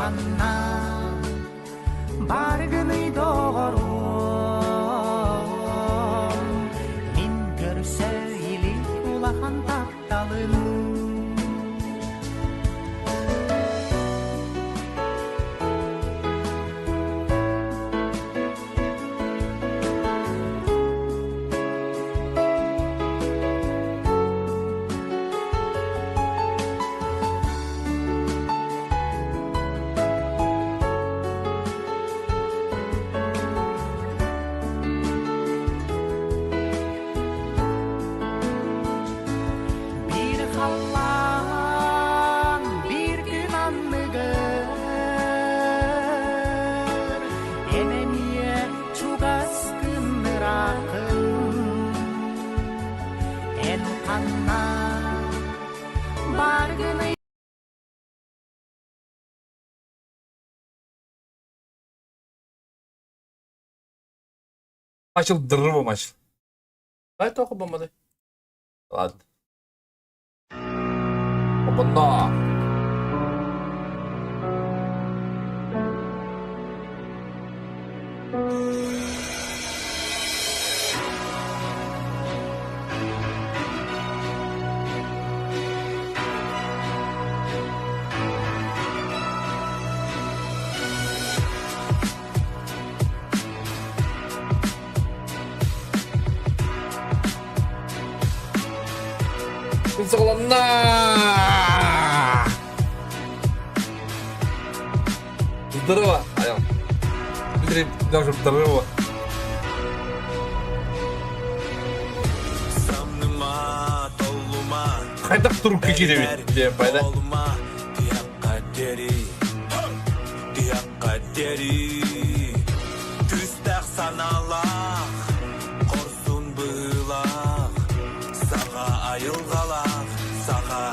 ханна баргыный доҕоруом Мин көрсө илик улахан тапталым Биир халлаан, биир күн анныгар Эн эмиэ чугас кынныраакын Эн ханна баргыный Начал дрова начал. Дай только бомбады. Ладно. Опа-на! Саҕаланна! Здорово, Аял. Дмитрий, даже здорово. Самныма, толлума, Хайдах турукка киирэбит диэн пайда. Толума, тиякка дери, тиякка дери. Күстэх санаалаах, хорсун быһыылаах, саха айылҕалаах, саха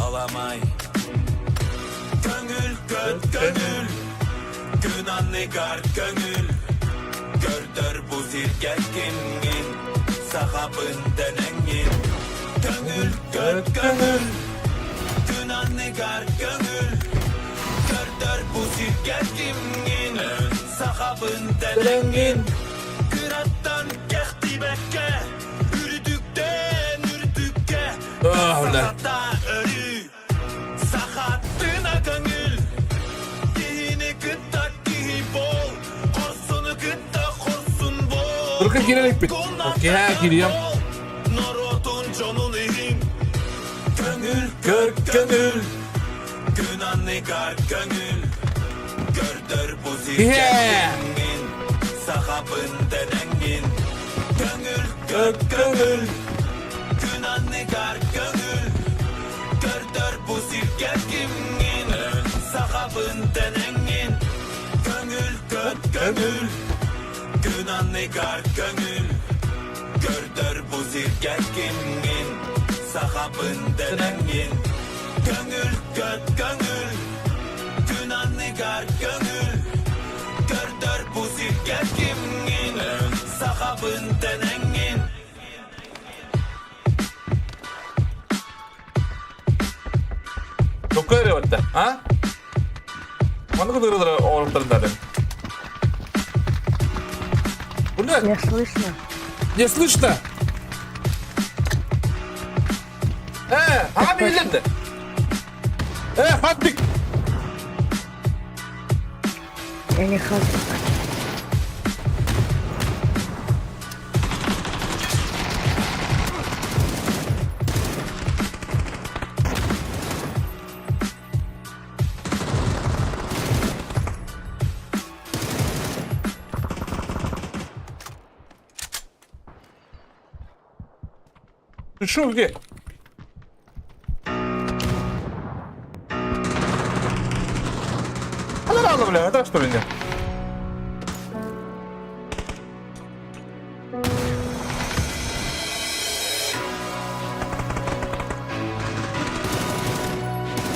аламай. Көҥүл көт көҥүл, күн анныгар көҥүл, көрдөр бу сиргэ кимҥин, сахабын дэнэҥҥин. Көҥүл көт көҥүл, күн анныгар көҥүл, көрдөр бу сиргэ кимҥин, сахабын дэнэҥҥин. Кыраттан кэхтибэккэ, үрдүктэн үрдүккэ, Ах, бля. сахата өрүү. Сахаттына көҥүл, киһини кытта киһи бол, хорсуну кытта хорсун бол. Турка киирэн иликпит. Киһээ киириэм. Норуотун дьонун иһин көҥүл көр көҥүл, күн анныгар көҥүл, көрдөр бу Киһээ! сиргэ сахабын дэнэҥҥин. Көҥүл көр көҥүл, күн анныгар көҥүл, Көрдөр бу сиргэ кимҥин, сахабын дэнэҥҥин. Көҥүл көт көҥүл, күн анныгар көҥүл. Көрдөр бу сиргэ кимҥин, сахабын дэнэҥҥин. Көҥүл көт көҥүл, күн анныгар көҥүл. Көрдөр бу сиргэ кимҥин, сахабын дэнэҥҥин. Тукка эрэ а? Маннык ырыалары оҥоруктарын Блядь! Не слышно. Не слышно! Э, ага биллерdi. Э, хаттик! Я не хочу. Ты шо, где? А ну рано, бля, это что ли нет?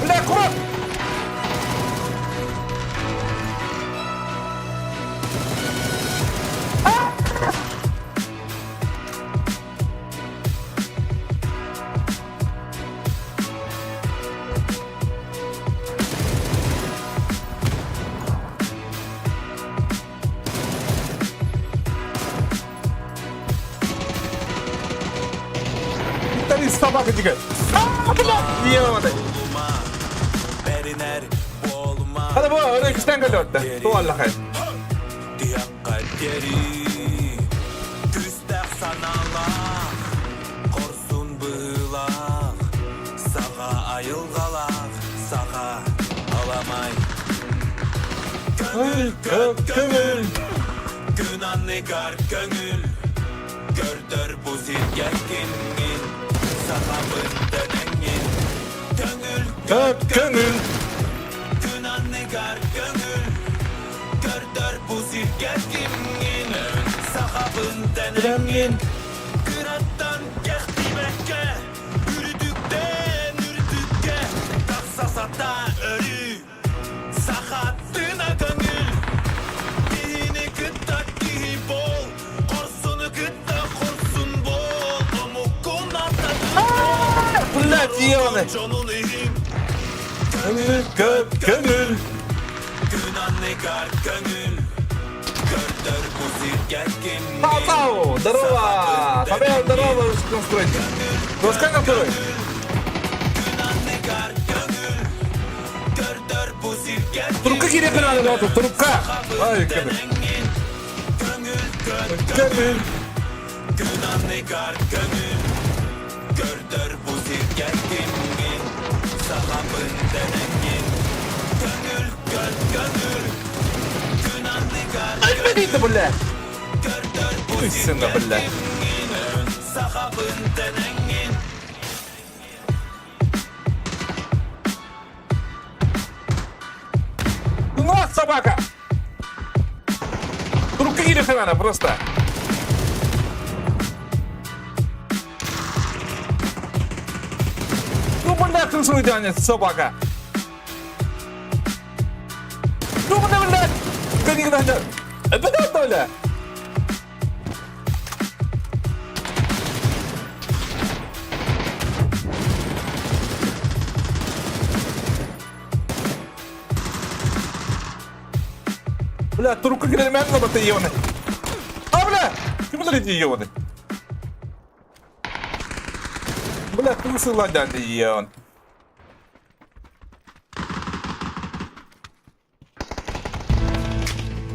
Бля, аккурат! Собака дигэ. Ебаный. Hadi bu öyle ikisinden geliyor hatta. Tuğ Allah'a. Күстээх санаалаах, хорсун быһыылаах, саха айылҕалаах, саха аламай. Көҥүл, Көк көҥүл. Күн анныгар көҥүл, көрдөр бу сиргэ кимҥин, сахабын дэнэҥҥин. Көҥүл, Көк көҥүл. Күн анныгар көҥүл, көрдөр бу сиргэ кимҥин, сахабын дэнэҥҥин. Кыраттан кэхтибэккэ, үрдүктэн үрдүккэ тахса сатаа өрүү. Сахаттына көҥүл, киһини кытта киһи буол, хорсуну кытта хорсун буол, омуккун аттатын Блядь, ебаный. дьонун иһин. Көҥүл, көк көҥүл. Күн анныгар көҥүл, көрдөр бу сиргэ кимҥин. Пау-пау! Здорово! Павел, здорово, настройки. Доска настрой. Күн анныгар көҥүл, көрдөр бу сиргэ Трубка кириэххэ наада, трубка. Ай, көҥүл. Көҥүл, көк Көҥүл. Күн анныгар көҥүл, көрдөр бу сиргэ кимҥин, сахабын дэнэҥҥин. Көҥүл, көт көҥүл, күн анныгар Өлбөт бля. көрдөр бу Ой, сына, сиргэ бля. кимҥин, сахабын дэнэҥҥин. Ну, собака! Трубка кириэххэ наада просто. Ну, бля, крысу тянет, собака. Ну, бля, блядь! Как Это да, бля? Бля, трубка кирилмэн бата ебаный. А, бля! Ким эти ебаный? Бля, крысы ладян ебаный.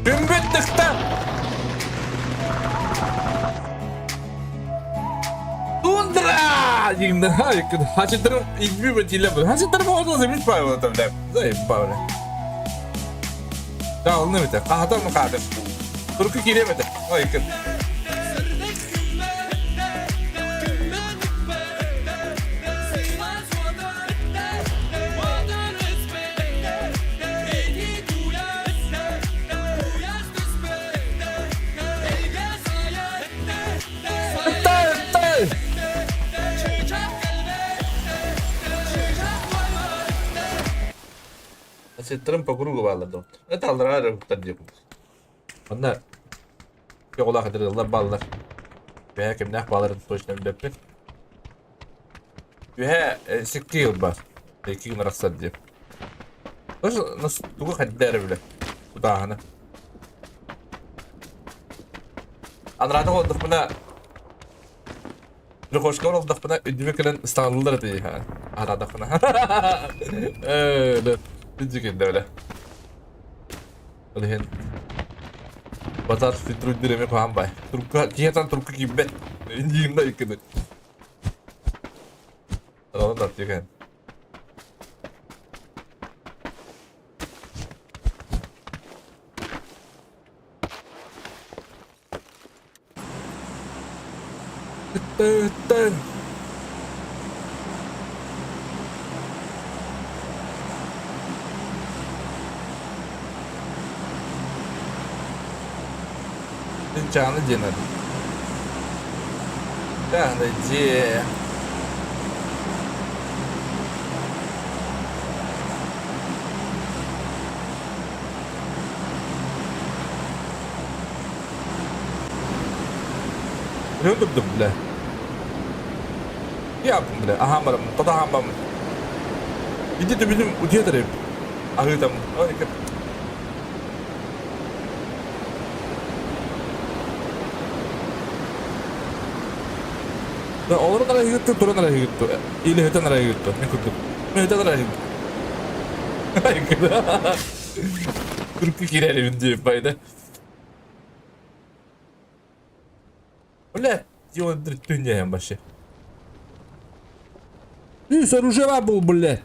Үмбүт Тундра! Хачытырым игбибе тиле Хачытырым оғыз емес правило там, да. Заебал, бля. Да, ол немете. Қахатар мы қадыр. Турку киремете. Ой, кім. Тай, Хачытырым по кругу баллар. Это аллар Онно Оҕолоох ыдырыллар бааллар. Үөһэ кимнээх бааларын точно билбэппин. Үөһэ сикки ылбар. Икки гына арахсар диэн. Тугу хайда эрэ билэ. Кутааһына. Анараатах олордохпуна Лехошка олордохпуна үрдүбэ кэлэн ыстааллар этэ араадахпына. Ээ, да бile. Ол иһин базар фильтруйдуур эмиэ куһаҕан баай. Трубка киһи трубка киирбэт. Индиимда иккини. Ону тартык Ыттан. Чааны диэн Чааны дьиэ. Öldürdüm bile. Yaptım bile. Aha барам, тотахан бам. Иди төбүнүм утуйа Аһыытам. Олорон арайыгыттын, туран арайыгыттын, или ыһытан арайыгыттын, мин курдук. Мин ыһытан арайыгыттын. Түркү киирэрибин диэбит байда. Бля, түннэһэн вообще. Үс оружие был, бля.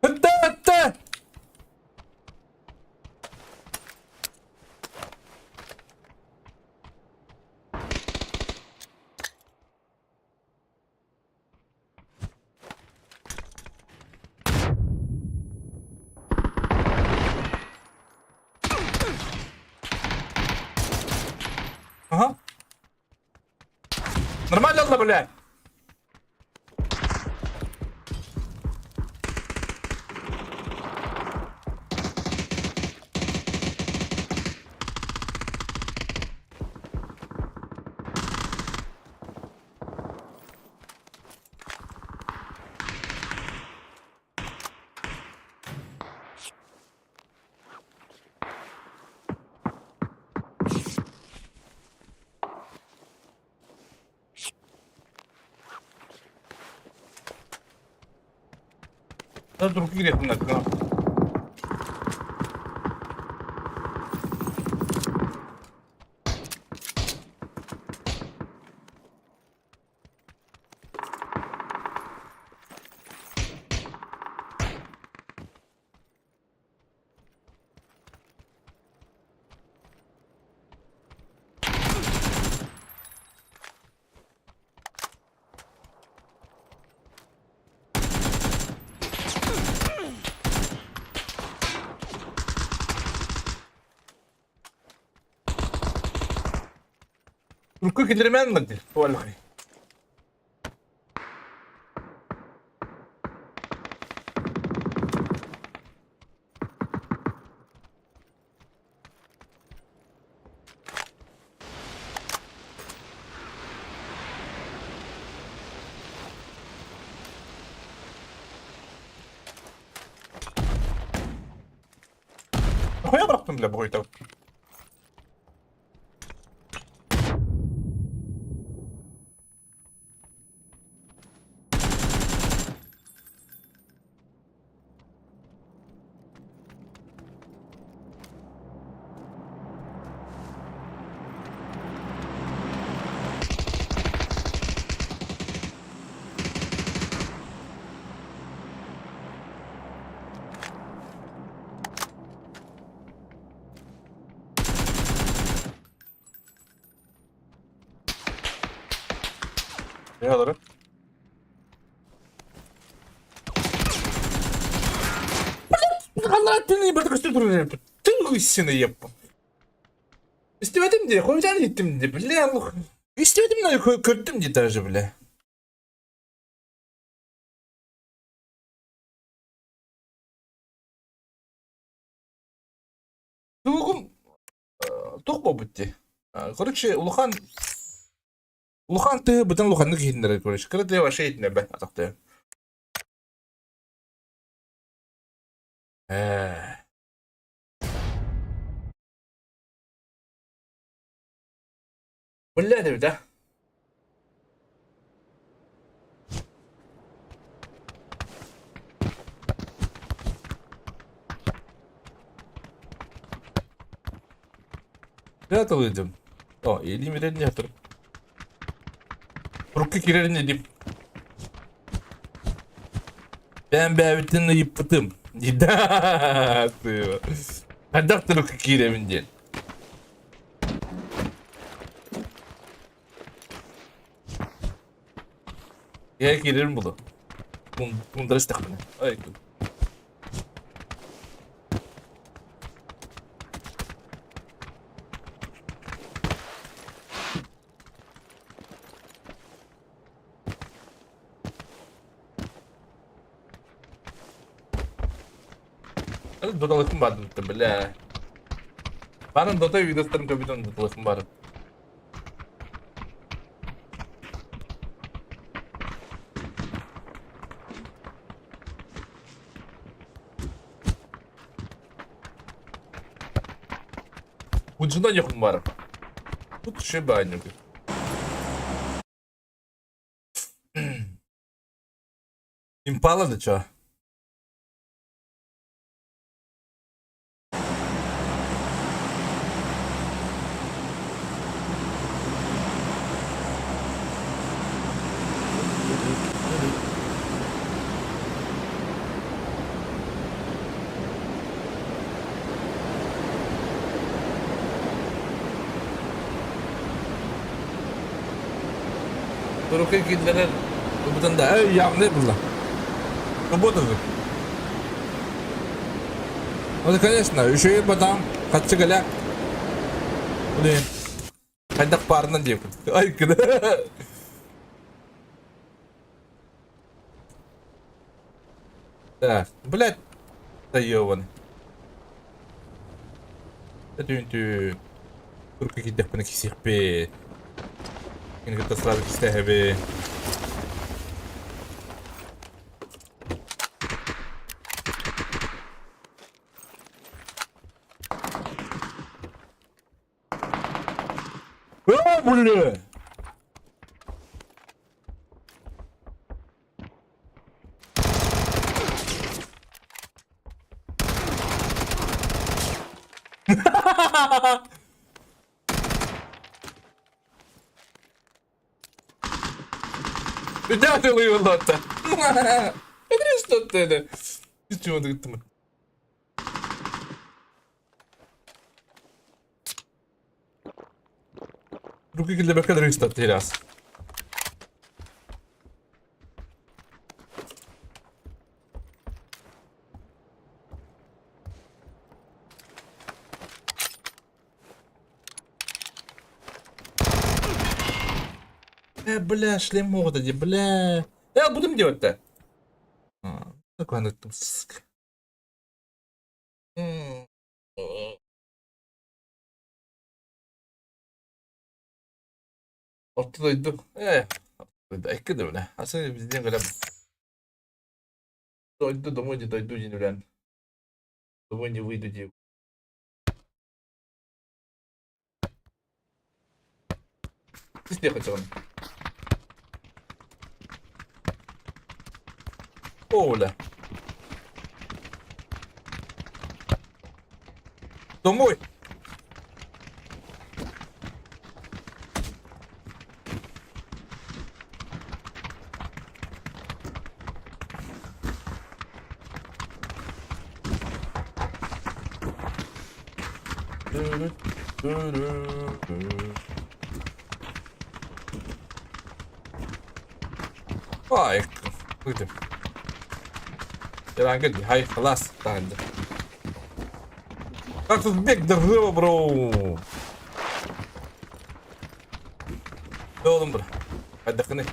Hıttı hıttı! Aha. Нормально ылла, бля. Dur girelim dakika. Урукку киллэримээн ылар дии, туоллахый. Хайа бырахтым бile бугуйта. Ne alırım? Истибэтим дии, хойутаан иһиттим дии, бля, истибэтим да көрдүм дии даже, бля. Тугум туох буолбут дии. Короче, улахан улахан тыа бытан улаханнык иһитиннэрэр короче. Кыра тыа вообще иһитиннэрбэт атах тыа. Ээ. Бля эбит а. Дьэ тылыдым. О, илиим ирэн тур. Турукка кирэрин илиим. Бэйэм бэйэбиттэн ыйыппытым. Да, Хайдах турукка киирэбин диэн. Gel girelim bunu. Bunları istekmene. Ay. Доталыкым бар бля. Барын дота видеостарын көбүтөн доталыкым бар. Ucundan yakın var. Тут шибанюк. Импала да чё? Турукка киллэрэр ылбытын да эй явный булла. Работа же. Ну, конечно, еще и потом хаччы кэлэ. Блин. Хайдах баарынан диэбит. Ай кына. Так, блядь, да ёбаный. Түүн Турка киирдэхпинэ кисиэхпит. Кини кытта сразу кистэһэбин. О, бля! Mitä tuli yllättä? Kristot Vitsi Руки для бакалавриста раз. Бля, шлем могут эти, бля. Будем делать-то? А, такой она там, сука. Орто дойду. Орто дойду. Икки да бля. Асы бізден кэлэн. Дойду домой не дойду не үлэн. Домой не выйду дии. Кистиэ хотела. Оля. Домой. Ай, выйдем. Хай, خلاص تعال. Как тут бег держива, бро? Oğlum bro. Hadi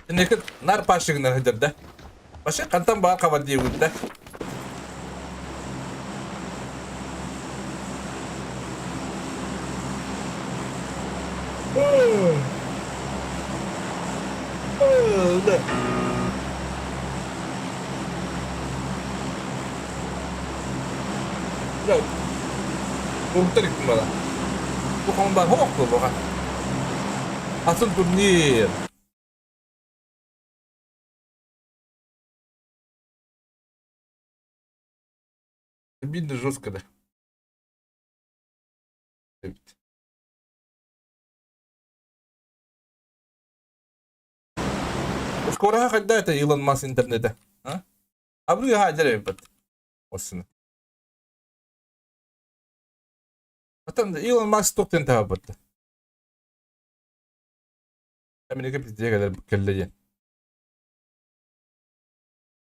Инники нар пашыгынар хыдырда. Паша кантан баа хабар диэбит да. Да. Да. Уртар иттим бала. Бу бар хоқ буга. Атын турнир. Обидно жестко, да. Скоро когда это Илон Маск интернета? А? А вы гадали, Осына. Потом Илон Маск тоқтен табытты. Америка бізде кэлле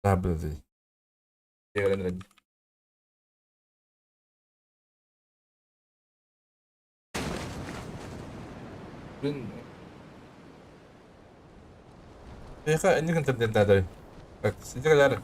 Табыды. Блин. Эха, энник интернет надо. Так, сиди кэлээр.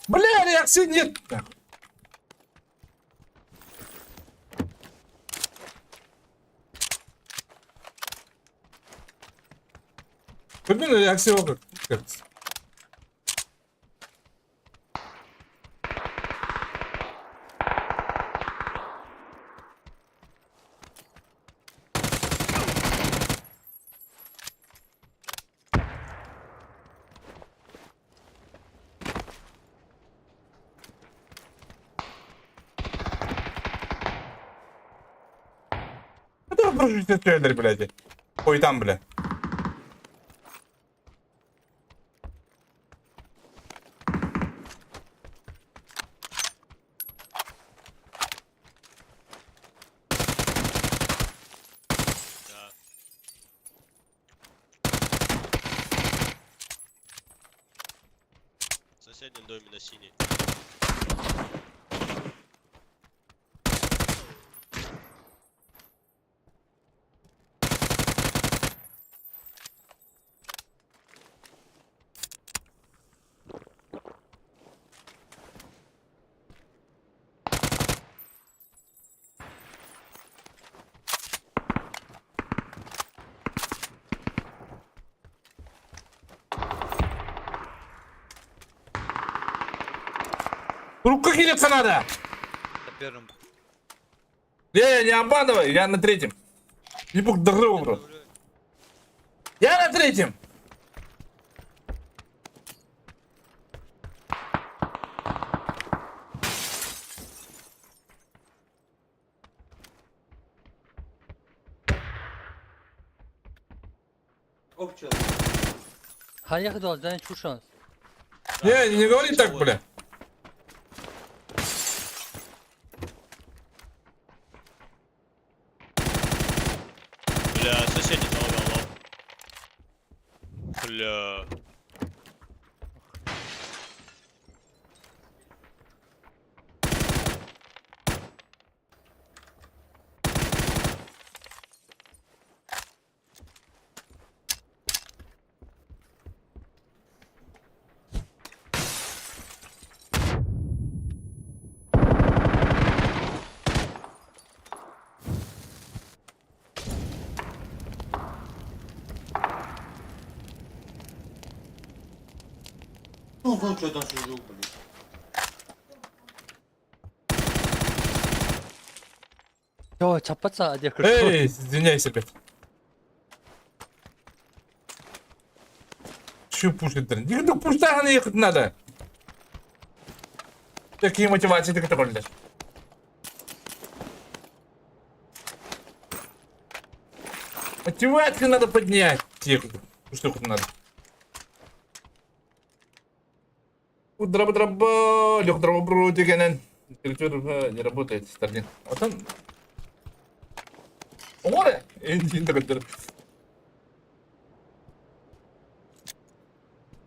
Бля, реакции нет! Блин, реакция как. Это прожить блядь. Ой, там, бля. Да. В соседнем доме на синий. Рука хилиться надо! На первом. Не, не обманывай, я на третьем. Не бук догрыл, бро. Я на третьем! Хаях дал, чу шанс. Не, не говори так, бля. Бля, соседний залагал, лол. Бля. Ну, ну, что там сижу, блин. Йоо, чаппатсан адия Эй, извиняйся, блядь. Чё пушит, блин? Ну пуштахан ехать надо. Такие мотивации ты который, блядь. Мотивацию надо поднять. Тихо. Что хоть надо? Удраба-драба, лёг-драба-бру, дегенен. Не работает, Старлин. Вот он. Море!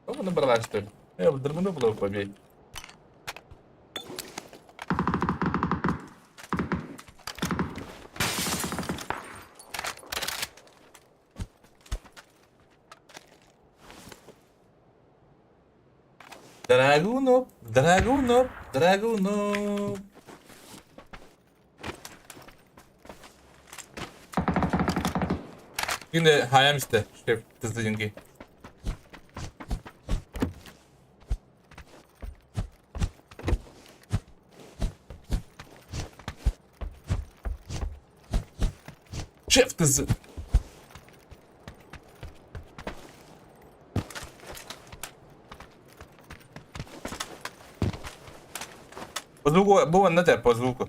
Ну, набрала, что ли? Я в дерману было побей. Драгунов, Драгунов, Драгунов. Yine hayam işte. Şey, hızlı yenge. Şef kızı. По звуку, было на тебя по звуку.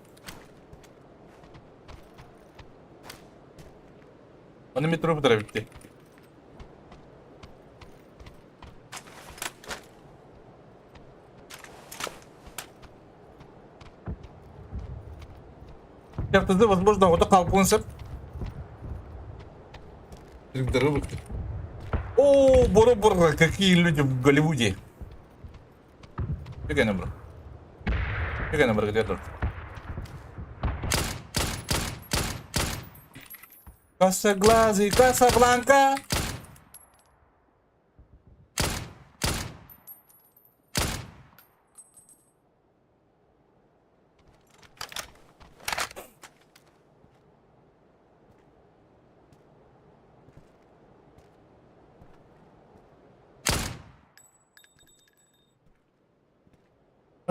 Оны метро бітті. Картада, возможно, оҕото хаалбытын сөп. Здоровых. О, боро-боро, какие люди в Голливуде. Какая номер? Какая номер, где тут? Косоглазый, Касабланка.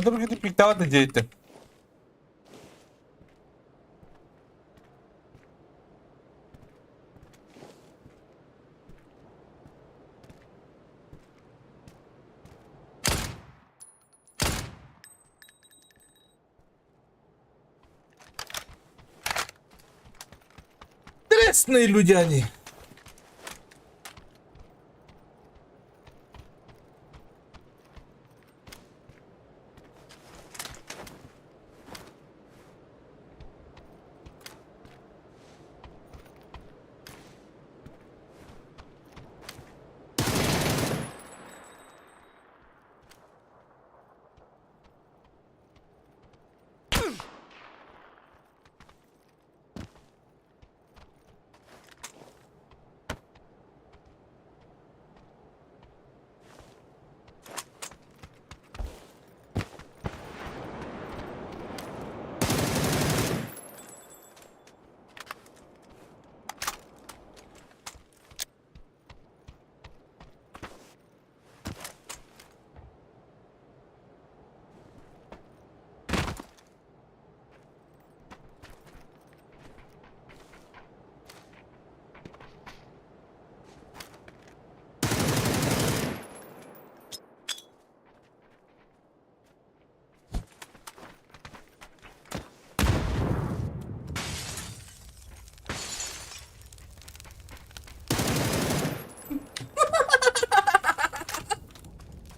Это выглядит пиктовато дети. Интересные люди они.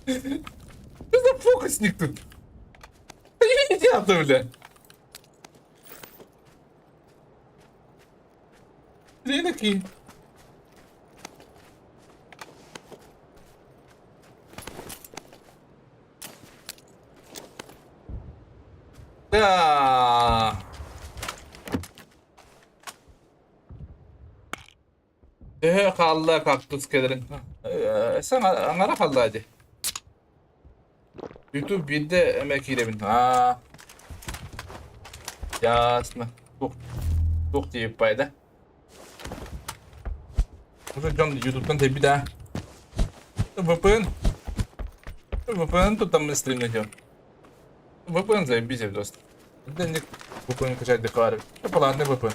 Что за фокусник тут? Едят, бля. Такие. Да. Төһө хаалла кактус кэлэрин? Саҥа аҥара хаалла дии. YouTube биирдэ эмэ киирэбин. Аа. Ясно. Туох туох диэбиппай да. Уже дьон Ютубтан тэйбит аа. VPN. VPN тут там стримнете. VPN заебись просто. Да не VPN качать деклары. Это ладно VPN.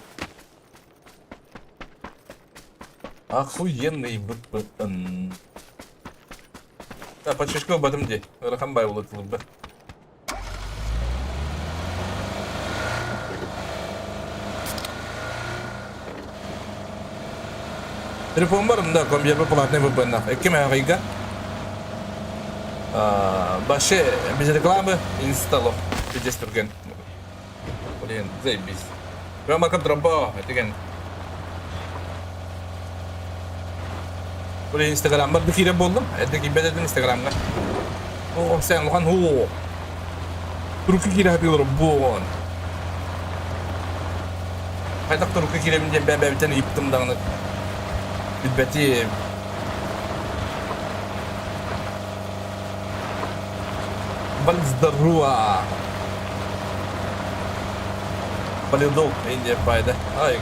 Охуенный VPN. Да, по батым дии. Ыарахан баай буолар Телефон бар, да, компьютер платный VPN. Икки мэҕийга. Вообще, без рекламы инсталлов. Пиздец түргэн. Блин, заебись. Прямо как дроба, деген. Блин, Инстаграммар бу киирэн буоллум. Эрдэ киирбэт этим Инстаграмҥа. Оо, сен улахан хуу. Турукка киирэ сатыыллар буон. Хайдах турукка киирэбин диэн бэйэбиттэн ыйыптым даҕаны. Билбэтим. Бал здорово. Валидол, Индия пайда. Ай,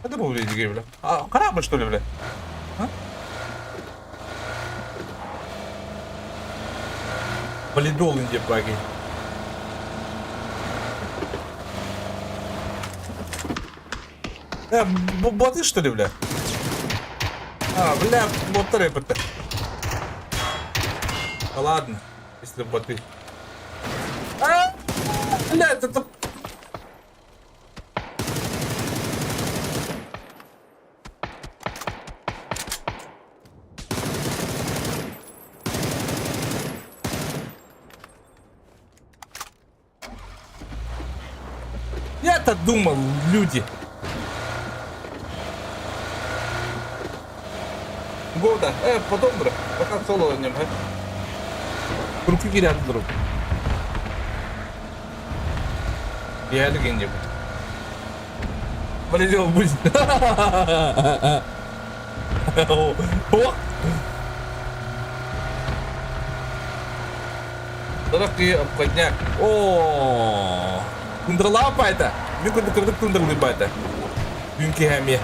Это был бля. А, корабль, что ли, бля? А? Валидол Индия баги. Э, боты, что ли, бля? А, бля, боттар эппиттэр. Да ладно, если боты. А, бля, это... Я-то думал, люди. Года. Потом, бро. Пока соло нем, э. Руки кирят, друг. Я где-нибудь. Полетел будет. О! Дорогие обходняк. О! Кундралаа байта. Мин курдук кырдык кундралыы байта. Күн киһэмиэ.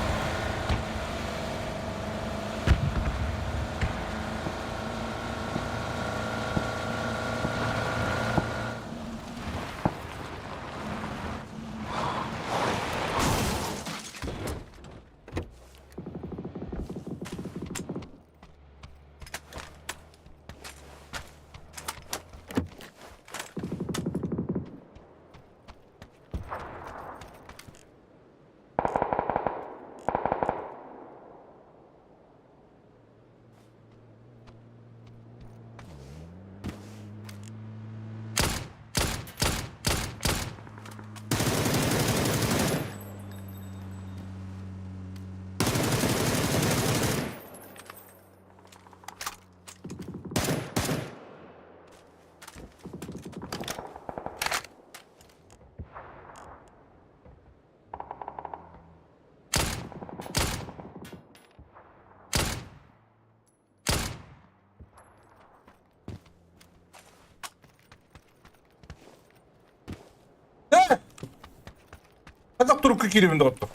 Э! Хайдах турукка киирэбин доҕоттор?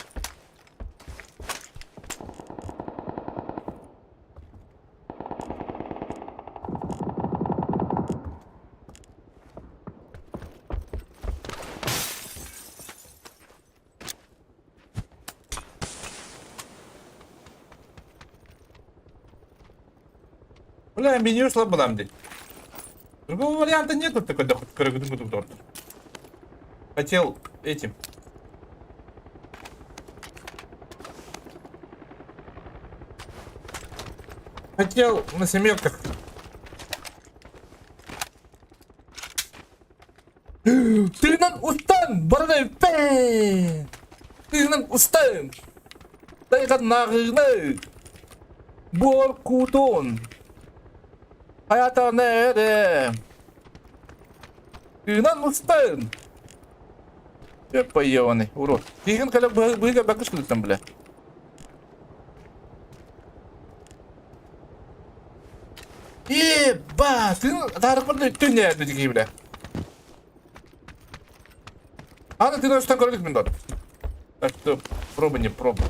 Бля, меню слабо нам дии. Другого варианта нету такой доход. Хотел этим. Хотел на семерках. Тыынан устан баран пэ! Тыынан устан! Тайган нагыны! Буор кутун! Хайата нэрэ! Тыынан устан! Эпа ебаный, урод. Тиһин кэлэ быһыга бакыш кылыттан бля. Еба, ты таарыкпар түнне дии бля. Аны ты устан көрдүк мин дот. Так что проба не проба.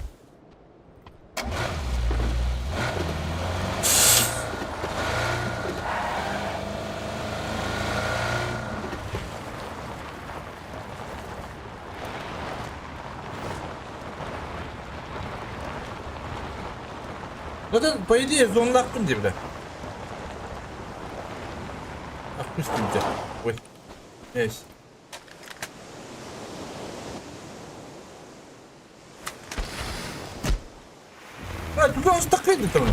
Zaten по идее зоналаахпын дии бля. Отпустите. Ой. Есть. А, тут он такой там.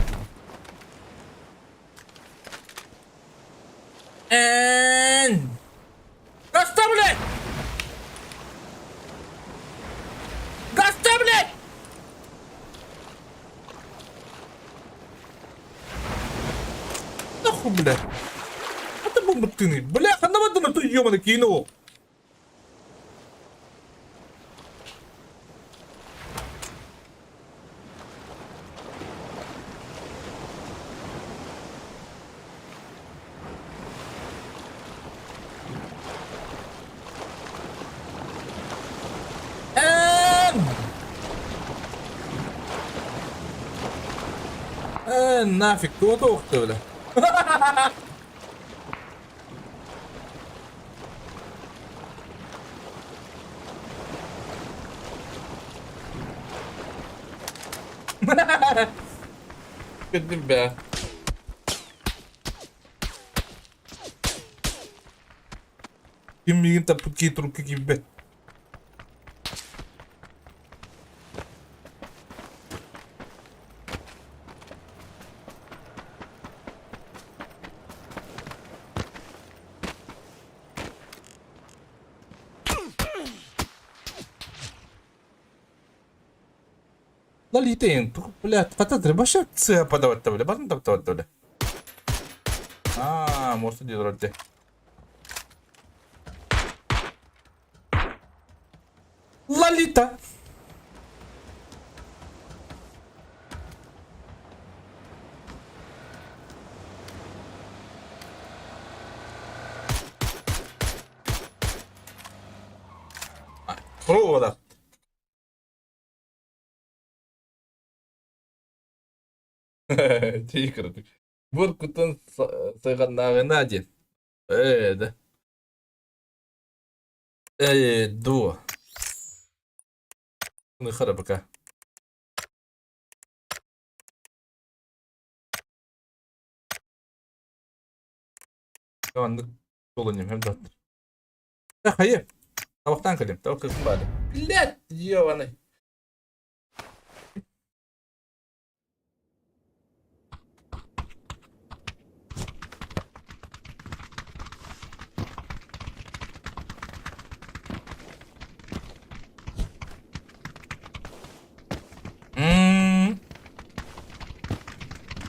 Эн! Гаста, блядь! Гаста, блядь! Нахуй, блядь! Это бомба тыны. Бля, ханна на ту ёбаный кинул. Эн! Эн, нафиг, кто то бля? Кырдым бә. Ким миигин таппыт киһи турукка киирбэт. Лолита эн блядь, хата вообще сыа подавать-то, бля, барын таптавать бля. Аа, муоста дии олорор дии. Лолита! Провода. Тигр. Буркутун сайҕаннааҕына диэн. Ээ да. Ээ дуо. Ныхара пока. Маннык суолун hem да. Хайы. Табахтан кэлим. Табах кырсын баады. Блядь, ебаный.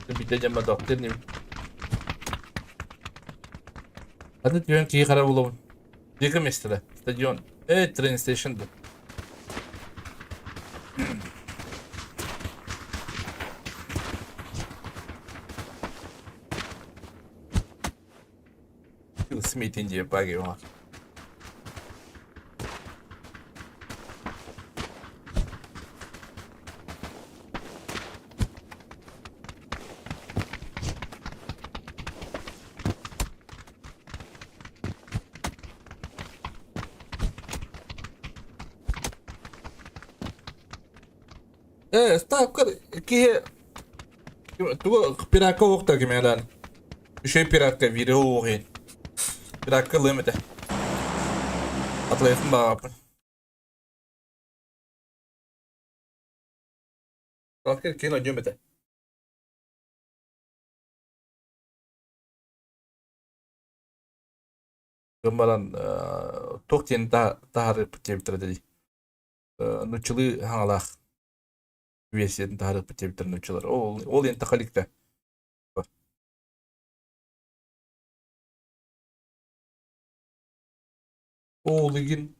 Биитэ дьэ доктор ним. Аны түһэн киһи хара булабын. Диэки миэстэлэ. Стадион. Э, train station да. Smith диye баги var. Э, ставка киһи тугу пиракка уохта кимээлээн. Үчүгэй пиракка биири уоҕуйун. Пиракка ылыам этэ. Атылайыахпын баҕарбаппын. Сталкер киин ойдуом этэ. Гын баран туох диэн таһаарыахпыт диэбиттэрэ дии. Нууччалыы хаҥалаах версиятын таһаарыахпыт диэбиттэр нууччалар. Ол ол диэн тахаликта. Ол игин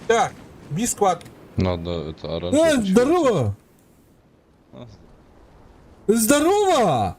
Так, бискват. Надо это Э, оранжевый. здорово! Здорово!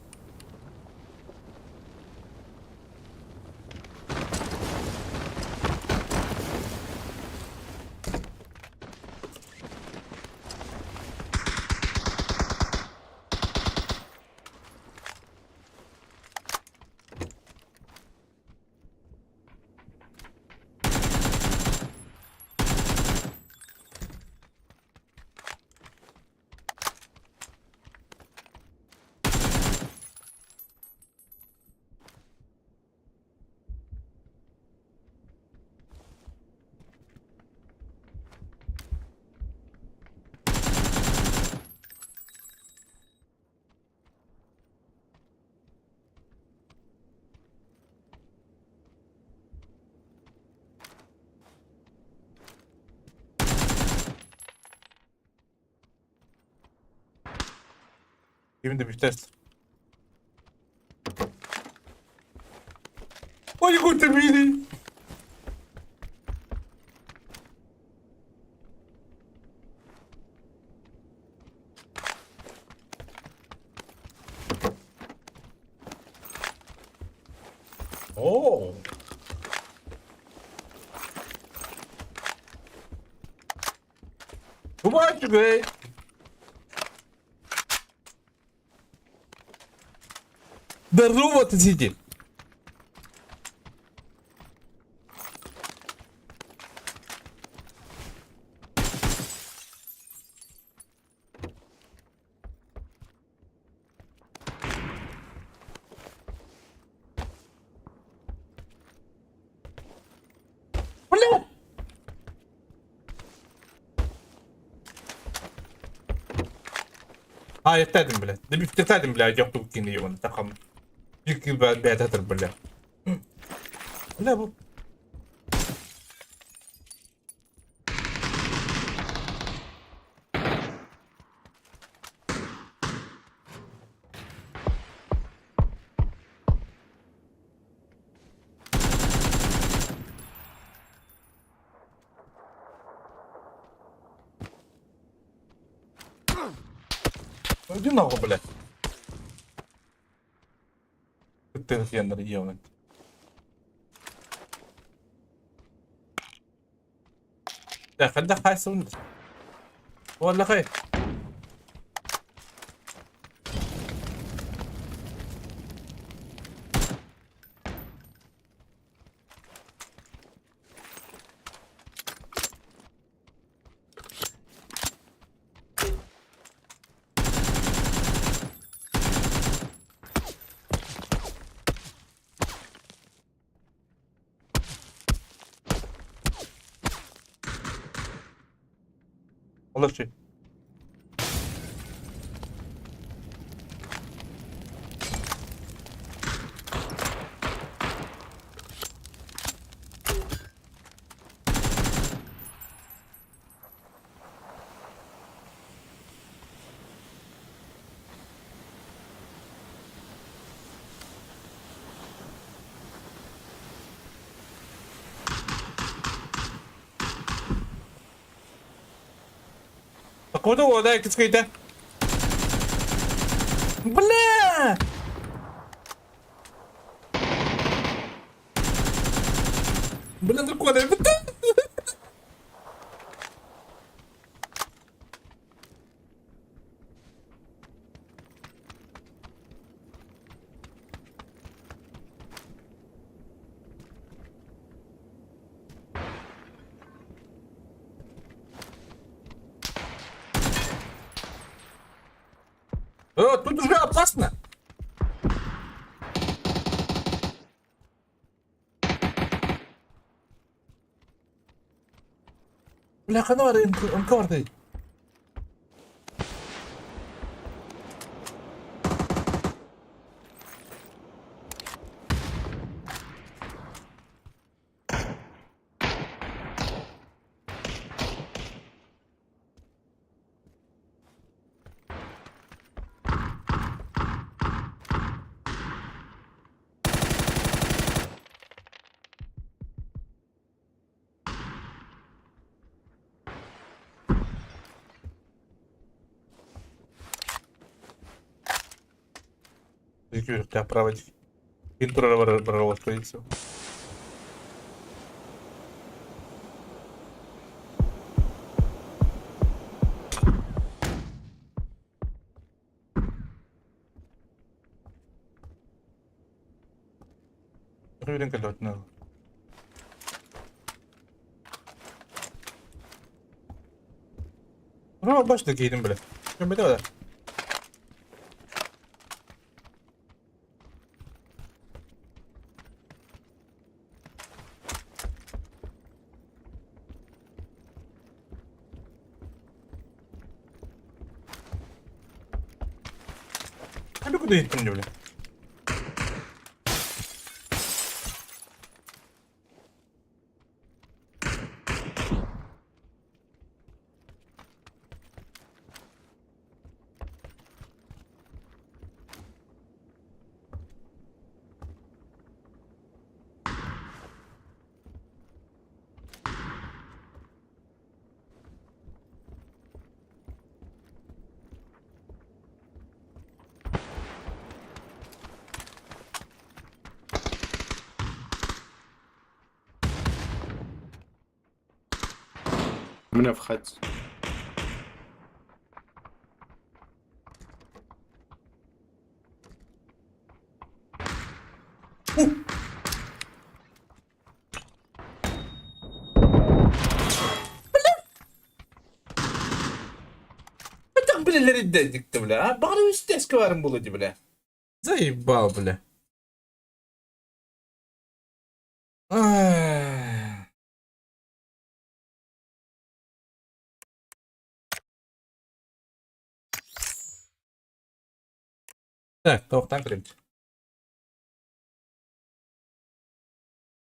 Ким да бүтэр. Ой, какой ты милый! Оо. Тумач үчүгэй. Здорово, ты сиди. Айыктаатым, бля. Да бүттэтаатым, бля, дьохтубут кини йоҕун тахам. Биир бээтэ бля. Бля, бу. Иди нахуй, блядь. Ты хеннер ебаный. Хайдах хайсыбын Уоллахай. Олорчу. Куда вода кицкейте? Бля! Бля, драконы! Тут уже опасно! Бля, хана бар, МК бар дей. Үөрүктээх право кин турара барар барар все. Үөрэн кэллэҕитинэ Ну, башта киирин бile. Көмөтө да. Ханна куда иттим бile. У меня в хате. Так, бля, лериддик, бля. А бары үстес барым булды, бля. Заебал, бля. Ай. Так, туохтан көрөбүт?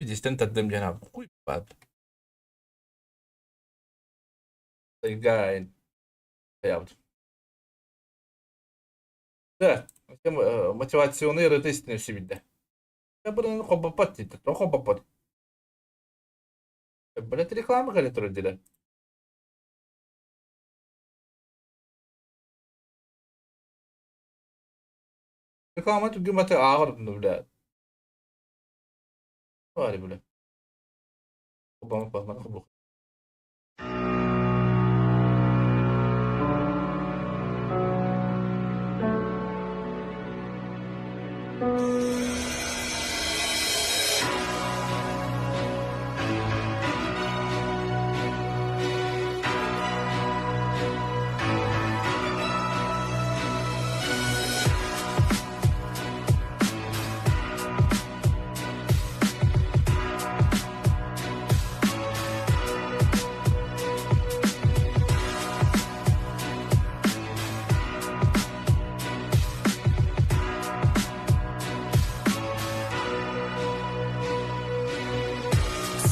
Видистэн тардым диэн куйбат. Тайга хаябыт. Да, мотивационный ырыта истинэ өссө Бырын хоббоппот диэтэ, тоҕо хоббоппот? Блядь, реклама кэлэ турар диилэр. Реклама түргэн ааҕар блядь. Баары бля. Хоббамат маны хоббох.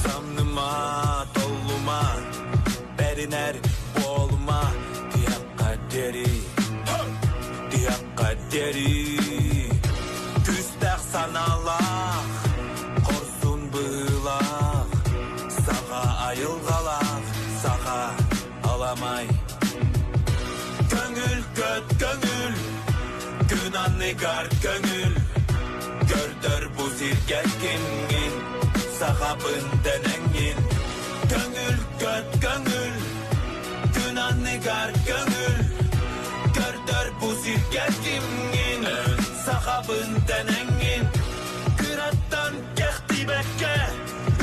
Самныма, толлума, бэринэр буолума Тиһэххэ диэри, тиһэххэ диэри Күүстээх санаалаах, хорсун быһыылаах Саха айылҕалаах, саха аламай Көҥүл көт көҥүл, күн анныгар көҥүл Көрдөр бу сиргэ кимҥин, сахабын дэнэҥҥин Көҥүл көт көҥүл, күн анныгар көҥүл Көрдөр бу сиргэ кимҥин, сахабын дэнэҥҥин Кыраттан кэхтибэккэ,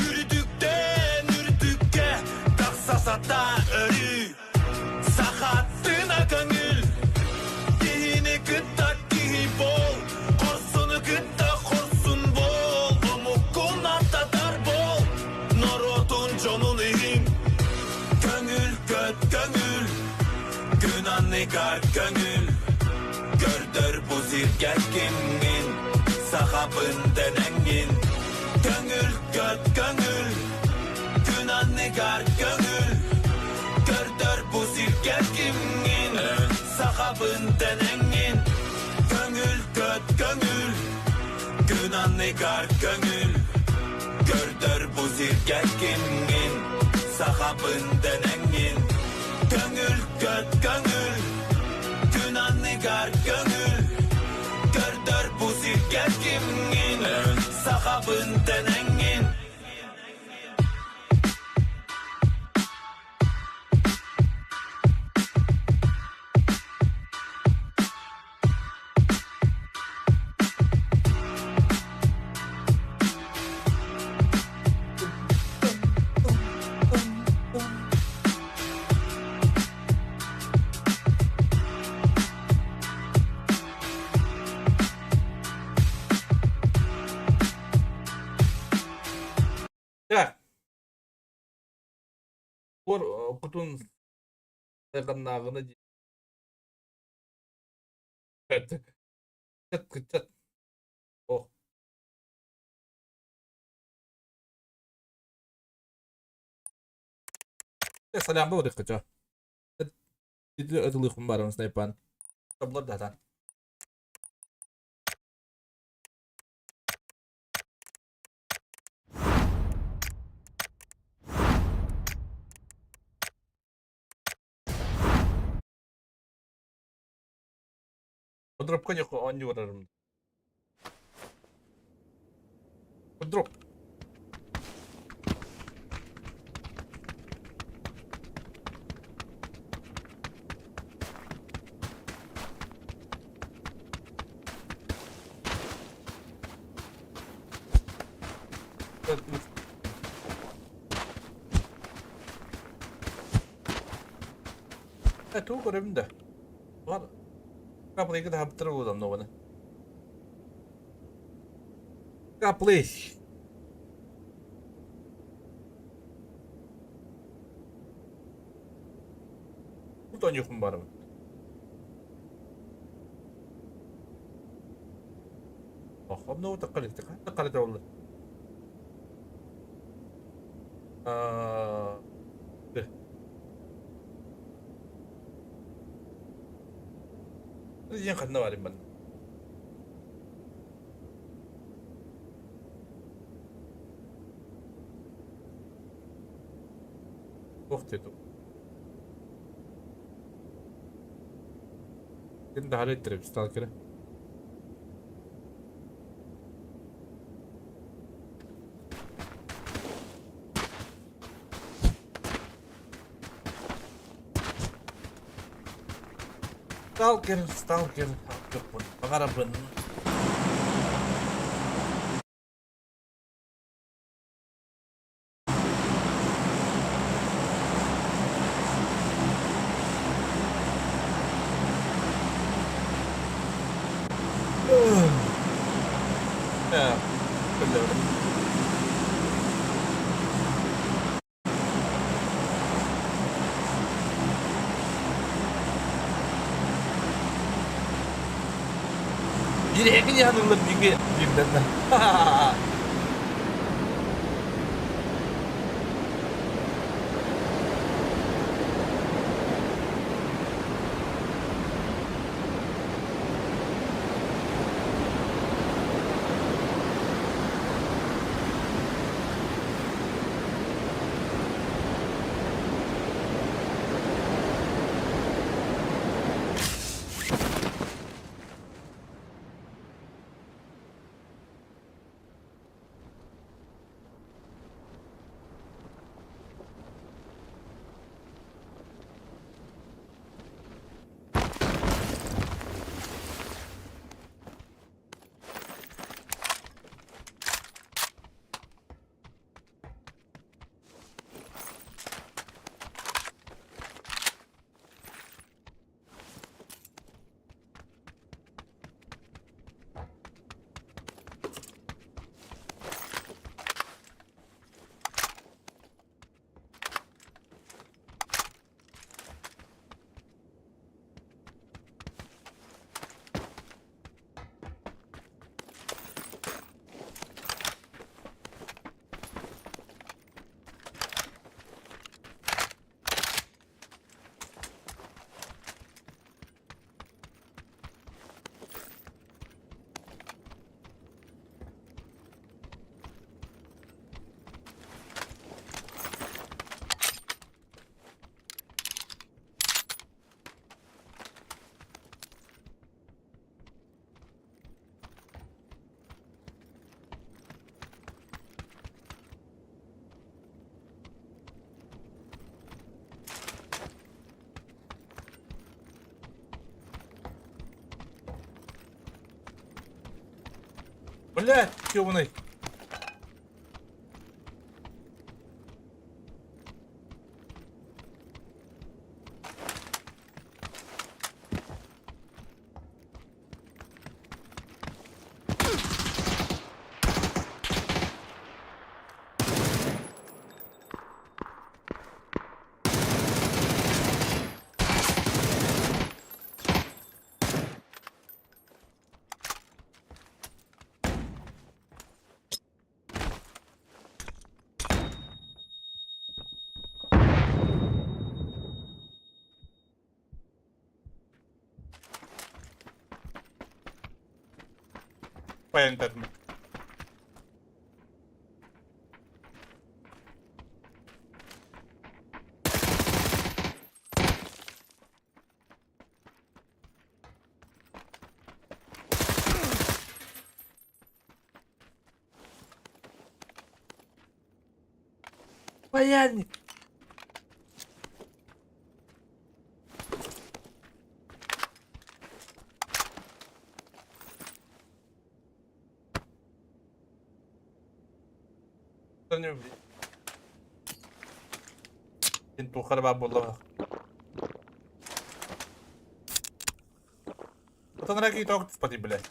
үрдүктэн үрдүккэ Тахса сатаа өрүү Сахаттына көҥүл Киһини кытта киһи буол Хорсуну кытта хорсун буол Омуккун аттатар буол Норуотун дьонун иһин Көҥүл көт көҥүл Күн анныгар көҥүл Көрдөр бу сиргэ кимҥин Сахабын дэнэҥҥин Көҥүл көт көҥүл Күн анныгар көҥүл Көрдөр бу сиргэ кимҥин Сахабын дэнэҥҥин Көҥүл көт көҥүл Күн анныгар көҥүл Көрдөр бу сиргэ кимҥин Сахабын дэнэҥҥин Көҥүл көт көҥүл Күн анныгар көҥүл Көрдөр бу сиргэ кимҥин Сахабын дэнэҥҥин Так. Кор кутун сайганнааҕына дии. Кычат, кычат. Ох. Салям был кыча. Ытылыхпын баран снайпан. Таблар датан. Дропка оонньуурарым. Дроп. Тугу көрөбүн да. Бар. Каплыйга да хаптыр буолам нованы. Каплый. Тут ойнуохпун баарыбын. Тахха Диэн ханна барым манна? Туох диэтэ? Ким да халыттыр сталкеры. Сталкер, сталкер, алтыппын, баҕарабын. Биир эки дьаһаныллар бииргэ биирдэннэ. Блядь, ёбаный. Паянтатым. Паяльник. Туохха эрэ баар буолла. Отон раки тоқ түспэти, блядь.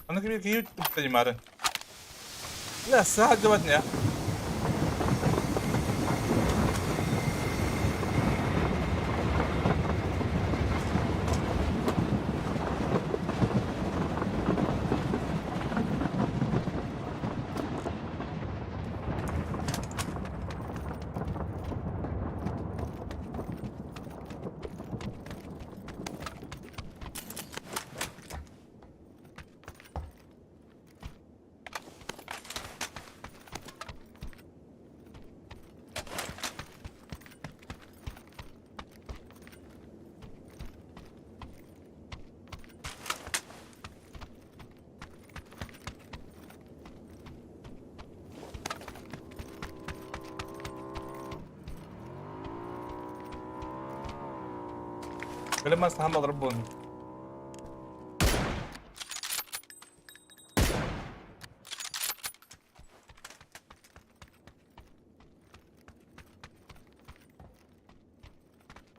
Аны кими киһи понимаары. Бля, саадьыбат не. Кэлэн саһан балар буолун.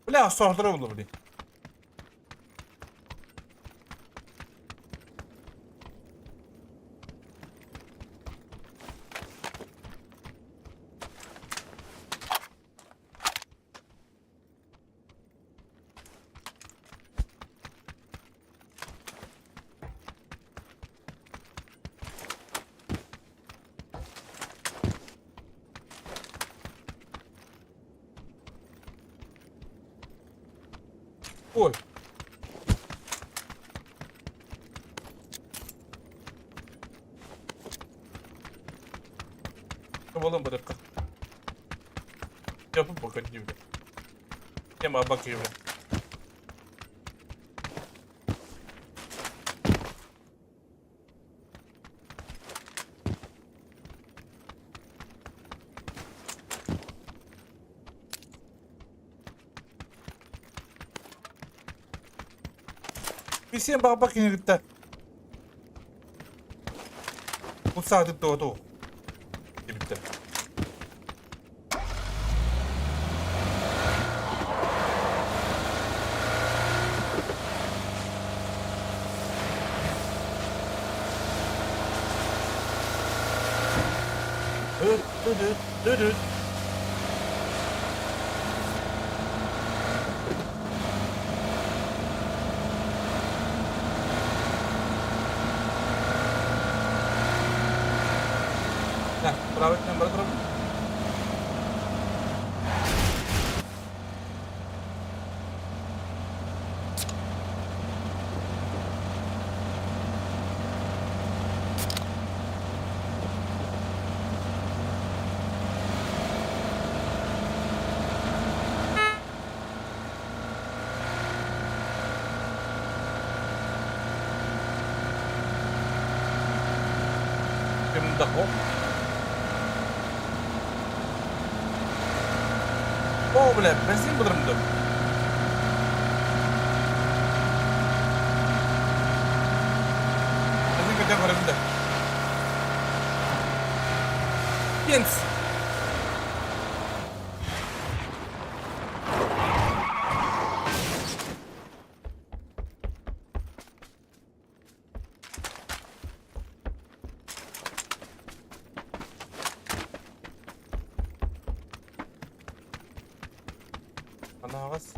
Бля, соһдоро булду били. Ой. Буолан барыахха. Я погоди, бля. Тема бля. Всем бабаки кытта. Утсаатыт туоту. Дебиттер. Дүт-дүт-дүт-дүт. Правильно, брат, О, бля, бензин бұдырымды. Бензин көтен көрімді. Пенс. Анаҕас.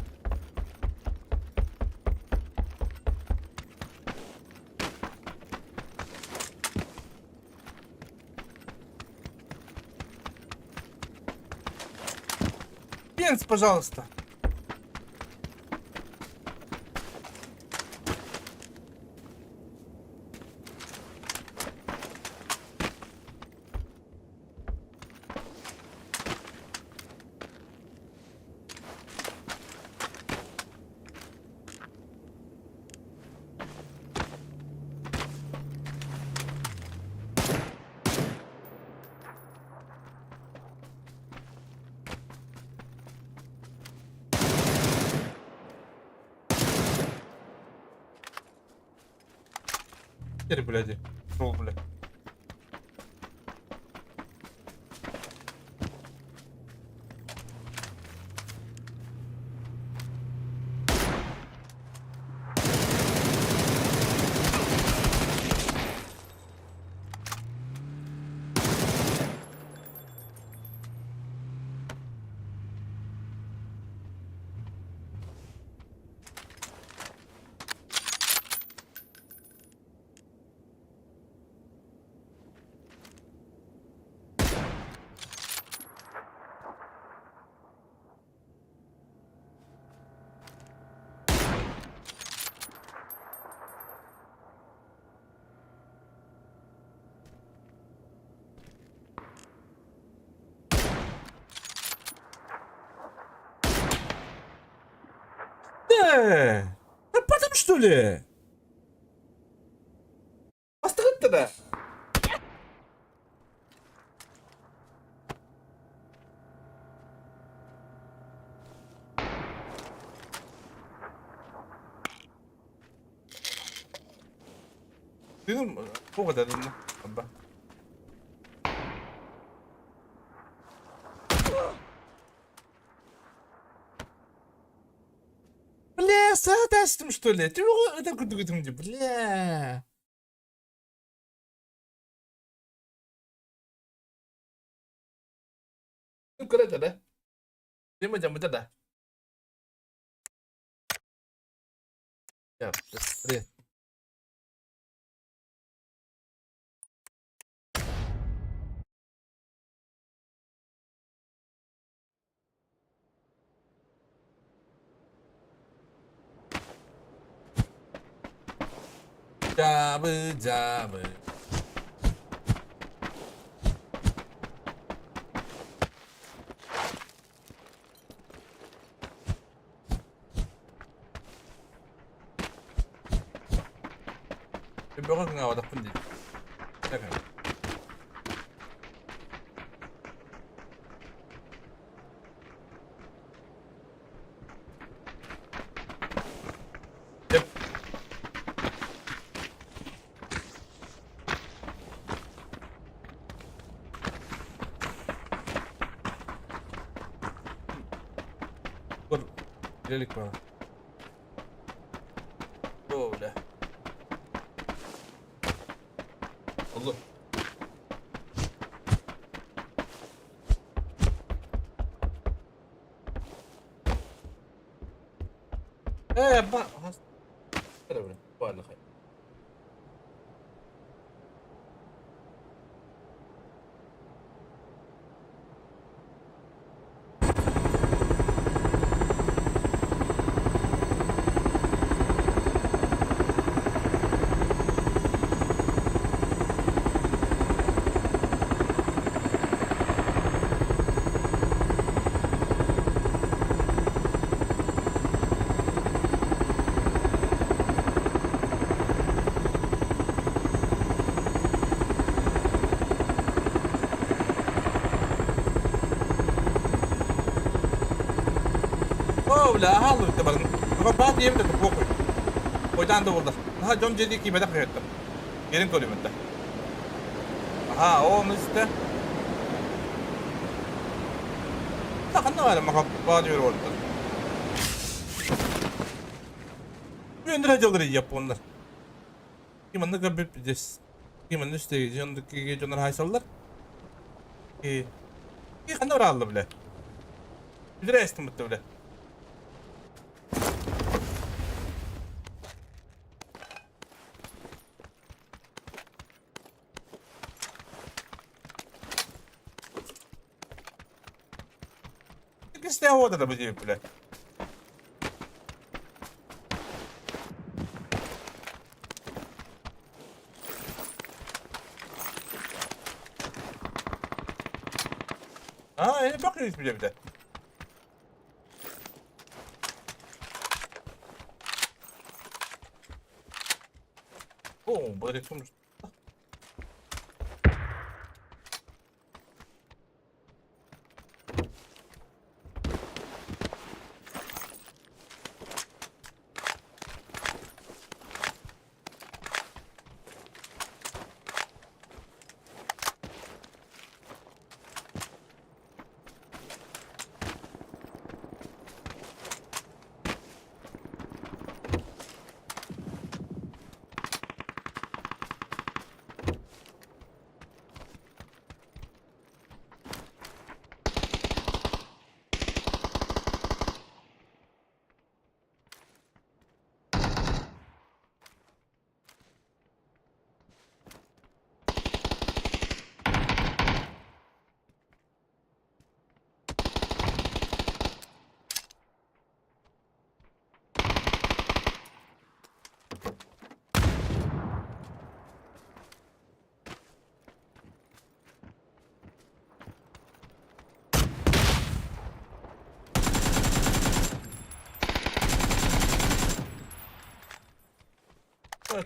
Пенс, пожалуйста. Теперь, бляди. Шел, бля. Бля! Таппатым что ли? Бастыгытта да. Тыным туох этэ Абба. Бля, саатастым что ли? Ты это курдук этим бля. Кыра да. Дима жамыта да. Я, быстрее. Дьаабы, дьаабы. Бөҕө гыҥаабатахпын дии. Yep. Dur. Ilerlik bana. Böyle. Oldu. Ee, ba Барлық. Оо, бля, аһааллыбыт да барын. Баат диэбит это похуй. Ойдаан да буоллар. Наһаа дьон дьиэ диэки киирбэтэх кыһыттар. Кэлин көрүм это. Аһаа, оо, ону истэ. Ханна баара маха баар үөр олордор. Үөннэр дьаллар японнар. Ким манна көрбүт пиздец. Ким манна үстэги дьоннор хайсаллар. Ки ханна бараалла бля. Билер эстим бутта бля. Кисте вот это будет, бля. Аа, энэ бак юм бля бля. Оо, бары тум.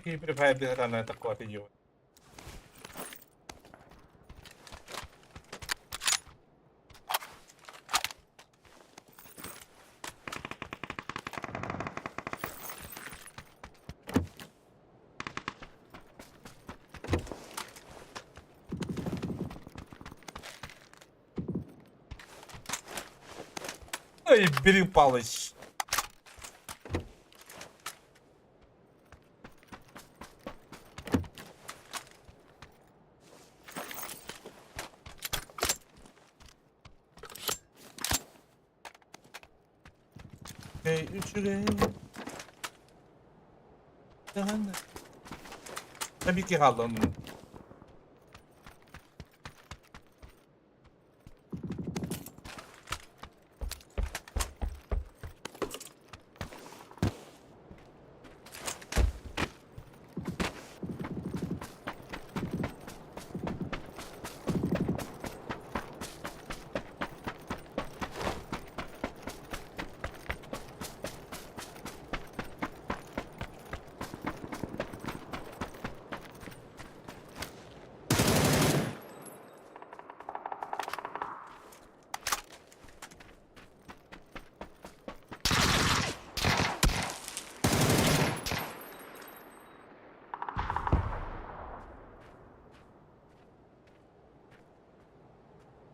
киһи префайрдыы сатаан таккыбат идиот. Эй, бери Палыч. Эй, үчүгэй. Tabii ki хааллым.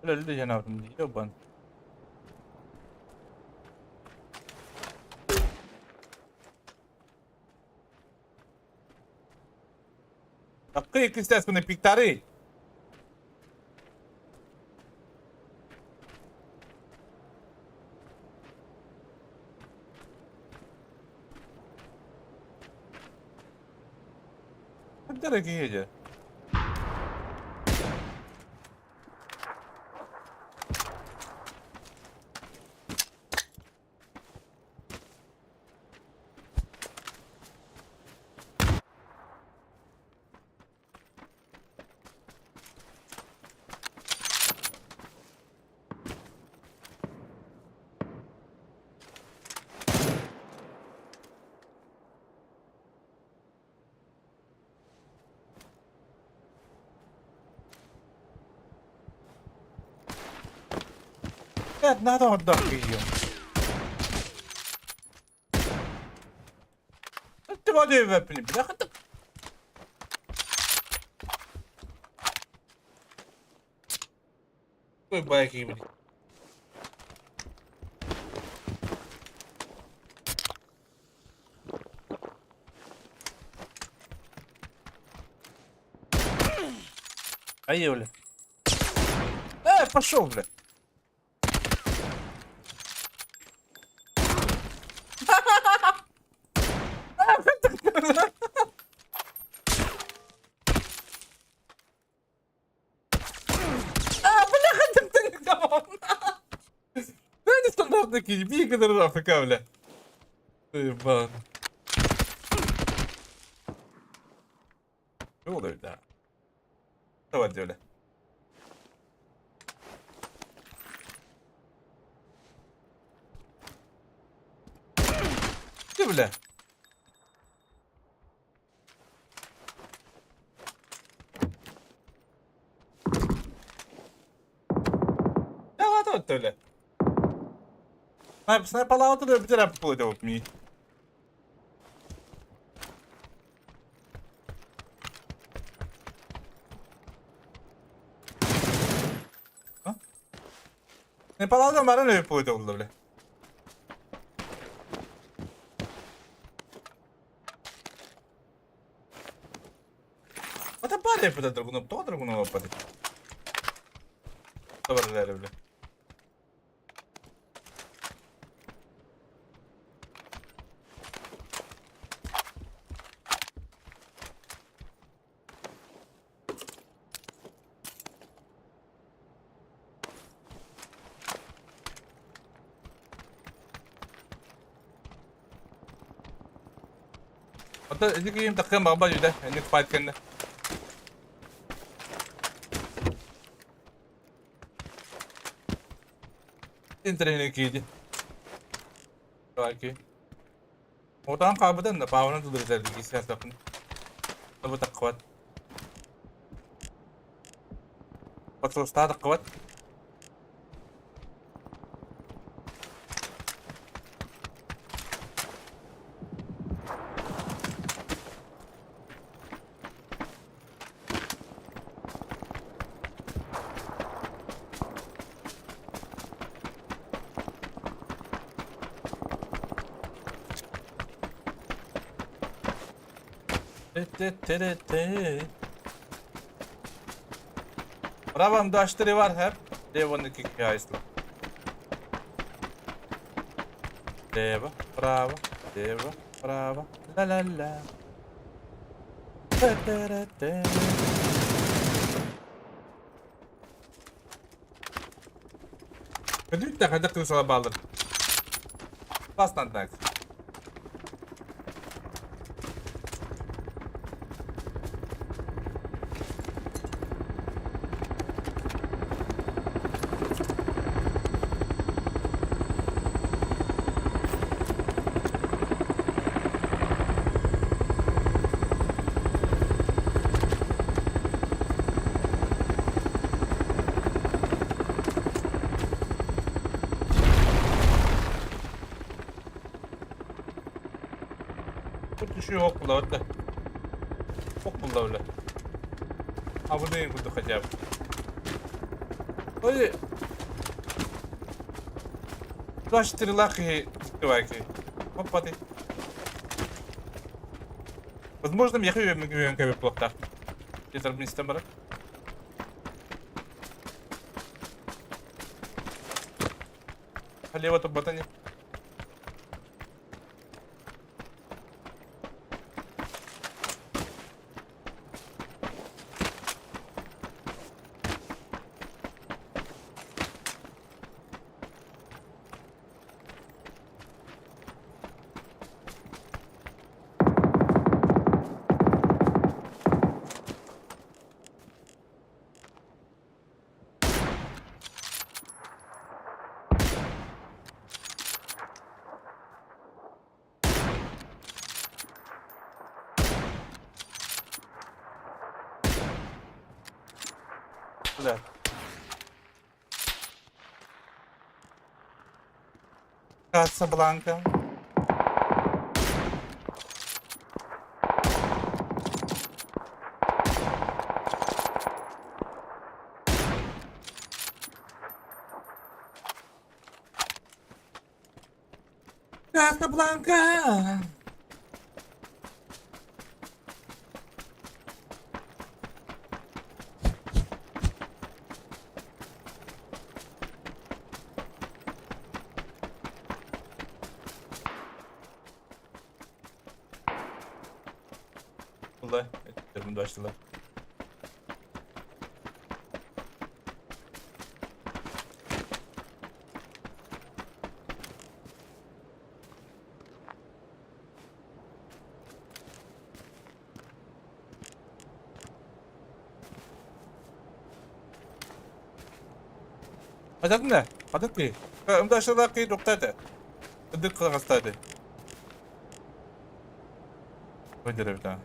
Үлэлии дьон Такые, естественно, пикторы. Дорогие. Айы, бля. Пошел, бля. А, бляха, ты Да, нестандартный киһи, который АФК, бля. Ебан. Ол да. Давай, бля. Ты, бля. Бля. Снайпалауту бүтэр аппылы ми. Снайпалауту баран өйпылы болду бля. Ата бар япыда драгунов, то драгунов апады. Табар бля. Ата эдики таккан багба жүдэ, эник файт кэннэ. Интернет киди. Окей. Отан кабыдан да павынан тудыр зәрді кисә сапын. Бу таххыбат. Подсустаа таххыбат. Правам 24 Warher, лево Никикайсла. Лево, право, лево, право, ла-ла-ла. Та-та-ра-та. Көдүүттэ хайдах кыысала баалар. Бастан так. Тут еще ок була да. Ок була бля. А вы буду хотя бы. Ой. 24 лахи открывайки. Опа ты. Возможно, я хочу плохо. Где-то бар. Лево тут ботани. Бля. Касабланка. Касабланка. Була. Başladılar. Хататна, хататки. Ымдашлар ки токтады. Ыдык кыргызстады. Выдерев, да.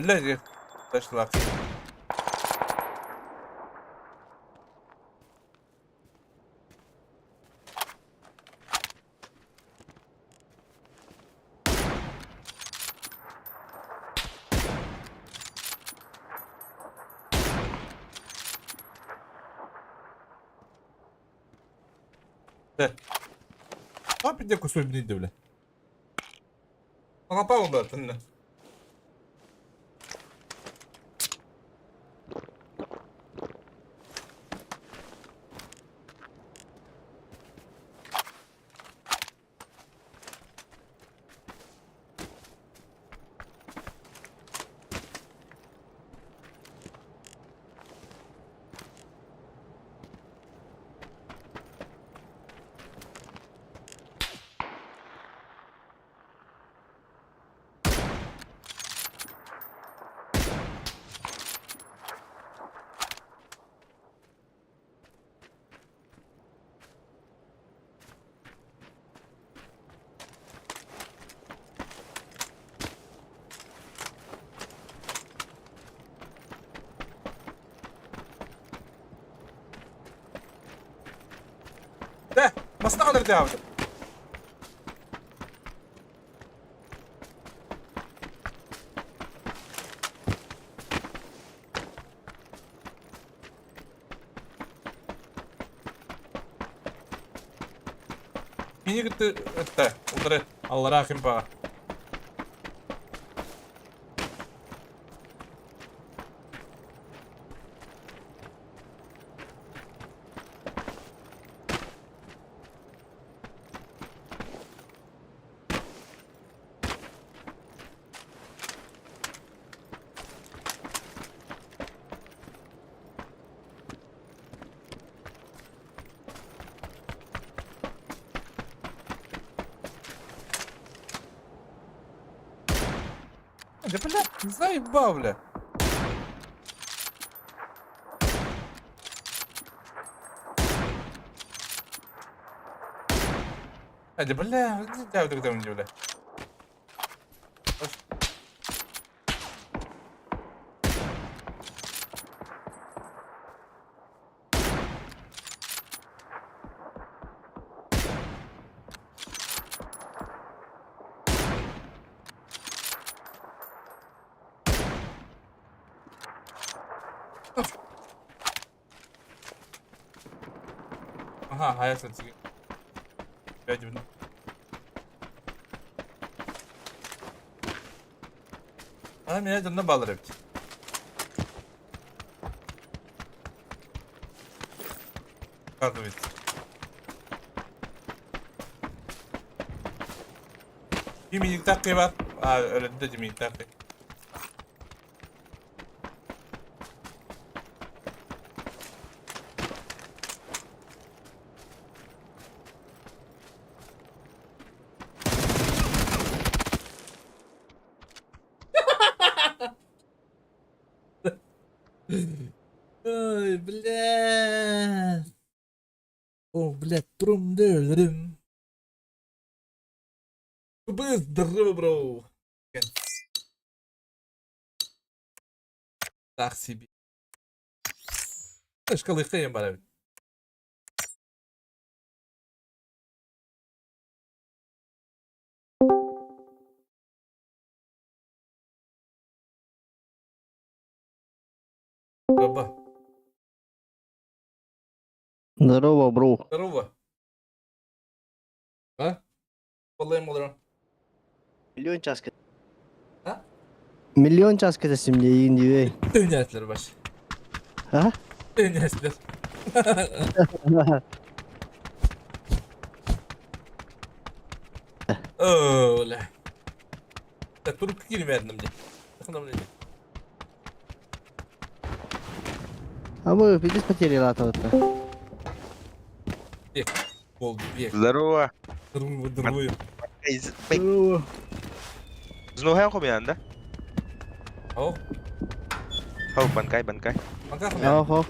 Үлләги ташлар. Да. А пиде кусок бля, бля. Ага, да, тынна. Масына kadar devam edin. Мини кытта ытта утары аллараа кимпаҕа. Да бля, заебал, бля. Hadi бля, бля. Aha, hayat satıcı. 5 минут. Ана меня дьонно баалар эбит. Кардывает. Ким такы бар. А, өлөдө дими такы. Ой, бля. О, блядь, трум дырым. Здорово, бро. Так себе. Шкалы бар эбит. Баба. Здорово, бро. Здорово. А? Полым олорон. Миллион часка. А? Миллион часка десем дейин дибей. Дөнәтләр баш. А? Дөнәтләр. Öyle. Ya durup girmedim diye. А мы пиздец потери латывают-то. Болды бек. Здорово. Здорово. Здорово. Знуһаан хомуйан да? Ау. Хау, банкай, банкай. Банкай хомуйан. Ох, ох.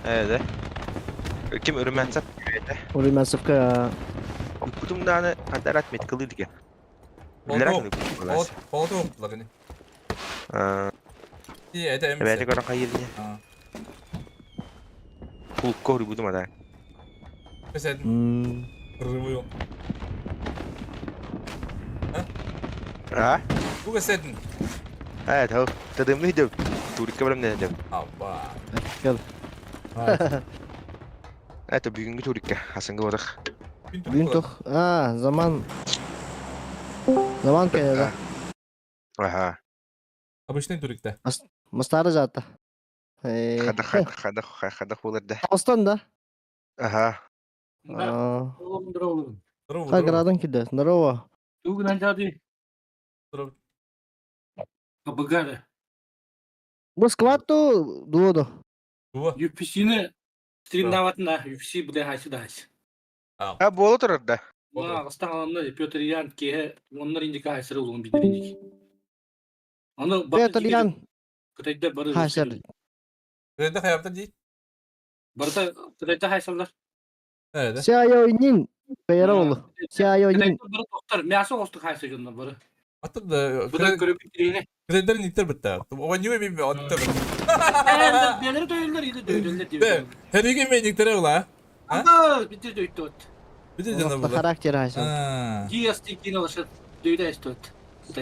Ээ, да. Ким Румянцев это? Румянцевка. Кутум дааны хантарат меткылы диге. Билер Ол ол оптулар ини. И это эмес. Эбэти көрөн хайырны. Кулукка урбудум ада. Песен. Рывую. А? Туга сетин. Ээ, тау. Тадымны деп. Турикка барам деп. Абба. Кел. Это бүгүнкү турикка. Хасанга барах. Бүгүн тух. А, заман. Заман кэлэ. Аха. Обычный турикта. Мастары жата. Хада хада хада хада болар да. Остан да. Аха. Здорово. Здорово. киде. Здорово. Здорово. Абагары. Бу скватту дуоду. Дуо. UFC-ни стримнаватына UFC буде хайсы да хайсы. А боло турар да. Ма аламны Петр Ян ке оннар индика хайсыры улун бидир индик. Аны Петр Ян Кытайда бары. Хайсыр. Кытайда хаябта ди. Барда Кытайда хайсалар. Evet. Сяйо нин. Бэйра олу. Сяйо нин. Кытайда бары токтор мясо остук хайсы жоннор бары. Аты да Будан көрүп битирине. Кытайдар ниттер битте. О не би атты. Белери дөйлөр или дөйлөр Де, дип. Хериге мен никтере ула. Анда битир дөйтү. Бүтэ Характер айсан. Диас тикин алышат дөйдә стоит.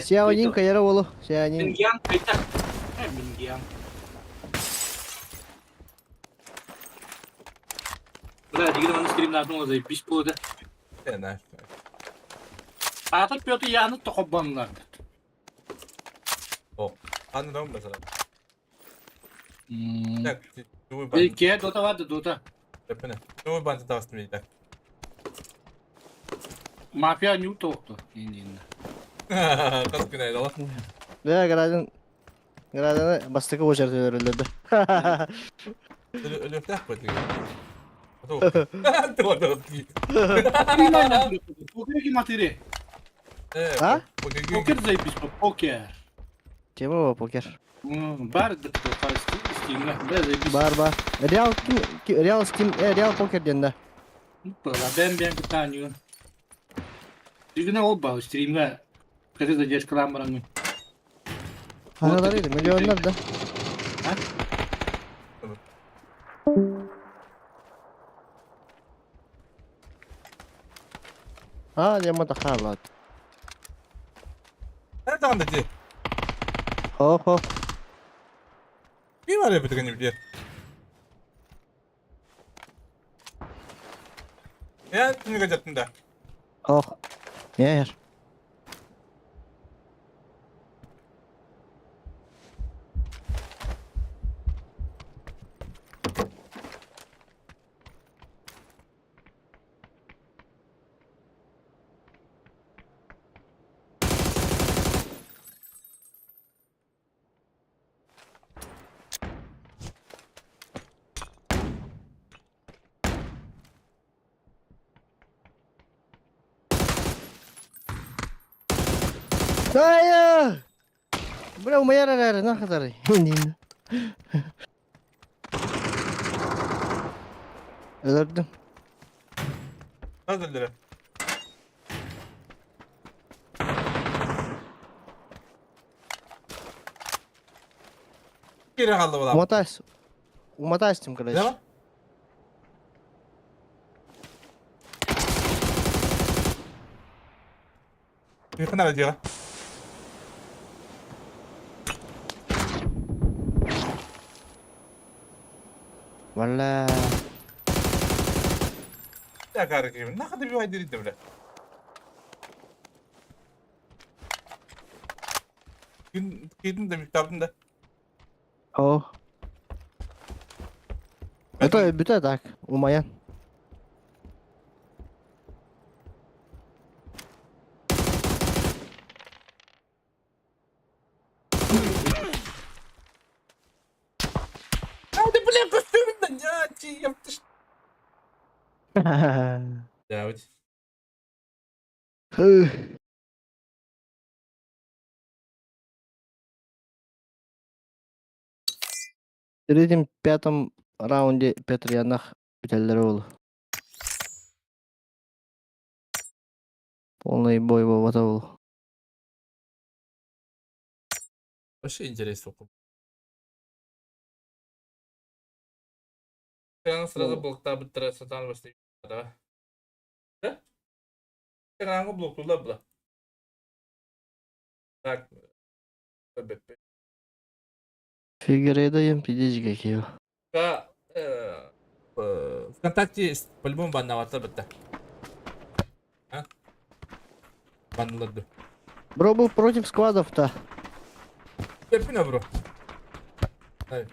Сяонин кайра болу. Сяонин. Мингян кайта. Мингян. Бля, дигин аны стримнардын олазай биш болды. Ата Петр Яны тохобанлар. О, аны дам mesela. Так, Ке дота барды дота. Эппине. Туй банты тастым дейді. Мафия ню тоқты. Енді. Қас күн айдала. Да, градин градины бастыкы очар төлөрүлөрдү. Өлөктәк бит. Покер ки матери. А? Покер заебись, покер. Тема покер. Бар стимге. Да заебись. Бар бар. Реал ким Реал стим Реал покер ден да. Бен бен кытаню. Дигине ол ба стримге. Кәте задержкалар баран. Аналар edi миллиондар да. А, дема да халат. Nerede anda di? Хо хо. Bir var ya bir tane bir. Я түнге жаттым да. Ох. Ер. Hayır. Бля, умаяр арары, нахатары. Өлөрдүм. Nasıl öldüre? Geri kaldı bu Умотайся. Умотайся, короче. Ne var? Yakın aracı ya. Valla. Ya kardeşim ne kadar bir vay dedi bile. Gün gidin de miktarın da. Oh. Это бүтэ так, умаян. Hadi bile kostümünden ya çiğ yaptı. Ya hadi. В третьем, пятом раунде Петр Янах бүтэллэр ол. Полный бой болбата ол. Вообще интересно. Sen сразу блокта быттыра сатан басты. Да. Да? Sen блок тула бла. Так. БП. Фигурейда ем пидежге кио. Ка ВКонтакте по-любому баннаватар бітті. А? Банлады. Бро был против сквадов-то. Терпи бро. Ай.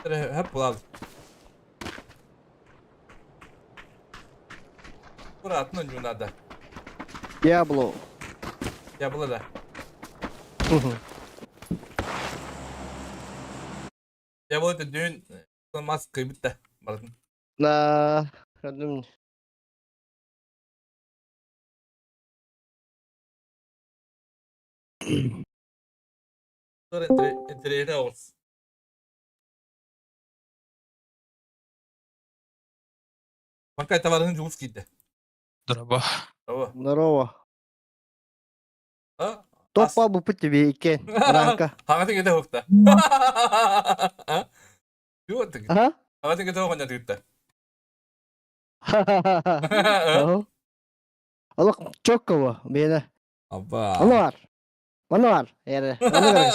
Hep булал. Аккуратно не надо. Диабло. Диабло да. Диабло это дүйін мас кыйбыт да. Бардым. На, көрдүм. Интриэһинэй оҕус. Маҥкай табаарыһын дьулус киирдэ. Дороба. Здорово. Здорово. А? Топпа буппут тебе иккен. Ранка. Хаҥатын кэтэ уһукта. Юу Ага. Хаҥатын кэтэ оҕонньор тыытта. Олох чокко бэйэ. Аба. Ону бар. Ону бар. Эре. Ону бар.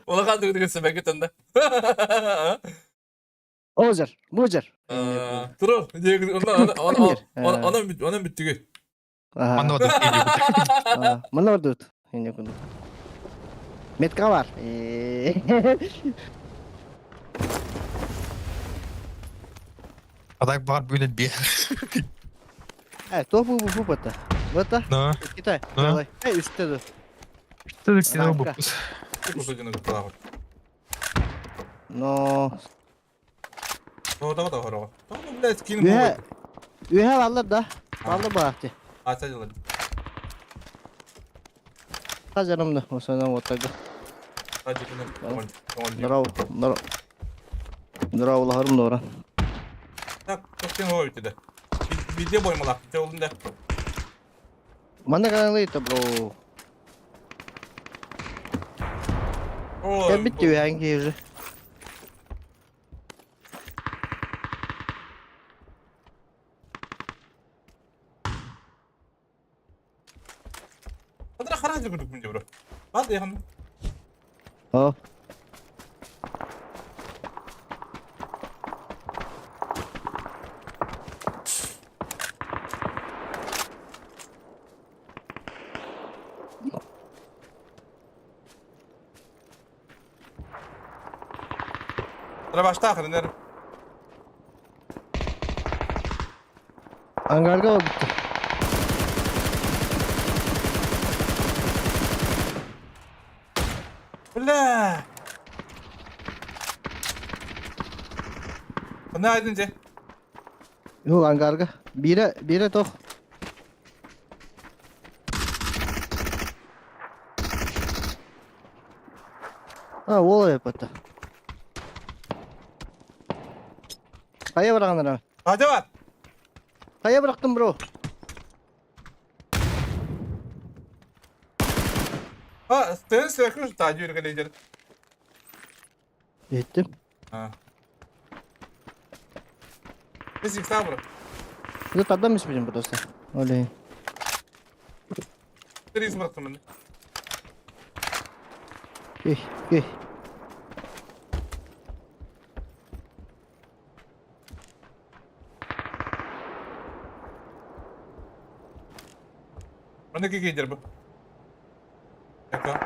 Улахан тыгытыгы сөбөкү тында. Озер, бузер. Турur. Онон онон бүттүгү. Манна барда Манна бардыбыт. Метка бар. А так бар будет бе. Э, то бу бу бу бата. Бата. Да. Китай. Да. Давай. Эй, үстэ Что ты кинул Ранка. Кусочек куталаах. Но. Тоҕо тоҕо Тоҕо, блядь, кин Үһэ. Үһэ баллар да. Баллар баахты. Ата дьылы. Хазарым да, осана отага. Здорово, здорово. Здорово, лахарым дора. Так, тоқтен ой битте. Видео боймалак. Те олында. Манна каналы бро. О. Я битти үһән уже. Хадра хараа күрдүк мин бро. Бад яхан. О. Тра башта хренер. Ангарга битти. Бля. Хана айдын же. Yok ангарга. Бире, бире тох. А, ол епата. Кая быраган Hadi var. Кая бырактым, бро? А, стен сөкүш та жүргө лидер. Еттим. А. Biz ikna bro. Тут адам испедим просто. Олей. Три бырактым мен. Эй, эй. Мына кийдер бу. Эко.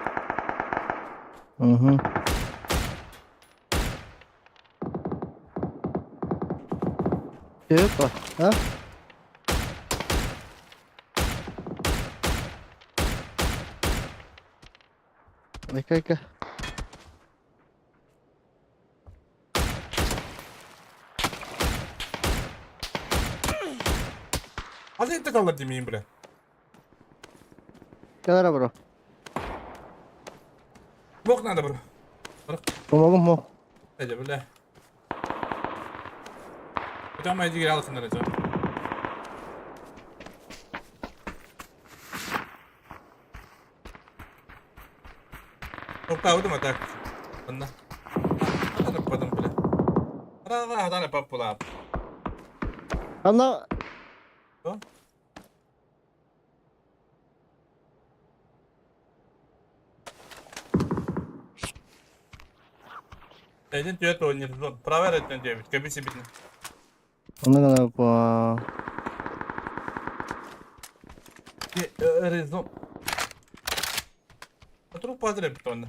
Угу. Опа, а? Айка-айка. Hadi inte kallar demeyeyim bre. Кэлэр бро. Бок надо бро. Помогу мо. Эже бля. Hocam ben gir alsınlar hocam. Тоқтабыдым а так. Онна. Хатан бля. Ара хатан паппулап. Ана Что? Один түйет ойныр. Правер өттен түйет. Көбісі бітін. Оны гана по Резон. Труп падре бит онна.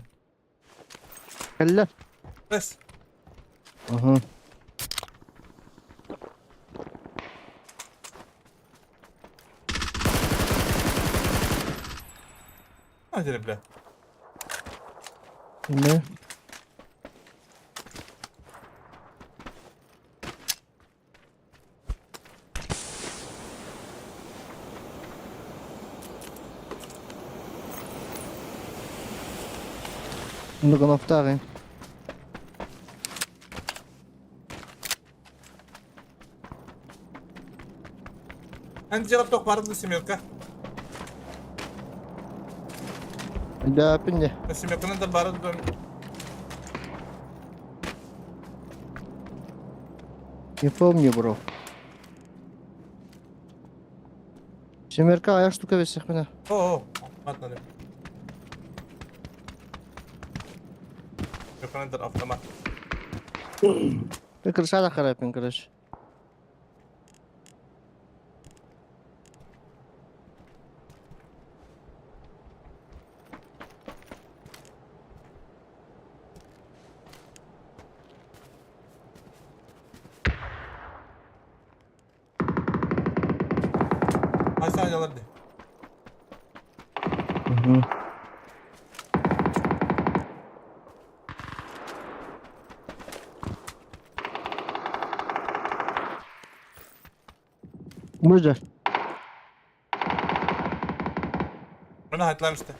Кэллэ. Бэс. Угу. Hadi бля. Ne? Нугановтары. Эн дьиэҕэр туох баар дуу семерка? Да, пинде. Семерканы да баар дуу? Не помню, бро. Семерка, а я штука весех меня. О, автомат надо. Семерканы да автомат. Ты крыша харапин, короче. Aşağı yalardı. Угу. Можно? Bunu hatlamıştı.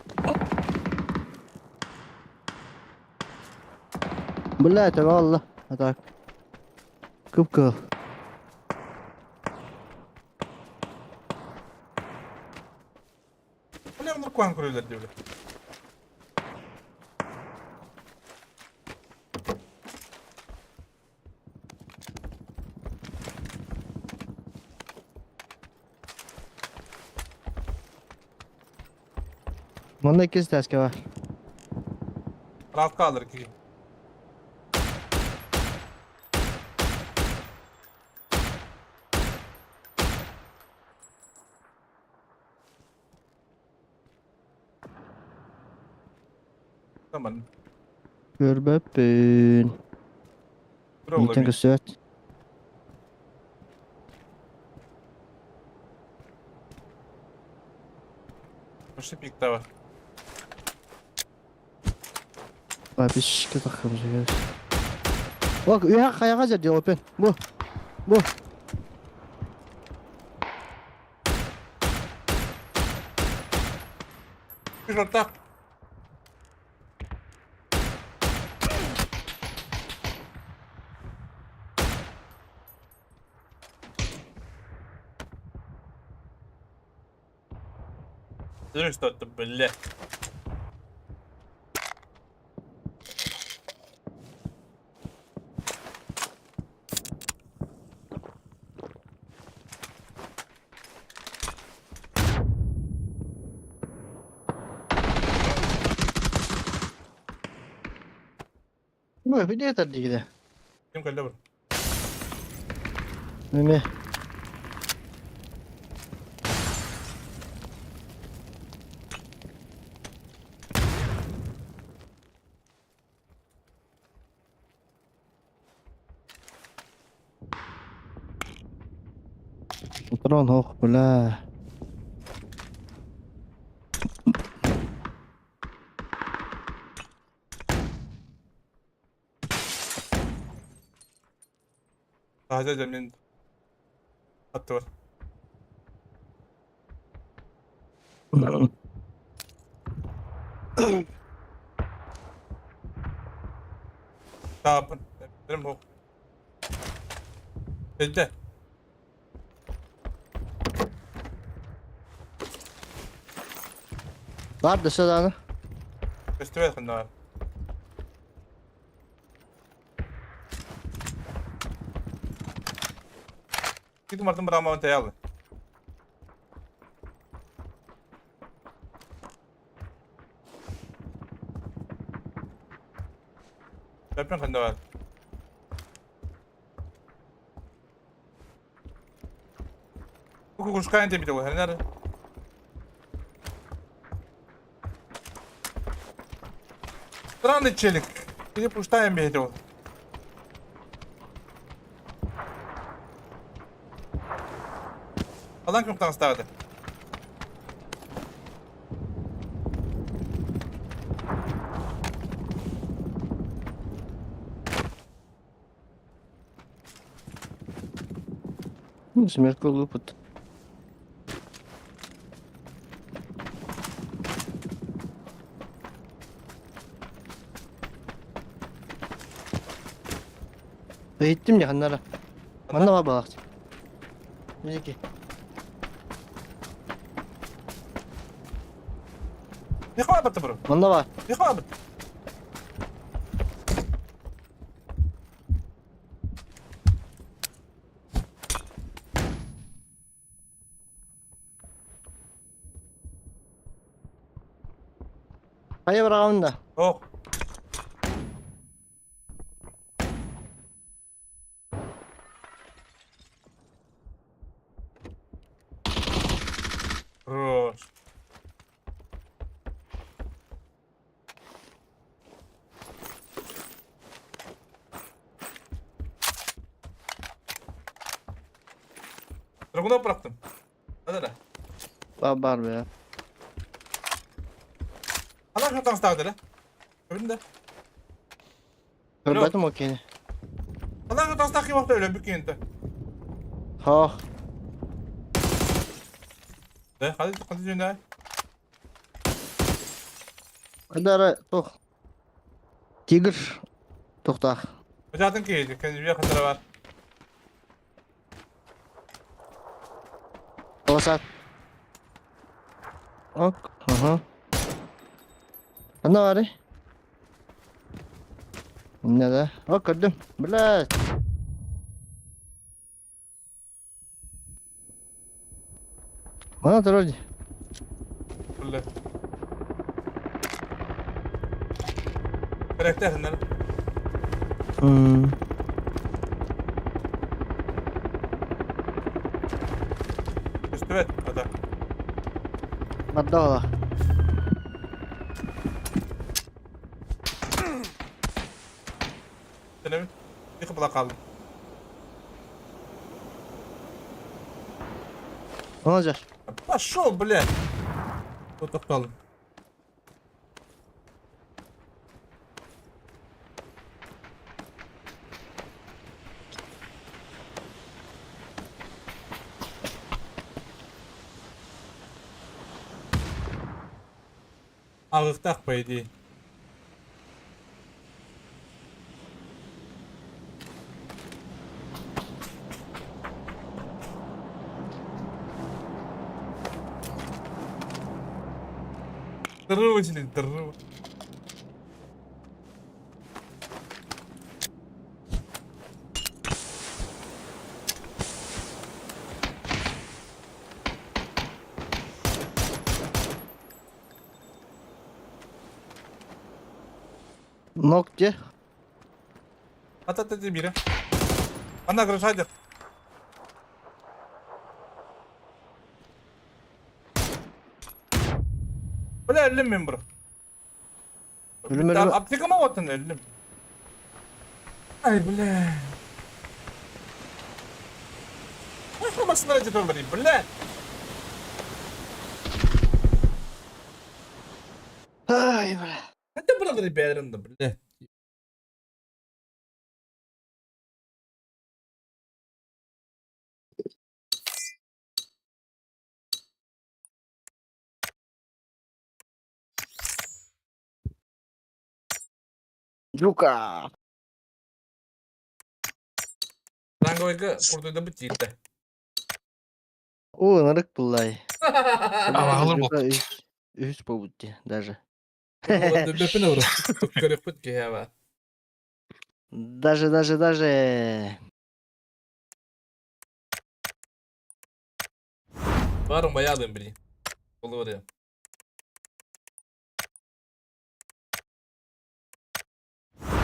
Блять, valla. А так. Кып-кыл. Bu ne bunlar kuan kuruyorlar diyor. Манна кез тәске бар. Raf kaldır ki. Tamam. Көрбөппүн. Bro Итен көсөт. Şu pikte var. Бабишке тахым жегер. Бак, уя каяга жер опен. Бу. Бу. Bir orta. Что это, бля. Бу, где это дигде? Ким кэллэ бу? Неме. Патрон, ох, бля. Taze cemlin hattı var. Tapın. Benim bu. Dedi. Бар да саданы. Көстүбэт ханна бар. Китим бардым брамавын таялы. Löpün ханна бар. Кукушкайн деп бит ханнар. Странный челик. Кини пуштаан биһити ол. Алан күн таҥастаабыта. Смерть лупит. Иһиттим дьэ ханнара. Манна баар буолаахчы. Мизики. Не хватит бро. Манна баар. Не хватит. Хайа быраҕабын да? Ох. Хорош. Драгуна bıraktım. Hadi lan. Баар баар бля. Ана şu таҥастаах дэлэ. Көрүн да. Көрбөтүм ол киһини. Ана şu таҥастаах ким охто өлөбүт киһинтэ. Хоох. Дэ, хады хады дьүнэ. Хадара туох. Тигр туохтаах. Бачаатын киһи, кэннибиэ хатара бар. Полосат. Ок, ага. Ханна баарый? Иннэ да. О, көрдүм. Блядь. Манан турар дии. Бля. Кэрэхтээх Көстүбэт, ата. Барда ола. Тэнэбит. Тихо была хааллым. Оно дьэ. Пошел, блядь! Тохтоллум. Аҕыктаах по идее. Здорово, здорово. Нок дьэ. Ата ата бире. Ана грышадер. Бля, өллүм мин бро. Өлүм өлүм. Аптекама оттан өллүм. Ай, бля. Ой, машина жетоллар, бля. Ай, бля. Это брат ребята, бля. Жука. Ранговойга курдуйда бит жигиттэ. Оо, ынырык буллай. Абаҕалар буолбут. Үһүс буолбут дии даже. Дөбөпүн обро. Көрөкпүт киһи ба. Даже, даже, даже. Барым баядым били. Болур.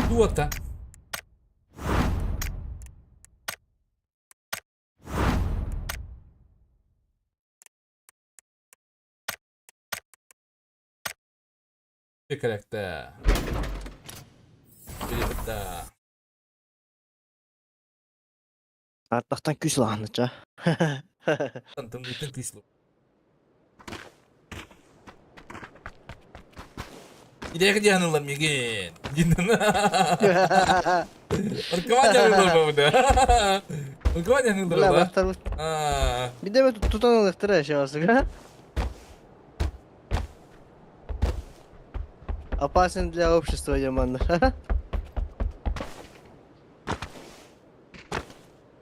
Туота. Karakter. Билибит да. Ардахтан күүс ылаһыныча. Тымныытын күүс ылып. Идээх диэн ылла мигин. Аркама диэн ылла бабыда. Аркама диэн ылла Бля, ба. бахтар Bir de tutan alıktır aşağısı. Опасен для общества, Яман.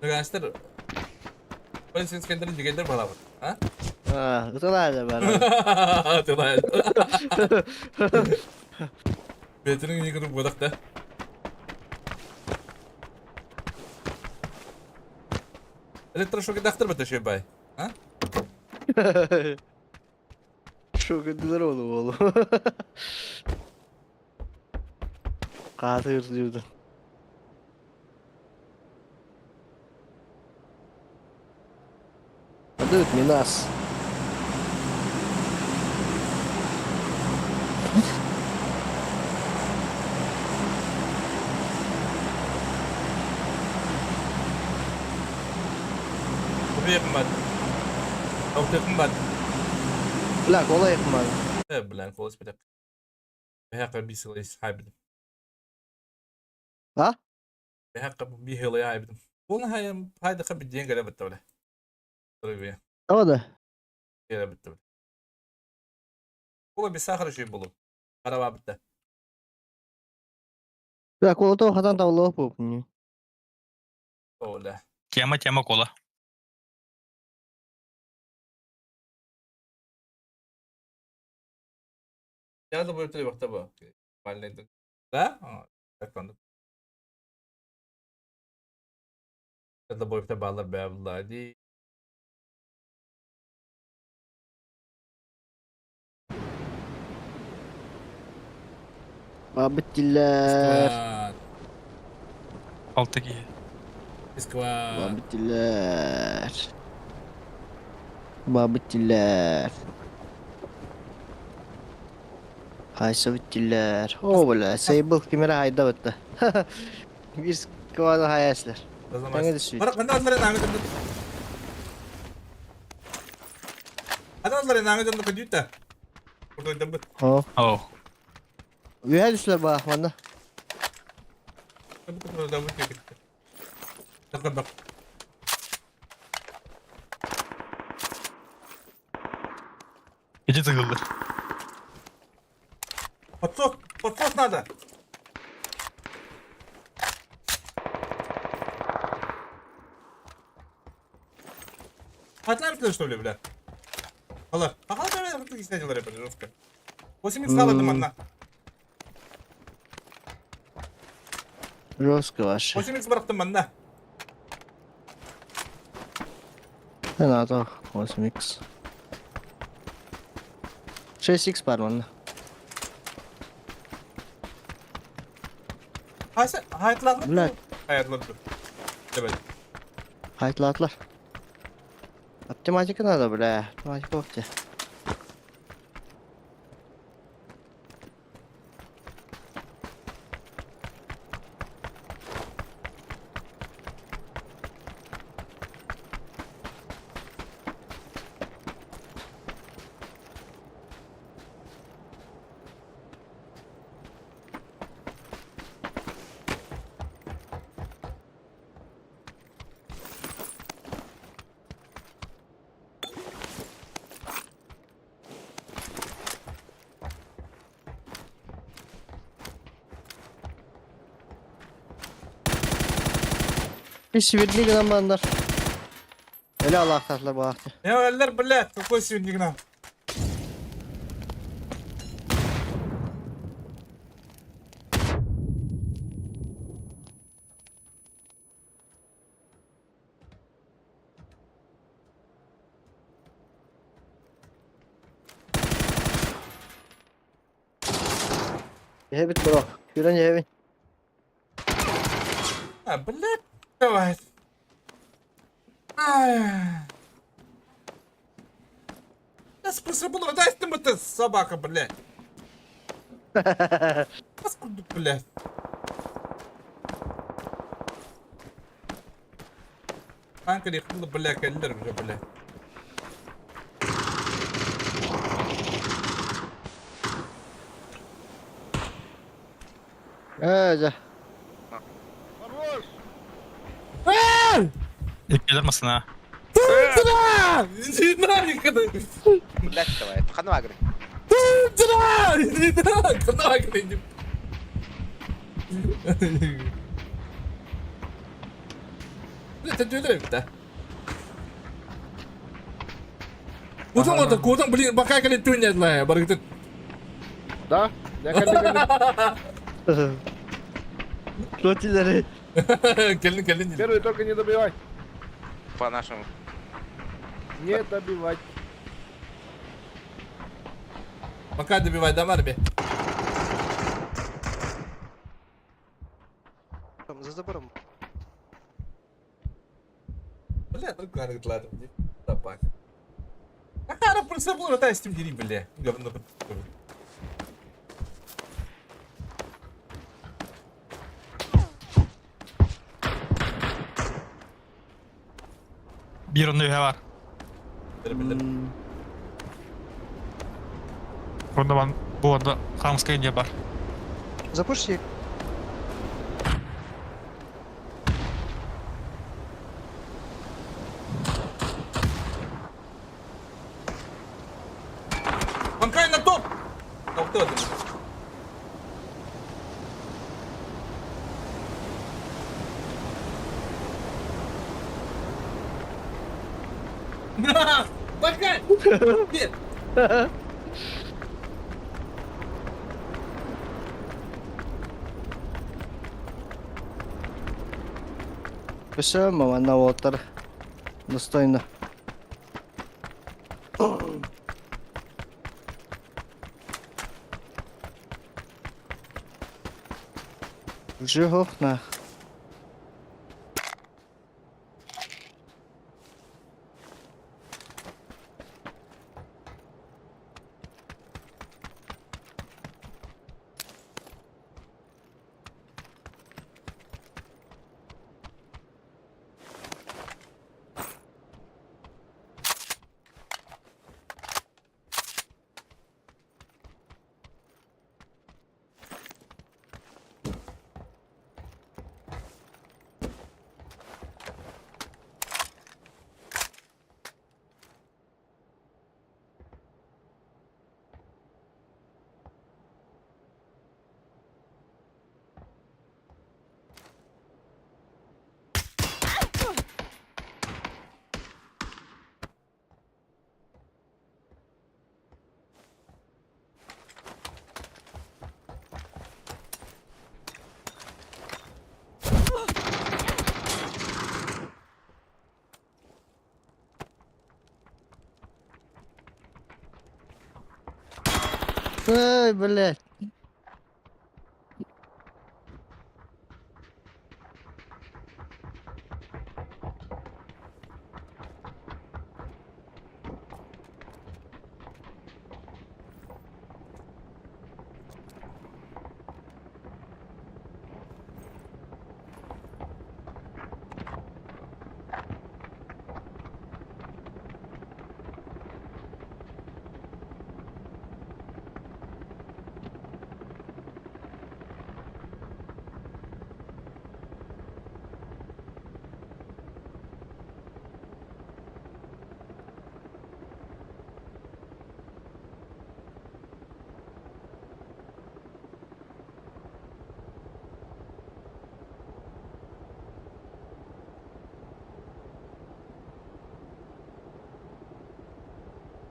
Гангстер. Полицейскийлер дигендер балабыт. А? А, ытылаада бар. Ытылаада. Бетінің не курдук буолах да. Электрошок дахтыр бата бай. А? Шок ettiler oğlum oğlum. Katil diyordun. Падают Минас. Кубе қымбат. Өте қымбат. Бля, кола yakın Э, бля, кола спитак. Бэхэ бисылай хайбидим. А? Бэхэ бихилай хайбидим. Бұл хайым хайда қабы деньги лебет бля. Дорогие. О да. Лебет бля. Кола без сахара еще было. Караба бітті. Бля, кола то хатан тавлоо буп. О, да. Тема, тема кола. Я думаю, ты вахта ба. Да? Так он. Это будет баллар бәблади. Бабыттилер. Алты киһи. Исква. Бабыттилер. Бабыттилер. Хайса биттилер. О, бля, сейбл кимere hayda bitti. Bir skvada hayaslar. Тэҥэ түсүйт. Барак манда азлар наңы дымды. Ада азлар наңы дымды көдүтә. Курдой дымды. О. О. Үһә түсүлөр ба, манна. Дымды дымды кетти. Так бак. Иди тыгылды. Подсос, подсос надо. Атлантия, что ли, бля? Алар. Ага, да, да, ты сидел, бля, жестко. 8 стало манна. Жестко ваше. 8 барахтым манна. Не надо, 8x. 6x бар манна. Хайсы, хайтлады. Бля. Хайтлады. Evet. Haytladılar. Оптиматика надо, бля. Оптиматика опти. Bir sivirli гынан banlar. Öyle Allah aktarlar bu akti. Ne öller, блядь, какой сегодня гнам? Yehebit bro. Yürün yehebit. А, блядь, давай. Ай. Я способен, дай ты ты собака, блядь. Паскуду, блядь. Танк рехнула, бля, кэллэр уже, бля. Ээ, дьэ. Иккилэр масына. Тутра! Иди нафиг это! Блядь, давай. Ханна агры. Тутра! Иди нафиг! Нафиг иди! Бля, это дүйдер эбит да. Кутан ота, кутан, блин, пока кэлин түннэдлэ, барыгытын. Да? Я кэлли Ротилери. Кэлин, кэлин. Первый только не добивай. По нашему. Не добивать. Пока добивай, да, Марби? За забором. Бля, только арыгытлады. Табак. Ахара, просто было та с тем дери, бля. Говно. Биир онно үһэ бар. Онно бан бу онно Хамская не бар. Запуши. Банкай на топ! Топ ты На! Банкай! Нет! Көсөм манна уолаттар. Достойно. Уже хохна. Эй, блядь.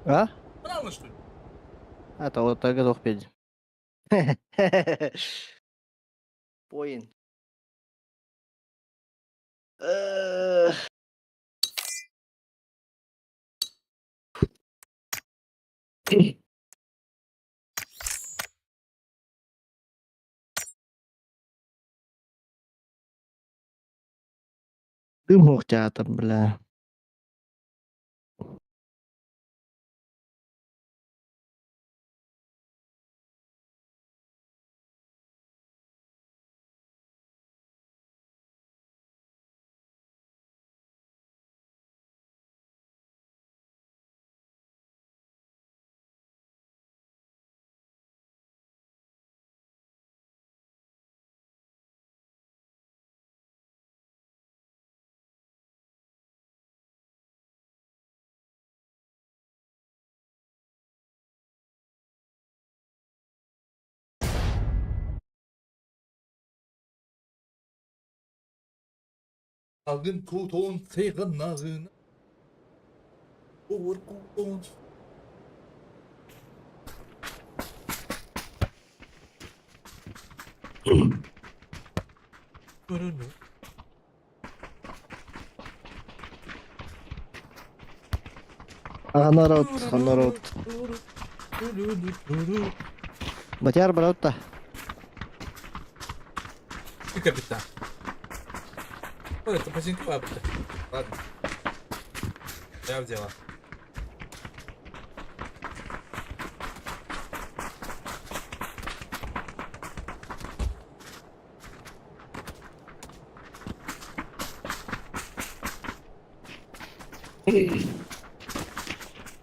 А? Правильно, что ли? А то вот так готов петь. Поин. Эх. Дым театр, бля. Салгын кутун сыгыннаҕына Буор кутун А народ, а народ. Батяр бараутта. Ты капитан. Ой, это починка Ладно. Я в дело.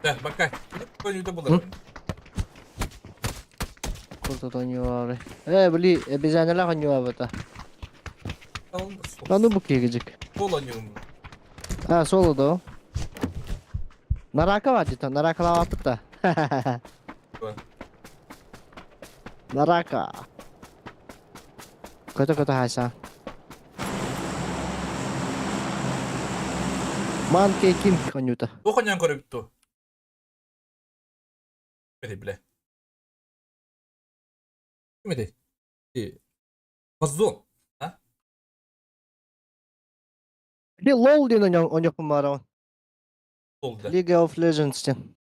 Так, пока. Кто-нибудь был? Куртотоньюары. Э, били, обезьяналар ханьюабыта. Ану бу кигижик. Полонюм. А, соло до. Нарака вадита, нарака лавапыта. Нарака. Көтө-көтө хайса. Манке ким конюта. Уханян көрөбүтту. Ким биле. Ким этэй? Базон. А? Би LOL диэн оньоппун баарабын. LOL да. League of Legends диэн.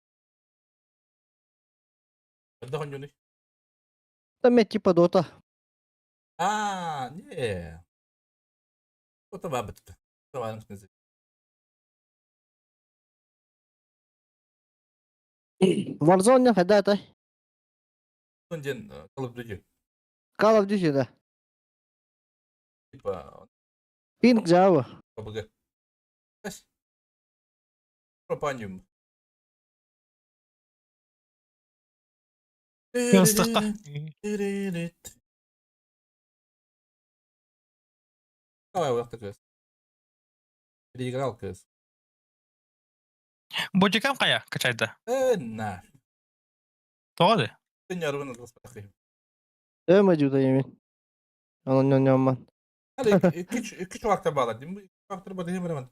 Хайдах оонньуунуй? Там типа Dota. А, не. Dota баабыт. Dota Warzone диэн хайда этэй? диэн Call of Duty. Call of Duty да. Типа Pink Java. ПБГ. Пропаниум. Ыстықта. Давай, вот так Переиграл КС. Бодикам қая качайды. На. Тоғады. Ты не рванул, господи. Öme juda yemin. Onun ньомман. Икки чувак бала. Фактор бада не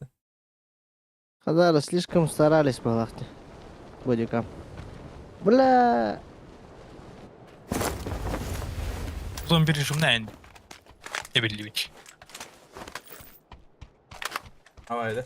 Хадара слишком старались балахты. Бодикам. Бля. Зомби режимнен. Эбилибич. Давай, да?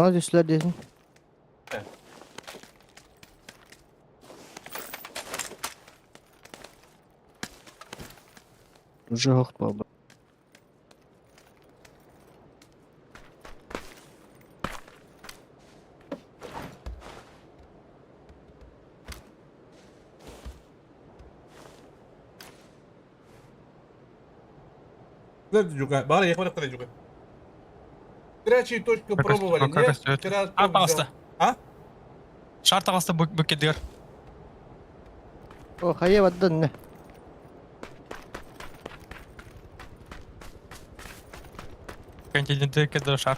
Ана түстүлэр диэтин. Уже хох буолба. Бары, я хватит Горячие точка пробовали, нет? Вчера Шар тағысты. А? Шар тағысты бөккедер. О, хайа баддан не. Континенте кедер шар.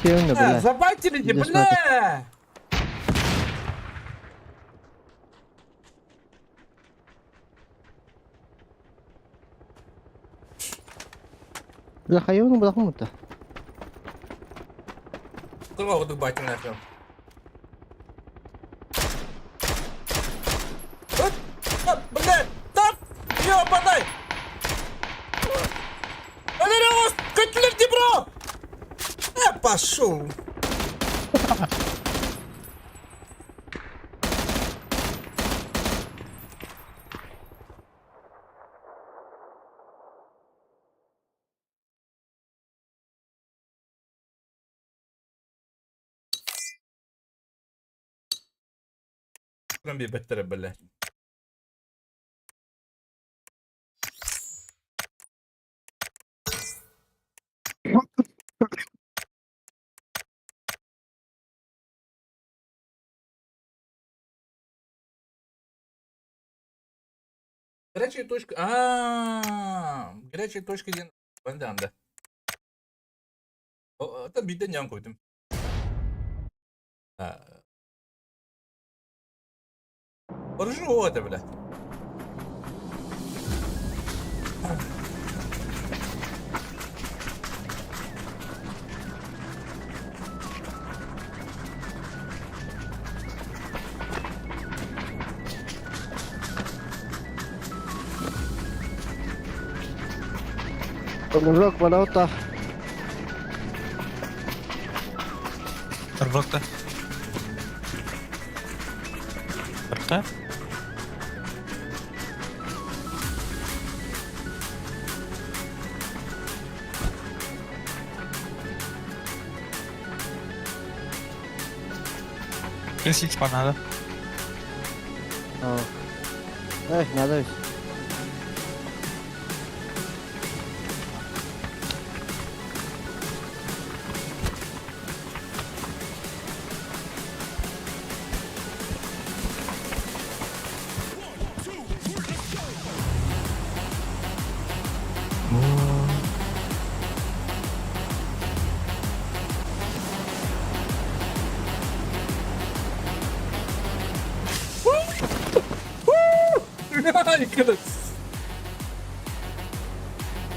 Бля. Забайтили, бля! Бля, хайа оны бұлақмын бұта. Кырга кудук байтин нахер. Бля, так, ёбаный! Алерос, котлети, бро! Пошел! Беттер, бля. Горячая точка. Аа, горячая точка диэн банда. Оттон биирдэ ньаан койдум. Ржу это, бля. Рывок ворота. Рывок-то. Рывка? Плюс X надо. Эх, надо.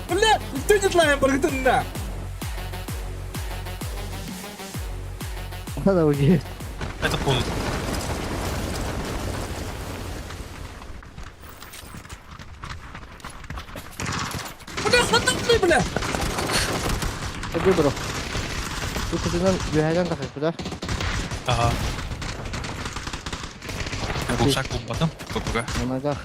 Бля, ты не баргытынна. Надо уйти. Это будут. Бля, хватай, бля. Где бро? Тут куда үһәдән тахай куда? Ага. Булсак булбатым. Көпүгө. Намага.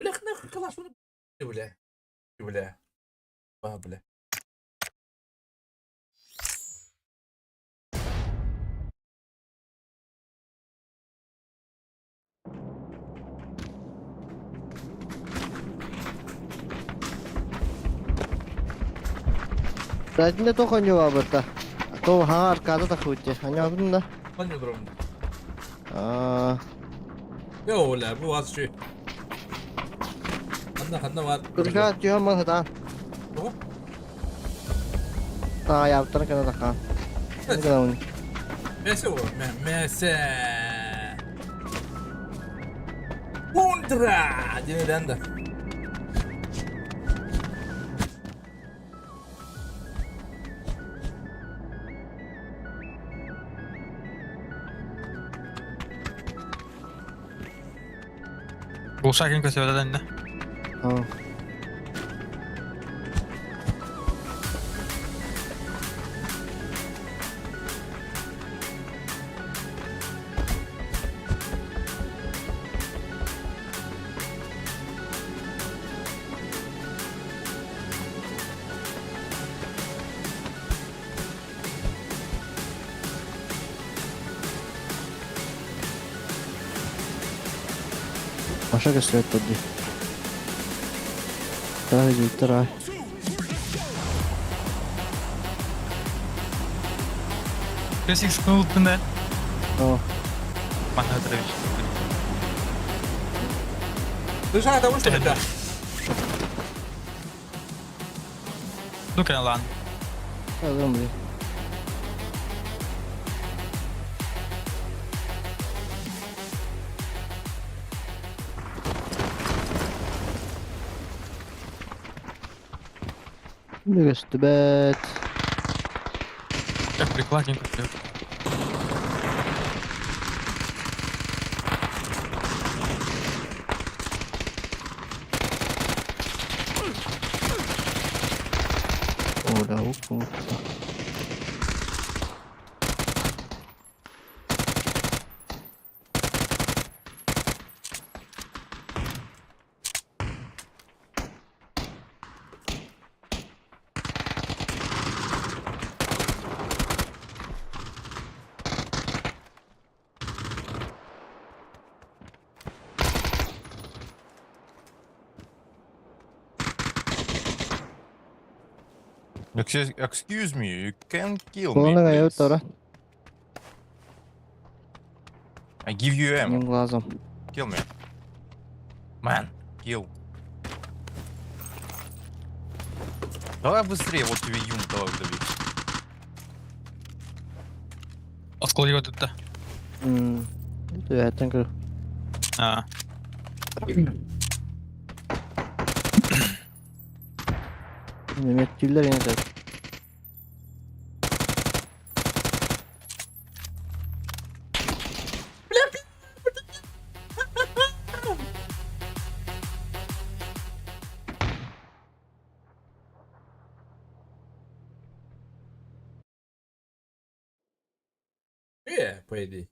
Бля, нахуй калаш, бля. Бля. Ба, бля. Дайдында тоқ ойнау абырта. То ха аркада да хуйте. Аня абын да. Ханю дром. Аа. Йо, бля, бу аз чүй. Ханна ханна бар. Кырга түйөн ман хата. Ого. Та яптар кана така. Кана уни. Мәсе о, мәсе. Ундра! Динеден да. Булсак ким көтөбөдөн да. Аа. Маша көстөрөт туди. Тара життер. Плюс X кылыптын да. Оо. Мана өтөрөбүч. Ты же того, что это? Дукен лан. Адам бли. Көстүбэт. Как прикладник көтөбөт. Оля, уку. Excuse me, you can kill me, Колонна я please. втора. I give you ammo. Одним глазом. Kill me. Man, kill. Давай быстрее, вот тебе юм, давай дави. Осколок тут. Я так А. Mehmet yine de. По идее.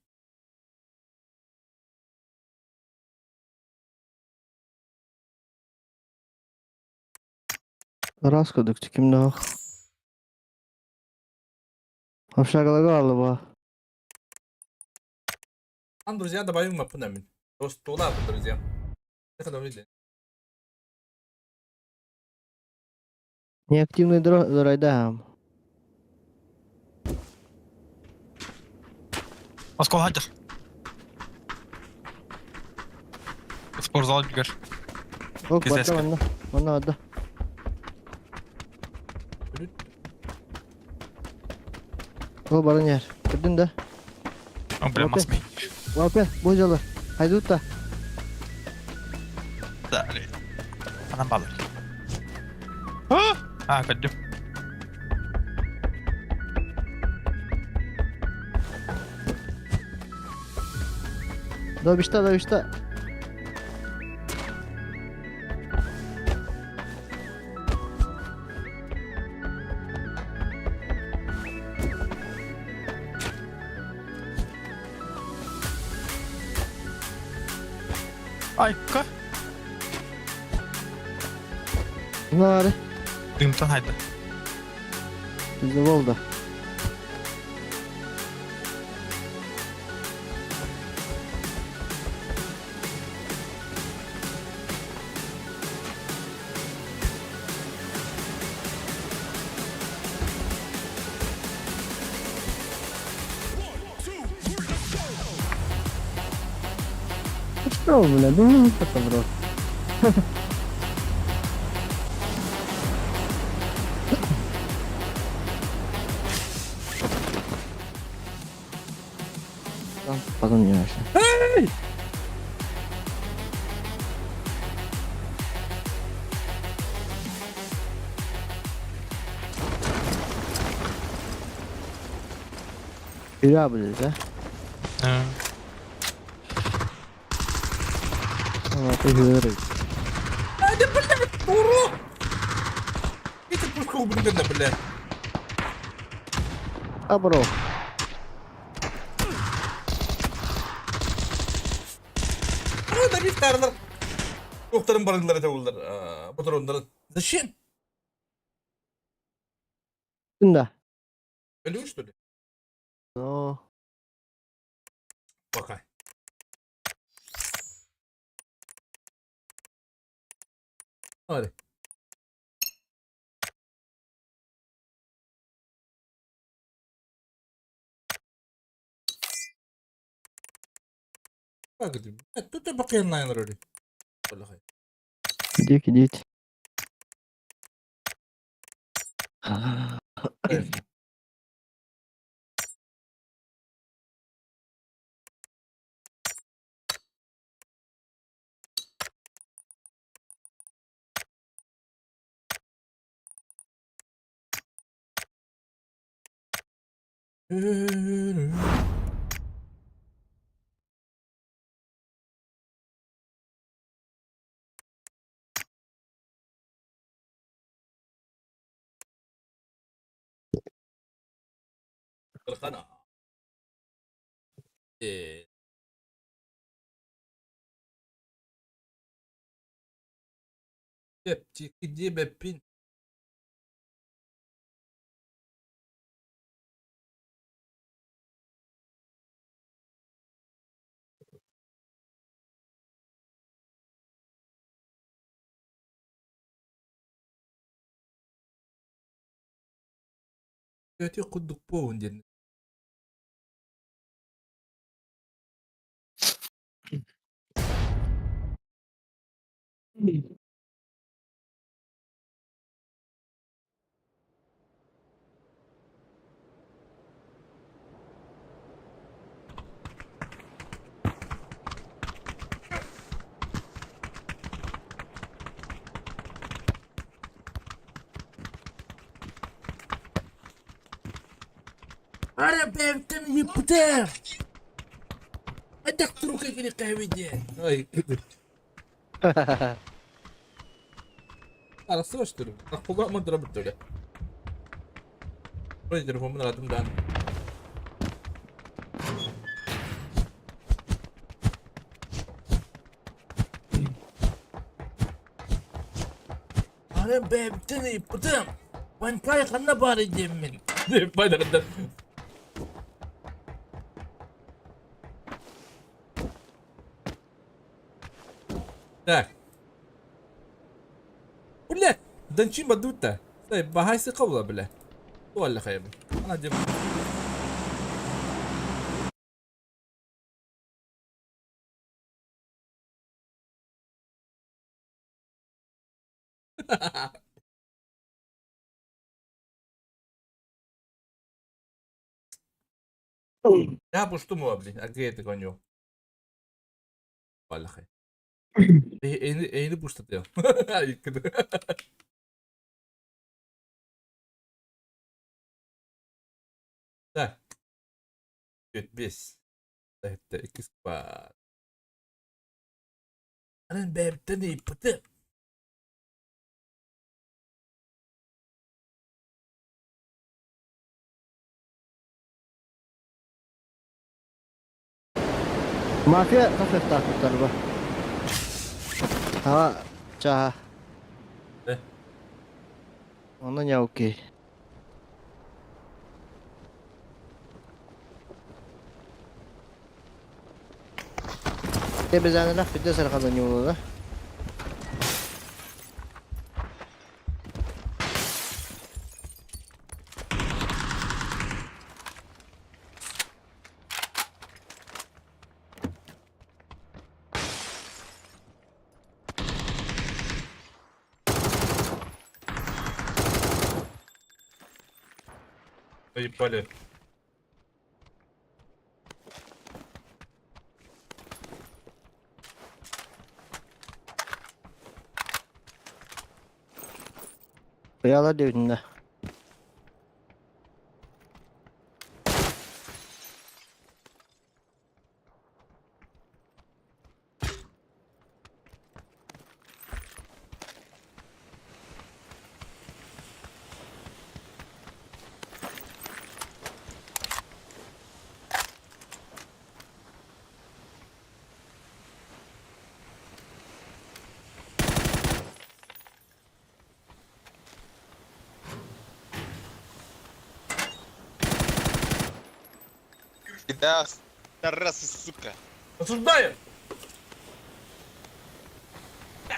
Раз кодук кимде ох. Общагалага алыба. Ан, друзья, добавим мапу намин. Просто ладно, друзья. Это добрый Неактивный дроидам. Осколок хадер. Спортзал бегер. Ок, Пиздец. барда манна. Манна барда. Ол баран yer. Кирдин да. О, бля, Опа. масмей. Лапе, божала. Хайдута. Да, бля. Анам балыр. А, А, каддим. Добишта, добишта. Айка. Нары. Дымтан хайда. Bizde oldu. Что, бля, думаю, это в рот. Там потом не нашли. Бля, блядь, да? А. А, ты говоришь. А, да, блядь, урок! Это пушка убрыгана, блядь. А, бро. Ну, да, бит тарлар. Докторым барылар это улар. Патрондар. Зачем? Да. Алю, что ли? Но. Пока. Hadi. Тут бақиян найын роли. Идите, идите. القناة. إيه. Бепин. Өтө курдук буолун диэн. Ара бэйэбиттэн ыйыппытым. Хайдах турука кини кэһэбит диэн. Ой. Арахсыбаш что ли? Ахпуга мандыра бүттүлэ. Ой, телефонун арадым да. Аны бэйэбиттэн ыйыппытым. Ванькай ханна баар диэммин. Байдагыттан. Так. Бля, данчин бадута. Бахайсы кабла, бля. Туалла хайбы. Ана дем. Я пуштуму, блин, а где это гоню? Балахай. Эйни пуштатыам. Так. Бес. Иккис баар. Анан бэйэбиттэн ыйыппытым. Мафия кафехтаахпыттар бу. Аҕа чааһа. Э. Онно ньаукей. Тебезанылах бидде сархана ньуулана. Поебали. Ыйаалар диэбитиннэ. Пидас, пидорасы, сука. Осуждаю!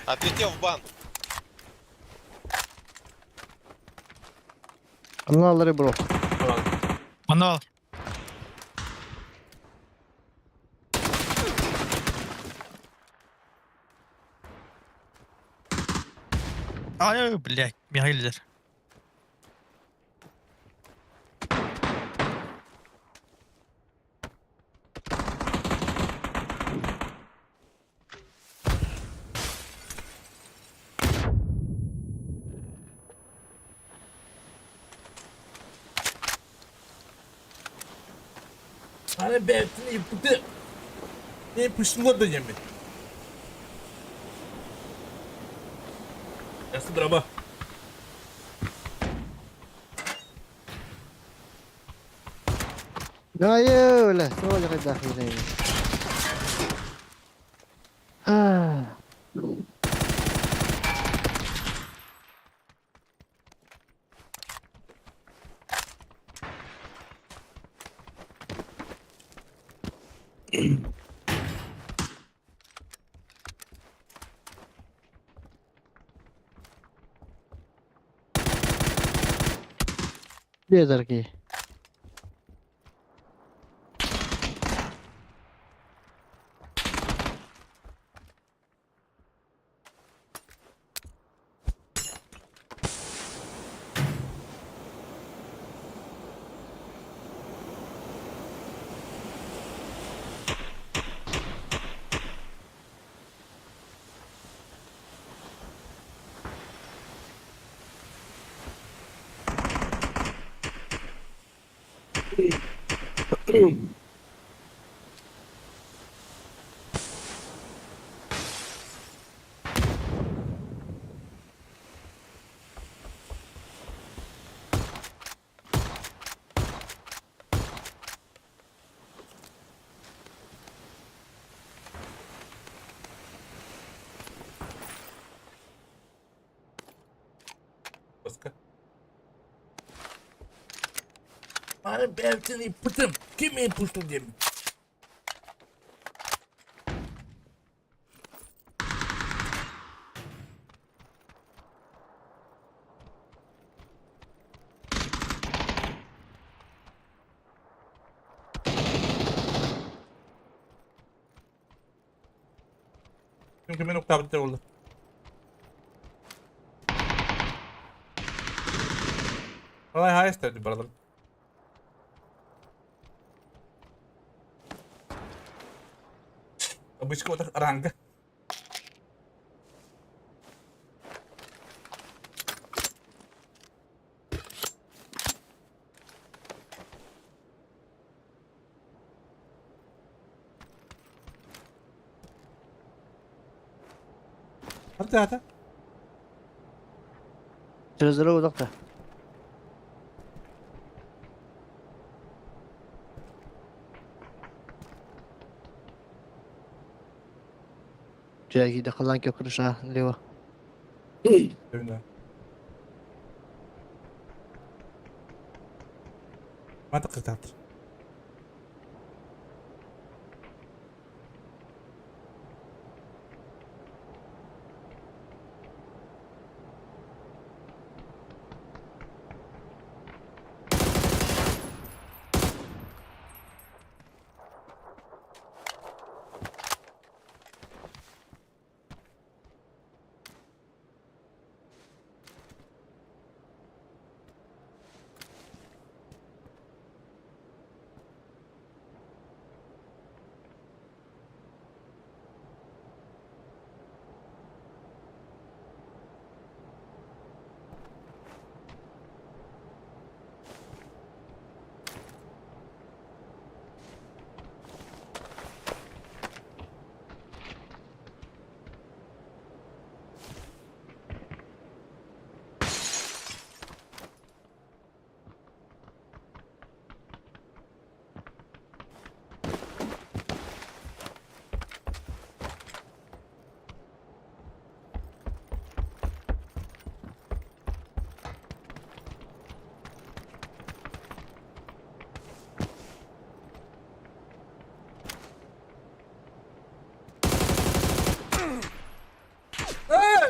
Отлетел в бан. Анна ребро. Манал. Ай, блядь, Михаил. Аны бэйэбиттэн ыйыппытым. Не пуштулар да диэммин. Ясы драба. Айыы, бля, тоҕо хайдах билэйин. Биэдэрги. Баска. Маны бэйэбитин ыыппытым. Ким ыыппытын диэммин. Çünkü мен уктаабыт буолла. Алай хайста баралар. Обычка вот ранга. Хата Трезору удахта. Дьэ, киирдэ халлаан крыша лево. Дövünэ. Мата кытаатыр.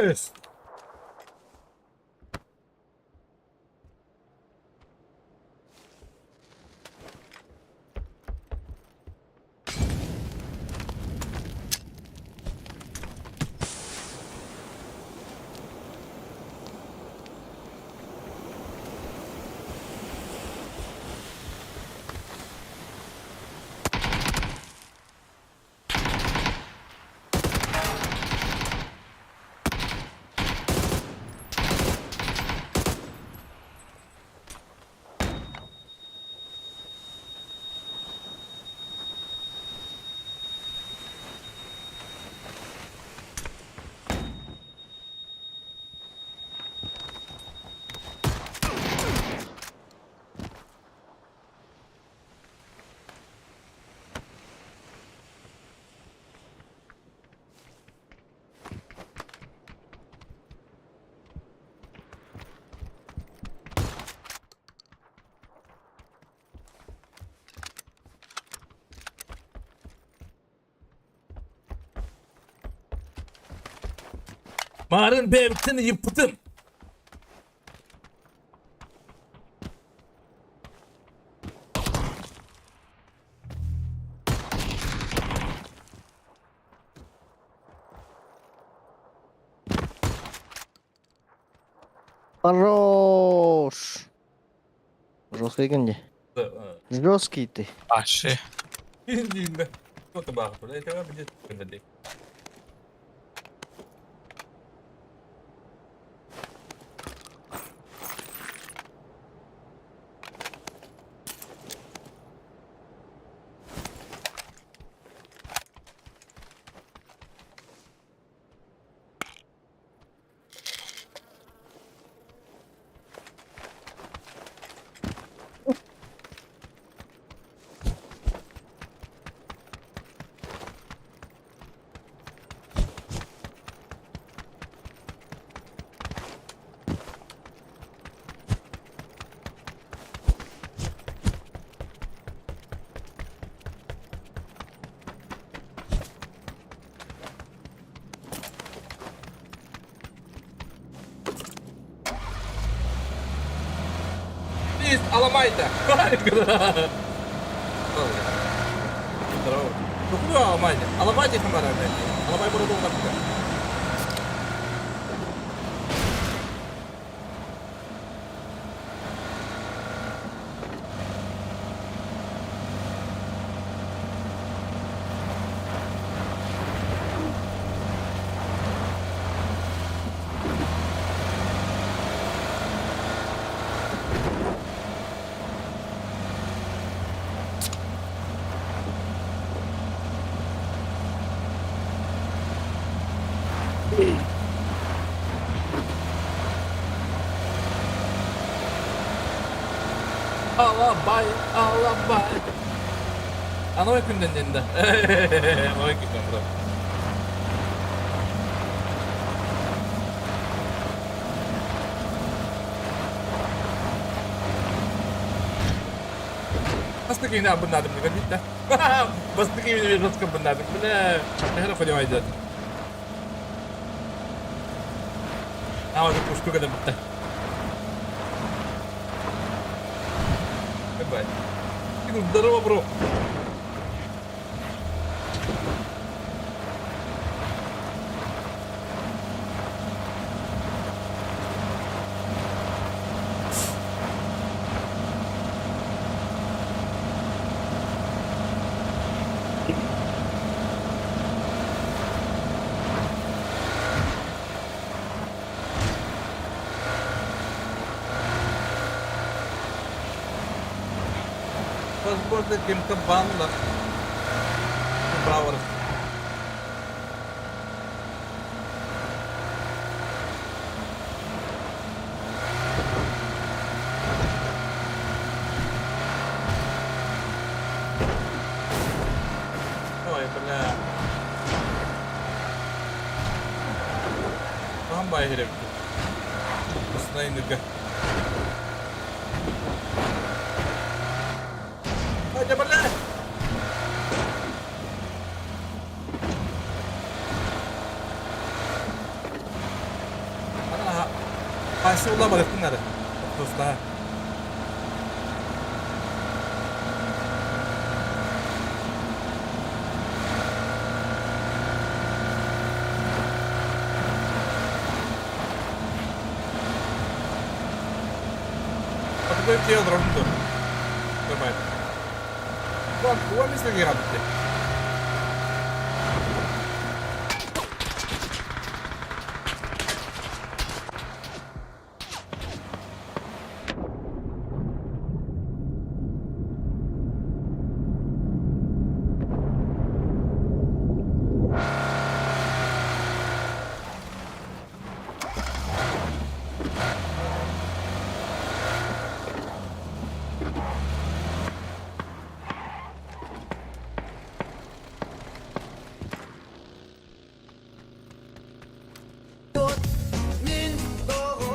Эс! Марын бэйэбитин ыыппытым. Хорош! Жесткий екен де. Жесткий ты. Вообще. Кто-то бах, бля, это будет кэллэ. Лист, аламайда! Здорово. Ну аламайда? Аламайда хамара, Аламай буруду унапка. Алабай, алабай. Анау күнден енді. Анау күнден, бро. Бастакы абыннадым не да. Бастакы жестко абыннадым. Бля, я понимаю, идет. А, вот эта штука да бутта. Ебать. Здорово, бро. Возможно, кем-то банда. Браво. Ой, бля. Там байреп. Уснайныга. Hadi бля! Хайсы ула барыптын ары. Достар. Атыбай тел дронду. Давай. Бак, уамислеги рабыты.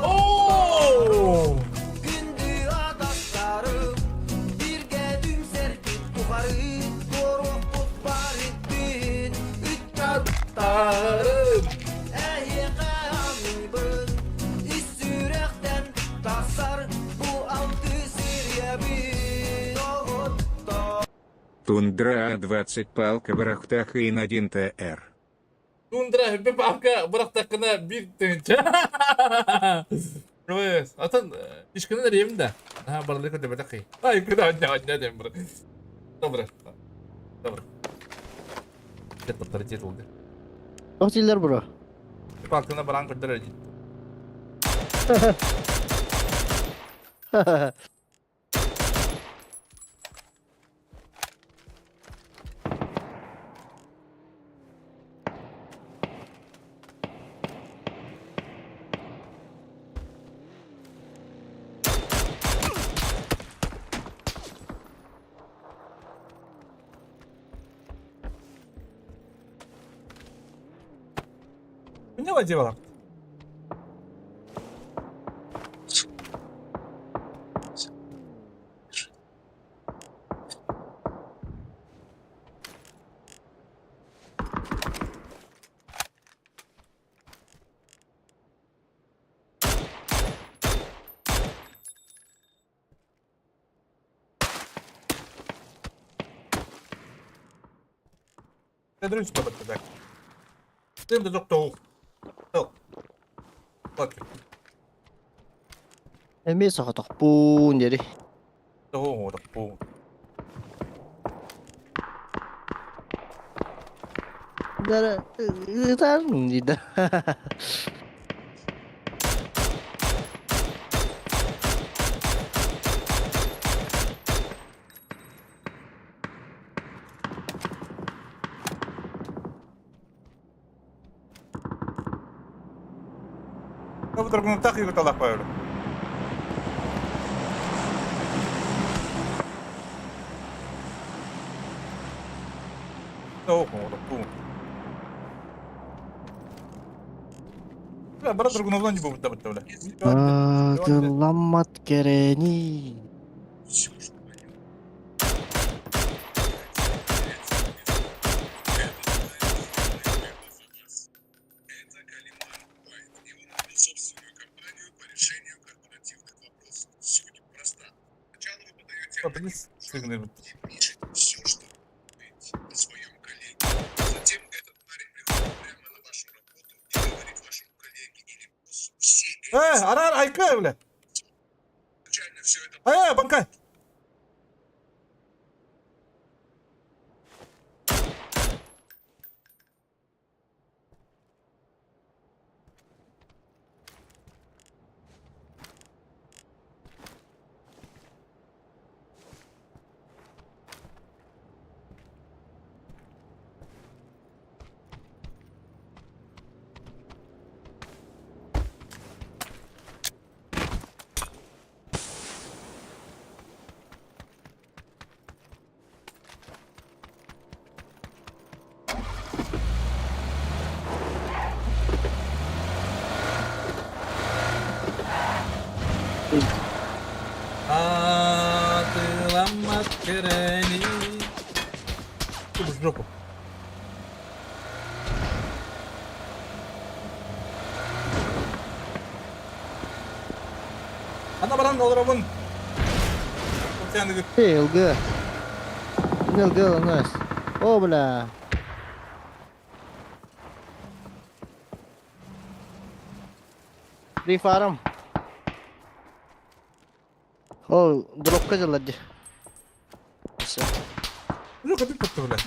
Оо! Тарым. Тундра А20 палка барахтаха и 1 ТР. Тундра бапка бырахтакына бир тыынча. Атын ишкинен эрийэбин да. Наһаа барылы көрдөбөтөх кий. Ай, күнэ анньа анньа диэн бары. Добре. Добре. Дед авторитет болды. Тоқ дииллэр бро? Палканы баран көрдөр дии. Не дело? Эмиэ соҕотохпун диэри. Ытар да. Атыламмат кэрэни. Атыламмат кэрэни. В жопу. Ана баран олоробун. Эй, ЛГ. ЛГ у нас. О, бля. Прифаром. О, дропка дела. Все. Ну, как ты бля.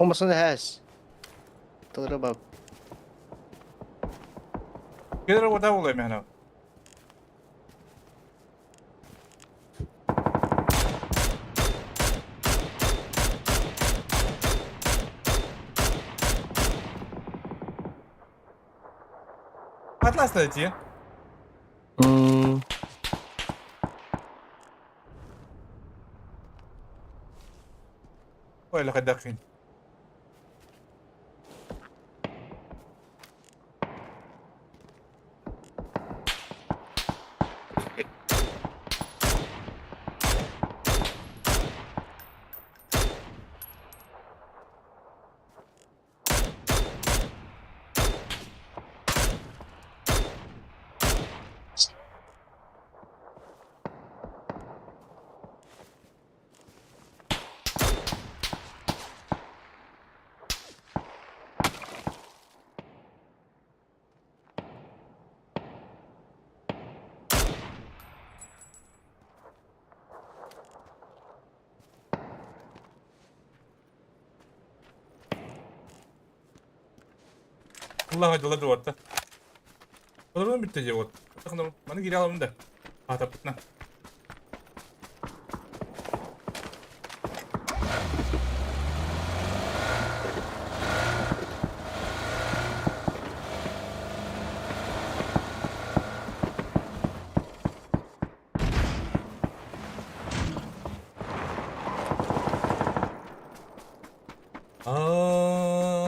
Olmasın häs. Тылыры бап. Кедер вода буолуо мээнэ. Атлас дии. Ой, хайдаххын. Аллаха дьыла дуорта. Олорон бүттэ дьэ вот. Маны киирэ аламын да. Аатаппытына.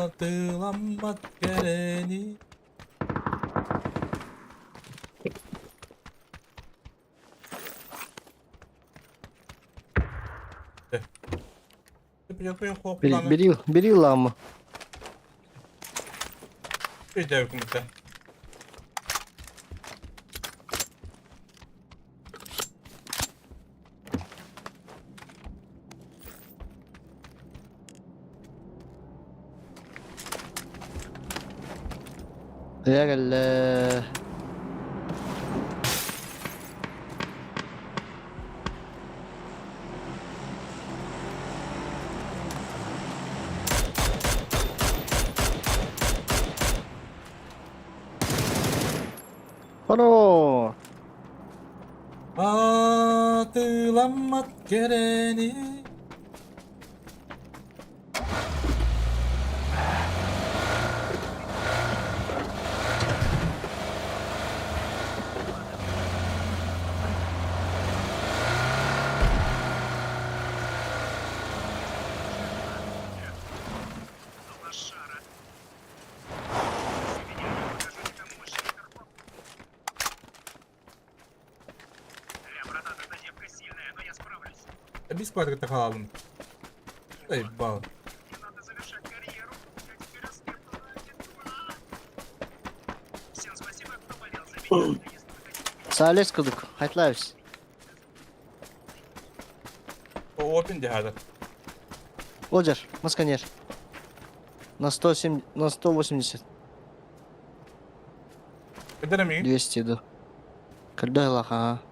Атыламмат кэрэни Бери, бери ламу. Кэллэ. Хоро! Атыламмат кэрэни Биир квадраты хаалын. Заебал. Салес кудук. Хайтлайвс. Опен дехада. Оджер, масканер. На 107, на 180. Когда ми? 200 иду. Когда лаха, ага.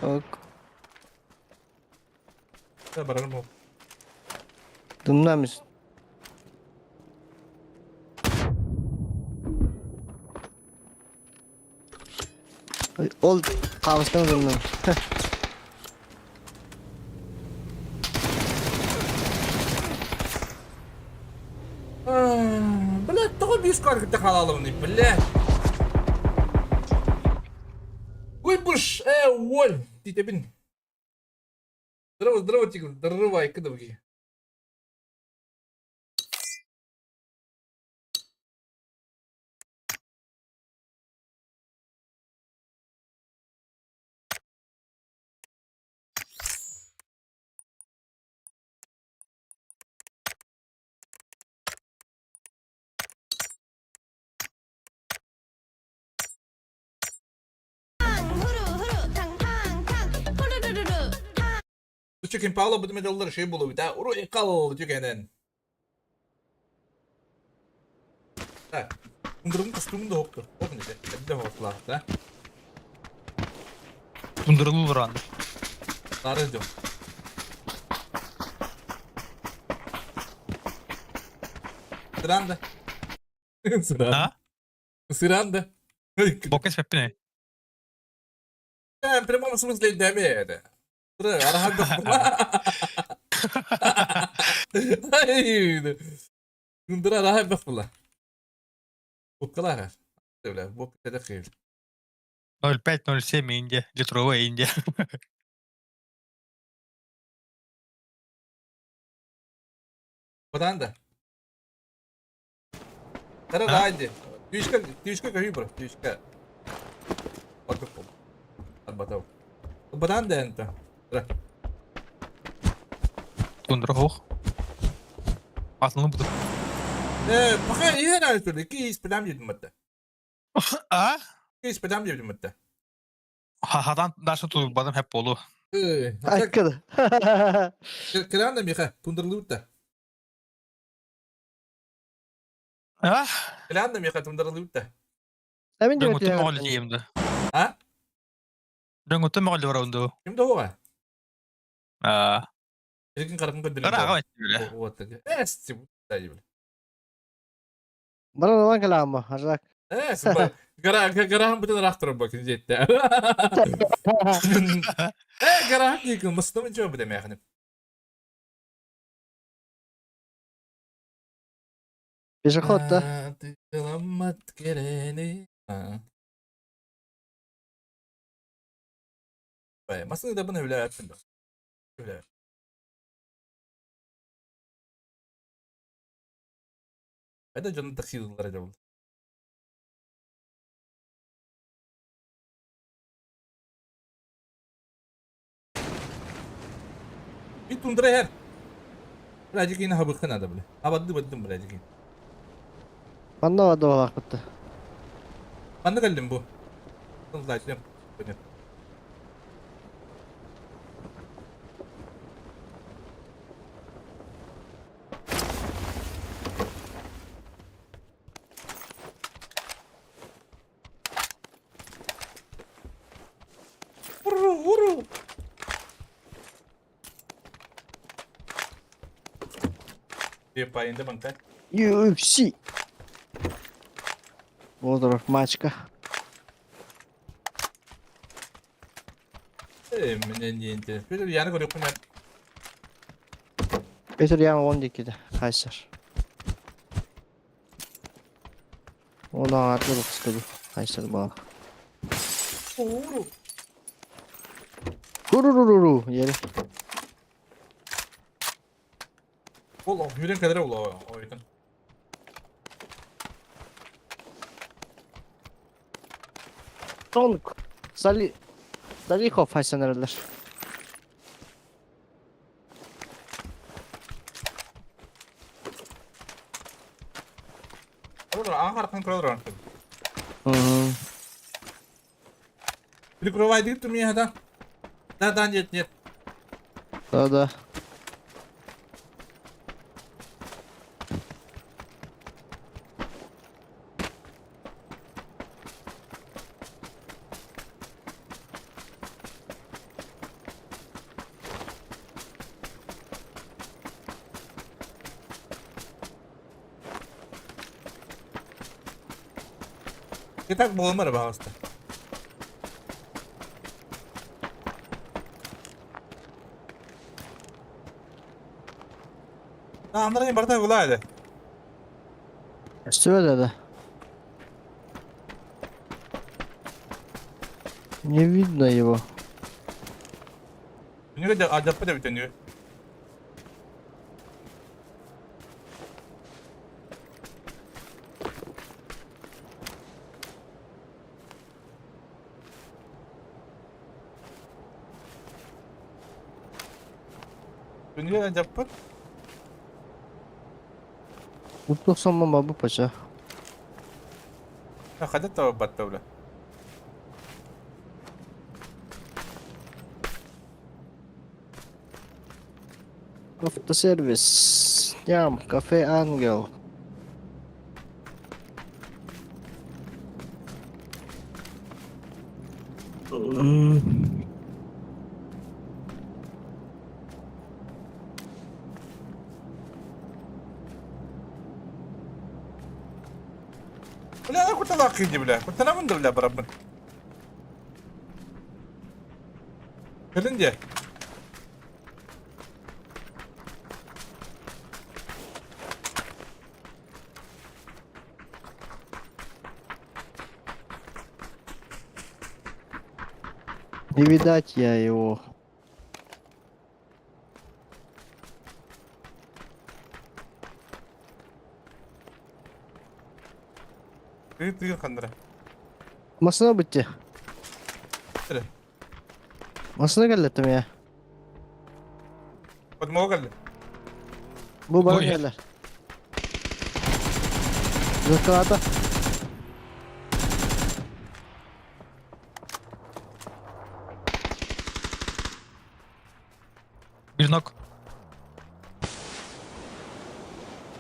Ок. Да, барарым ол. Дымнамис. Ол қамыстың дымнам. Блядь, тоҕо биир квадраты хаалалыбыный, блядь. Уйбуш, воль, титэбин. Здорово, здорово, тигр, здорово, айкыдовги. Чекин Пауло бу медаллар şey болу да уруй кал түгенен. Так. Ундырым костюмун да хоптур. Ох нете. Эбде хоплар да. Тундырылыр анда. Бары идем. Сыранда. Сыранда. Сыранда. Бокес пеппине. В прямом смысле это. Тундра араха бахпыла. Буккалара. Бля, бок это хил. 0,5-0,7 Индия. Литровая Индия. Батанда. Тара даанди. Түйішка, түйішка көһүй бро, түйішка. Батып бол. Батау. Батанда энта. Тара. Тундра хох. Атылны бұды. Э, пока иһэн айтыр, ки испедам дедим атта. А? Ки испедам дедим атта. Хадан даша ту бадам хеп болу. Э, Айткады. Кыран да миха, тундарлыбыт А? Кыран да миха тундарлыбыт да. Әмин деп Дөнгөтү моғол жейімді. А? Дөнгөтү моғол бараунду. Ким да оға? А. Эркин каракын көдүрүн. Ыраага айтты Вот. Эс, бля. Баран алан калама, ажак. Эс, гара гара бүтүн рахтыр бак жетти. Э, гара дикин мыстым жо бу демек. Пешеход, да? Тыламат керени. Масыны да бұны біле әттім. Біле. Қайда жонын таксидылар жабыл. Bir tundra her. Birazcık yine habıkın adı bile. Habaddı badım birazcık yine. Манна бады балақ бітті. Манна кэллим бу. Тыллаачым. Уру, уру. Пайында банка. UFC. Болдыров мачка. Э, мне не интересно. Петр яны көрөк мен. Петр Ян он дикиде. Кайсар. Оны артыл қысқыды. Кайсар бала. Уру. Хуруруруру. Ери. Ол хүрен кадыр ол ойтын. Тонк. Сали... Салихов хайсанарлар. Аңғарқын көрөр. Прикрывай дыр ты меня, да? Да, да, нет, нет. Да, да. И так было мэра, пожалуйста. Да, Андрей барда гулайды. Что да? Не видно его. Нүгө ажаппа деп бүтөнү. Нүгө ажаппа. Мутлуксоммон бабы пача. Хадат таба батта бля. Автосервис. Ням, кафе Ангел. Бля, куталаах киһи бля. Кутанабын да бля барабын. Кэлин диэ. Не видать я его. Ты ты хандра. Масына битте. Эрэ. Масына кэллэттим я. Подмога кэллэ. Бу баран Ой. кэллэр. Заката. Bir knock.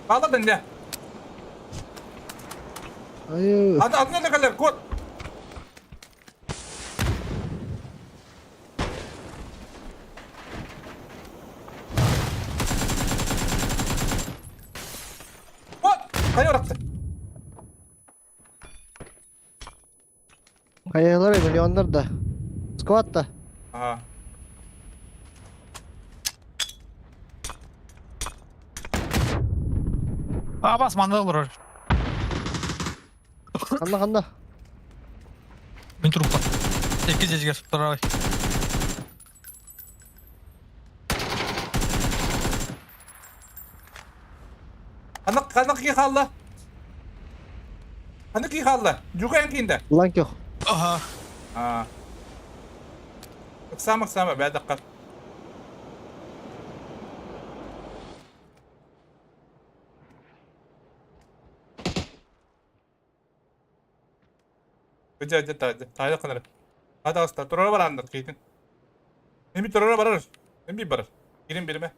Хаалла дэннэ. Айыы. Аты атын да кэллэр кот. Кот! Хайа баратты. Хайалар миллионнар да. Сквад да. Ага. А, бас манна олорор. Ханна ханна. Мин трупа. Икки дьиэтигэр второй. Ханнык ханнык кии хаалла? Ханнык кии хаалла? Дьука эн киинде. Бланк yok. Ага. Аа. Ыксаама ыксаама бэдэххэ. Дьэ дьэ та дьэ таайа ханары. Хата турара барааннар киитин. Эми турара барар. Эми барар. Кирин биримэ.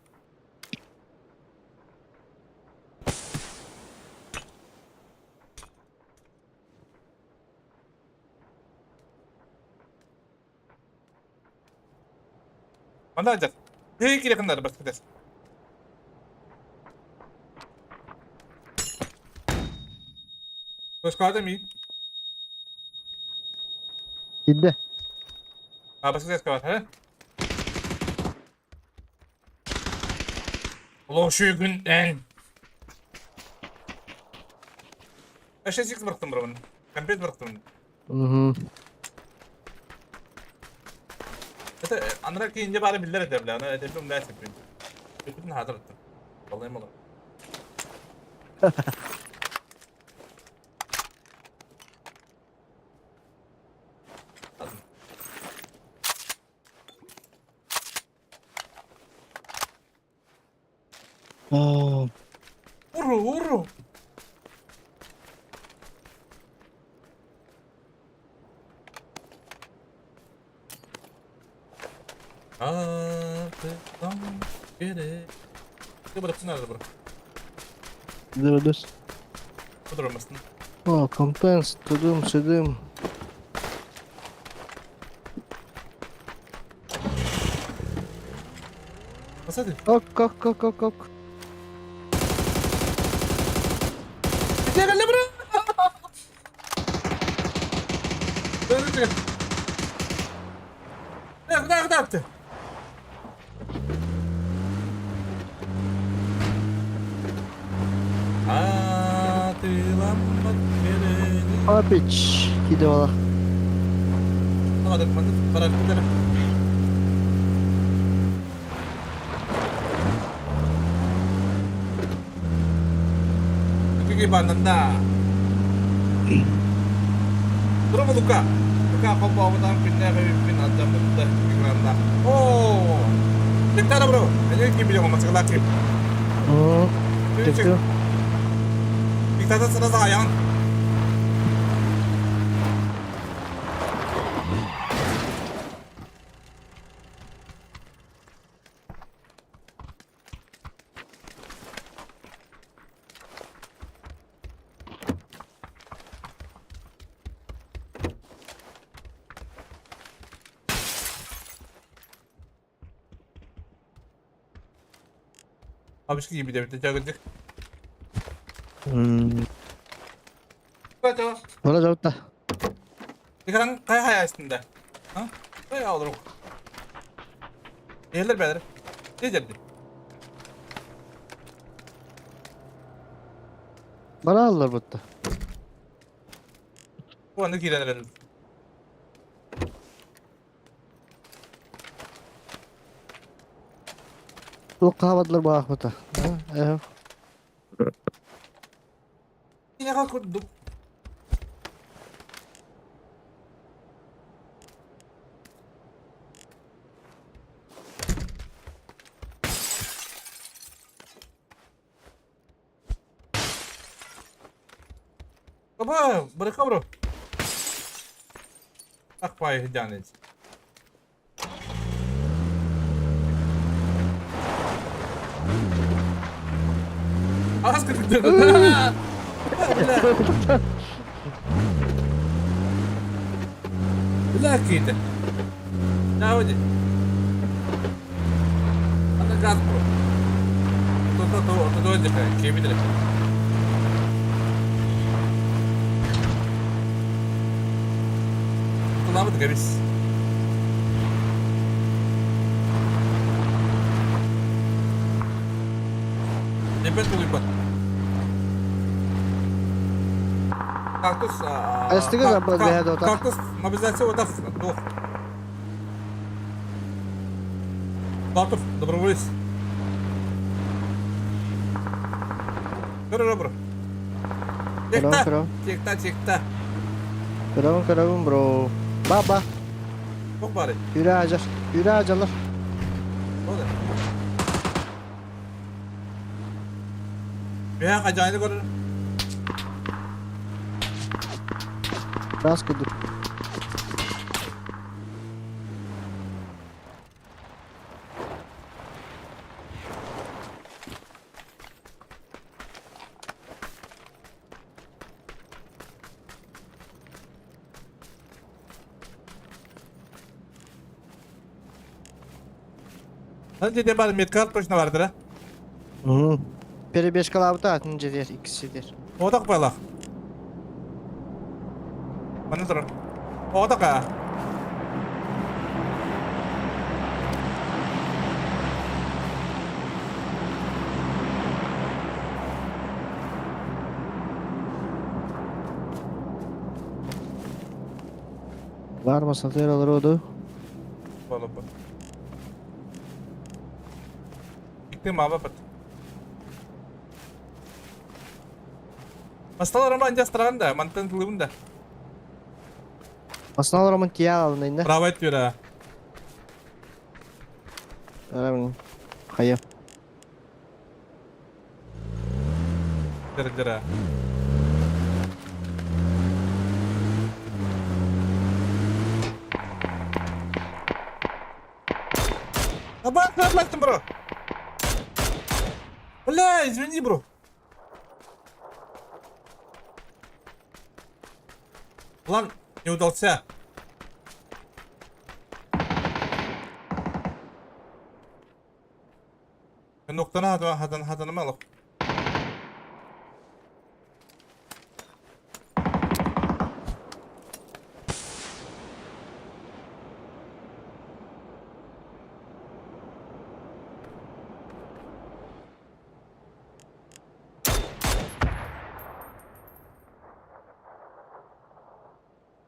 Манна дьэ. Киһи кире ханнары бас кэтэс. Көскөтө ми. Киирдэ. А бас кэтэс бар, хэ? Лошугун эн. Эше сикс бырахтым бро. Компьютер бырахтым. Угу. Это анара кейинде бары биллер этэ бля, аны этэбим да сеппин. Бүтүн хатырыттым. Балайым олар. Оо. Уру, уру. Артыктан керек. Бырахсын ары бро. Dur dur. Отырмасын. О, компенс, тудым, сюдым. Посади. Ок, ок, ок, ок, ок. Кэллэ бро. Да, да, да. Атыламмат керени. Папич, киде бала. Барар. Киги бананда. Дорообо Лука. Лука холбообутан күннээҕи үүппүн алдьаммыт игранда. Оо! Тиктара бро. Эне ким билиҥ масыгылаах ким. Тикту. Диктатор сразу аян. Абышки gibi de bitecek. Бара жабытта. Экран кай хаястында? А? Кай алыр. Элер бәдер. Не дерди? Бара алар бутта. Бу аны кирен эрен. Туох хаабадылар баахпыта. Э. Кинеха курдук. Баба, бырыка бро. Ах, пай, дянец. Аас кырдык. Бля киитэ. Дауди. Аны газ бро. То то то то то кебидре. Тулабыт габис. Лепет улуйбат. Кактус. Эстиге забыл бэйэ дота. Кактус мобилизация отах дух. Батов, доброволец. Көрөр бро. Текта, текта, текта. Көрөбүн, көрөбүн, бро. Баба. Туох бары? Үрэ ажар, үрэ ажалар. Ол. Бэйэ хажайны көрөр. Раз кудук. Ханча бар медкарт точно бардыр а? Угу. Перебежкалаабыта атын жетер, иккис жетер. Отак байлах. Манна турар. Отак а. Бар масатыр алар оду. Болобу. Икти маба пат. Масталар ама анжастыраган да, мантан тылыбын да. Масналар амын тия алын инде. Право айтып Арамын. Хайа. Дыр-дыра. Аба, бро. Бля, извини, бро. План не удался. Ноктана хатан хатан мало.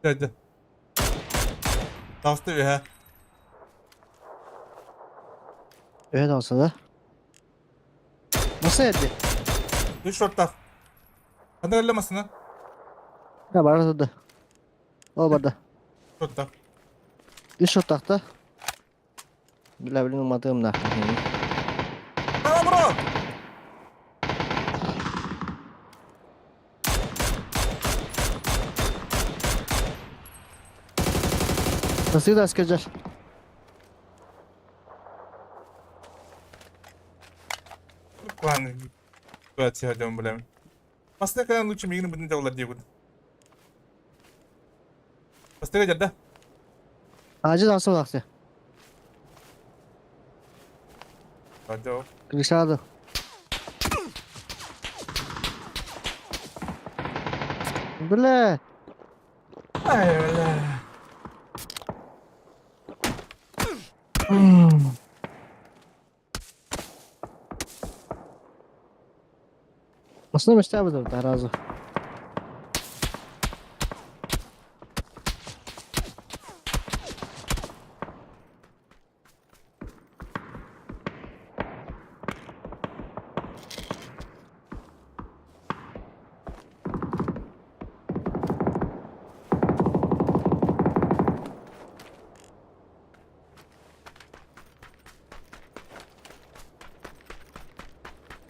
Дядя. Тасты ha. Evet olsa da. Nasıl eddi? Үш шорттах. Қандай әлі? Ya barada. Ол барда. Шорттах. Үш шоттақта. Биле билин уматыгым да. Ана, бро! Nasıl da asker Куан ситуация дем билем. Масына калан лучше мигин бүтүн жабылар диye кут. Бастыга жерде. Acil asıl aksı. Hadi. Kırışadı. Бля. Ай, бля. Основном истябытым таразу.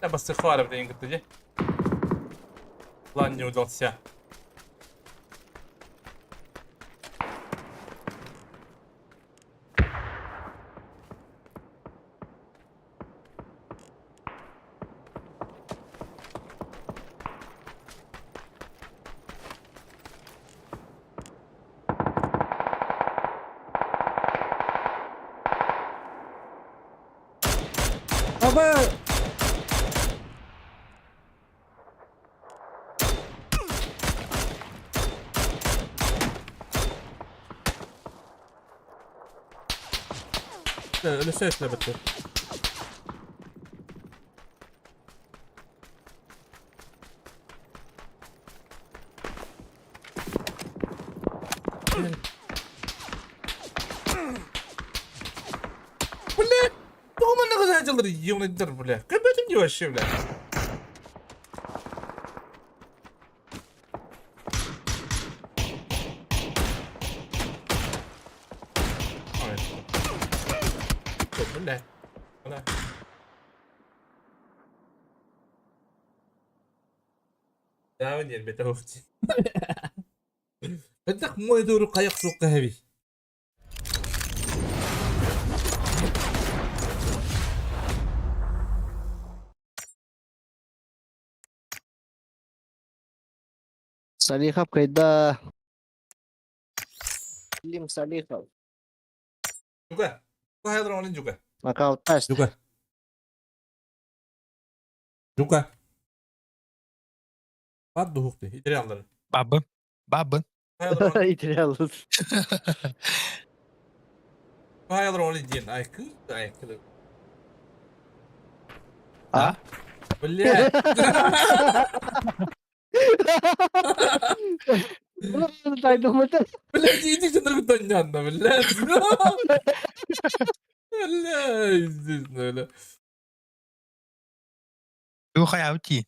Я бастыхваров деген кытты План не удался. Аба! Өлөсө эшләбетте. Бля, тоҕо манна кызаачылар йымныйдар, бля. Көбөтүм дии вообще, бля. Ой. Бля. Бля. Даавын диэрбэтэ уохти. Хайдах муой дууру хайах суохха эбий? Салихов кайда? Лим Салихов. Жука. Хайдра олин жука. Нокаут Жука. Жука. Бат духукты. Итери аллары. Бабы. Бабы. Итери Хайдра олин диэн. Айкы. Айкы. А? Бля. Блядь, иди сюда, понятно, блядь. Бля, естественно, бля. Духа аути.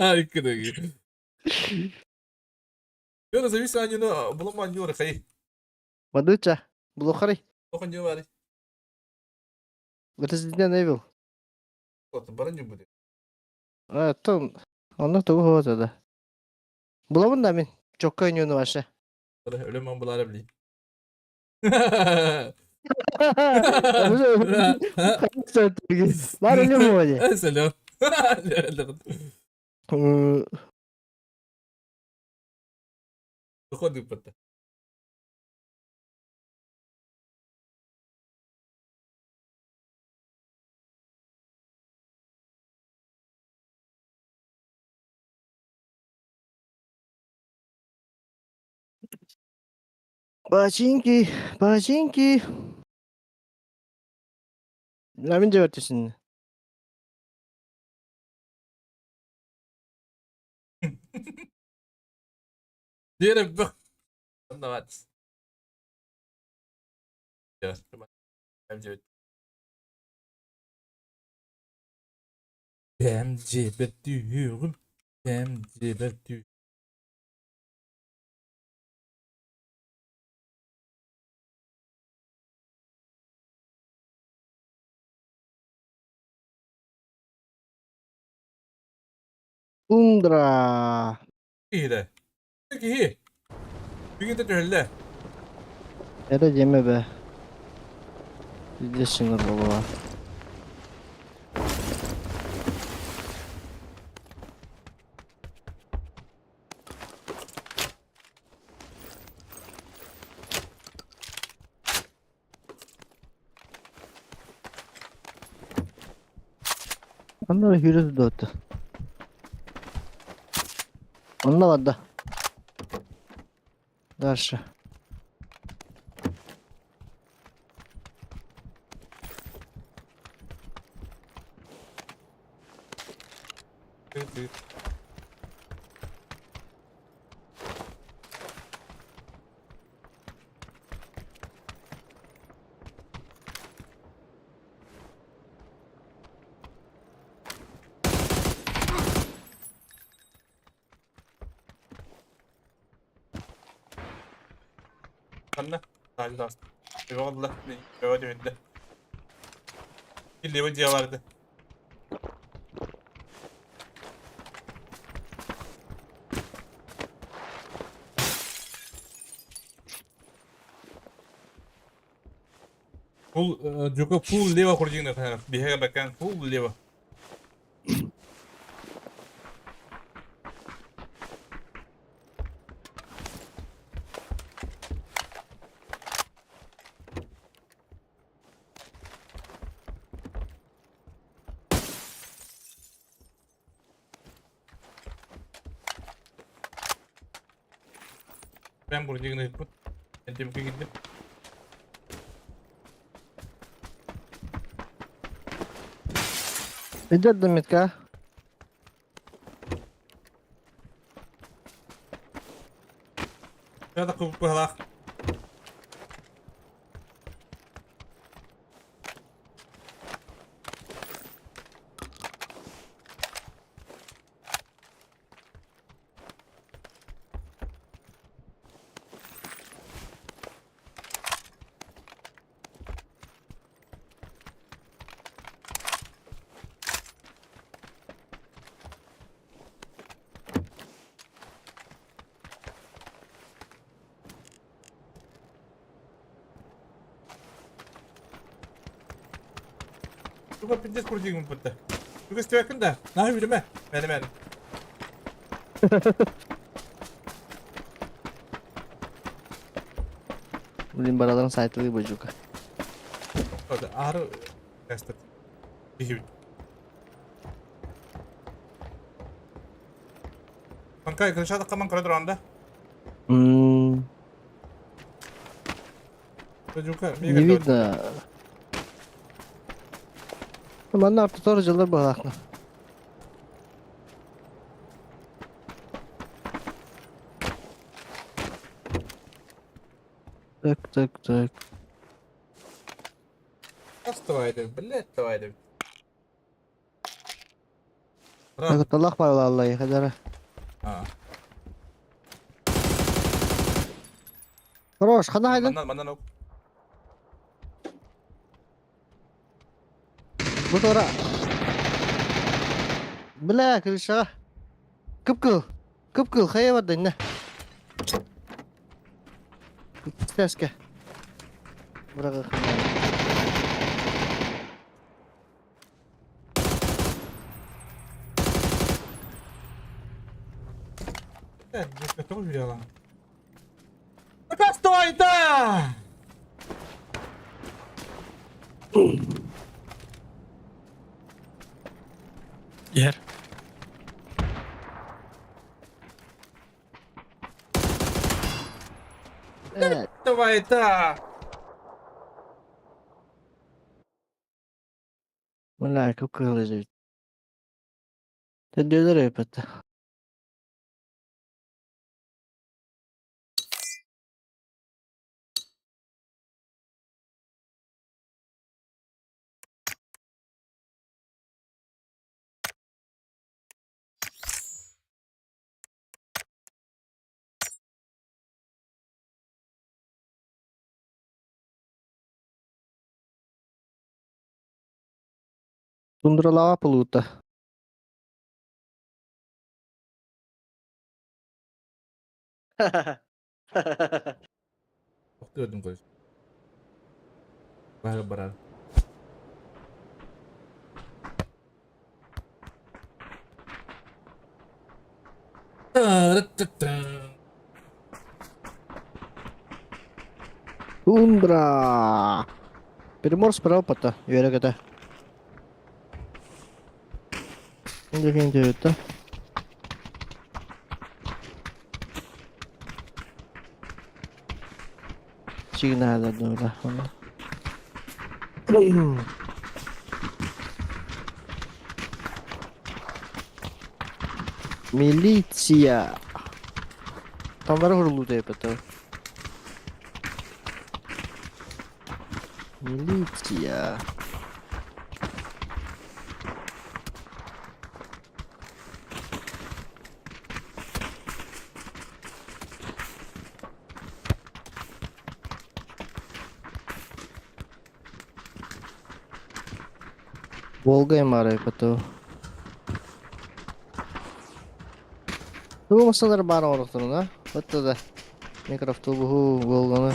Айкы. Йора завис анюна булама анюра хай. Мадуча, блохарый. Тохан ювари. Resident Evil. Вот, баранью будет. А, то, онно тугу хуа да. Булабын да мин. Чокка ойнууну ваше. Өлөм булара били. Бар өлөм боди. Сәлем. Выходы пата. Бачинки, бачинки. Ламин жибер түшүн. Дире бөх. Давай. BMC diyorum. BMC diyorum. Тундра. İyi de. İyi. Bir gün de öyle. Эре деме бе. Здесь була. Онно сүүрэ сылдьыбыт. Онно барда. Дальше. Ханна? Таажы тааста. Эбэ олла. Эбэ түһүндэ. Лево дьиэ барды. Фул, Дюка фул лево курдигна биһэгэ бэкэн фул лево. Ben burdigna ыппыт. Энтемке киирдим. Идет до метка. Я такой быһалаах. Туга пиздец курдигым бутта. Туга стебекин да. Наһы билеме. Мени мени. Блин, бараларын сайтылыы божука. Ары эстет. Дихибит. Манкай крышада каман кыра туранда. Не видно. Манна ортотор дьыллар быһалаахна. Так, так, так. Давай, блядь, давай. Талах бар хадара. Хорош, хана хайдан. Манан, манан ок. Бу тора. Бля, крыша. Кып-кыл. Кып-кыл, хайа барда инне. Стэске. Бырагы. Тоҕо билиэҕэ. Стой, да! Ер. Давай, да! Бля, кып-кыл лежит. Төдөлөр өпөттө. Тундралава полута. Тохтуйдум көрүс. Бары барар. Тундра. Перемор справа пота. Үөрэ көтө. Декин да. Сигнала дура. Милиция. Тамара хурулута епата. Милиция. Волга МР епата. Бу масалар баар оҥорохторуна. Отто да. Микроавтобуһу, Волганы.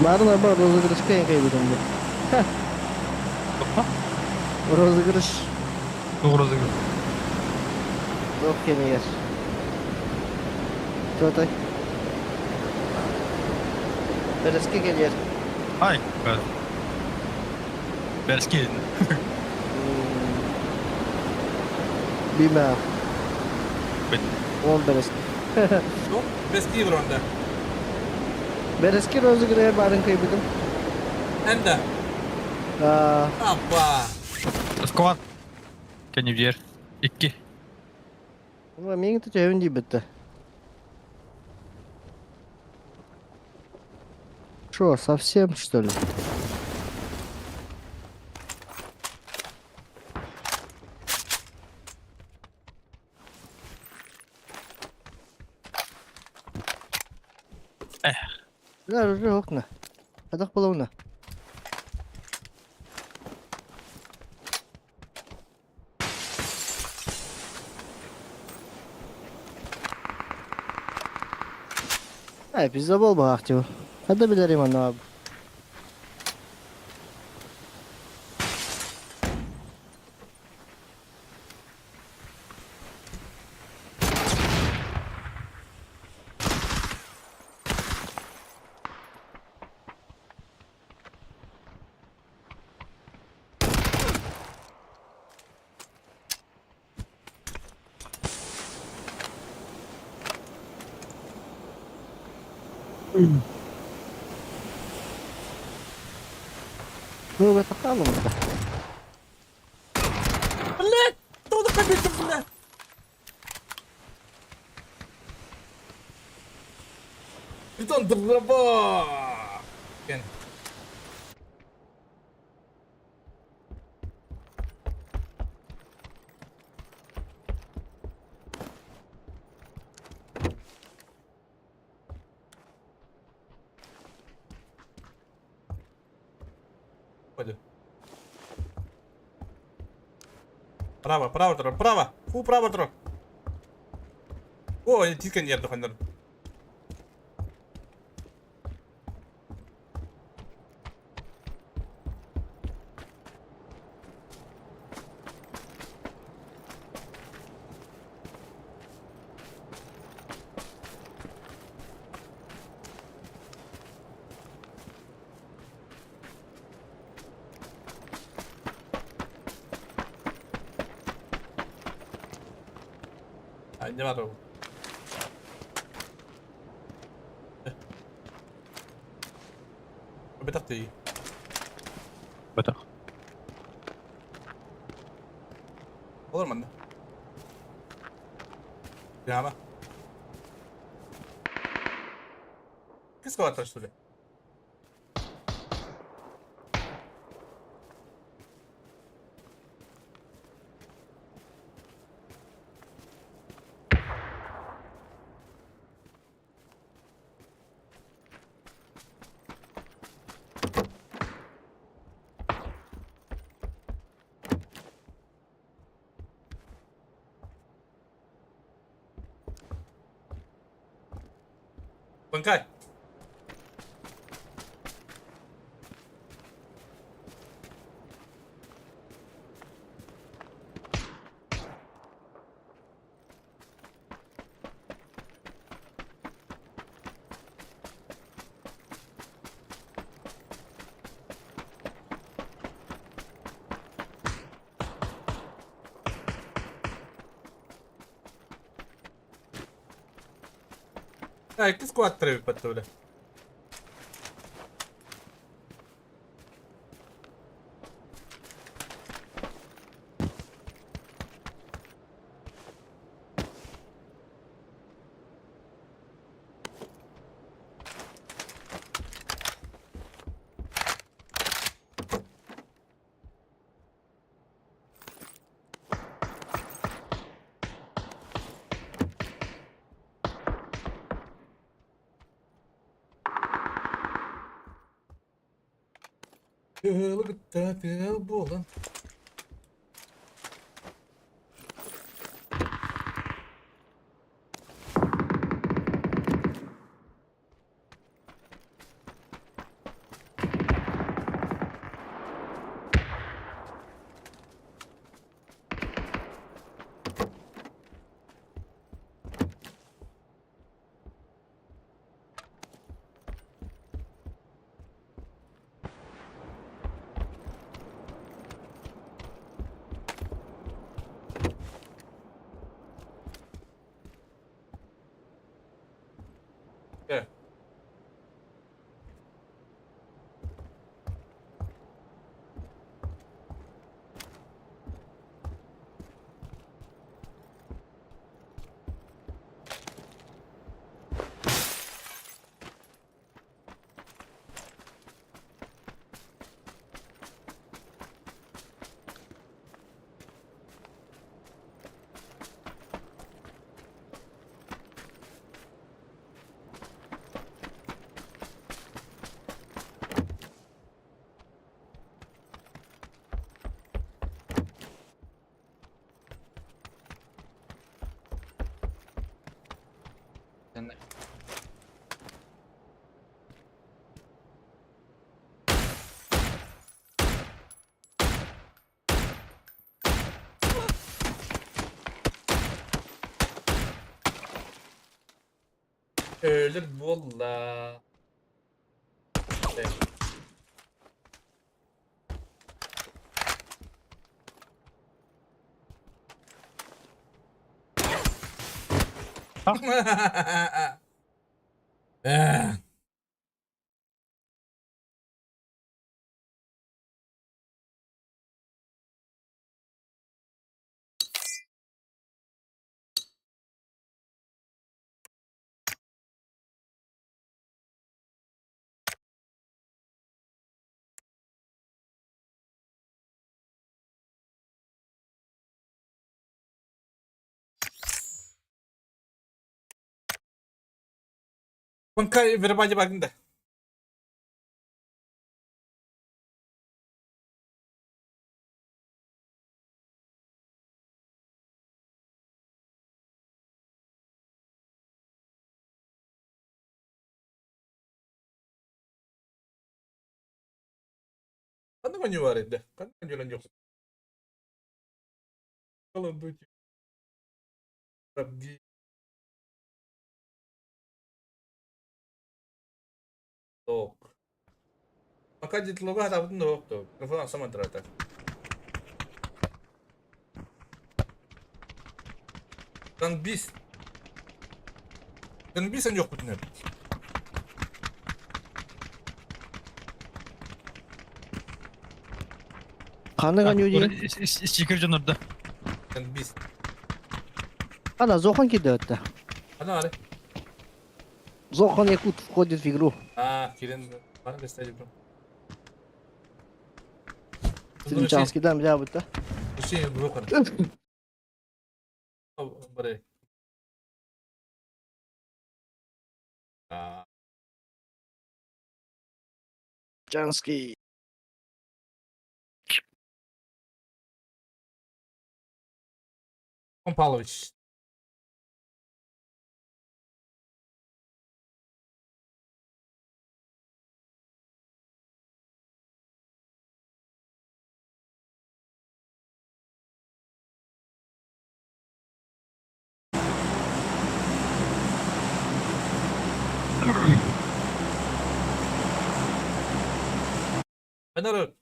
Баарын арба розыгрышка эҥ кайбытым дии. Розыгрыш. Туох розыгрыш? Туох кэмигэр. Туотай. Бэрэски кэлиэр. Ай, Бэрэски. Бимэ. Он бэрэски. Ну, без кивронда. Бэрэски розыгрыһы баарын кыйбытым. Энда. Аппа. Сквад. Кэннибиэр. Икки. Миигин төһөбүн диэбиттэ. Шо, совсем что ли? Эх. Да, уже окна. Хадах половина. Ай, пизда буолбаҕаахтыы. Хада билэрим аны. Ну, это хаалымыта. Блядь! Кто победил, блядь? Питон дрова! Кен. Пойду. Право, право, тро, право! Фу, право, тро! О, тиска нервных, наверное. Не надо. Бетах ты. Бетах. Olur mu? Яма. Кис кого что ли? Банкай. Иккис квартира эбиппэт бля. Тыалы тыал буолан. Yeah. Өлөр буолла. Э. Банкай вербади багында. Ханнык оонньуу баар эрдэ? Ханнык оонньуулан дьох? Call of Duty, PUBG, Ток. Пока дитлога табытын да оқты. Микрофон сама тұрады. Ганбис. Ганбис жоқ бүтін. Ханнык оонньуу диин? Стикер дьонордо. Ганбис. Ана, Зохан кидает. Ана ары. Зохан Якут входит в игру. А, кирен. Баны бестәли бро. Чанскийдан бля да. Рушение брокер. Бары. А, Чанский. Павлович. Ben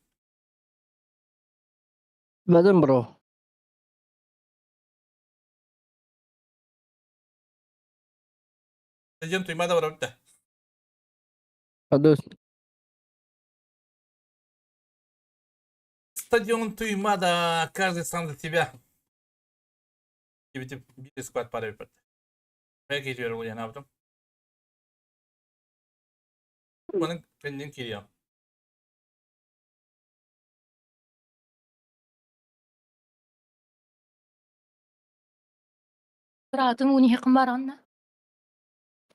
Madam bro. Stadion Tuymada var orada. Hadi. Стадион Туймада, каждый сам за тебя. Gibi bir squad para bir Belki diyorum bu ne yaptım. Bunun kendin geliyor. Братым у них баранна.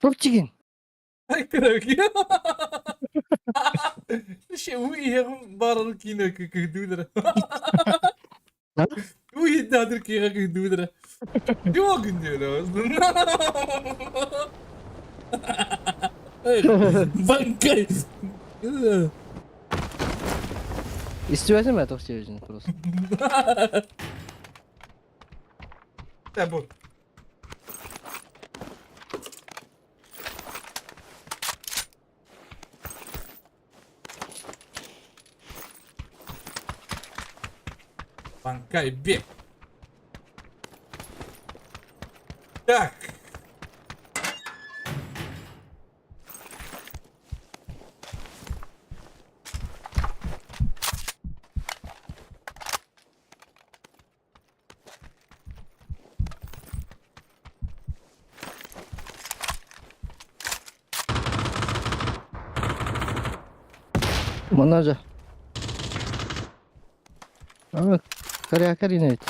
Топчигин. Ay karaoke. Şey барыл кино кыдудра. Уй дадыр кига кыдудра. Yok diyor. Банкай. İstiyorsan ben top seviyorsun просто. Ya bu. Банкай бег. Так. Manajа. Aa, kare akar yine evet.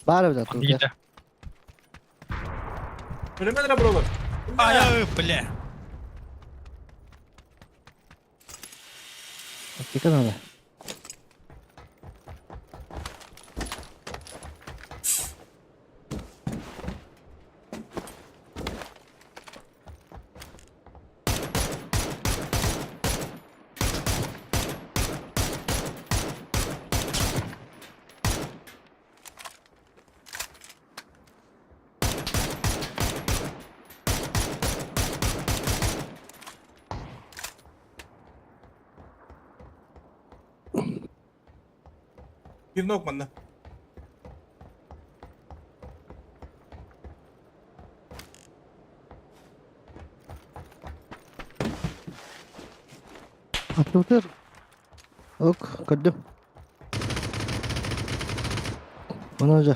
Баар да тут. Биде. Ölümler bro. Ай, бля. Аптека надо. Bir nok bende. Atılır. Ok, көрдүм. Manajа.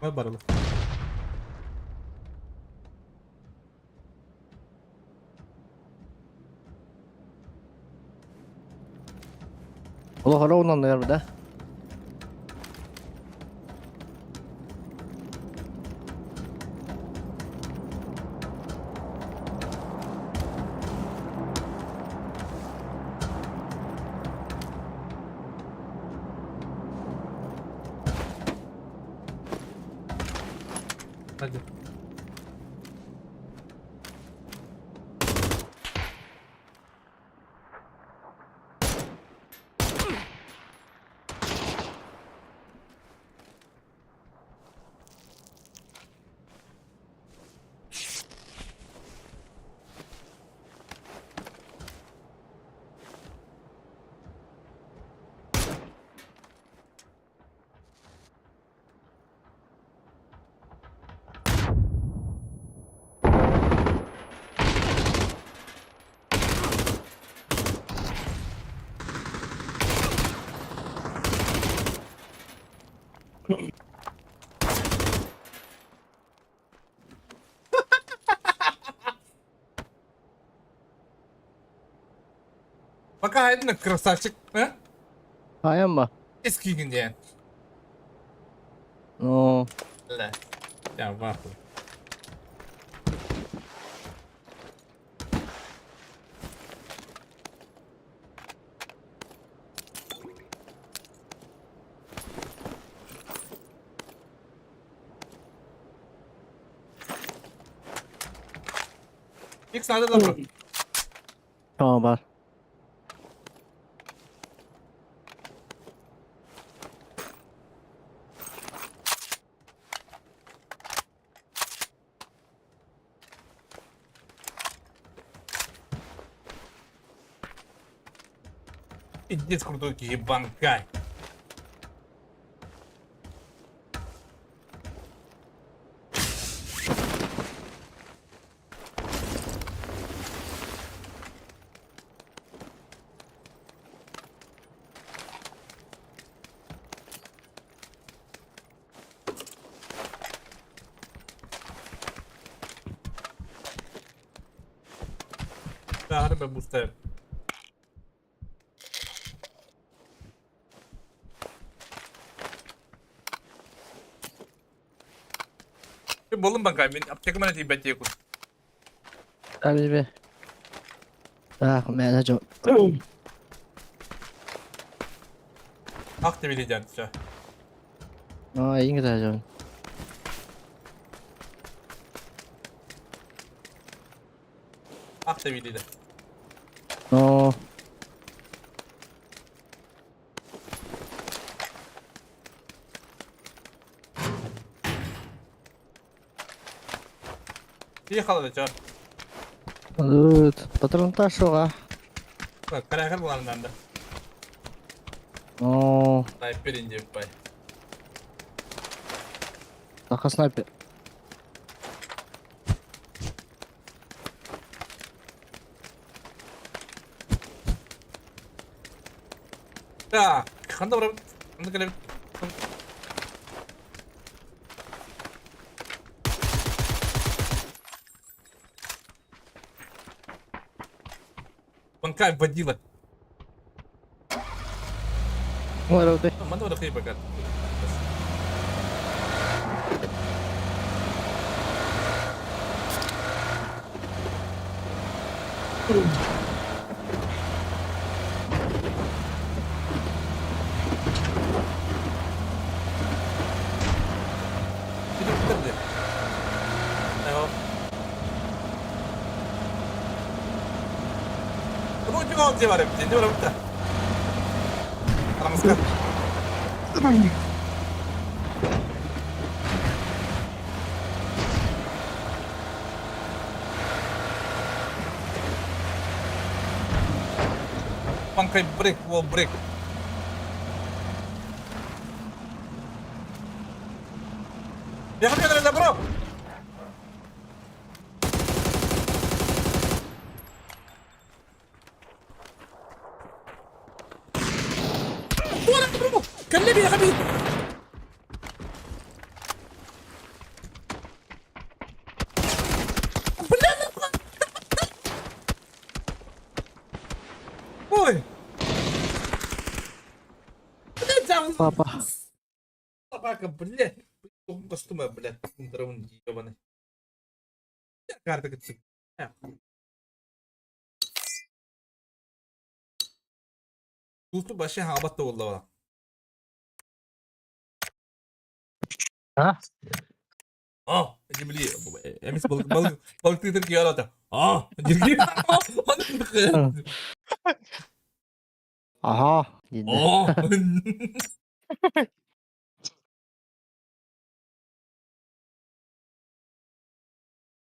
Var baralı. Ola хора онан да да. Hadi. Пока айдын красавчик, а? Хайан ба? Эскигин диэн. Оо. Ла. Я в ахуе. Икс надо добро. Оо бар. Пиздец крутой ебанкай. Harbi booster. Болун банкай мен аптека менен тийбет тиекун. Abi be. Ah, мен жо. Ах ты билиден все. Аа, ингэ таажан. Ах ты билиден. Оо. Ехала да чар. Вот, патрон ташуга. Карахар буларынан да. Оо, Снайпер инде бай. таха снайпер. Так, ханда барабыт. Ханда келебит. Банкай водила. Моралды. Манда барахый бакат. नमस्कार पंखा ब्रेक वो ब्रेक देखो क्या bro كلمني يا حبيبي Ой! Блядь, Папа. Собака, блядь! Костюма, блядь, дрон ебаный. Карта Туту башы хабат да болду бала. А? А, били, эмис балык балык балык тыйтыр ки арата. А, дирги. Аха, диде.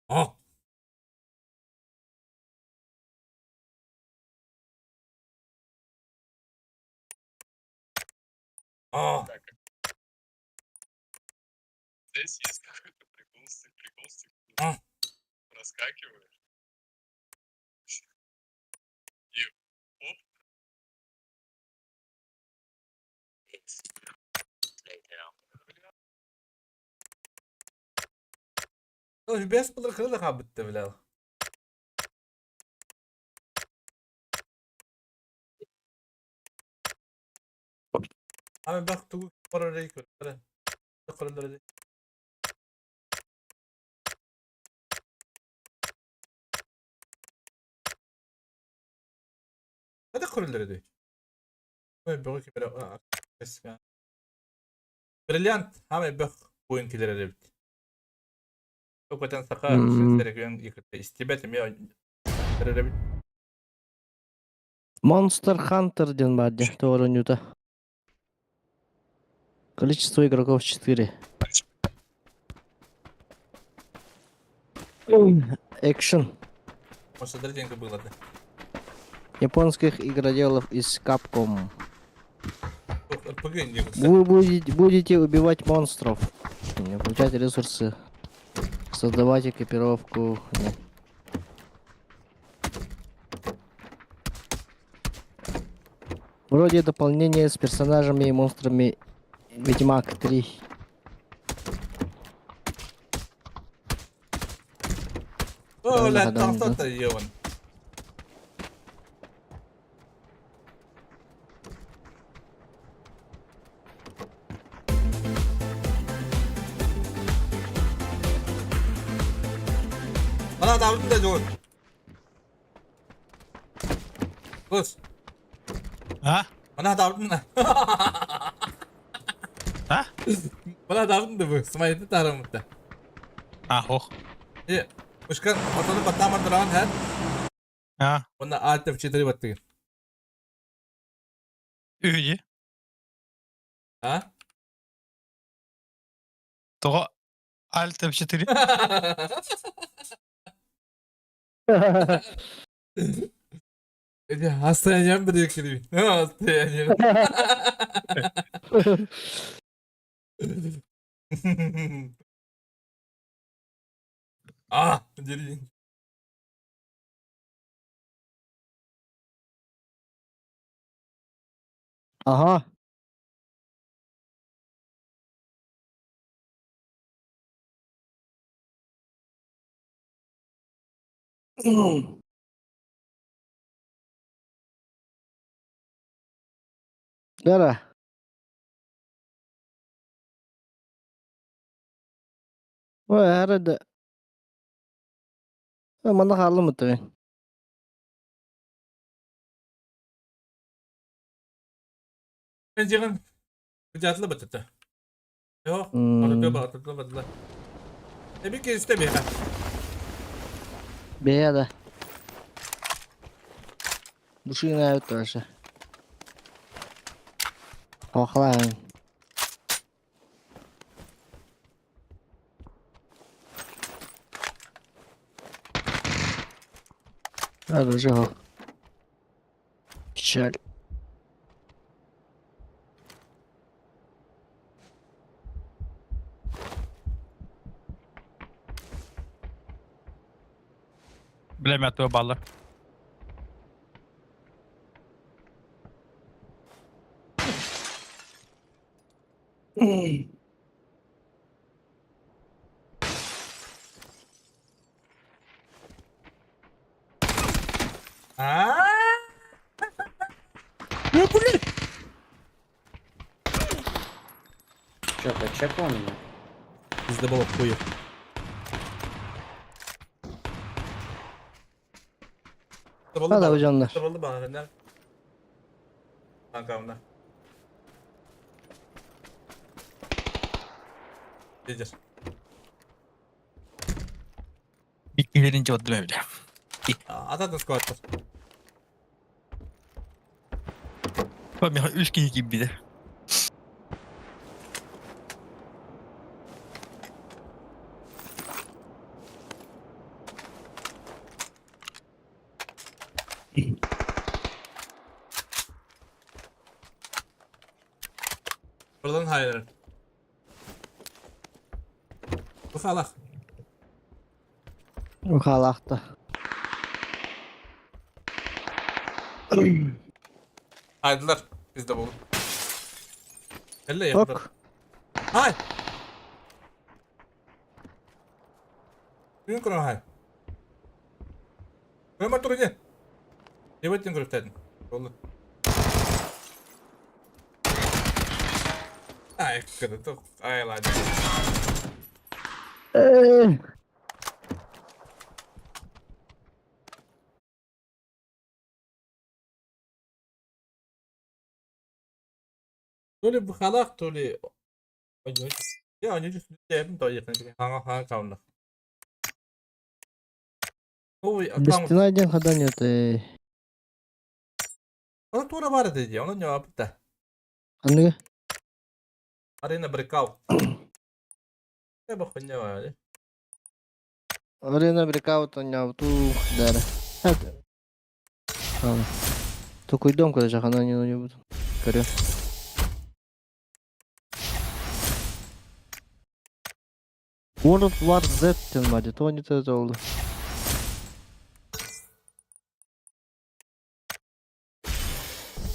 А. А. А. Здесь есть какой-то прикол, прикол, А. проскакиваешь. И оп. Бес былыр кырылы кабытты билал. Ами бөх тугу көрөрүй көрөрө. Көрөлөр. Hadi көрөлөр edi. Ой бөҕү кимэрэ Бриллиант хамай бөх буйун килер эбит. Өкөтөн саха сэрэгүөн истибэт эмиэ эбит. Monster Hunter диэн баар дии, тоҕо оонньуута. Количество игроков 4. Экшен. Может, деньги было, да? Японских игроделов из Capcom. РПГ не Вы будете убивать монстров, получать ресурсы, создавать экипировку. Нет. Вроде дополнение с персонажами и монстрами Ведьмак 3. О, ля, там кто-то ебан. Ана табылдым да жол. Кыз. А? Ана табылдым да. А? Мына табылдым да бу. Смайты тарамытта. А, ох. Е, Ушкан, отону баттамар дуран ха. А. Онна Alt F4 баттыгын. Үйде. А? Тоҕо Alt F4. Hastayacağım bir ekledim. Hastayacağım. Ah, deli. Ага. Дара. Ой, арада. Манна хааллым ыттыбын. Мен жигин Быдьаатыла баттата. Yok, Атытыа батытыла батыла. Эби кесте беха. Бэйэ да. Душина тоже. Охлаан. Оружие. Печаль. Бля, мятого балла. Аа? Че, ты чекал меня? Пиздоболов хуев. Hadi hocamlar. Пиздоболду бана. Kankamda. Лидер. Иккилерин жоддум эбиле. Ататын скваттар. Миха үс киһи киирбитэ. Buradan hayır. Bu halak. Ухалахта. Haydılar. Biz de bulduk. Elle yaptılar. Ок. Hay. Күн көрөн хай. Көмөр туруне. Ебеттен көрүп тәдин. Болду. Ай, кыды ай ладно. То ли быхалаах, то ли Бестина диэн хадан это Она тура бар edi diye, onu ne yaptı? Аныгы Arena Breakout. Ne bakın ne var hadi. Arena Breakout оонньообутуу дары. Токуйдом короче ханан оонньообутум. Көрүө. World War Z диэн баар дии, тоҕо не oldu?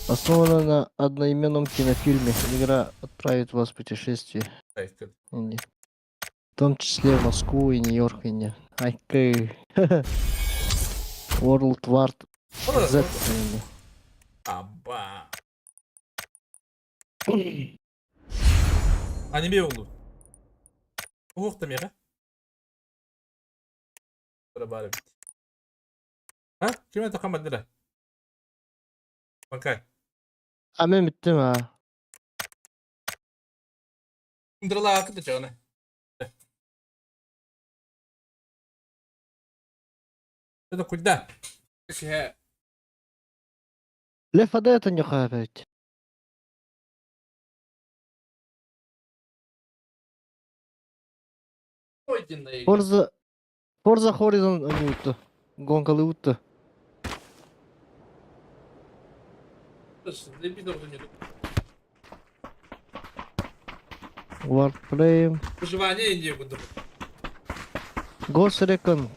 Основана на одноименном кинофильме, игра отправит вас в путешествие. В том числе в Москву и Нью-Йорк и не. Айкы. World War Z. Аба. Аниме oldu. Ух ты мега. А? Ким это командира? Макай. А мен бүттүм а. Ундрала акыты чагына. Это куда? Left 4 Dead оонньоохоо Forza Forza Horizon оонньууту. Гонкалыыбыт. Warframe. Выживание не буду. Ghost Recon.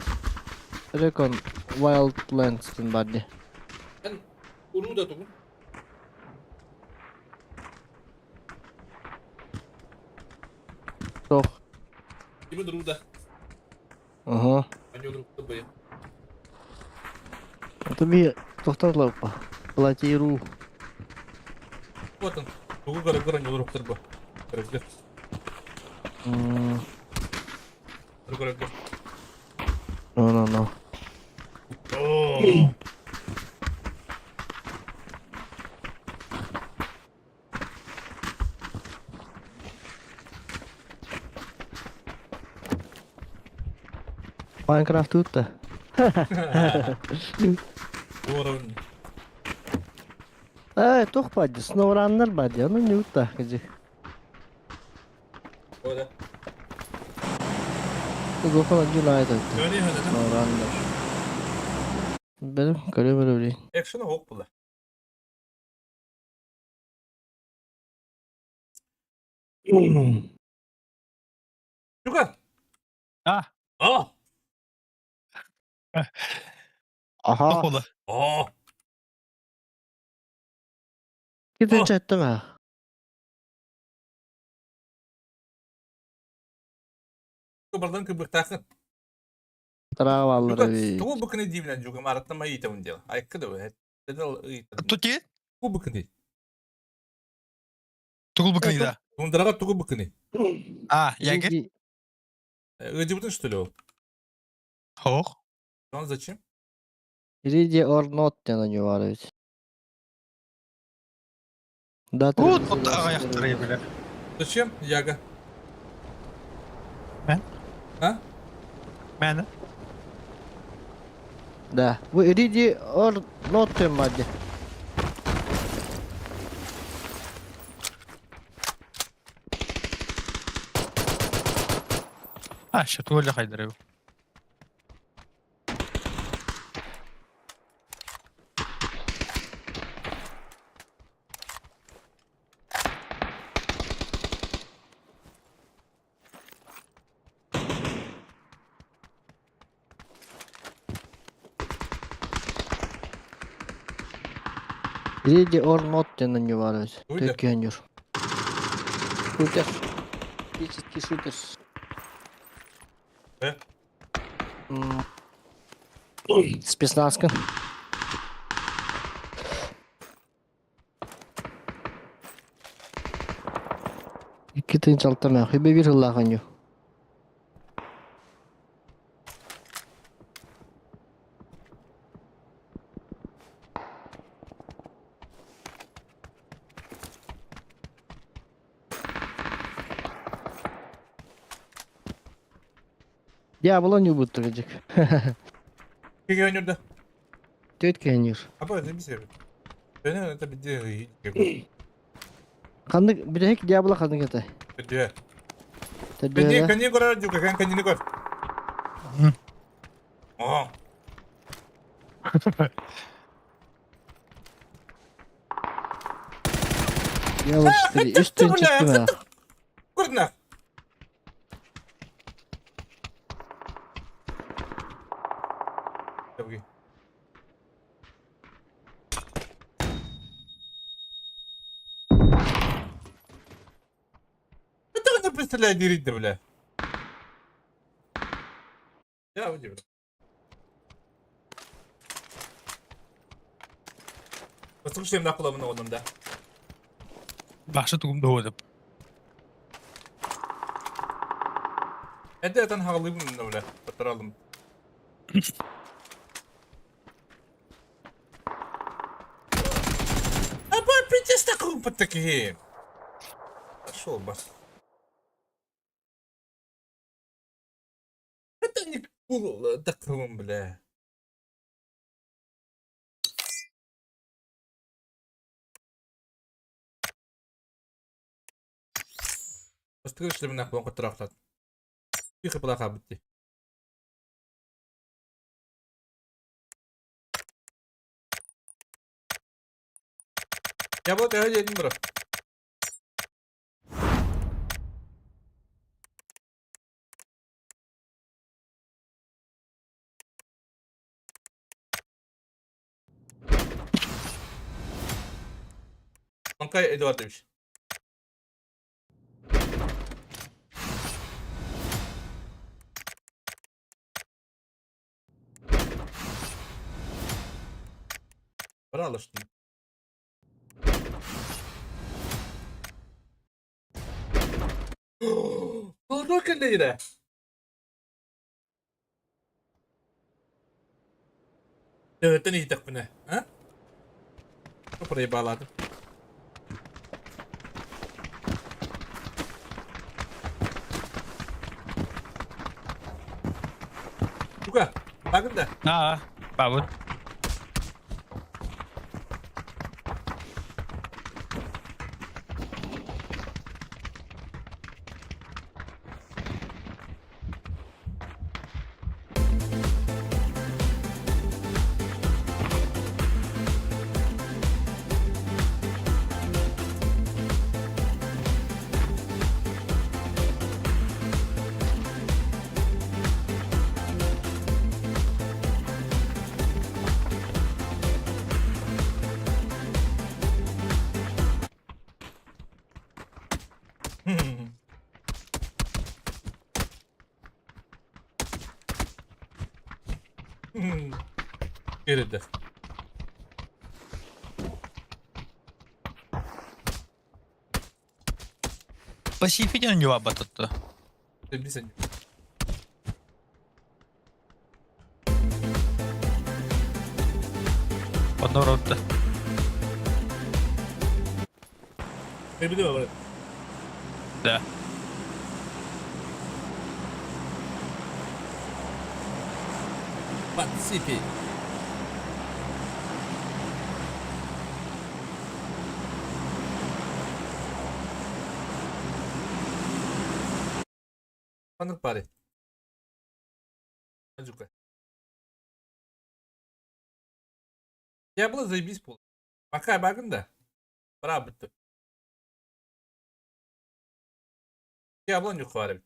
Recon Wildlands диэн баар дии. Уруда тугун. Суох. Кимин Руда? Аһа. Аньон Руда бэйэ. Это би тохтотлаппа. Платиру. Вот он. Тугу көрө аньон Руктар бу. Көрө. Көрө. No, no, no. Оо. Minecraft тутта. Уровень. Э, туох баар дии, SnowRunner баар дии, ону не утта кiji. Ода. Улахан United. Көрө SnowRunner. Benim көрө көрө Экшн ок була. Жука. А. А. Аха. Ола. О. Китен чаттым а. Бардан кыбыктахын. Траваллар би. Тугу быкны дивнен жука мараттама итем дел. Айкы да. Дедел Тути? Тугу быкны. Тугул быкны да. Тундрага тугу быкны. А, яге? Ыдибутын что ли ол? Хох. Он зачем? Ready or not диэн оонньуу эбит. Дата. Вот вот аяктары биле. Зачем? Яга. Мен? А? Мен? Да. Вы ready or not диэн баар дии. А, ща тугул хайдары. Ready or not диэн оонньуу эбит. Уйда. Төркү оонньуур. Шутер. Физический шутер. Э? Спецназка. 2006 мээх. Үбэ бир сыллаах анньу. Дьаабыла ньуубуттар дьик. Киһи ойнуурда. Түөт киһи Апа заебись. Это беде. Ханнык бүтэһик дьаабыла ханнык этэ? Беде. Төрдүө. Кэнни көрөр дьука, кэн кэннини көр. О. Дьаабыла 4 үс тыһыынча Көрдүнэ. Это не представляю, не ридда, бля. Я удивлен. Послушаем на половину одном, да. Бахшы тугум доходып. Это это хагалыбын бля. Батыралым. Аба, пиздец такой под такие. Пошел, бас. Это не таком, бля. Бастыгы шлемнах буон коттороохтот. Тихо плаха битти. Я вот я один бро. Манкай Эдуардович. Бара алыштым. Толору кэллэйрэ. Төһөттөн иһитэхпинэ, а? Проебалаатым. Тука, багын да? Аа, бабын. Киирдэ. Пасифиден юабататта. Билсен. Однородно. Билбитим брат. Да. Подсыпи. Ханнык баарый? Жука. Я было заебись пол. Пока багын да. Бра бүттү. Я было нюх бар эбит.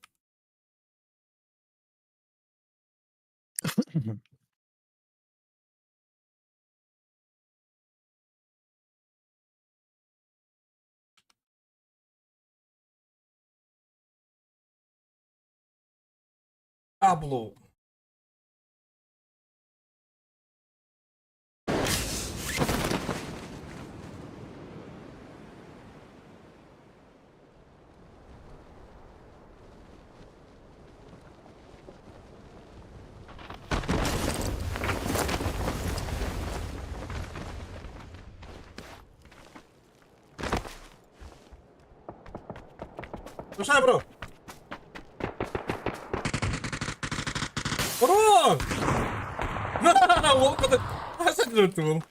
Аблу. Слушай, бро. Бро! Ол кыды. Хасан жүрөттү ол.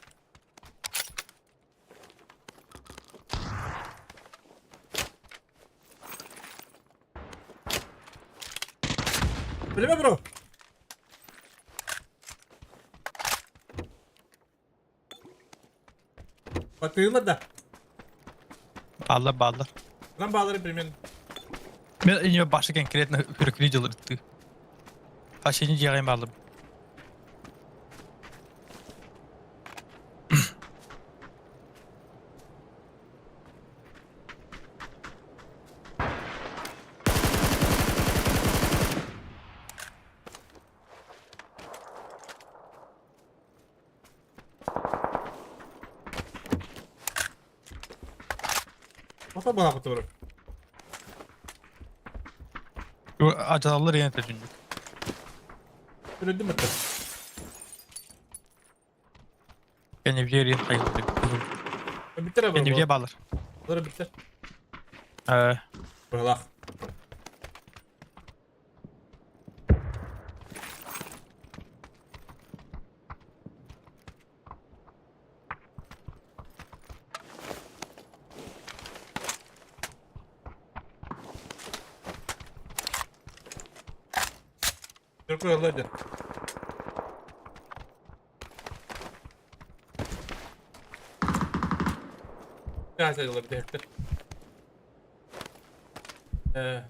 Билеме бро? Батыылар да. Баллар, баллар. Нам баалары примерно. Мен ине башы конкретно хүрүкүнү дьылырытты. Хашини дьиэҕин бааллым. Ото балапыты бро. Ажаллар иэн төтүннүк. Үрүдүм бытты. Кэннибиэр иэн хайылдык. Биттер бро. Кэннибиэр баалар. Бұлар биттер. Э, Быһылаах. Түркү ылла дьэ. Чаас ылла бүтэһиктэр. Э.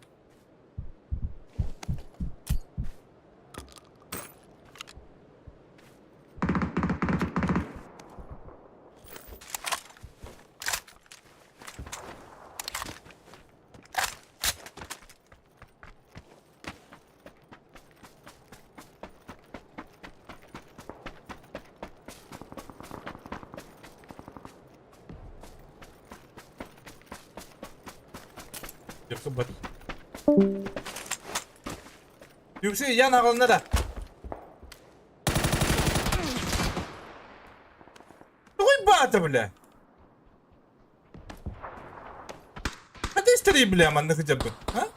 Дьэ, бат. Юкси, ян аҕалына да. Тугуй баата, бля. А ты старый, бля, манна хотя бы, а?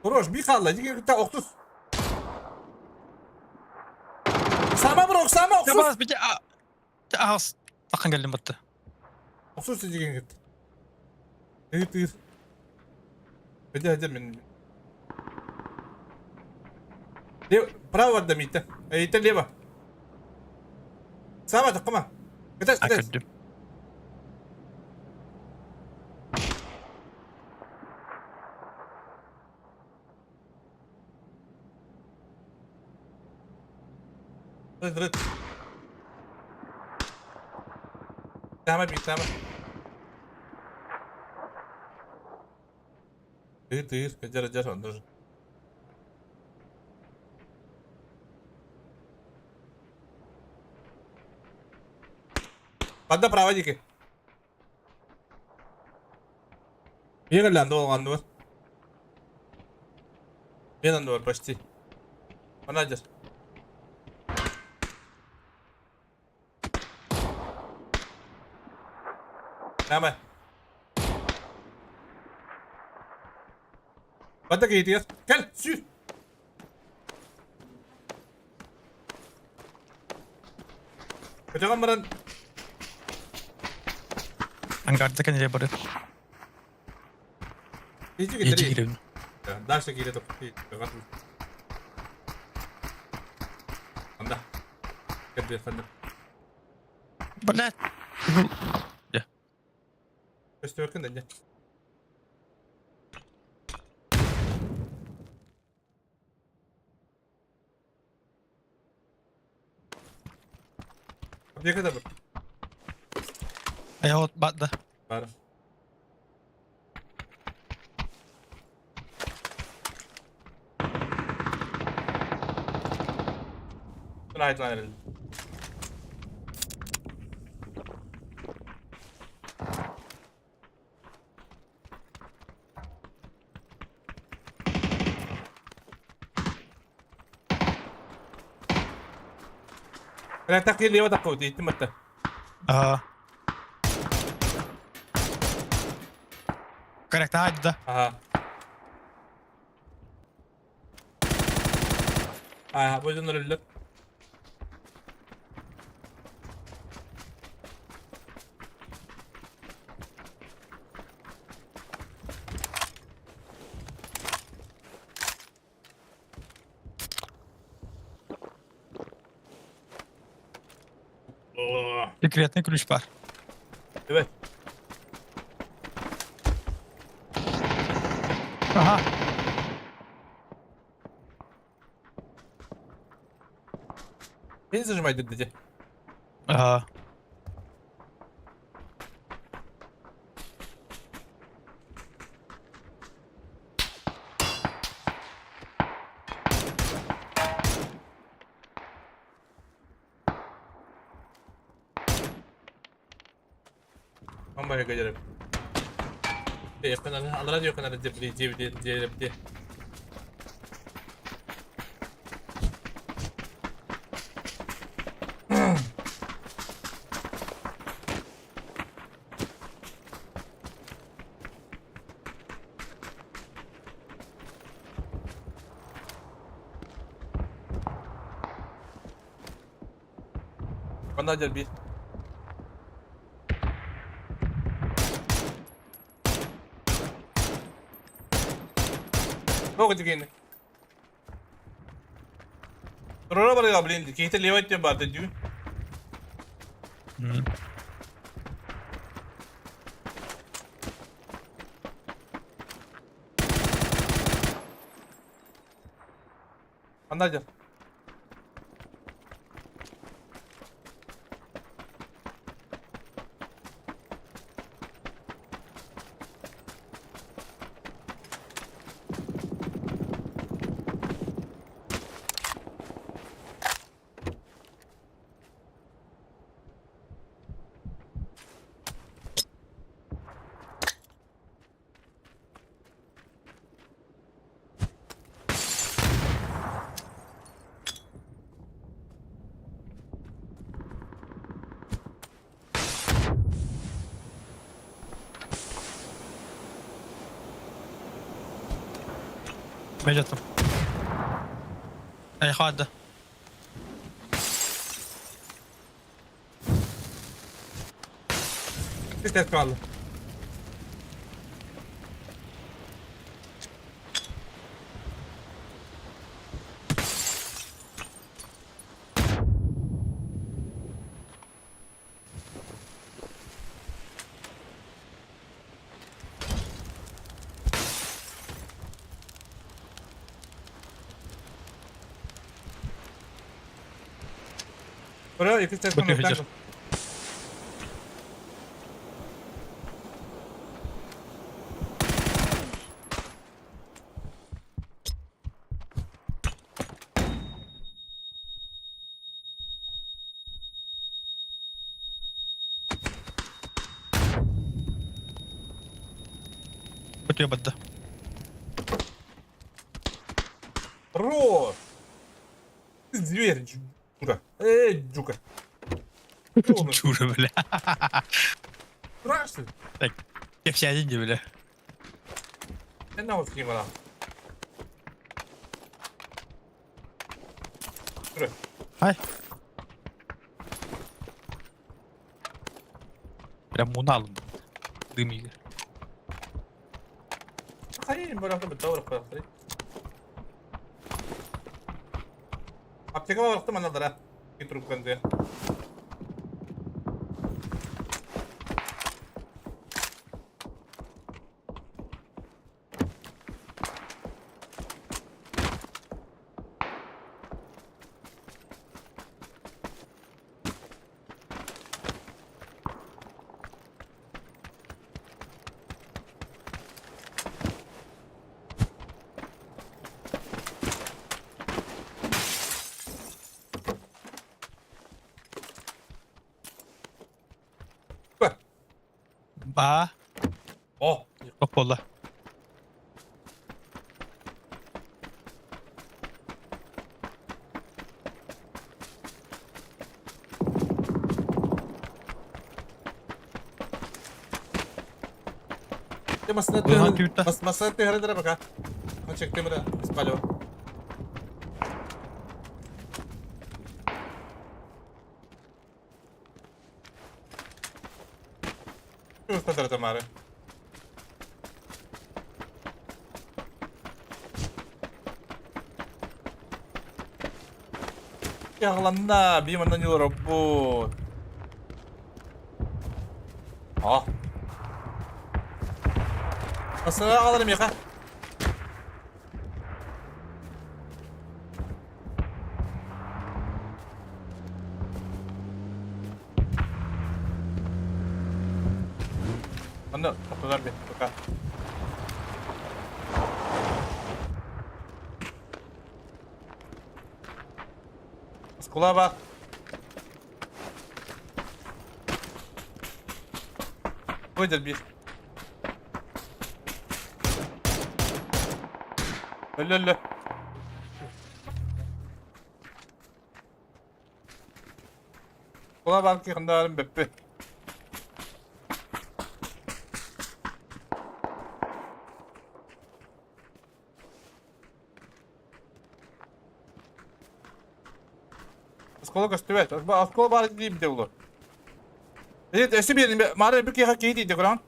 Хорош, би хаалла, дьиҥэ кытта охтус. Сама бро, сама охсус. Табаас бите аас тахан кэллим батта. Охсус дьиҥэ кытта. Тыыр тыыр. Hadi hadi мен. Лево, право да мита. Это лево. Сама такма. Кытас, кытас. Көрдүм. Рыт, рыт. Тама бит, тама. Тыыр, тыыр, кадер, кадер, он нужен. Банда право дики. Бегали андол андор. Мен андор почти. Она здесь. Давай. Банда кейтигер. Кел, сүй. Көтөҕөн баран Ангарда кэннилэр бары. Иди Иди киирэн. Дальше киирэ топ. Анда. Кэлбиэр ханна. Блядь. Көстүбэккин да дьэ. Аптека да бар. Айа бат да. Бар. Right line. Рятакы лево такой, ты мата. Аа. Корректно, да. Ага. А, бойдон өлөллөр. Секретный ключ бар. Evet. Ага. Beni зажимай dedi. Ага. Ambar gelirim. Yakın Allah yakın dibli dibli dibli. Bana gel bir. Nog een Rora bara blind. Kijk, het leeuwtje maar te doen. Anda gel. Бежатым. Эй, хватит. Bir kaldı. Buraya iki test Bakıyor hocam. Bakıyor бадда. Ро! Ты дверь, дура. Эй, дюка. Чура, бля. Страшно. Так, я все один, бля. Я на вот снимала. Дура. Ай. Прям мунал. Дым игр. خليني بروح بتدور خليني. Аптека барахтым анадара. Трубканды. Ба. О. Опола. Масына түһэрэ пока. Он чектем это, спалю. Устатар Тамара. Яғланна, би манна ньылороббут. А. Масына аҕалар миэхэ. Манна тохтотор би, пока. Оскула Выйдет бир. Өлө-өлө. Кула бар ки хандарым беппи. Оскола көстүбэт. Оскола бар диим де улу. Өссө биэрин маары бір киһи киһи диде көрөн.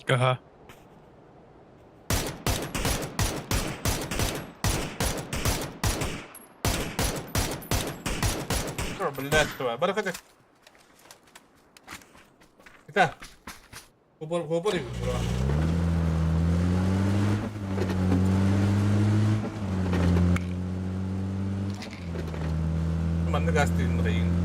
Ага. Блядь, това. Баракаты. Это. Хобор хобор бро. Маннык астыын райын.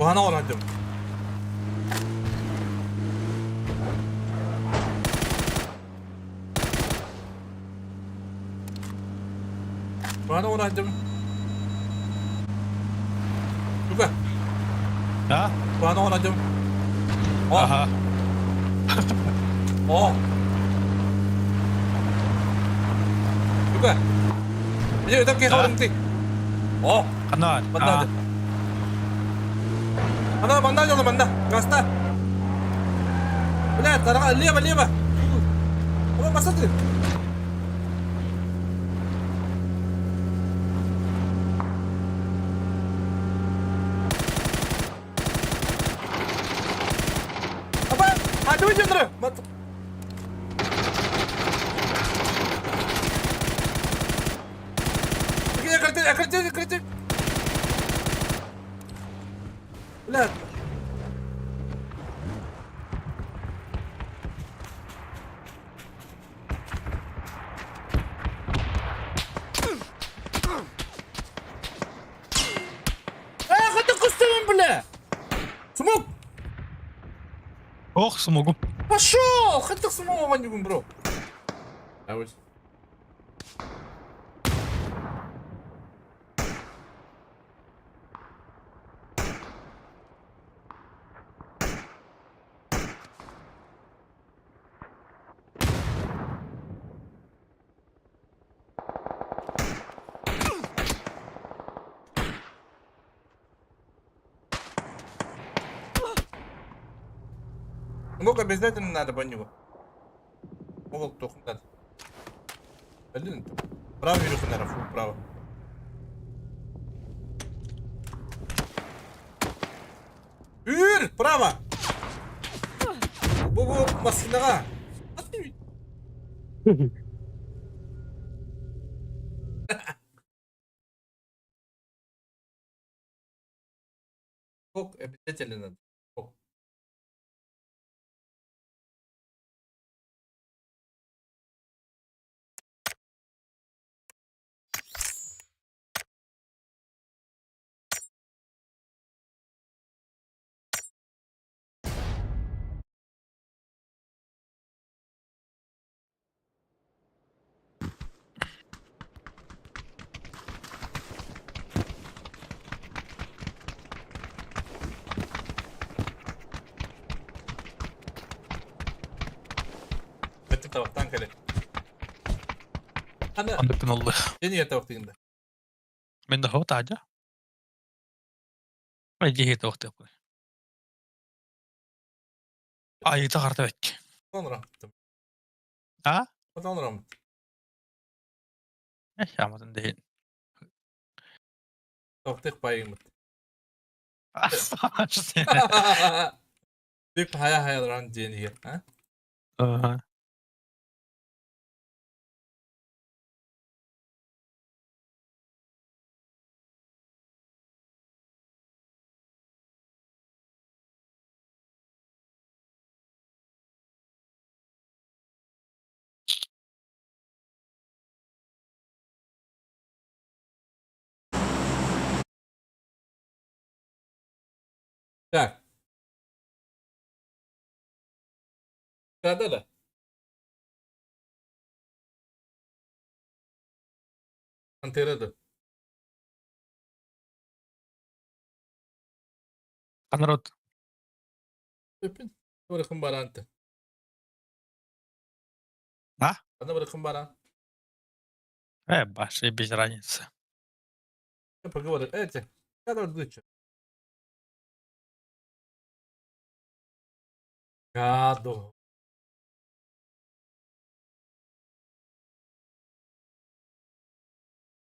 Куһана оҥордум. Куһана оҥордум. Туга? А? Куһана оҥордум. Ага. О! Туга? Иди, там киһи О! Хана. Манна. Манна, манна, дьоно, манна. Гаста. Блядь, дорога, лево, лево. О, посмотри. Апа, а ты выйди, Крути, крути, крути. Блядь. Эх, это костюм, бля! Смог! Ох, смогу. Пошел! Хотел самого ванюгу, бро. А вот. Смог обязательно надо по нему. Могут только надо. Блин, право вверху, наверное, фу, право. Үр, право! Бу-бу, массынаға. Скок обязательно надо. Скок. Табақтан кэлэ. Аны Андыктан олла. Дени табақтыгын да. Мен да хота aja. Ай дии тоқтап. Ай тахарта бет. Онра. А? Онра. Э, яматын дейін. Тоқтық байымыт. Бик хая хая ран диэн иһэр. А? Ага. Так. Да, да, да. Антера да. Анарот. Өпүн. Барыкын баранты. А? Ана барыкын баран. Баш, без разницы. Поговорим. Эти. Когда дыча. Гадо.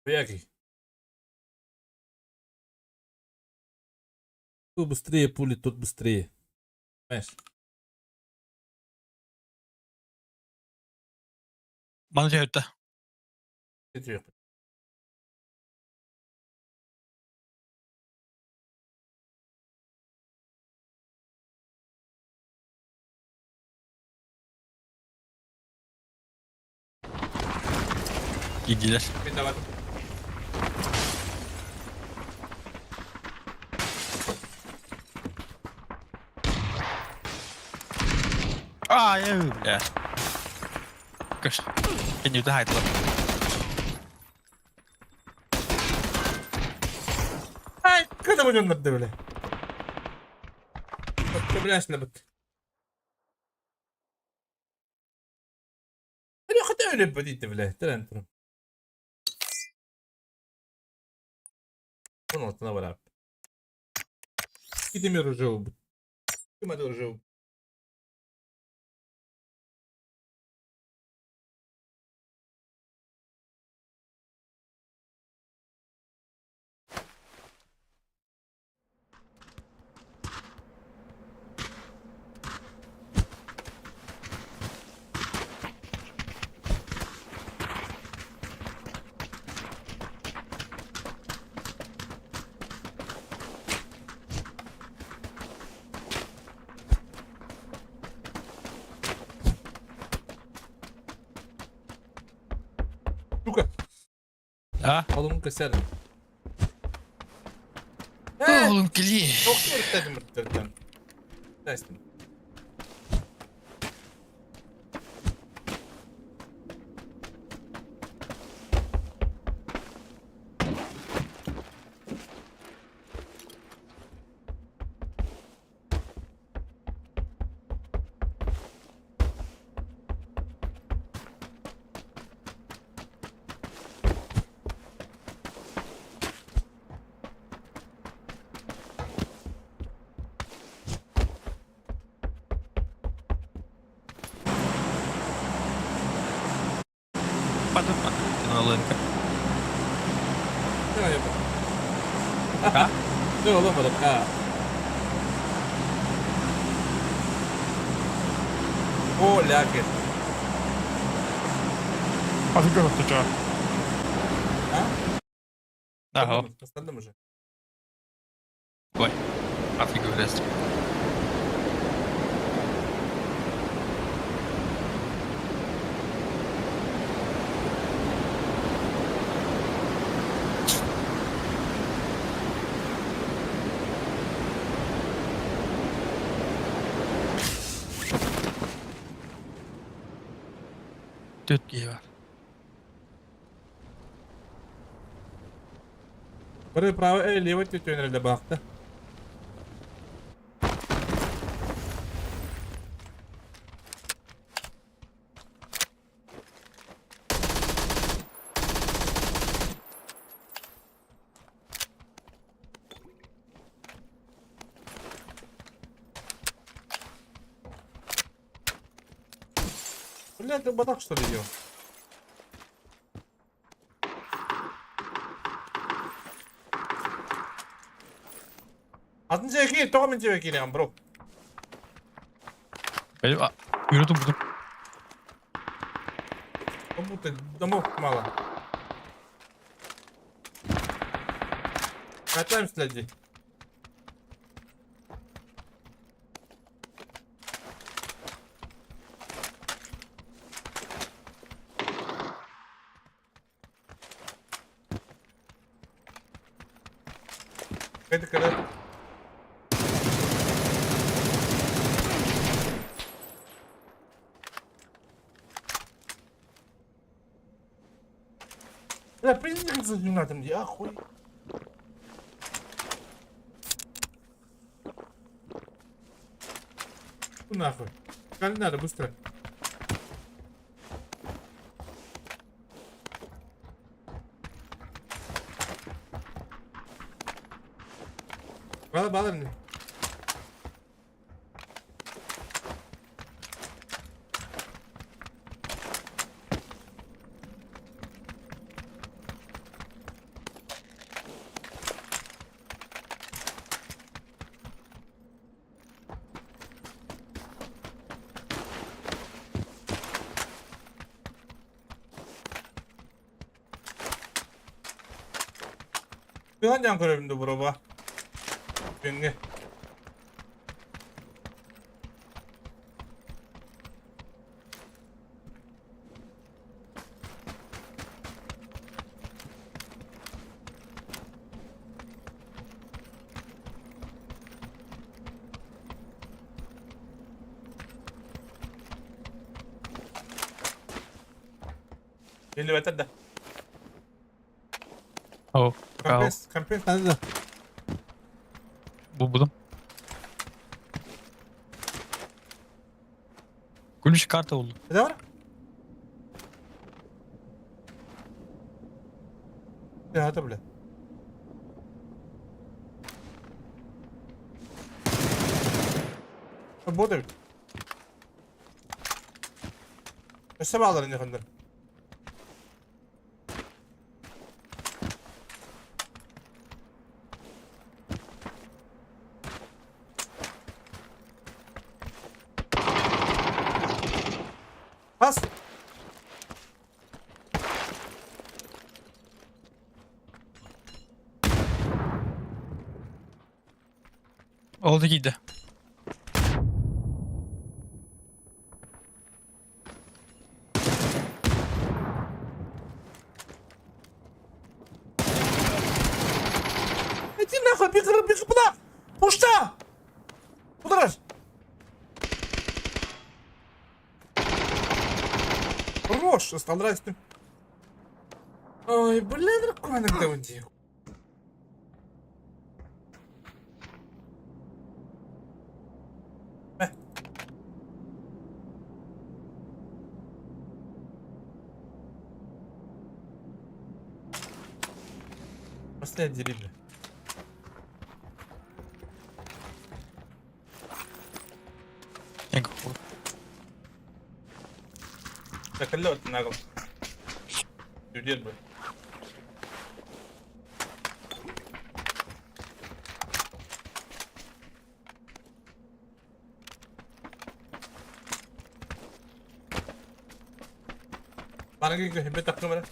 Бегай. Кто быстрее пулит, тот быстрее. Понимаешь? Маны жайытта. Это Кидилер. Давай. А, я бля. Көш. Кенюді айтылып. Ай, когда будем над бля? Бля, бит. Öyle kadar öyle bölüydü bile. Tren tren. Bunun altına var abi. Gidemiyor hocam. Gidemiyor hocam. Сука. А? Oğlum keserim. Oğlum кили. Çok dedim dedim. Neyse. Падут на лынка. Ne yapalım? Ha? Ne olamadım ha. O lakin. А ты как ты А? Ага. Остальным уже. Ой. А ты говоришь. Төт бар. Бары право, лево тетенерде бақты. Бля, ты батах что ли делал? Атын дьиэ киир, тоҕо мин дьиэбэ киирэҕин, бро? Yürüdüm buldum. Как будто домов мало. Катаемся, гляди. Это когда... Бля, приди за днем, я хуй. Ну нахуй. Как надо, быстро. Бала, бала мне. Ханьян көрөбүн да броба. Күҥҥэ. Биллибэтэр да. О, Компресс, компресс надо да. Булбудum. Ключ карта oldu. Ne var? Ya hadi bile. Работает. Өссө бааларын дьахандар. Бас! Oldu giydi. Иди нахуй, беги, беги, куда? Пушта! Куда Хорош, осталось ты. Ой, бля, дракона где он дел? Последний деревня. Так, нагл. Юдер бы. Барыгы хебе тахты бара.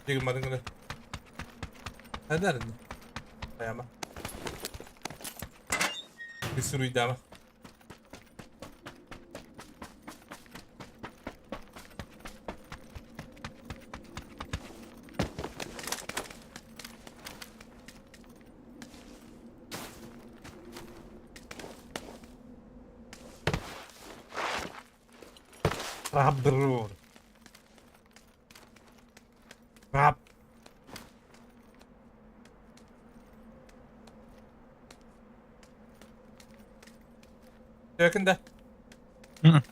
Дигин барыгы. Hadi Ayama. Bir sürü idama. Раб. Раб. Yakında. Hı.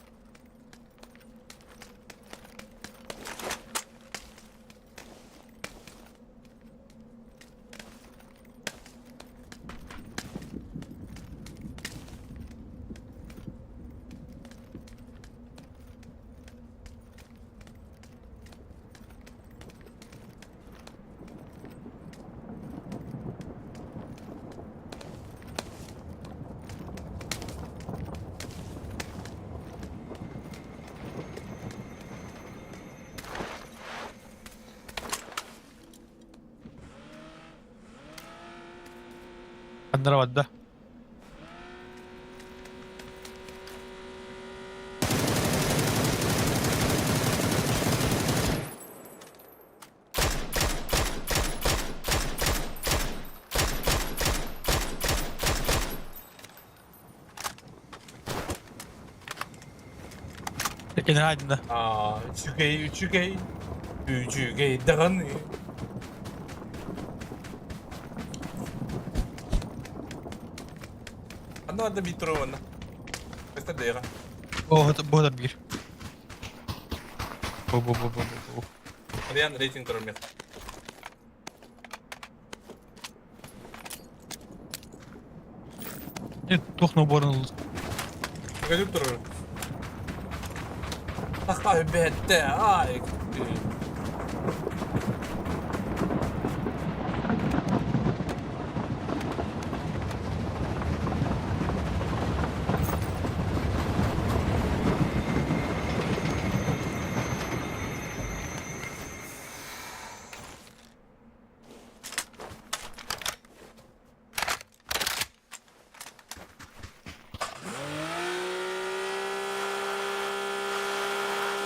Ханнара да. Генеральна. Аа, үчүгэй, үчүгэй. Үчүгэй даҕаны. Ханна барда биир туруо манна? Көстөр дэйэҕэ. Бу биир. Бу бу бу бу бу. Ариан рейтинг турар миэхэ. Нет, туох наборын ыллыт. Көтүп турар. Тахта бэтте, ай.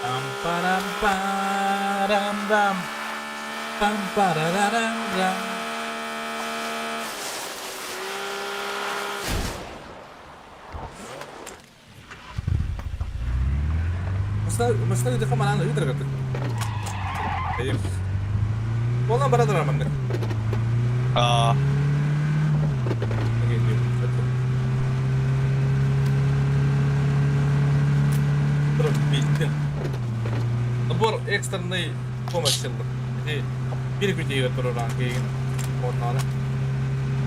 Пам парам парам бам. Пам парарарам рам. Машина где хамаран ыйдыргаты. Эйим. Болан бара турар маннык. Аа. Биллин. Набор экстренной помощи. Бир күтейге туруран кейин. Оннаны.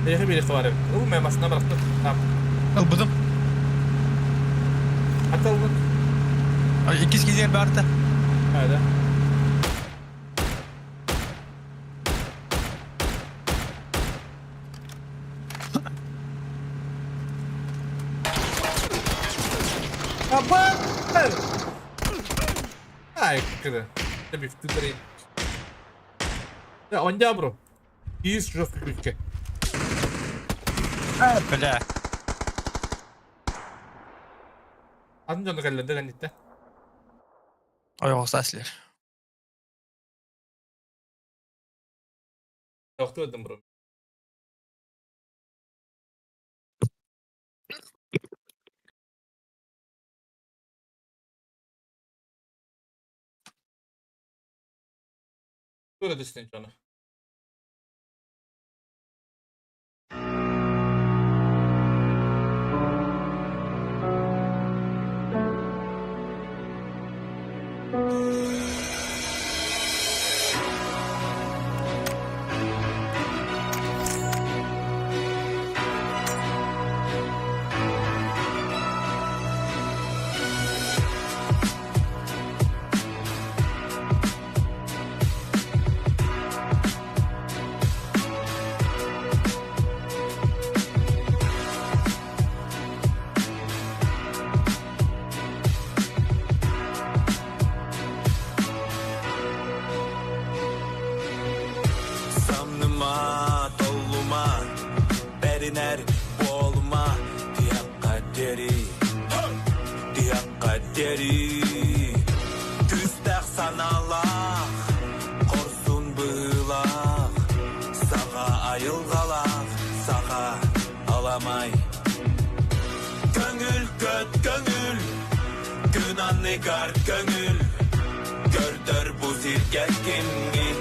Эйхи бир хабар. Ул мен машина барактыр. Ылбыдым. Ата ылбыт. Иккис кизер барда. Hadi. Kapan! Ay, кыда. Тебе в тутари. Да, он дябру. Из жесткой ключке. А, бля. Атын дьону кэллэрдэ кэнниттэн. Ойоҕос аслер. Тохтуу этим бро. Тура түстүн дьону. Самныма, толлума, бэринэр буолума Тиһэххэ диэри, тиһэххэ диэри Күүстээх санаалаах, хорсун быһыылаах Саха айылҕалаах, саха аламай Көҥүл көт көҥүл, күн анныгар көҥүл Көрдөр бу сиргэ кимҥин,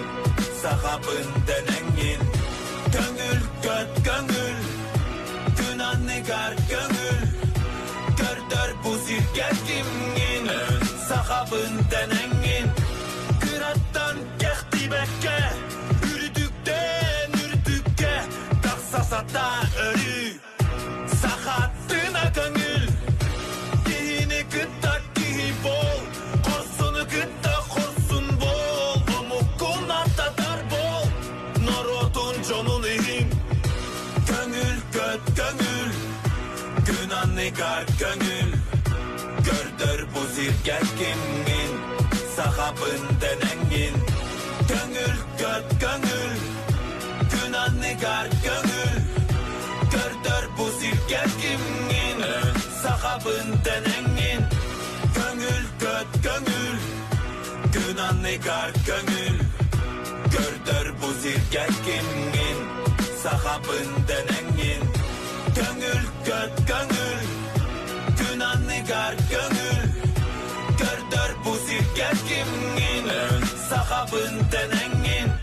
сахабын дэнэҥҥин Көҥүл көт көҥүл, күн анныгар көҥүл Көрдөр бу сиргэ кимҥин, сахабын дэнэҥҥин Кыраттан кэхтибэккэ, үрдүктэн үрдүккэ Тахса сатаа өрүү, сахаттына көҥүл Киһини кытта киһи буол, хорсуну кытта хорсун буол Омуккун аттатар буол, норуотун дьонун иһин Көҥүл көт көҥүл, күн анныгар көҥүл Көрдөр бу сиргэ кимҥин, сахабын дэнэҥҥин Көҥүл көт көҥүл, күн анныгар көҥүл. Сахабын дэнэҥҥин Көҥүл көт көҥүл Күн анныгар көҥүл Көрдөр бу сиргэ кимҥин Сахабын дэнэҥҥин Көҥүл көт көҥүл Күн анныгар көҥүл Көрдөр бу сиргэ кимҥин Сахабын дэнэҥҥин.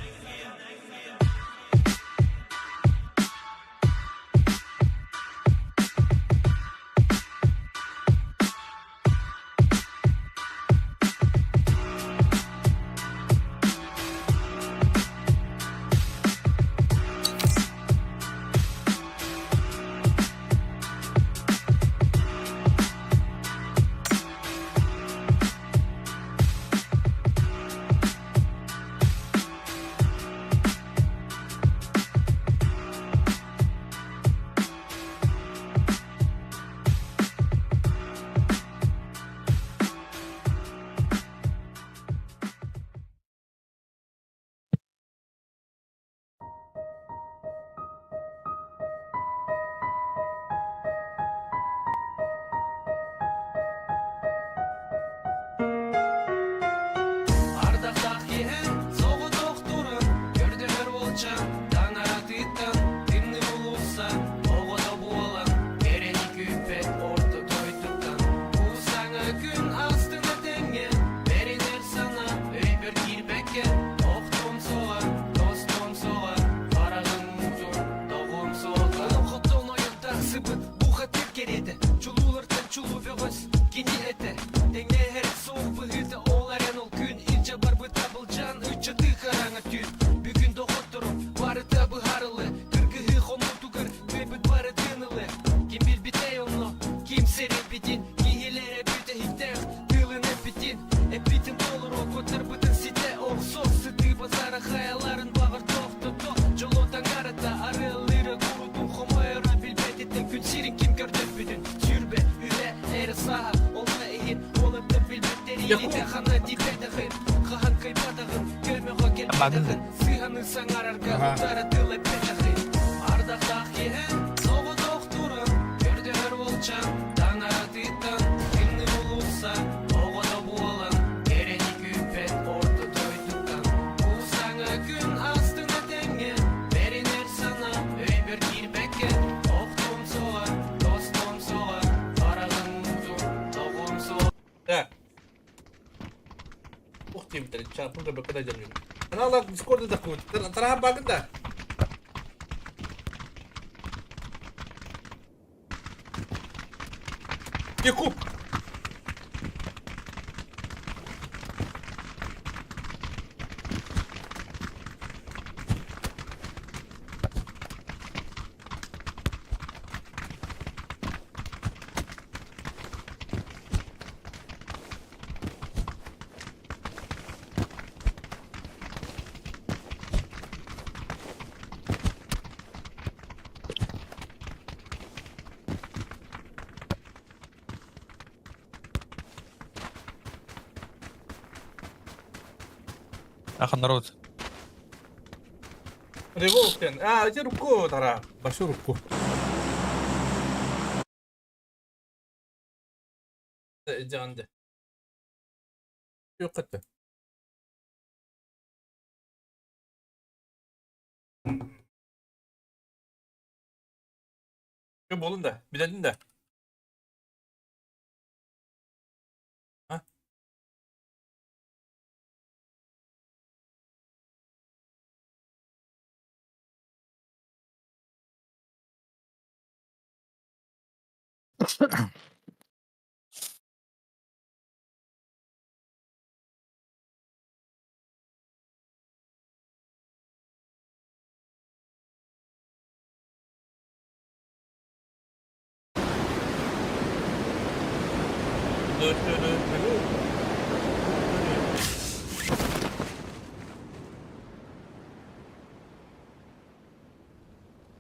Ардахтаах киэһэ соҕотохторун көрдөһөр уолчаан таҥаратыттан тымныы уулусса оҕото буолан эрэни күүппэт орто дойдуттан бу саҥа күн астына тэҥҥэ бэринэр санаа өйбөр киирбэккэ охтуом суоҕа тостуом суоҕа хараҕым уутун тоҕуом суоҕа хотон ойон тахсыбыт бухатыыр кэриэтэ чулуулартан чулуу бөҕөс кини этэ тэҥнээһэр суох быһыыта ол эрэн ол күн илдьэ барбыта былдьаан ыччаты хараҥа түүн бүгүн доҕотторум барыта быһаарылы кыргыһыы хонуутугар кыайбыт бары тыынылы ким билбитэй онно ким сэрэйбитин киһилэрэ бүтэһиктээх тылын эппитин эппитин толору куттарбытын ситэ охсо сытыы базара хайаларын баҕар тохтото дьоло таҥарата арыаллыыра курутун хомойоро билбэтиттэн күн сирин ким көрдөппүтүн сүүрбэ үһэ эрэ сааһа ол да иһин уолаттар билбэттэр илиитэ хана тиийбэтэҕин хаһан кыайбатаҕын көмөҕө кэлбэтэҕин сыыһаны саҥарарга утары тыл эппэтэҕин ардахтаах киэһэ соҕотох туран көрдөһөр уолчаан таҥаратыттан тымныы уулусса оҕото буолан эрэни күүппэт орто дойдуттан бу саҥа күн астына тэҥҥэ бэринэр санаа өйбөр киирбэккэ охтуом суоҕа тостуом суоҕа хараҕым уутун тоҕуом суоҕа. Так. Ух ты, блядь, чапун да когда держим. Канал Дискорда такой. Тараха багын да. Якуб! Ахан народ. Револтен. А, иди руку, тара. Большую руку. Иди, Yok etti. Şu bolun da, biledin de. Ha?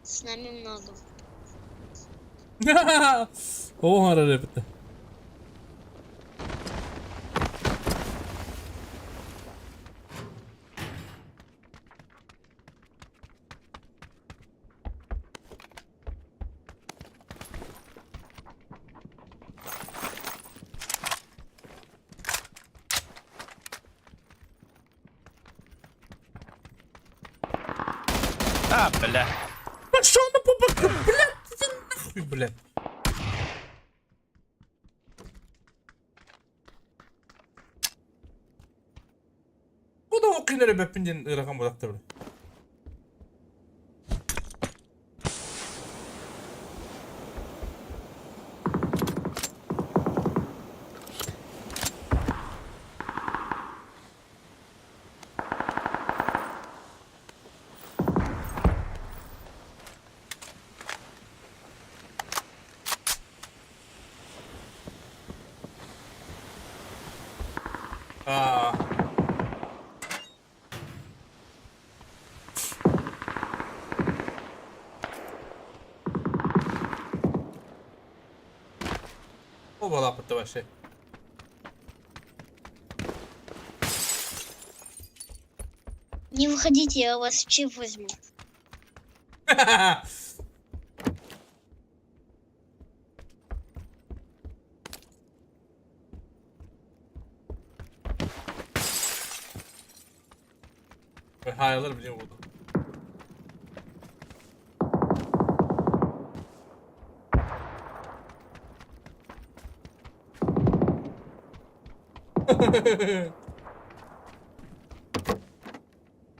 Sizden memnun oldum. О, репетте. А, бля. Пошел на пупок, бля, иди нахуй, бля. Куда ол кинилэри бэппин диэн ыарахан буолахта бля. Аа. О, балапыт вообще. Не выходите, я у вас чип возьму. Hayallar biliyor oldu.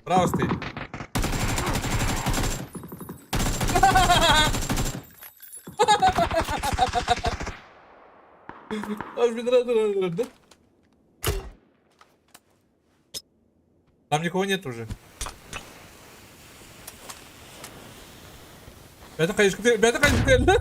Браво стоит. Да? Там никого нет уже. Это, конечно, это, конечно,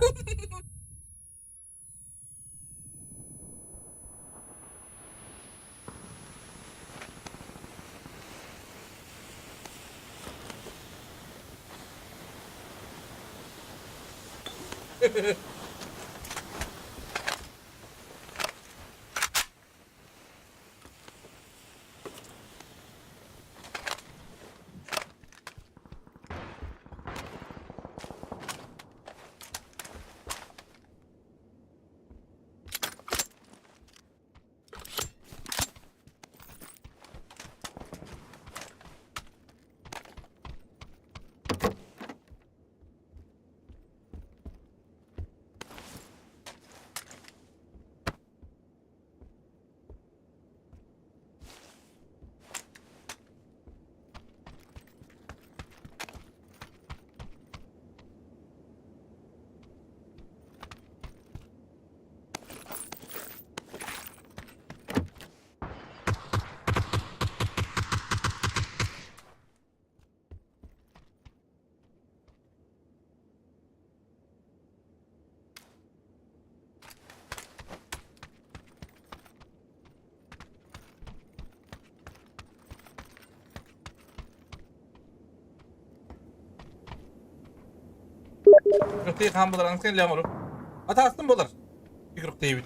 Игрок хаан болар, аңсын лям олор. Атаастын болар. Игрок дейбит.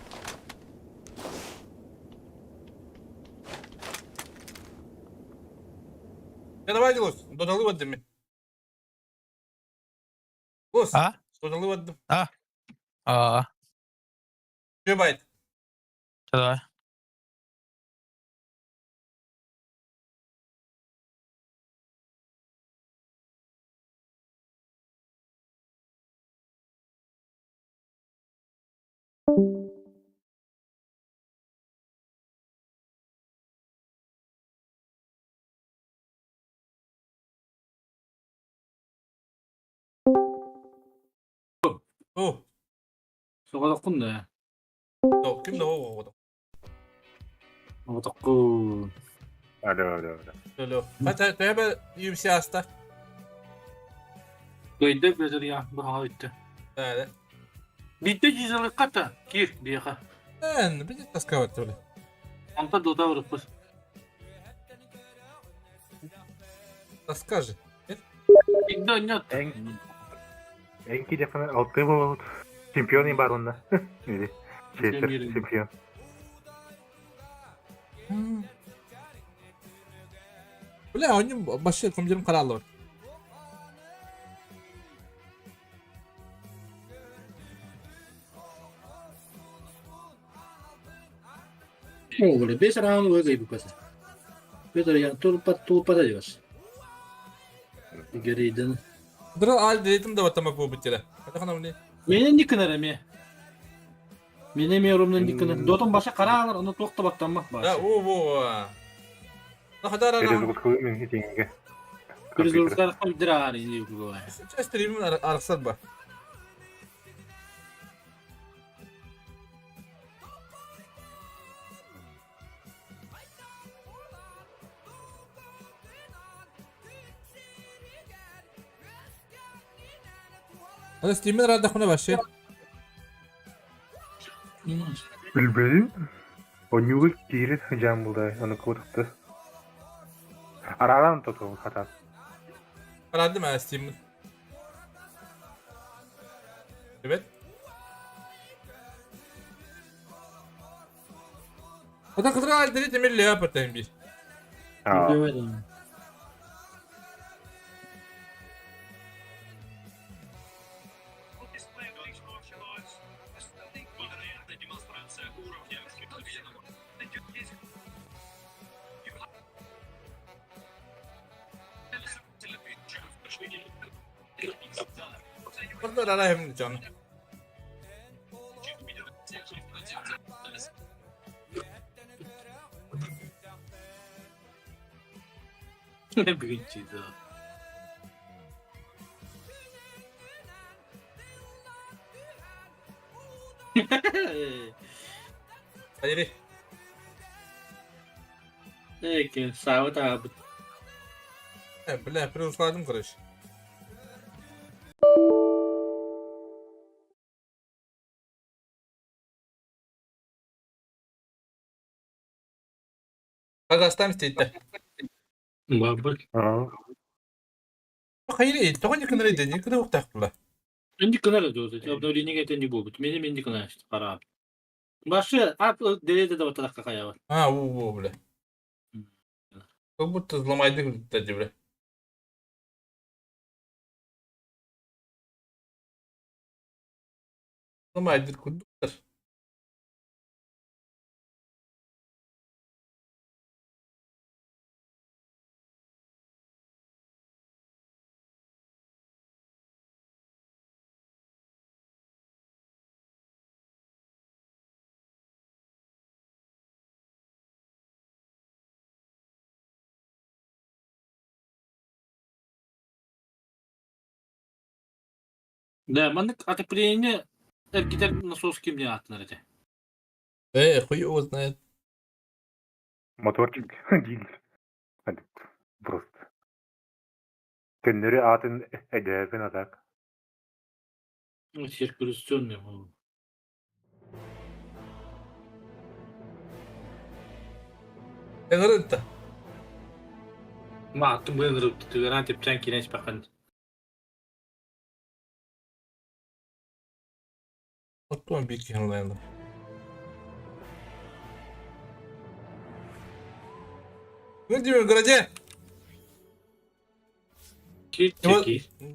Я давай делос, додалы ваддым мен. Лос, А? додалы ваддым. А? А, Жебайт. давай. О, Соҕотоххун да. ким да о, Соҕотоххун. Алло, алло, алло. Алло. Хата, төбө UFC аста. Кыайда Петр я быһаҕа бүттэ. Да, да. Биирдэ дьиэлэххэ киир биэхэ. Эн, будет тасковать, бля. Онтон дота барыппыт. Тоска же. Инде нет. Энки дефана алты болот. Чемпион бар онда. Или чемпион. Бля, они вообще компьютером караллар. О, бля, бес раунд выиграй Петр я тулпа тулпа дается. Герейден. Драл аль делитим да баттамак буолбут тирэ. Хатахана уни. Мені не кынар эме. Мені эме ромнан не кынар. Дотон баша караалар, оны туох да баттаммак Да, башы. о, во. Хатара. Перезагрузка мен хитинге. Перезагрузка дираар не бывает. Стримин арахсар ба. Hadi stream'in radda вообще. Билбедим. Онюгу киирит жан булдай, аны кутукты. Араран тоту хатат. Радды ма stream'in. Evet. Hadi kıdra aldı demir le yapatayım bir. Билбедим. Burada da hem canım. Бүгүн чийді. Hayır. Эке, сабыт абыт. Бля, приусладым, короче. Как оставим да. Бабы. Хайыр, тоҕо никыныр иде, никыны уктак була. Инди кынар дозы. Обновление это не будет. Мени менди кынар карап. Башы ап деледе да баталак какая. А, у, у, бля. Как будто взломайды кстати, бля. Взломайды кудуктар. Да, маннык отопление эргитер насос кимне атынар эте. Хуй его знает. Моторчик дизель. Просто. Көннөрү атын эдээбин атак. Ну, циркуляционный был. Ыҥырытта. Ма атын быын тыгыран тепчен кирен бахан. Оттон бир киһи онлайнда. Ну, тебе в городе.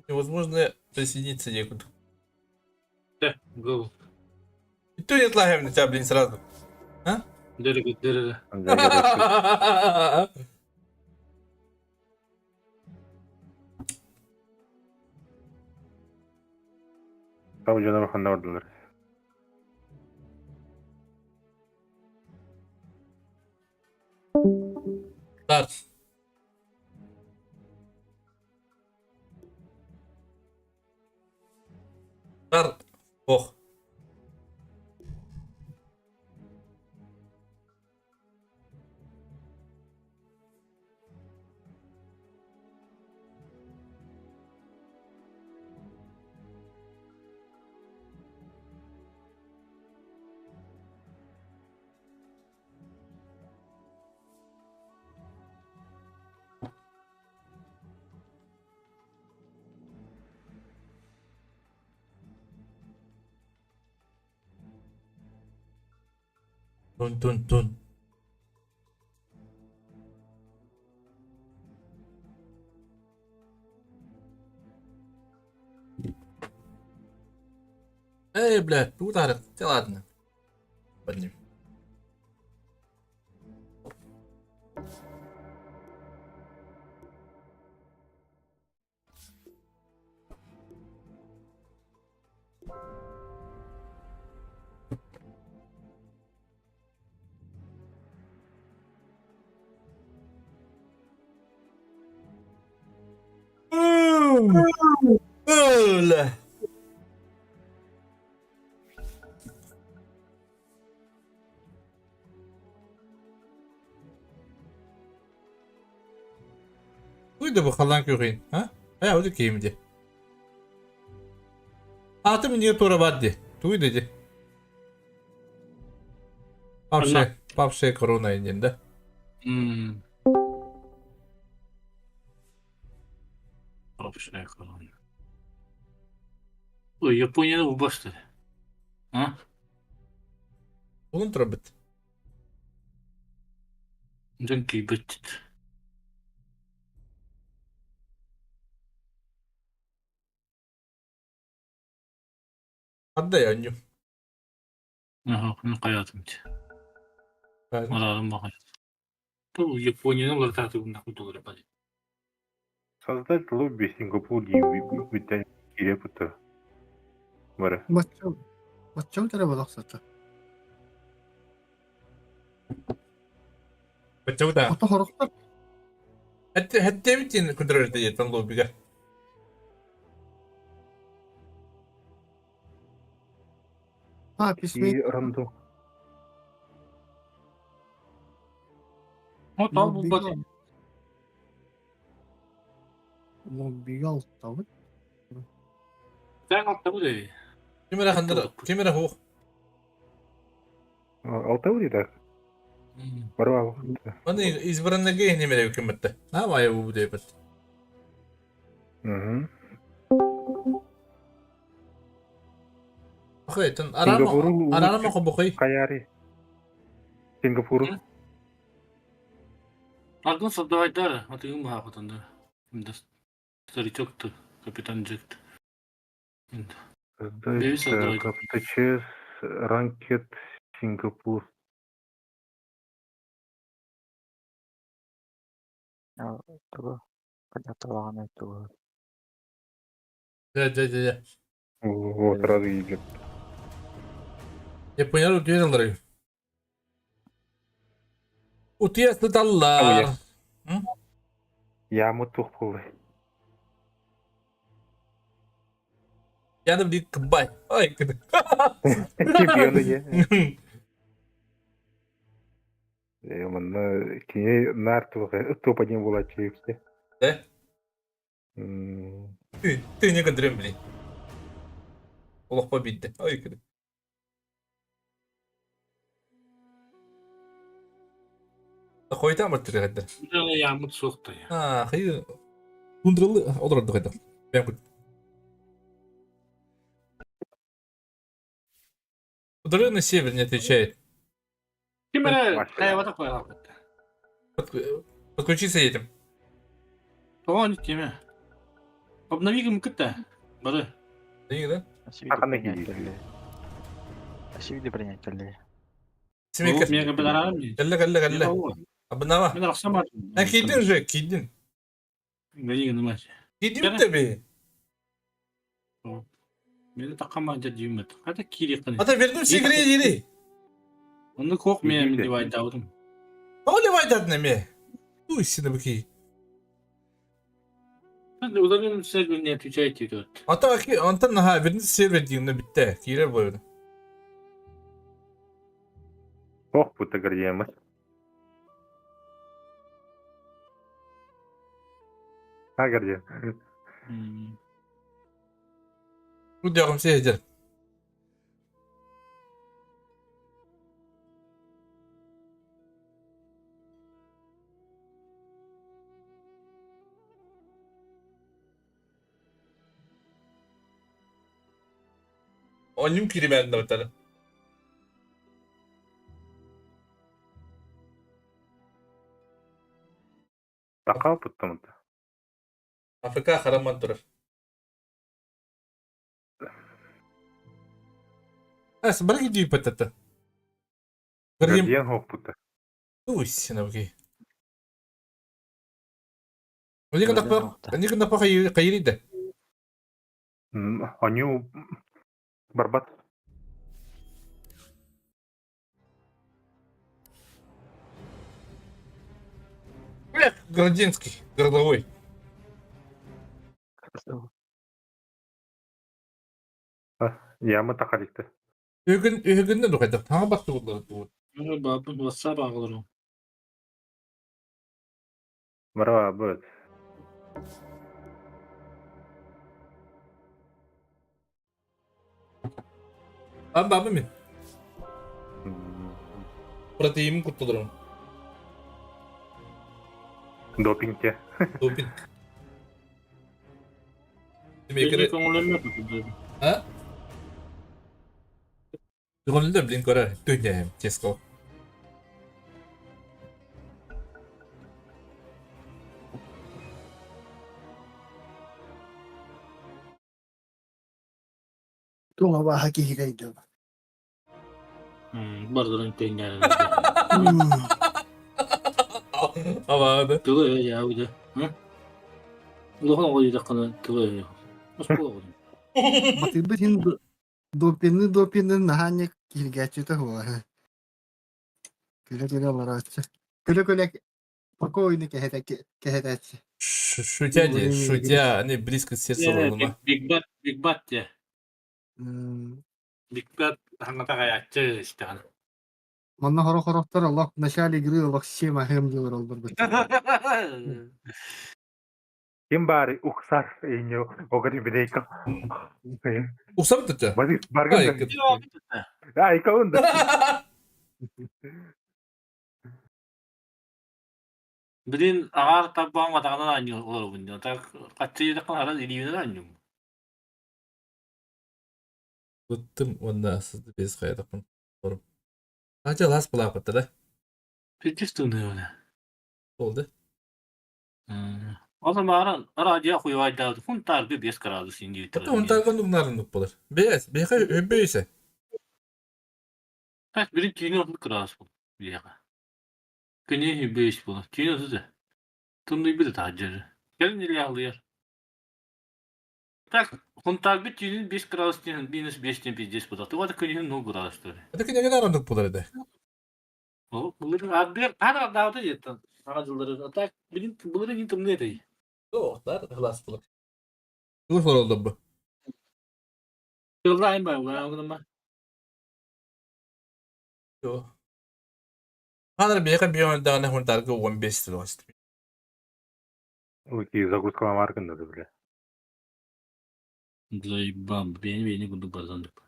Невозможно присоединиться некуда. Да, гол. И то нет лагеря на тебя, блин, сразу. А? Дыры, дыры. Там жана ханна бардылар. Старт. Старт. Ох. Тун-тун-тун. Эй, блядь, ударил. Да ладно. Подним. Öyle. Туй да бу халлаан күөҕүн, а? Хайа ол киһим дии. Аатым иннигэр туора баар дии. Тугуй да дии. Папше, папше корона диэн да. Папше корона. Ой, Японияны убашты. А? Улун турабыт. Дьон кийбит. Отдай анню. Ага, ну хайатым ти. Арарым баҕай. Бу Японияны уларытаатыгын курдук бari. Создать лобби Сингапур бүтэн киирэ пута. Бары. Бачча бачча утара балахсата. Бачча да. Ото хорохтор. Хэтте хэтте контроль диэтэн лоббига. А, письме. Ранду. Вот ал булбат. Лоббига алтабыт. Sen altta bu değil. Кимера хандыр, кимера хух. Алтау да. Барва. Маны избранныйга немере үкүмөттө. На вай бу деп. Угу. Охой, тон арама арама хобохой. Каяри. Сингапур. Ардын создавайдар, атыгын баха да. Старичок-то, капитан Джек. Создать КПТЧ Ранкет Сингапур. Да, да, да, да. Вот, сразу идет. Я понял, утуя Утуя сыталлар. Я мутух полы. Я bir кыбай. Ай, кыды. Чемпионы е. Манна кини нар топ-1 була чипсы. Да? Ты, ты не контроль, блин. Олох побитті. Ай, кыды. Хойта мыртыры Ямыт соқты. А, хай. Кундрылы олорду хайда. Бәм күт. Удаленный север не отвечает. Кимere kayabata koyalım. Подключиться этим. Тоған теме. Обнови кім күтті? Бары. Да? Семейка. Мега бедарарым. Кэллэ, кэллэ, кэллэ. Абынава. Мен рақсам А кийдин же, кийдин. Гайы нымаш. Кийдин тебе. Мени таққама жа дүймөт. Қайда кири қын. Ата вернусь игре дири. Оны коқ мен деп айтабыдым. Оли вайдат неме. Туй сине бки. Удален сервер не отвечаете тут. Ата ки антан наха вернусь сервер дигне битте. Кире бойду. Ох, пута гордемы. А, гордем. Бу дягым сеһдер. Онньум киримээн да бутары. Такал путтамыт. АФК хараман турар. Ас барги дүй патата. Гордем хох путта. Туй сине бки. Оник напа, оник напа хайриде. Оню барбат. Эх, Городинский, городовой. Яма тахаликты. Үһүгүн үһүгүннэ духайдах таҥа баттыбытлары туут. Бабын WhatsApp ағылырым. Бара быт. Abi abi mi? Proteinimi kurtulurum. Допингте. Допинг. Демек А? Көңүллэ блин көрөр түннэһим ческо. Туга баха киһирейді. Бардырын теңгәрін. Абаады. Тылы я уйда. Улахан оҕо диэтэххинэ тылы Оскуола оҕотун. Батырбыт иһин допины допины наһаа киһиргээччитэ буолар. Күлэ-күлэ олорооччу. Күлэ-күлэ спокойно кэһэтээччи. Шутя де, шутя, они близко к сердцу ылыма. Биг Бат, Биг Бат дьэ. Биг Бат хаҥата хайааччы истэҕин. Манна хоро-хорохтор олох в начале игры олох всем аһыам диэлэр олборбут. Ким баары уксар иньо огани бидейка. Уксар tuttu. Барган. Ай каунда. Билин аҕаар тарбаҕым атаҕынан аанньыыр олоробун дии. Так хаччы диэтэххинэ арас илиибинэн аанньуум. Туттум уонна сызды без хайатахпын. Ача лас булааппыттар да. Пиздец тымныыбына. Oldu. Ол мааран радио хуйвайдаабыт хунтаарга 5 градус индии Hatta унтарган дугнарын болар. Бес, беха өбөйсе. Так бирин түүнү 30 градус бол биэҕэ. Күнү 5 буолар. Түүнү 30. Тымныйбыт таһдьары. Кэлин илиэҕлыйар. Так хунтаарга түүнүн 5 градус диэн минус 5 диэн пиздец буолар. Туга да күнүһүн 0 градус тур. Это кинеген арандык болар эди. Ол былыр ардыгар хаар ардаабыта диэттэн саҥа дьыллары. А так билин былырын иин тымныы этэй. Тоқтар хлас болар. Тур oldu bu. Тыллаайын баа угаама. Yo. Ханар беха бион дагана хунтарга 15 тыл. Ути загрузка маркында да бля. Заебам, бени бени курдук барсан деп.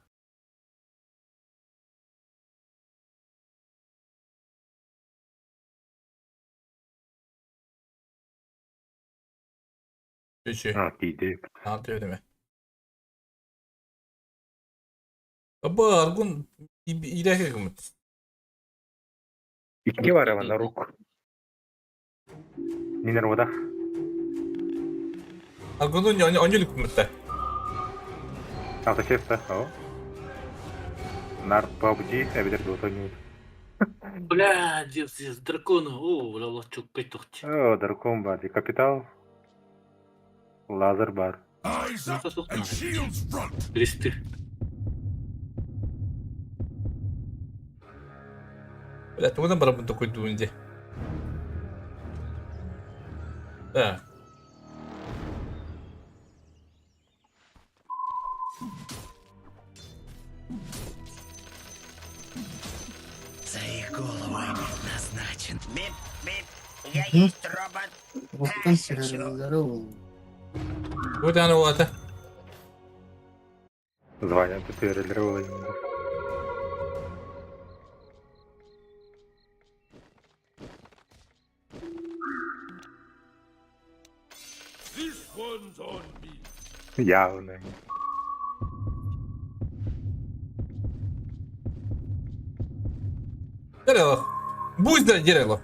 Үчү. А, тиди. Антı ödeme. Бу аргун илэхэ гымыт. Икки бар ана рук. Нинер вода. Аргунун онюлүк гымытта. Ата честі. О. Нар PUBG эбидер Dota ойнойт. Бля, дед, дракона. О, бля, лочок кайтохти. О, дракон бар, капитал. Лазер бар. Кресты. Бля, тугунан барабын такой дуунде. Так. За их голову назначен. Бип, бип, я есть робот. Оттон сирэллэри ол. Вот аны олата. Звание төтөрөлөр болайын. Явно. Дерело. Будь да дерело.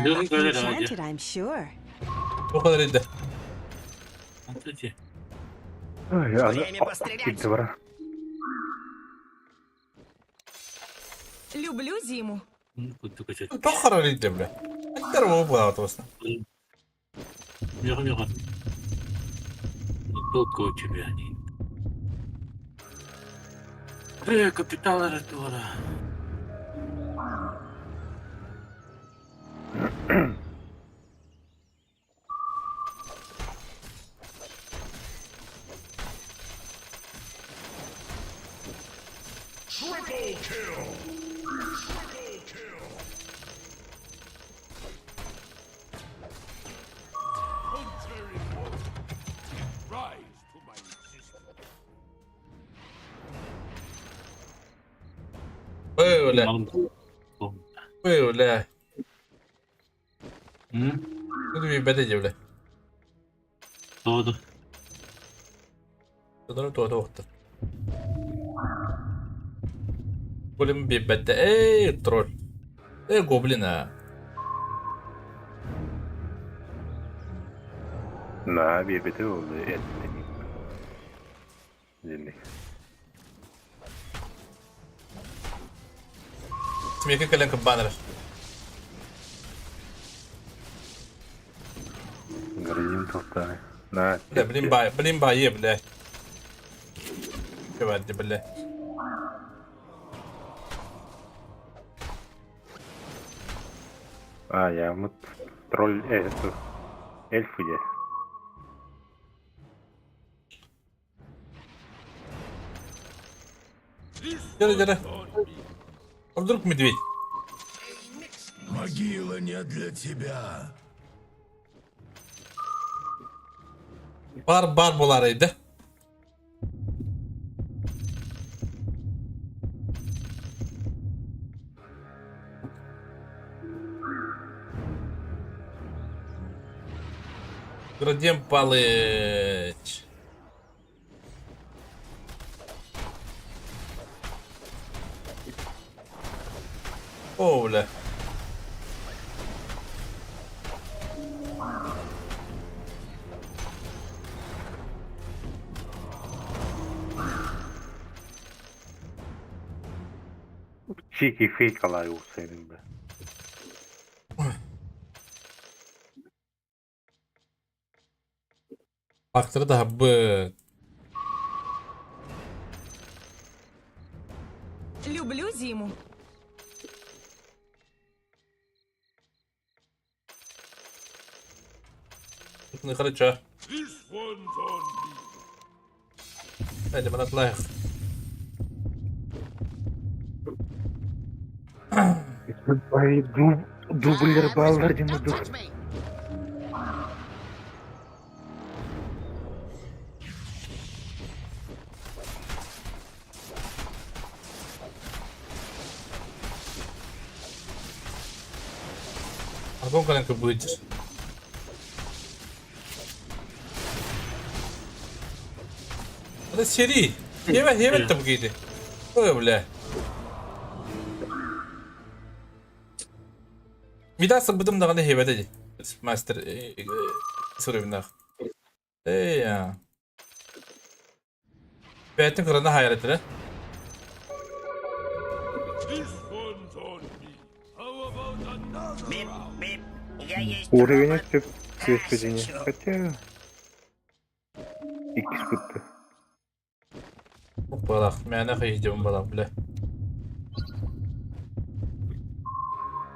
Дөрүн көрөр аадьа. Enchanted, I'm sure. O kadar edi. Антыти. Ай, Время пострелять. Китти бар. Люблю зиму. Тоқ харарыйды, бля. Аттар ол буолаат осна. Меха, меха. Не только у тебя они. Капитал Артура. Бля. Бля. Буду бәдә бля. Doğdu. Тодор туа туохта. Голем бибәтә. Эй, тролль. Эй, гоблин, а. На, биэбэтэ ол эттин. Динник. Смеки коленка баннер. Градин тоқтаны. На. Бля, блин, бай, блин, бай, бля. Чевадди, бля. А, я вот тролль, это, эльф иде. Дere, дere. А вдруг медведь? Могила не для тебя. Бар, бар булар иде. Градем Палыч. О, бля. Чики фейк алай senin be. Факторы да б. Люблю зиму. Ну хорошо. Hadi bana лайк. Ай, дуб, дублер баллар дин дух. А сколько будешь? Это сери. Ева, ева там гиди. Ой, бля. Мидаса будем даганы хебе деди. Мастер сурыбнах. Эй, я. Бәтин кырына хайрат, да? Уровень өтіп, көспедіне. Хотя... Икс бітті. Балах, мәне хайдем балах, бля.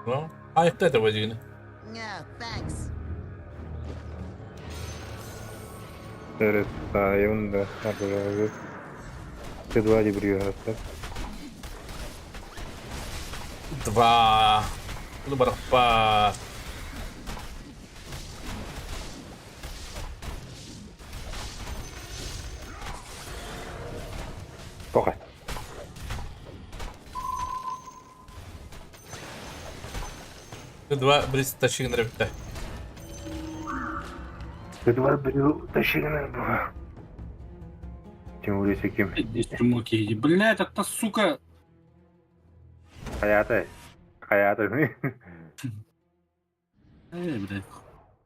Ну, айыкта это бодигини. No, thanks. Evet, sayın da arkadaşlar. Два дебрюгата. Два. Ну, барахпа. Пока. Два бриз тащигин репте. Два брю тащигин буга. Тем более кем. Здесь Блядь, это сука. Хаята. Хаята. Эй, блядь.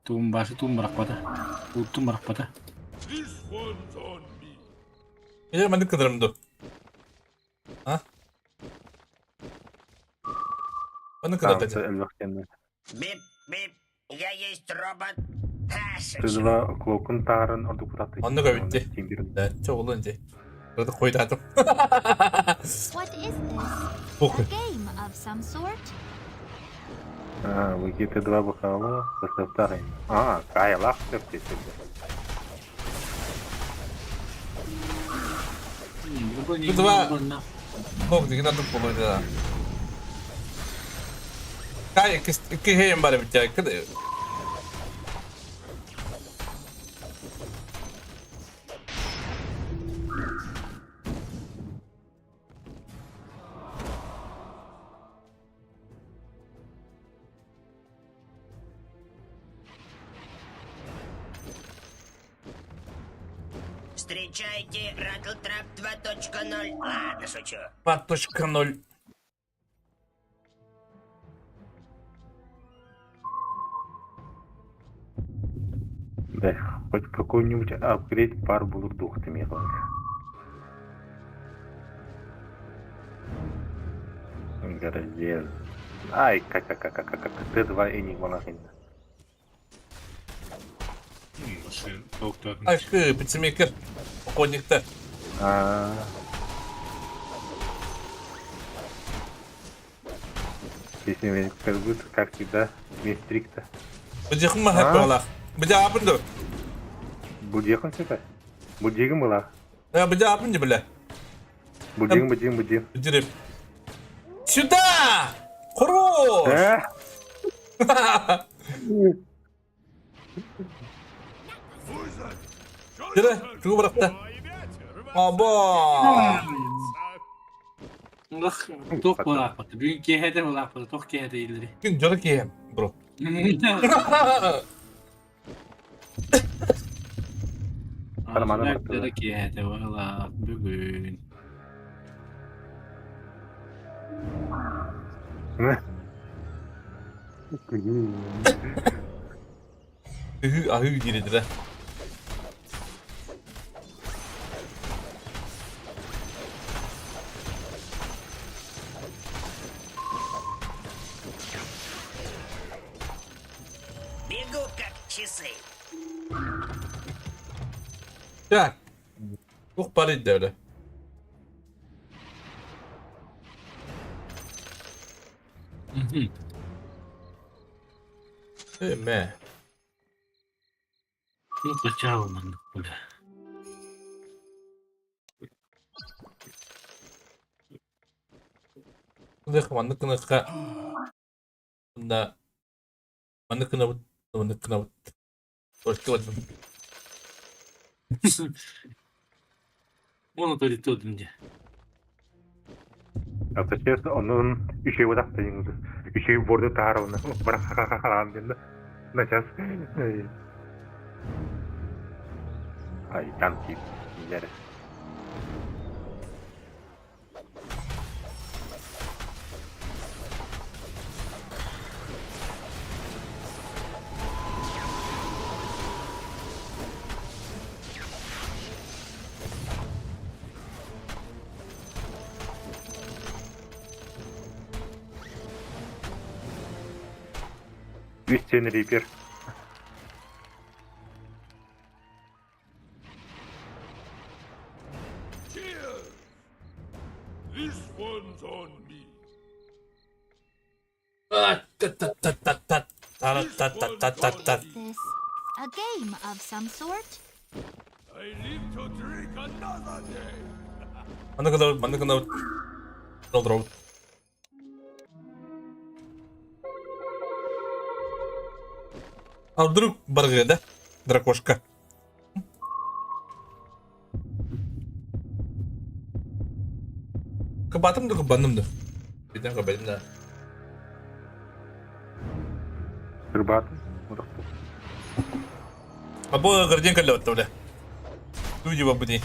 Тум башы тум барахпата. Тум барахпата. Я маны кыдырымду. А? Ону кытта Станция элбэх Бип, бип, я есть робот. Ха, шучу. Тызыла клокун таарын ордук утаты. Оннук эбит дии. Чэ олун дии. Кырдык хойдатым. What is this? Похуй. A game of some sort? А, Выкиты два бокала, поставтары. А, кайлах сөптеседі. Два. Бог деген адам болуйду да. Кай икки хейм бар бит я. Встречайте Rattle Trap 2.0. Ладно, шучу. 2.0. Да, хоть какой-нибудь апгрейд пар булur дух ты мегалар. Городец. Ай, как Т2 Энигма нахрен. Ай, пиццемейкер. Покойник-то. А. Если как будто, как всегда, мистрикта. Будехым ма хэп Будя апынды. Будехым это? Будегим была. Я будя апынды, бля. Будем, будем, будем. Будем. Сюда! Хорош! Dire, тугу быракта. Аба! Лах, тох булааппыт. Бүгүн киэһэтэ булааппыт, тох киэһэтэ илдери. Күн жора киэм, бро. Кармана Жора киэһэтэ булаап бүгүн. Үһү аһыы дириди Бегу как часы. Так. Тух бар иди öyle. Мэ. Ну, качал маннык бля. Кынык маннык кыныкка. Мында маннык кынабыт, маннык кынабыт. Только вот. Оны то дитодум де. А то честно, onun еще вот так еще борду таровна. Брахахахахам На сейчас. Ай, танки. Яры. Үстен рипер. This one's on me. Та-та-та-та-та. This a game of some sort? I live to drink another day. Маннык кынабыт, маннык кынабыт. Толдуробут. А вдруг баргы, да? Дракошка. Кыбатым да кыбаным да. Биден кыбадым да. Рыбат. А бу гарден каллы бля. Люди бабыди.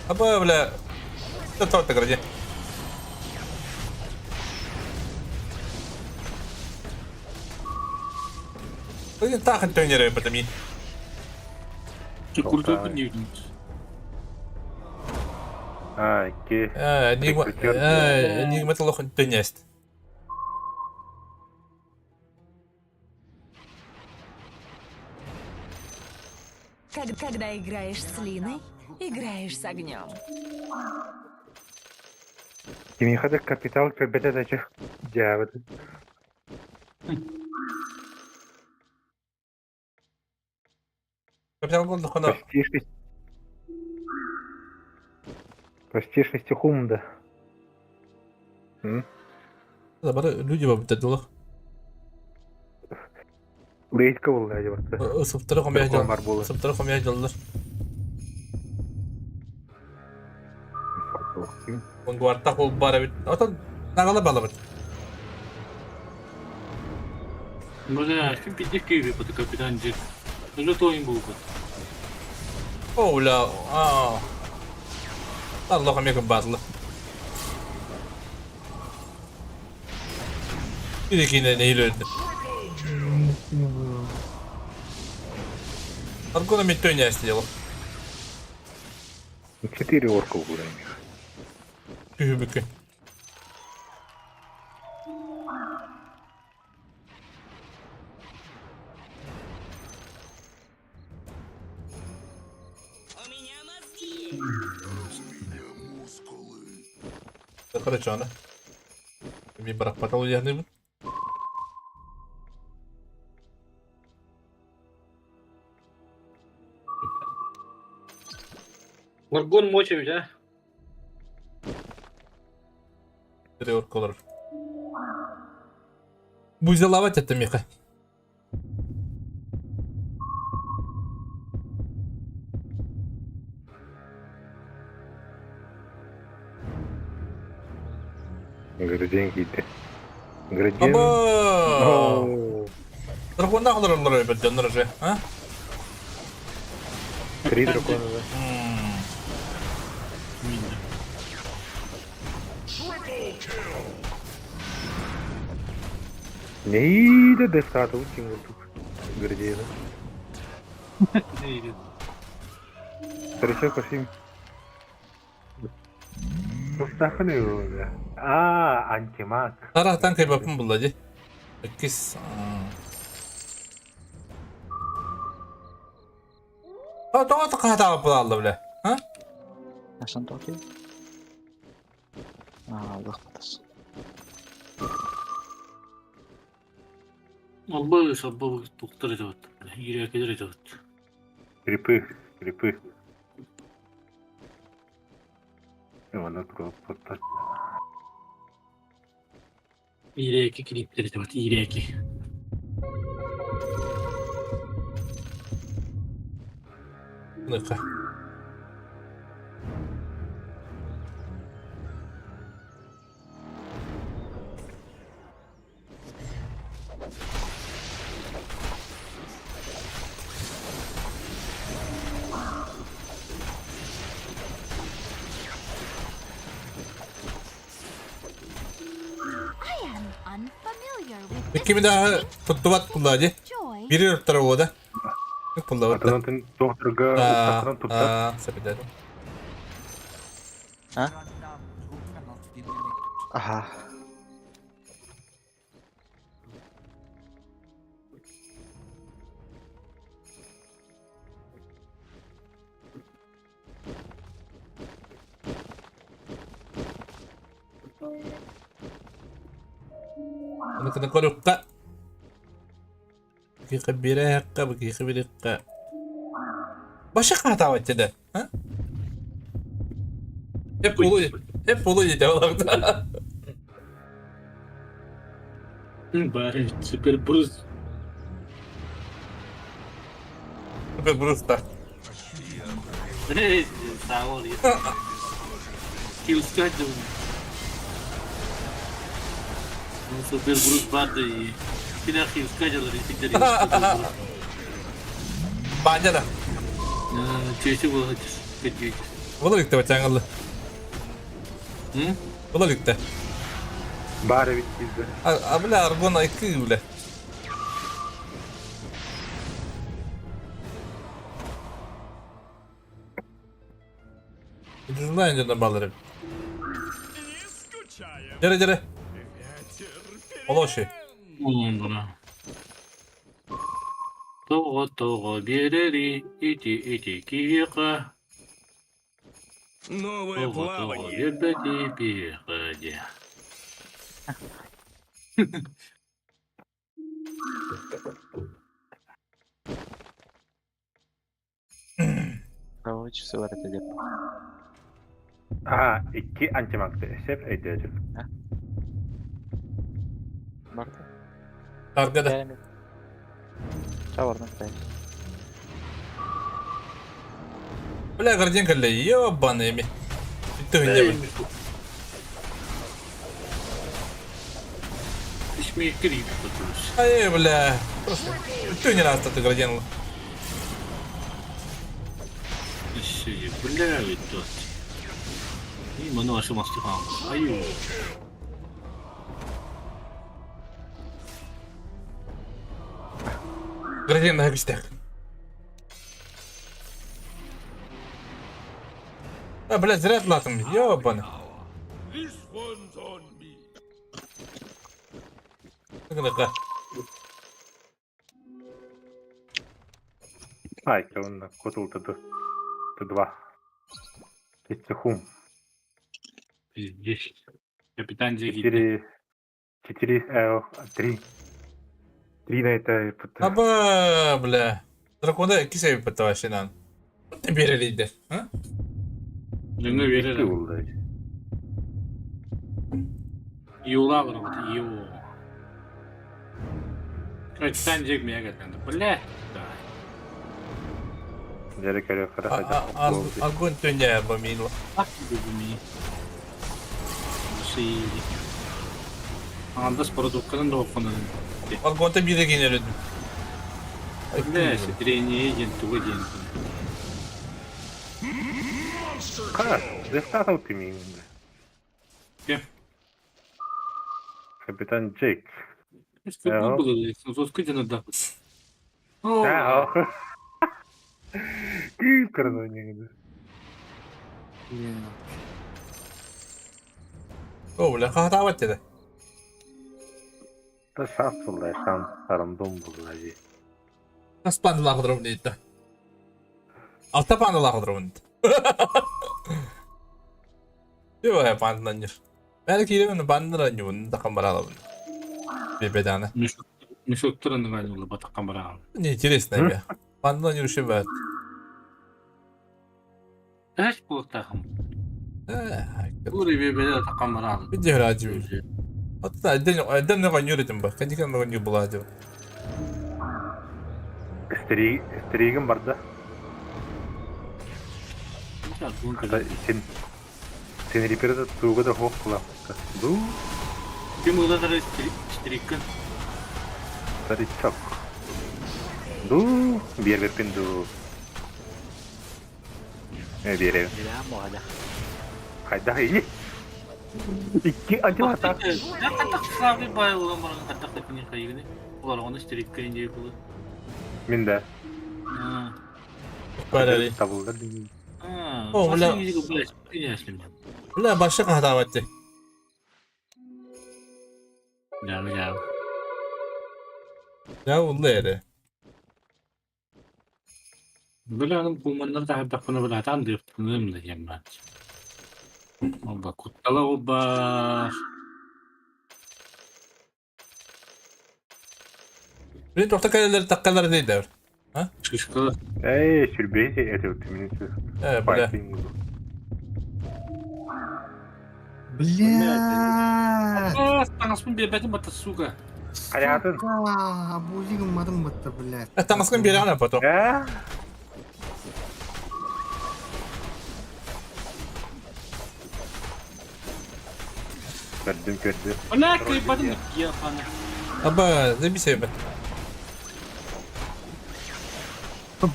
А бу бля. Да торта граден. Блин, тахан тönere потом. Курту не видно. А, икки. Энигма, Рекрутер. Энигма толох төнест. Когда играешь с Линой, играешь с огнем. Кимиэхэ да капитал көрбөтө да чэ. Дьээбит. Капитал болдуххуна Почти шесть. Почти шестихум да. М? Бары люди бабытадылар. Лейтка буолла дьэ Сыптары хомуйа Дракон бар буолар. Сыптары хомуйа дьаллар. Онгуартах ол бар эбит. Отон нагала балабыт. Бля, ким пиздец киви под капитан Джек. Уже то им был год. О, бля, а. Аллах амека батлы. Bir iki ne öldü. Аргона метёня сделал. Четыре орка у них. Түһүбүккэ. Короче, аны. Ми бырахпатал уйаныыбын. Маргон мочевич, а? Три оркалар. Бузелавать это меха. Градиент киирдэ. Градиент. Аба! О, Драконнах олороллор эбит дьоннор уже, а? Три дракона, да. Нэһиилэ дефтаатыбыт дьиҥ курдук. Градиена. Старичок пошли. Тустахын да. А, антимаг. Тараһтан кайбаппын булла дии. Иккис. А тоҕо хаһатаабыт буолла бля? А? Асан токи. Аллах батас. Албы саббы туктар этебит. Иирээкилер этебит. Крипы, крипы. Ивана пропадать. Иирээки кириптер этебит, иирээки. Ну-ка. I am unfamiliar with Икки да туттубат булла дии. Бири өрттөр буолла да. Булла Атын атын докторга уктакынан туттар. Сапидадым. А? Ага. Аны көрүккэ. Бiki бирэхкэ, бiki бириккэ. Башы хаатаабат деді. А? Hep ulu, hep ulu yedi olakta. Бары супер Брус. Супер Брус да. Эй, сау бол. Килскать Супер Брус барды. Кине хилскать алар итиктер. Баанжа да. Чечи болот. Кетти. Була ликте бачаңылы. Була ликте. Бары бит кизде. А бля аргона икки бля. Ucuzundan önceden ballarım. Dere dere. Олоши. Тоҕо тоҕо биэрэри ити ити киһиэхэ Новое тоҕо тоҕо плавание. биэрбэти биһиэхэ диэ. А, икки антимагты. Сеп өйдөөтүм. Arkada. Бля, картинка для ебаными. Ты не Ишмейкер gibi Ай, бля. Просто. Ты не раз ты градин. Бля, ведь тут. И маны ашы мастыхан. Аю. Градин на гостях. А, блядь, зря латом, ебаный. This one's on me. Ай, онна котулта д. Т2. Хум. Здесь. Капитан Зигит. 4 4 Л 3. 3 на это Аба, бля. Дракона кисе пытавашинан. Ты берелиде, а? Лүңгө берер. Юла бар ю. Капитан Зиг мега кеткен. Бля. Дәрі кәрі Огонь төне бомило. Ак бүгүми. Ши. Андас продукттарын да окунун. Аргонта бире генереді. Бля, ситрение ден туга ден. Ха, застатал ты меня. Кем? Капитан Джейк. Что было? Соскыдена да. Да. Кыпкырны негді. О, бля, хатават деді. Та шанс булды, шанс рандом булды. Тас пандалағыдырым дейді. Алта пандалағыдырым дейді. Yok панданыр. Belki yine панданыр тақам баралым. Бебеданы. Мешок тұрын олы батаққан баралым. Не интересно бе. Панданыр үші бәт. Әш бұл тақым. Бұл бебеде таққан баралым. Иди радио. Вот отдельно отдельно нюритим ба. Кадика на ню была дел. Стригім барды. Сен сен реперді туға да хоқ қыла. Ду. Ким улар стриккин? Старичок. Ду, бербеппин ду. Э, бере. Хайда и. Икки антимата. Катак слабый бай улан барган катак тепини кайгыны. Улар оны стриккин деп булы. Мен да. Барали. Табылды. О, бля. Бля, башы хатават. Я, я. Я уллы Бля, ну куманнар да хабдакпына бля тан деп тыным да яммат. Оба куттала оба. Блин, тоқта кәлелер таққалар дейді. А? Шишка. Эй, сүрбейте, это минуту. Э, бля. Бля. Таңаспын бербетим бата, сука. Хаятын. Сука, абузигім мадым бытты, блядь. Таңаскын бере ана потом. Э? Көрдüm көрдüm. Бля, кайбадым ебана. Аба, забейся, ебать.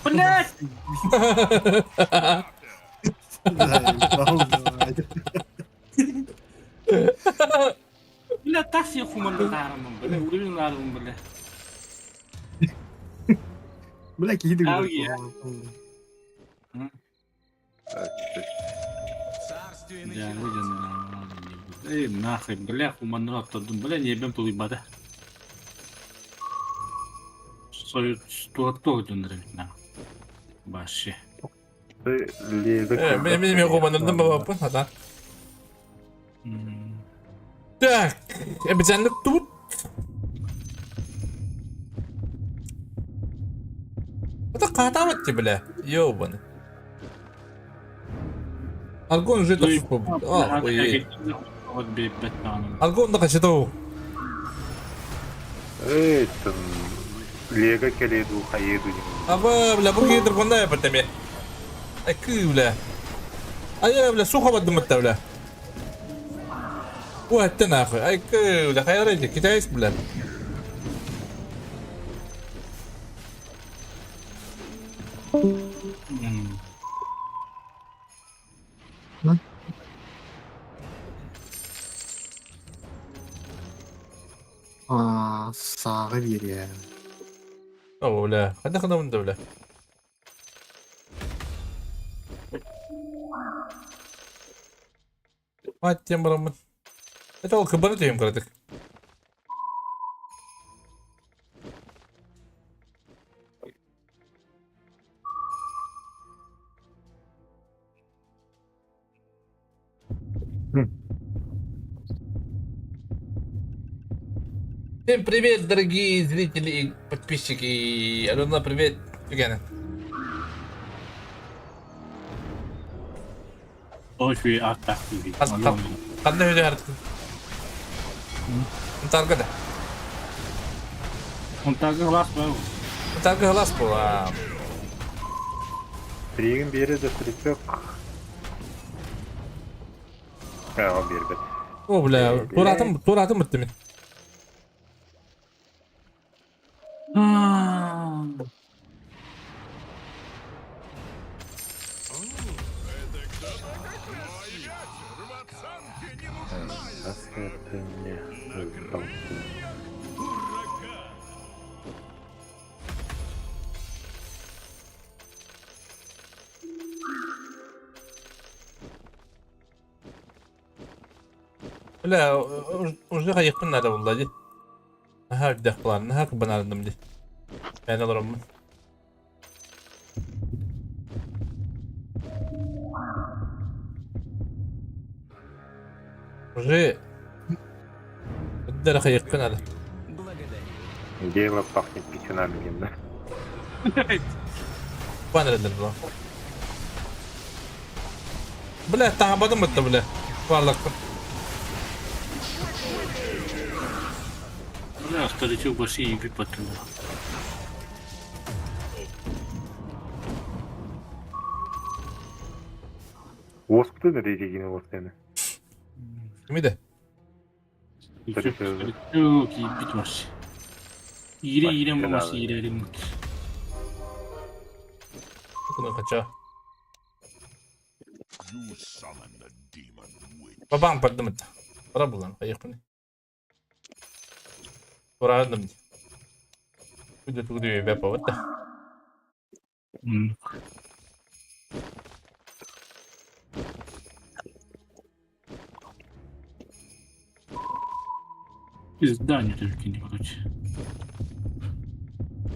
Блядь! Бля, так себе хуман дарымын, бля, уровень нарымын, бля. Бля, киді. Ау, я. Дьааҥы дьонно Эй, нахуй, бля, куманнар оттодум, бля, ньиэбин тулуйбата. Сойут туох дьоннор эбит нахуй. Вообще. Лего Мен кубанырдым бабаппын хата. Так, обязательно тут. Это катавать бля, ёбаный. Аргон уже так. Охуеть. Аргон да качетов. Эй, там Лего келеду, хаеду. Аба, бля, бу киһи драконда эпэтеми. Эккы, бля. Ая, бля, сухо баддымытта, бля. Уэтте нахуй. Айкы, бля, хайрайте, китайец, бля. Аа, сааҕы биэриэ. О, бля, ханна ханна бля. Мать тем барамын. Это ол кыбары түйем кыратык. Всем привет, дорогие зрители и подписчики. Алена, привет. Евгений. Ой, аттах Ханна хүле артык. Таргада. Онтагы глаз был. Тарга глаз була. Тригин бери да стричок. А, он бербет. О, бля, туратым, туратым бітті мен. Это мне. Бля, уже қайықпын надо болды ди. Наха дэх план, наха кыбанардым ди. Мен алырым. Уже Дэр қайықпын надо. Дело пахнет печенами, да? Банырдыр була. Бля, тағабадым бітті, бля. Барлықпын. Бля, старичок баши и выпадал. Оспты на регине остыны. Кімеді? Старичок ебить вообще. Ире ирем болмасы ире ирем. Күні қача. Бабам бардым бітті. Бара булан, қайықпын. Турадым. Күді түгді бәп бітті. Пизда не только не короче.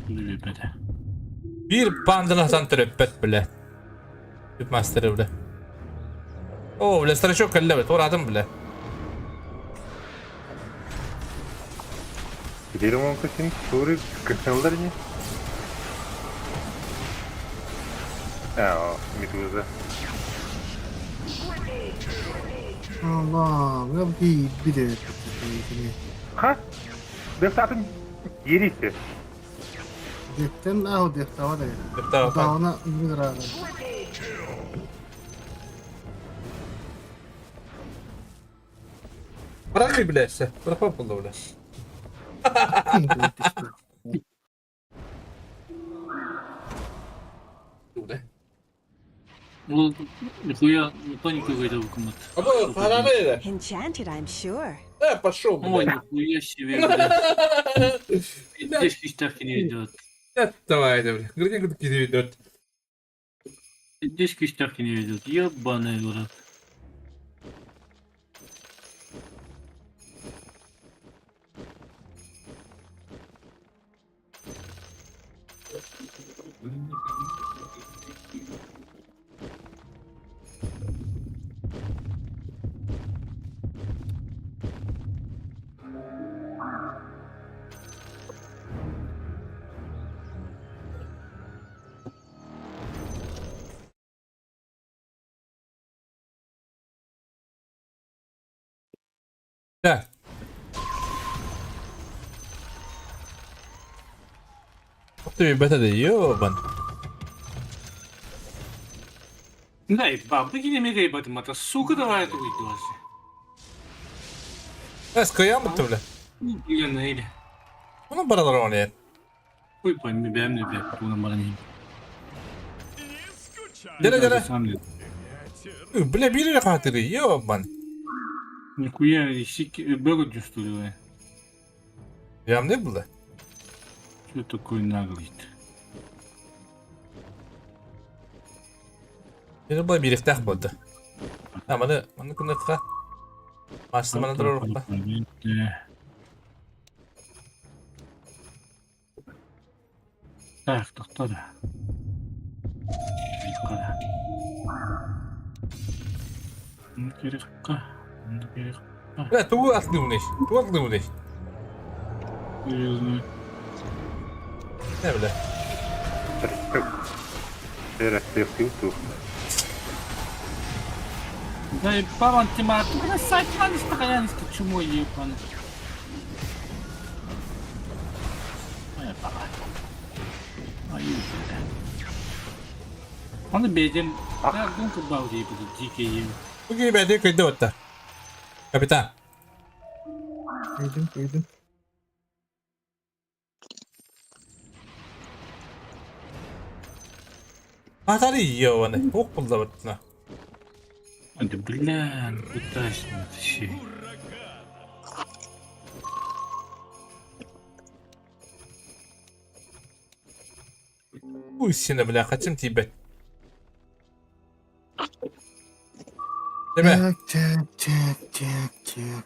Ребята. Bir панданы сан түрөппөт бля. Үп мастері бля. О, бля, старичок кәлле бля, турадым бля. Теперь он косин, туры, косилдар не? А, медуза. Алла, мен bir de Ха? Дефтатын ерисі. Дектен аху дектава да. Дектава. Дауна миграда. Bırak бля, все. Bırak болды бля. Бля. Ну, нихуя, никто не какой-то комнат. Аба, қарары Enchanted, I'm sure. Э, пошел, Ой, бля. нихуя себе, бля. Здесь киштахи не ведет. Давай, бля. Где где ведет? Здесь киштахи не ведет. Ебаный в рот. Да. Ух ты, ребята, да ёбан. Да, и бабы не мегай батымата, сука, давай это уйдёшь. Эс, кыям бутты бля. Блин, или. Bunu баралар оны. Хуй пойми, бэм не бэм, туна марани. Дере, дере. Бля, били хатыры, ёбан. Нихуя, сики, бэгу дюстуривай. Я не было. Что такой наглый-то? Бiri была бирихтах болды. А, маны, маны күнікқа. Машты маны дұры. Так, тоқтар. Керек қа. Керек. Бля, тугу атлы унеш. Тугу атлы унеш. Серьезно. Не, бля. Да и паван тима, ты бля, сайт ман истахаянский чмо ебаный. Ай, пава. Ай, бля. Оны бедем. Да, гонка бал ебаный, дикий ебаный. Бүгін бәде көйді отта. Капитан. Көйдüm, көйдüm. Атары ёбаны. Ок булда баттына. Да бля, ну пытайся, вообще. Уй сені, бля, хотим тебя. Деме. Так, так, так, так, так, так.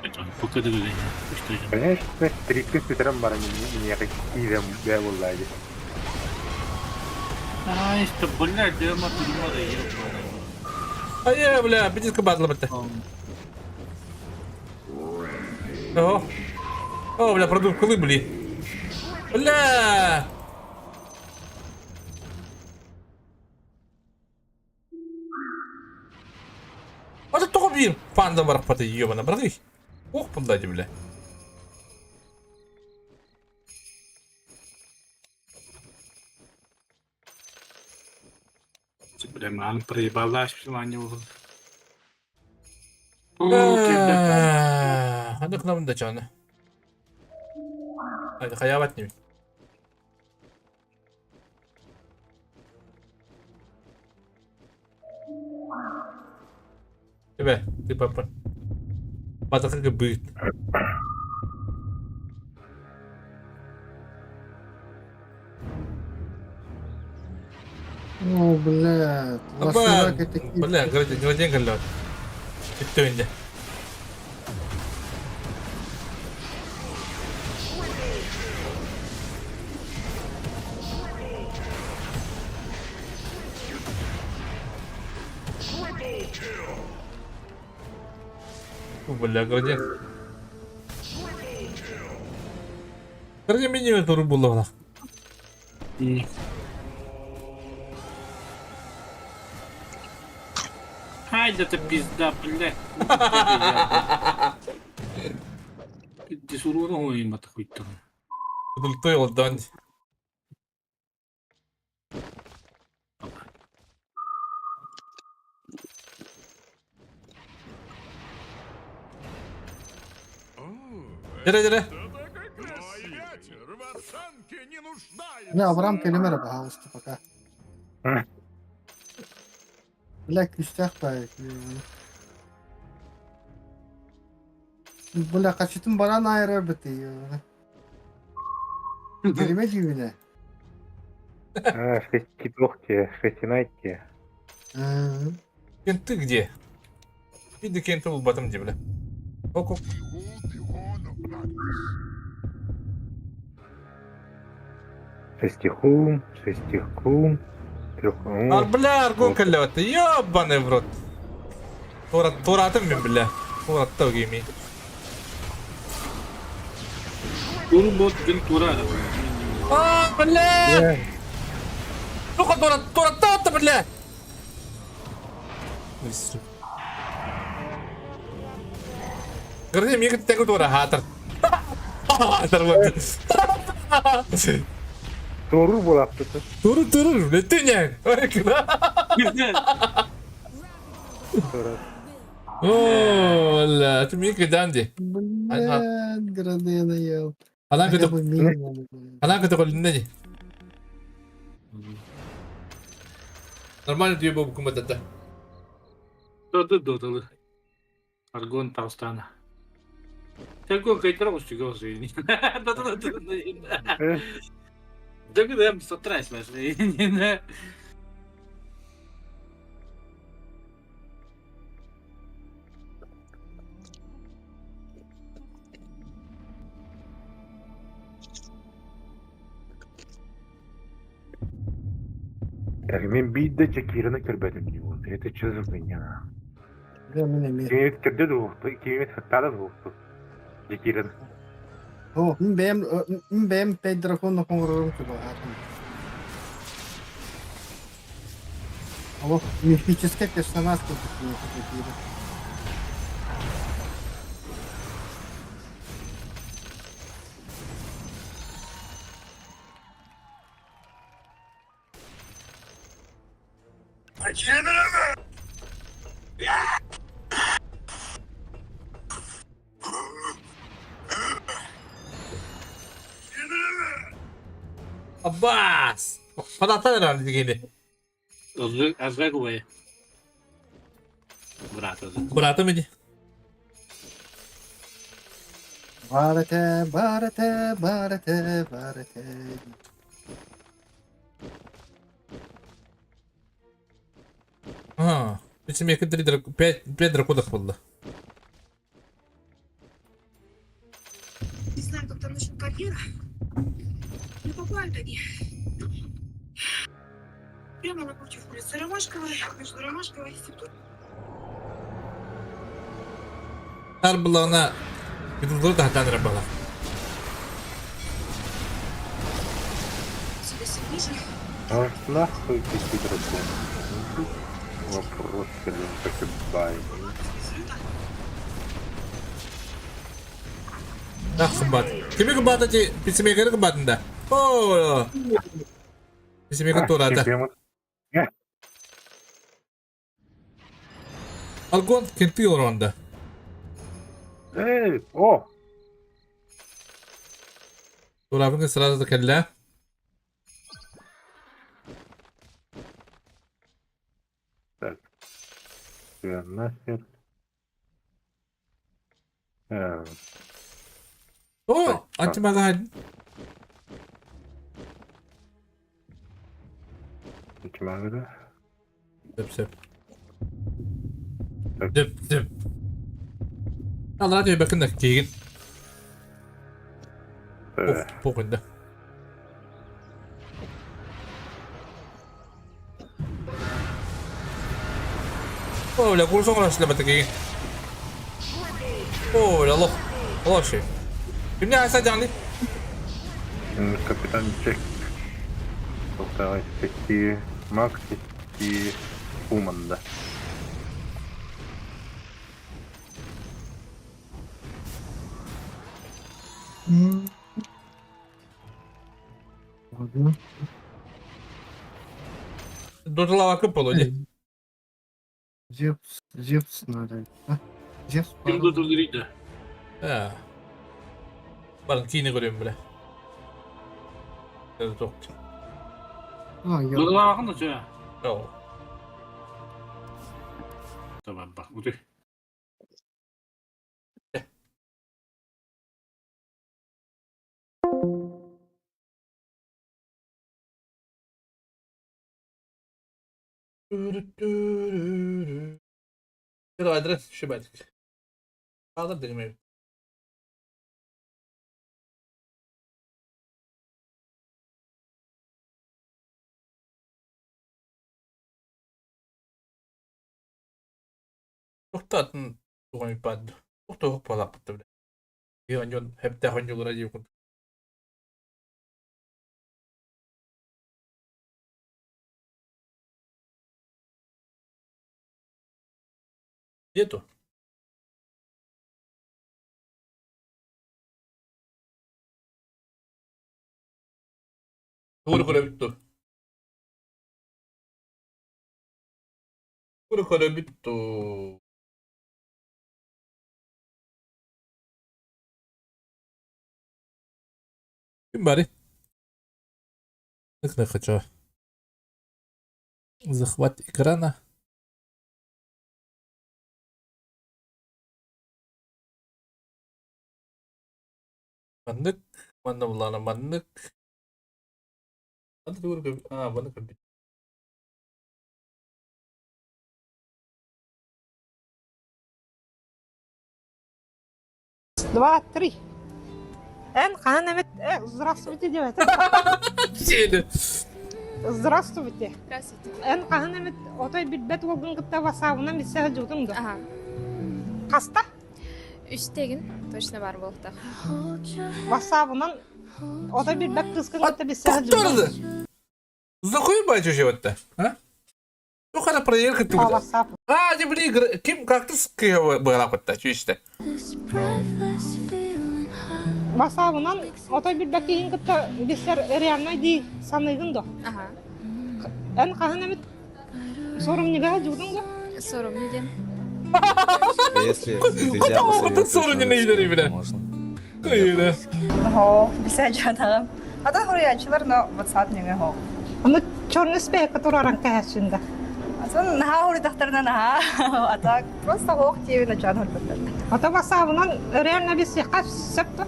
Это пока ты Что это? Конечно, 30 метром баран не кидем бе буллайды. Ай, что, блядь, да мать ебаный. Ай, бля, бедиска батла бітті. О. О, бля, продув коли, блі. Бля. А ты тоғы bir панда бар паты ебана, брат. Ох, бұлдайды, бля. Бля, ман проебалась, желание уже. Hadi kınavını da canı. Hadi hayavat ne? Тебе, ты папа. Батакы быт. О, блядь. Лошадка такие. Бля, градин галлот. Bitti önce. Бля, градин. Градин меня туру булла. Ай, да ты пизда, блядь. Дисуру ой, мата хуй-то. Той oldu. Дере, дере. Не, Авраам келемер, пожалуйста, пока. Бля, кистях. Бля, хачытын баран айырар быты. Дерime дьүүнэ. А, шеститохте, шестинайте. Кенты где? Иди кенты булбатым дии, бля. Ок, ок. Шестихум, шестихум, трех... А, бля, аргон кэллэбэт. Ёбаный в рот. Туратым мин, бля. Туратта гейми. Туру бот гын тура. А, бля! Сука, тура, туратта, бля! Көрдүм, миигин тэҥэ туора хаатар. Хаатар вот. Туоруур буолаахпыт. Туру туру, летүнэ. О, ла, ты миигин данди. Блядь, граны наел. Анан Хотя көтө бы минимум. анан көтө колунна ди. Нормально дүйө бу куматата. Доды додылы. Аргон Таустана. Аргон кайтара устюгал же. Да да да. Да когда я сотрась, Так, мен биир да Джакираны көрбөтүм дии буолла. Это что за хуйня? Бля, мен эмиэ. Кимит көрдө дуо? Кимит хаттаада дуо? Джакираны. О, мин бэйэм мин бэйэм пять драконов оҥорорум чугаһаатым. Олох мифическэй персонаж курдук миэхэ Джакира. Аббас! Фанаттан эрэ дигини. Азрак убай. Брат азы. Братым иди. Баар этэ, баар этэ, баар этэ, баар этэ. А, Пятимека три драк... Пять, пять драконов было. Не знаю, как там насчет карьера. Но попадают они. Прямо напротив улицы Ромашковой, между Ромашковой и Септур. Тар буллаҕына битулдуру таһтаан эрэ буолар. Сюда ниже. А нахуй пяти дракон? Вопрос, блин, покидай. Ах, кымбат. Кими кымбат эти пиццемейкери кымбатын да? О, пиццемейкер туората. Аргон кенти олоронда. Эй, о! Туорабын сразу да кэллэ. Так. Тебя нахер. Э, О, антимаган. Антимага, Сөп, сөп. Сөп, сөп. Аллаа түбэкин да киигин. Похуй да. О, бля, курс оҥорон силэбэтэ киигин. О, бля, лох. Лох ши. Кимне айса дьаҥный? Капитан Джек. Полтора сети, Мак сети, Уманда. Ладно. Дурдалаабаккын буолуо дии. Зевс, Зевс надо. А? Зевс Ким додулур Ээ. Баран киинэ көрүөм бile. Туох. А, я... Додулаабаккын да чөө. Оо. Tamam bak. Uti. Адрес шибатик. Хаалар дегмей. Туохтаатын туган иппаат туох буолааппыт да билэ. Онньон хэптээх онньулара дии курдук. Нету. Тугу көрөбүт дуу? Тугу көрөбүт дуу? Ким бары? Хочу. Захват экрана. Маннык, манна булаана маннык. Аны тугу а, маны көрбүт. Два, три. Эн хаһан эмит здравствуйте диэбэтэ. Сиэли. Здравствуйте. Здравствуйте. Эн хаһан эмит отой билбэт уолгун кытта васабынан билсэ сылдьыбытыҥ дуо? Ага. Хаста? Үстэгин точно бар буолуохтаах. Васабынан отой билбэт кыыскын кытта билсэ сылдьыбытыҥ. Захуй бачу вот а? Ну, когда проверка ты. А, не блин, ким как ты была кытта чуйста. Васабынан отой билбэт киһин кытта билсэр реальнай дии саныыгын дуо? Ага. Эн хаһан эмит сорумньуга сылдьыбытыҥ дуо? Сорумньу диэн. Если Куда сорумньуны иилери биле? Кыйыра. Хоо, билсэ дьадаҕым. Ата хоруйааччылар, но WhatsApp нөҥө хоо. Ону черный спека тураран кэһэсүн да. Атын наһаа хоруйдахтарына наһаа, а так просто хоох диэбин ачаан хорбуттар. Ата WhatsApp-ынан реально билсиэххэ сөп да?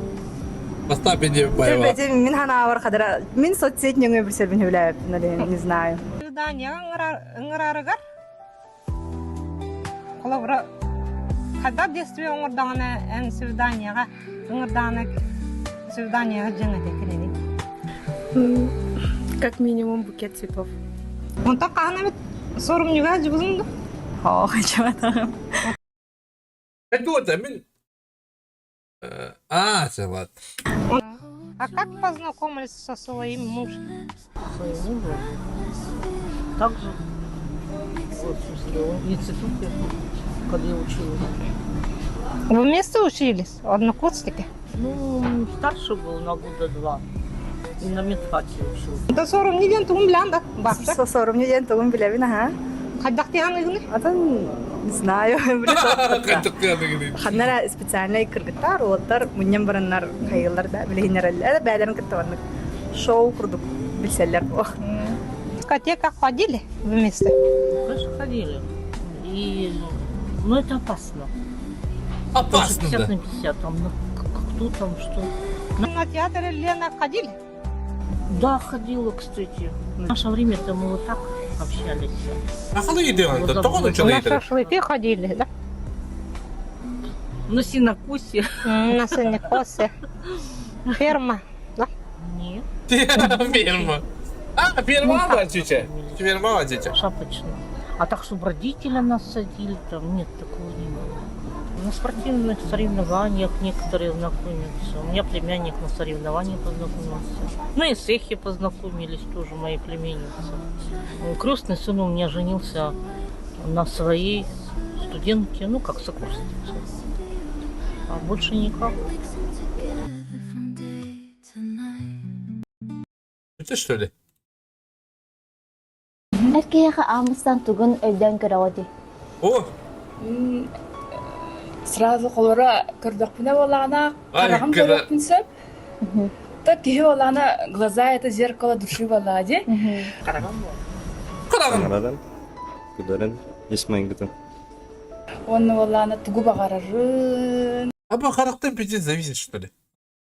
Поставь мне боева. Бэтим мин ханаабар хадара мин соцсеть нөҥө билсэрбин хүлээбиппин не знаю. Свидание ыҥырарыгар Холобура, хайдах действие оҥордоҕуна эн свиданиеҕа ыҥырдаҕына свиданиеҕа дьиҥ этэ кинини. Как минимум букет цветов. Онтон хаһан эмит сорумньуга дьыбызын ду? Хоо, хачабатаҕым. Это мин А, вот. А как познакомились со своим мужем? Своим мужем? Так же. Вот, в смысле, он в институте, когда я училась. Вы вместе учились? Однокурсники? Ну, старше был на года два. И на медфаке учился. Да сорумньу диэн тугун билэн да бахта. Сорумньу диэн тугун билэбин аха. Хайдах тиһаныгыны? Атын не знаю. Ханнара специальный кыргыттар, уолаттар мунньан бараннар хайыллар да билиһиннэрэллэр бээлэрин кытта барнык шоу курдук билсэллэр буох. Дискотека ходили вместе? Конечно, ходили. И, ну, это опасно. Опасно, 50 да. на 50, там, ну, кто там, что. На театр Лена ходили? Да, ходила, кстати. В наше время-то мы вот так общались. А халы идея, тоҕо На шашлыки ходили, да? На сенокосе. На сенокосе. Ферма, да? Нет. Ферма. А, ферма бачите. Ферма бачите. Шапочно. А так, чтобы родители нас садили, там нет, такого не было. На спортивных соревнованиях некоторые знакомятся. У меня племянник на соревнованиях познакомился. Ну и с Эхе познакомились тоже мои племенницы. Крестный сын у меня женился на своей студентке, ну как сокурснице. А больше никак. Это что ли? Эр киһиэхэ аамыстан тугун өйдөөн көрөҕүтүй? О! Сразу холоро көрдөхпүнэ буоллаҕына, Ай, хараҕым когда... көрүөхпүн сөп. То киһи буоллаҕына глаза это зеркало души буоллаҕа дии. Хараҕым Хараҕым. Саҥарадан, күдэрэн, ис майгытын. Уонна буоллаҕына тугу баҕарарын. А по характер пиздец зависит, что ли?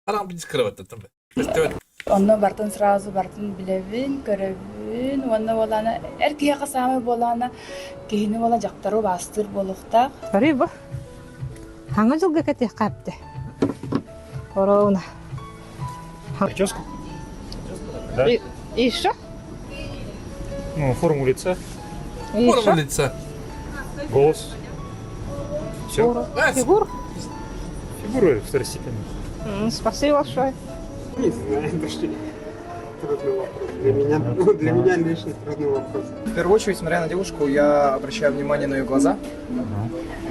Харам бит кырабаттаттым. Көстөбөт. Онно бартын сразу бартын билэбин, көрөбүн уонна буолаана эр киһиэхэ саамай буолаана киһини буола дьахтары убаастыыр буолуохтаах. Бары бу. Хаҥа дьылга кэтиэххэ эптэ. Ровно. Прическу? Да. И, и еще? Ну, форму лица. И Форму еще? лица. Голос. Все. Фигур? Фигура второстепенная. Спасибо большое. Не знаю, даже трудный вопрос. Для меня, ну, для меня лично трудный вопрос. В первую очередь, смотря на девушку, я обращаю внимание на ее глаза.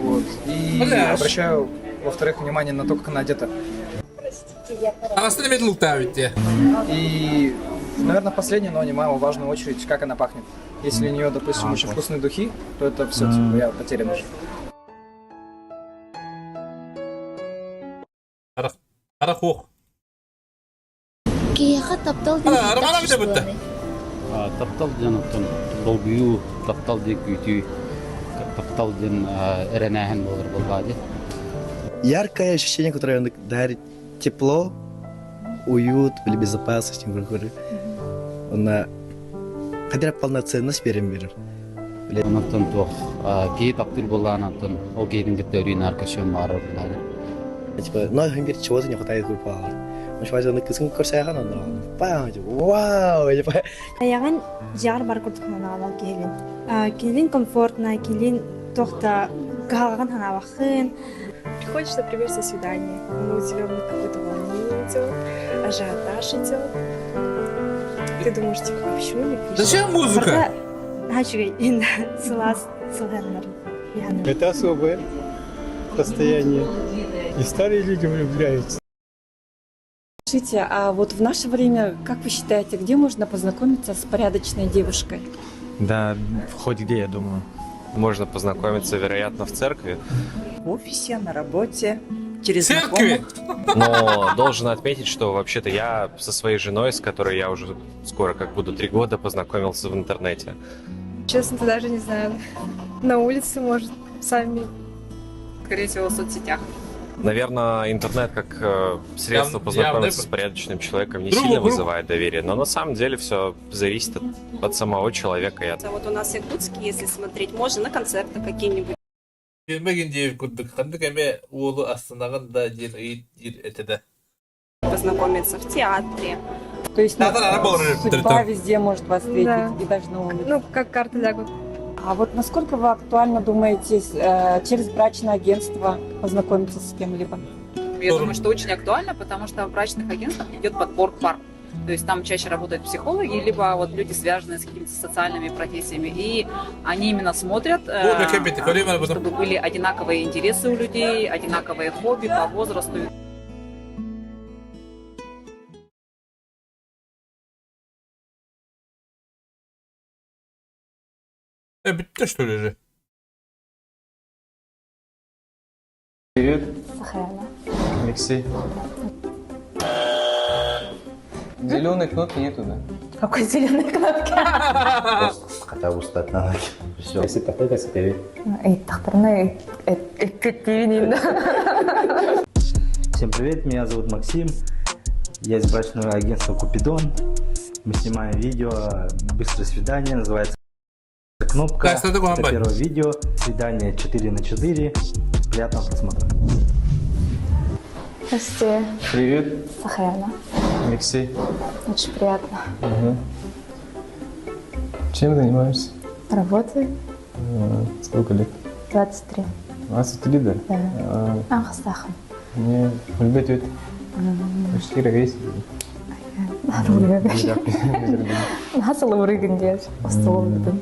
Вот. И Бля. обращаю, во-вторых, внимание на то, как она одета. Аҕастан эмиэ луктаабит дии. И, наверное, последнее, но немаловажную очередь, как она пахнет. Если у нее, допустим, очень вкусные духи, то это все, типа, я потерян уже. Харах харах уох. Киһиэхэ таптал диэн Ара хайдах Романа бүтэ бүтэ. чувствованный? Таптал диэн оттон долгуйуу, таптал диэн күүтүү, таптал диэн эрэнээһин буолар буоллаа дии. Яркое ощущение, которое дарит тепло, уют или безопасность, Она хотя полноценность берем берер. Онтон туох киһи таптыыр буоллаҕына оттон ол киһитин кытта өрүү наар көрсүөн баҕарар буоллаа Типа, но бир чего-то не хватает группа. Он кызын көрсөйгөн онно. Пау, вау, типа. Аяҕын дьиэҕэр бар курдук санаалаах киһигин. Килин комфортно, килин туохта кыһалҕан санаабаххын. Приходишь, например, со свидания, он удивленно какое-то волнение идет, ажиотаж идет. Ты думаешь, типа, а почему не пишет? Зачем музыка? Үчүгэй сылаас сылһаннар. Это особое состояние. И старые люди влюбляются. Скажите, а вот в наше время, как вы считаете, где можно познакомиться с порядочной девушкой? Да, хоть где, я думаю. Можно познакомиться, вероятно, в церкви. В офисе, на работе, через Церкви! Но должен отметить, что вообще-то я со своей женой, с которой я уже скоро как буду 3 года, познакомился в интернете. Честно, даже не знаю. На улице, может, сами. Скорее всего, в соцсетях. Наверное, интернет как средство познакомиться с порядочным человеком не Другу сильно группу. вызывает доверие, но на самом деле все зависит от самого человека. Я Вот у нас в Якутске, если смотреть, можно на концерты какие-нибудь. Мэгин диэбит курдук ханнык эмэ уолу астынаҕын да диэн ыйыт диир этэ да. Познакомиться в театре. То есть ну, Да-да-да, был судьба везде может вас встретить, Да. и даже на улице. Ну, как карты лягут. А вот насколько вы актуально думаете через брачное агентство познакомиться с кем-либо? Я думаю, что очень актуально, потому что в брачных агентствах идет подбор пар. То есть там чаще работают психологи, либо вот люди, связанные с какими-то социальными профессиями. И они именно смотрят, Бу бэкэ бит, көрүм эр чтобы были одинаковые интересы у людей, одинаковые хобби по возрасту. Бүттэ что ли же? Привет, Сахарана. Алексей. Зеленой кнопки нету, да? Какой зеленой кнопки? Просто хотя бы устать на ноги. Все. Если такой, как Тахтарна Всем привет, меня зовут Максим. Я из брачного агентства Купидон. Мы снимаем видео «Быстрое свидание», называется «Кнопка». Да, что такое, Это Амбай? первое видео. Свидание 4 на 4. Приятного просмотра. Здравствуйте. Привет, Сахарана. Алексей. Очень приятно. Чем занимаешься? Работаю. Сколько лет? 23. 23, да? Да. Ах, сахан. Мне любит Почти ровесник. Насыл урыгын диэс. Остуол бүтүн.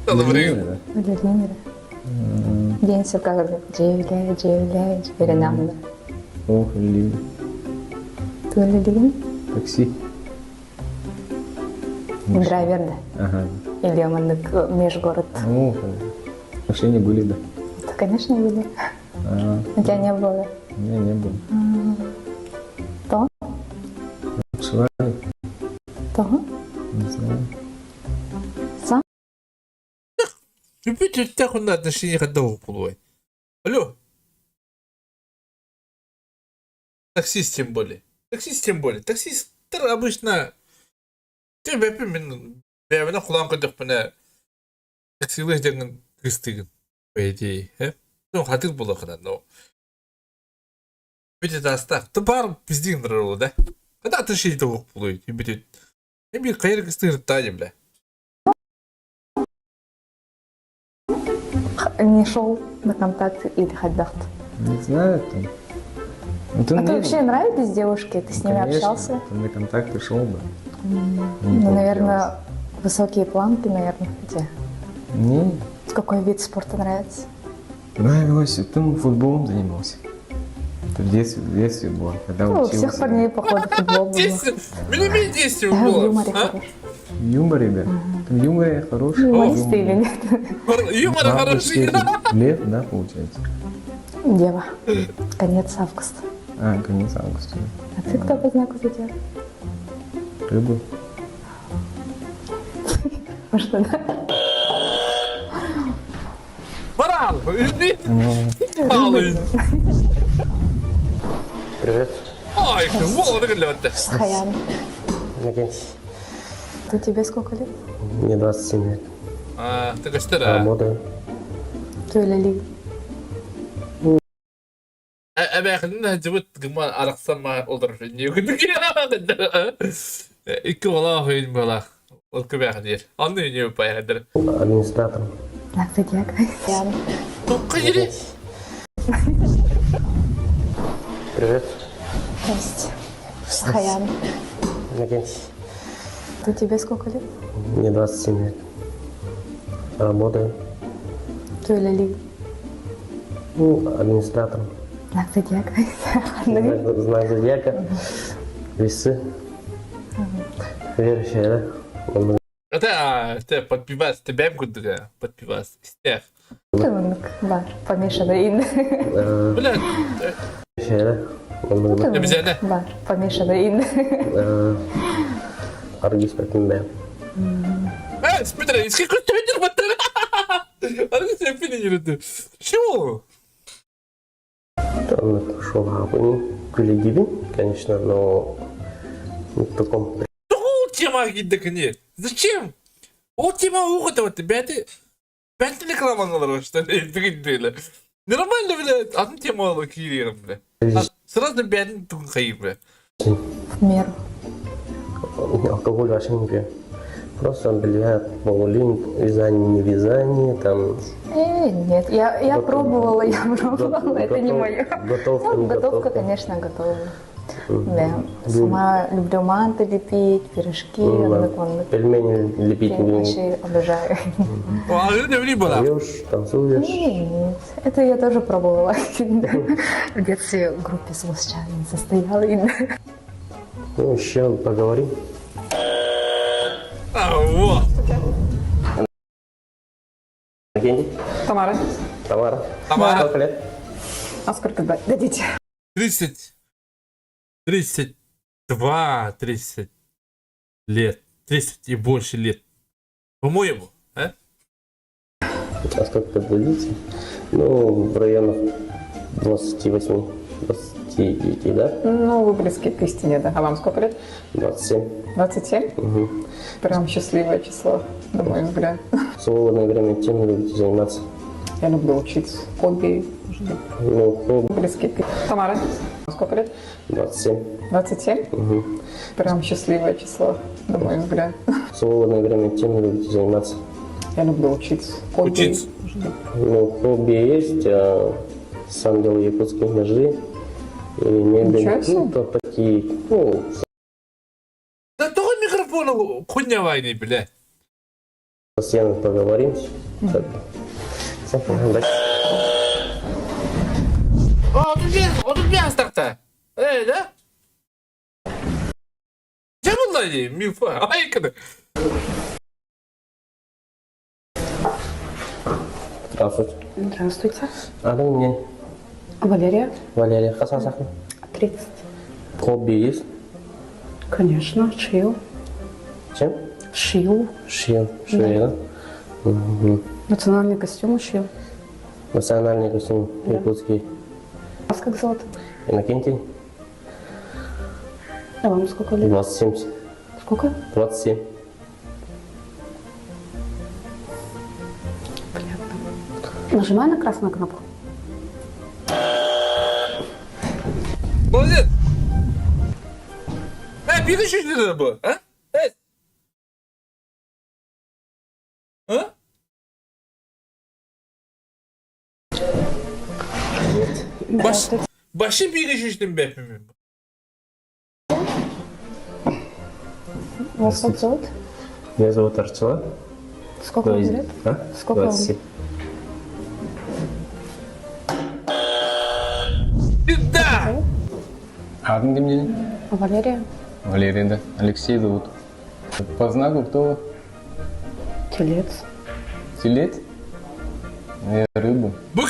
Салыбырыгын. Үлэлиин эрэ. День сыркагыр жебиле, жебиле, жеберен Ох, люблю. Түгеллигин Такси. драйвер да. Ага. Или маннык межгород. Ну, машине были, да. Да, конечно, были. А, У тебя не было. у меня не было. То? Обшивали, То? не знаю. Сам? Бүт өттөх онно отношение хадда буолуой. Алло. Таксист тем более. Таксист тем более. Таксисттар обычно Бэппин мин бэйэбинэн холоон көрдөхпүнэ таксилыах диэҥҥин кыстыыгын по идее э ну хатыыр буолуоххуна но бүтэ таастаах ты баар пиздиҥ турар да когда ты шейді оқ болуй бүтүт мен хайыр кыстыыр таня бля. Не шел на контакт или хайдах? Не знаю там. А ты вообще нравились девушки? Ты с ними Конечно, общался? там на контакт ушел бы. Ну, наверное, высокие планки, наверное, где. Не Какой вид спорта нравится? нравилось, там футболом занимался. Это в детстве было, когда Ну, у учился. всех парней, походу, футбол был. Мин действие Да, в было. юморе а? хорош. В юморе, да. В юморе хороший. Юморист ты или нет? Юмор хороший. Лев, да, получается? Дева. Конец августа. А, конец августа. А ты кто по знаку зодиака? Рыбу. Может, да? Баран! Алый! Привет. Ай, вот это Хаян. Наконец. Ты тебе сколько лет? Мне 27 лет. А, ты костера. Работаю. Ты или Ли? Эбээхинин сылдьыбыт гымман арахсан олорор Икки оҕолоох үйүн буолаах. Ол күбээхин Онну үйүнү пайхадыр. Администратор. Знак зодиака. Тукка жири. Привет. Здрасте. Хаян. Наконец. Ты тебе сколько лет? Мне 27 лет. Работаю. Ты или Ли? Ну, администратор. Знак зодиака. Знак зодиака. Весы. Верующая, да? Он Это, это подпивас, ты бэм кудыга, подпивас, истех. Бар, помешанный ин. Бля, Верующая, да? Он Обезьяна. Бар, помешанный ин. Аргис Пеппинбе. Э, смотри, из какой тренер батарея? Аргис Пеппинбе. Чего? Он шел Күлегибин, конечно, но в таком Ол тема киддик Зачем? Ол тема уғыта вот бәті бәті рекламалар что ли дигин Нормально, бля, атын тема алып киирем, бля. Сразу бәтин тугун хайы, бля. В меру. Алкоголь вообще не пью. Просто, бля, полулин, вязание, не вязание, там... Нет, я пробовала, я пробовала, это не мое. Готовка, Ну, не готовка, готовка. конечно, готова. Да. Сама люблю манты лепить, пирожки, Ну, да. оннык-оннык. Пельмени лепить Я не вообще обожаю. Поешь, танцуешь. Нет, это я тоже пробовала. В детстве в группе Сулусчанин состояла. Ну, еще поговорим. А, вот. Евгений? Тамара. Тамара. Тамара. Сколько лет? А сколько дадите? 30. 32, 30 лет. 30 и больше лет. По-моему, а? А сколько дадите? Ну, в районах 28, 29, да? Ну, вы близки к истине, да. А вам сколько лет? 27. 27? Угу. Прям счастливое число, на мой взгляд. В свободное время чем любите заниматься? Я люблю учиться. Хобби. Ну, хобби. Близки к... Тамара, сколько лет? 27. 27? Угу. Прям счастливое число, на мой взгляд. В свободное время чем любите заниматься? Я люблю учиться. Хобби. Учиться. Ну, хобби есть. А, сам делаю якутские ножи. И мебель. Ничего себе. Ну, то такие, ну, Да того микрофона хуйня войны, бля. с Яной поговорим. Так. Всё, удачи. О, тут мясо так-то. Эй, да? Где была не, мифа? Ай, когда. Здравствуйте. Здравствуйте. Аатыҥ мне. Валерия, Валерия. Хас саастааххыный. 30. Хобби есть? Конечно, шью. Чем? Шью. Шью. Шью, да? Мгм. Национальные костюмы шью. Национальный костюм якутский. Вас как зовут? Иннокентий. А вам сколько лет? 27. Сколько? 27. Нажимай на красную кнопку. Молодец! Э, биир үчүгэй бу, а? Э? А? Баш, башы биир үчүгэй бэппим. Вас как зовут? Меня зовут Арчила. Сколько вам лет? А? Сколько вам? 27. Да! Аатыҥ кимний? Валерия. Валерия, да. Алексей зовут. По знаку кто вы? Телец. Телец? Я рыба. Бу,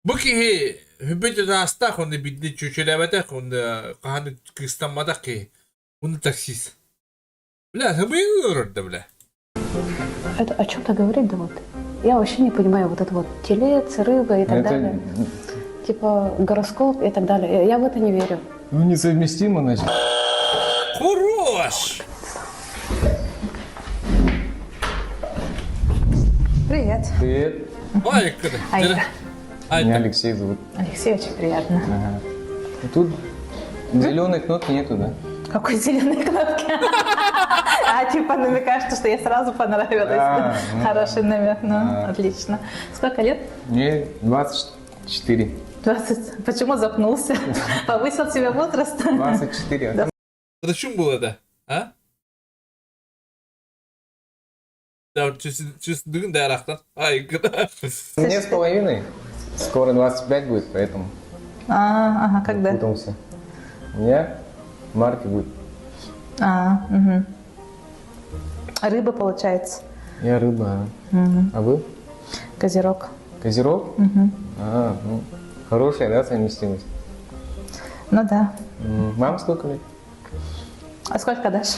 бу киһи хүбүт аастаах онно бидди чүчүлээбэтэх онно хаһан кыыстамматах киһи. Уну таксист. Бля, хыбыйы олорор да бля. Это о чем-то говорит, да вот? Я вообще не понимаю вот это вот телец, рыба и так Это, далее. Типа гороскоп и так далее. Я в это не верю. ну, несовместимо, значит. Хорош! Привет. Привет. Ой, Айта. Меня Алексей зовут. Алексей, очень приятно. Ага. Тут зеленой кнопки нету, да? Какой зеленой кнопки? А, типа намекаешь, что я сразу понравилась. А, ну Хороший намек, ну, А. отлично. Сколько лет? Мне 24. 20. Почему запнулся? Повысил себе возраст? 24. Да. Зачем было это? А? Да, чувствую, да, рахта. Ай, Мне с половиной. Скоро 25 будет, поэтому А, ага, когда? путался. У меня в марте будет. А, угу. Рыба получается. Я рыба. а. Мгм. А вы? Козерог. Козерог? Мгм. А, ну, хорошая, да, совместимость? Ну да. Вам сколько лет? А сколько дашь?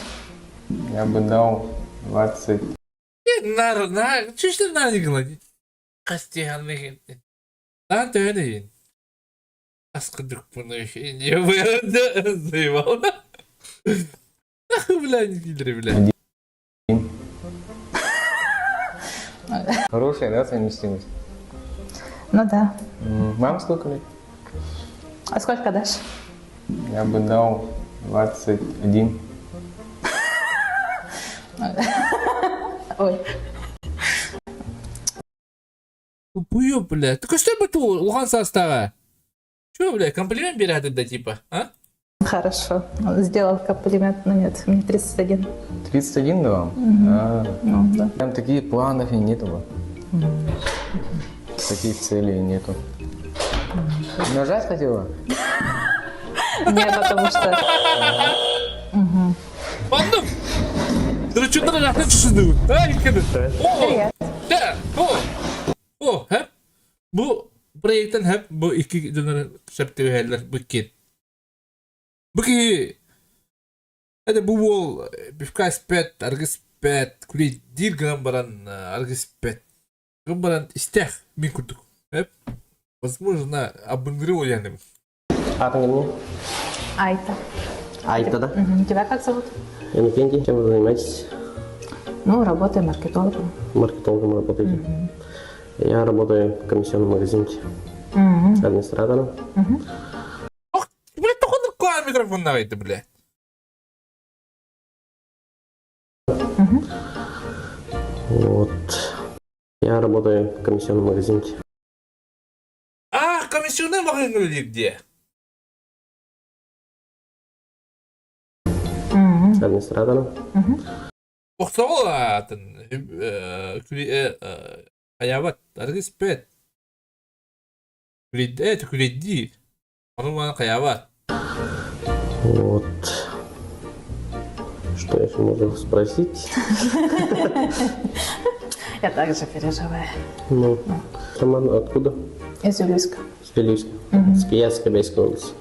Я бы дал 20. Нар, на, чувствую, на не гладить. Костяны. Да, да, да. Аскыдык буну не заебал. Бля, не кидри, бля. Хорошая, да, совместимость? Ну да. Вам сколько лет? А сколько дашь? Я бы дал 21. Ой. Тупую, бля. Так что бы ты улахан состава? Чё, бля, комплимент берет да типа, а? Хорошо. Сделал комплимент, но нет, мне 31. 31 да вам? Мгм. А, Ну, да. Там такие планов и нету. бы. Таких целей нету. Нажать хотела? Не, потому что... Мгм. Оннук! Дырычыннар рахта түсүнүгүн. Ай, кеди. О! Да, о! О, хэп. Бу проекттан хэп бу икки дьоннор сөптөһэллэр бу кит. Бу киһи это бу уол пивка испэт, аргы испэт, күлейдиир гынан баран аргы испэт. Гынан баран истээх мин курдук. Хэп. Возможно, абынгыры уйаным. Аатыҥ кимний? Айта. Айта, да? Мгм. Тебя как зовут? Иннокентий, чем вы занимаетесь? Ну, работаю маркетологом. Маркетологом работаете? Я работаю в комиссионном магазине Мгм. администратором. Мгм. Бля, тохон куа микрофон давайте, бля. Вот. Я работаю в комиссионном магазине. А, комиссионный магазин где? Администратором. Охсоҕол аатын хайаабат аргы испэт күлэйдэ күлэйдии ону маны хайаабат Вот. Что еще можно спросить? Я также переживаю. Ну, Роман, откуда? Из Юльска. С Вилюйска. Я с Кобейской области.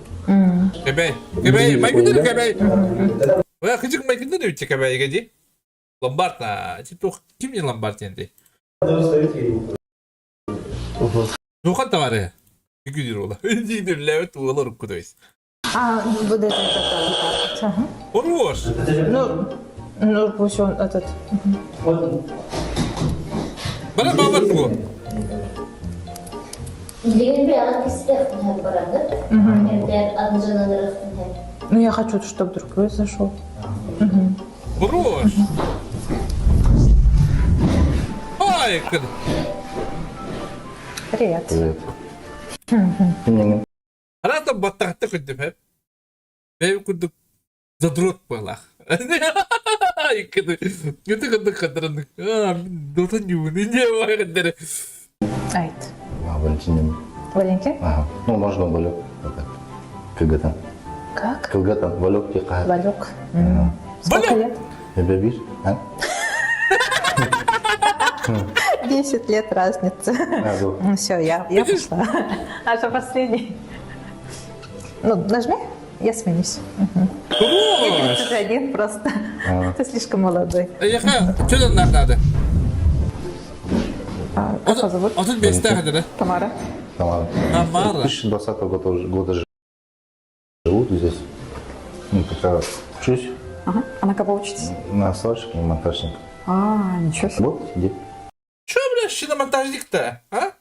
Кэбэй Кэбэй майгыныр Кэбэй Ой, кыжык майгыныр үтче Кэбэйгэ дии Ломбард а туох ким не ломбард диэн Тухан товары күдүр буола диир лээбит уолар укку то есть. А, вот это вот это. Ага. Хорош! Ну, ну пусть он этот. Бара бабат бу. Ну, я хочу, чтобы другой зашел. Хорош! Ай, Привет. Привет. Кимнеңин? Арата баттахта күндүм хэп. Бэйм курдук задрот буолах. Күтү кырдык кадырын. Дота нюны не бар Айт. А, Валентин. Валентин? Ага. Ну, можно Валек. Это. Кылгатан. Как? Кылгатан. Валек ти Валек. Сколько лет? Эбебир. А? 10 лет разница. А, Все, я, я пошла. А что последний? Ну, нажми, я сменюсь. Угу. Я 31 просто. А. Ты слишком молодой. Яха, что нам надо? А, как вас зовут? А тут без да? Тамара. Тамара. Тамара. 2020 года, года живут здесь. Ну, пока учусь. Ага. А на кого учитесь? На сварщика и монтажника. А, ничего себе. Вот, иди. Че, бля, шиномонтажник-то, а?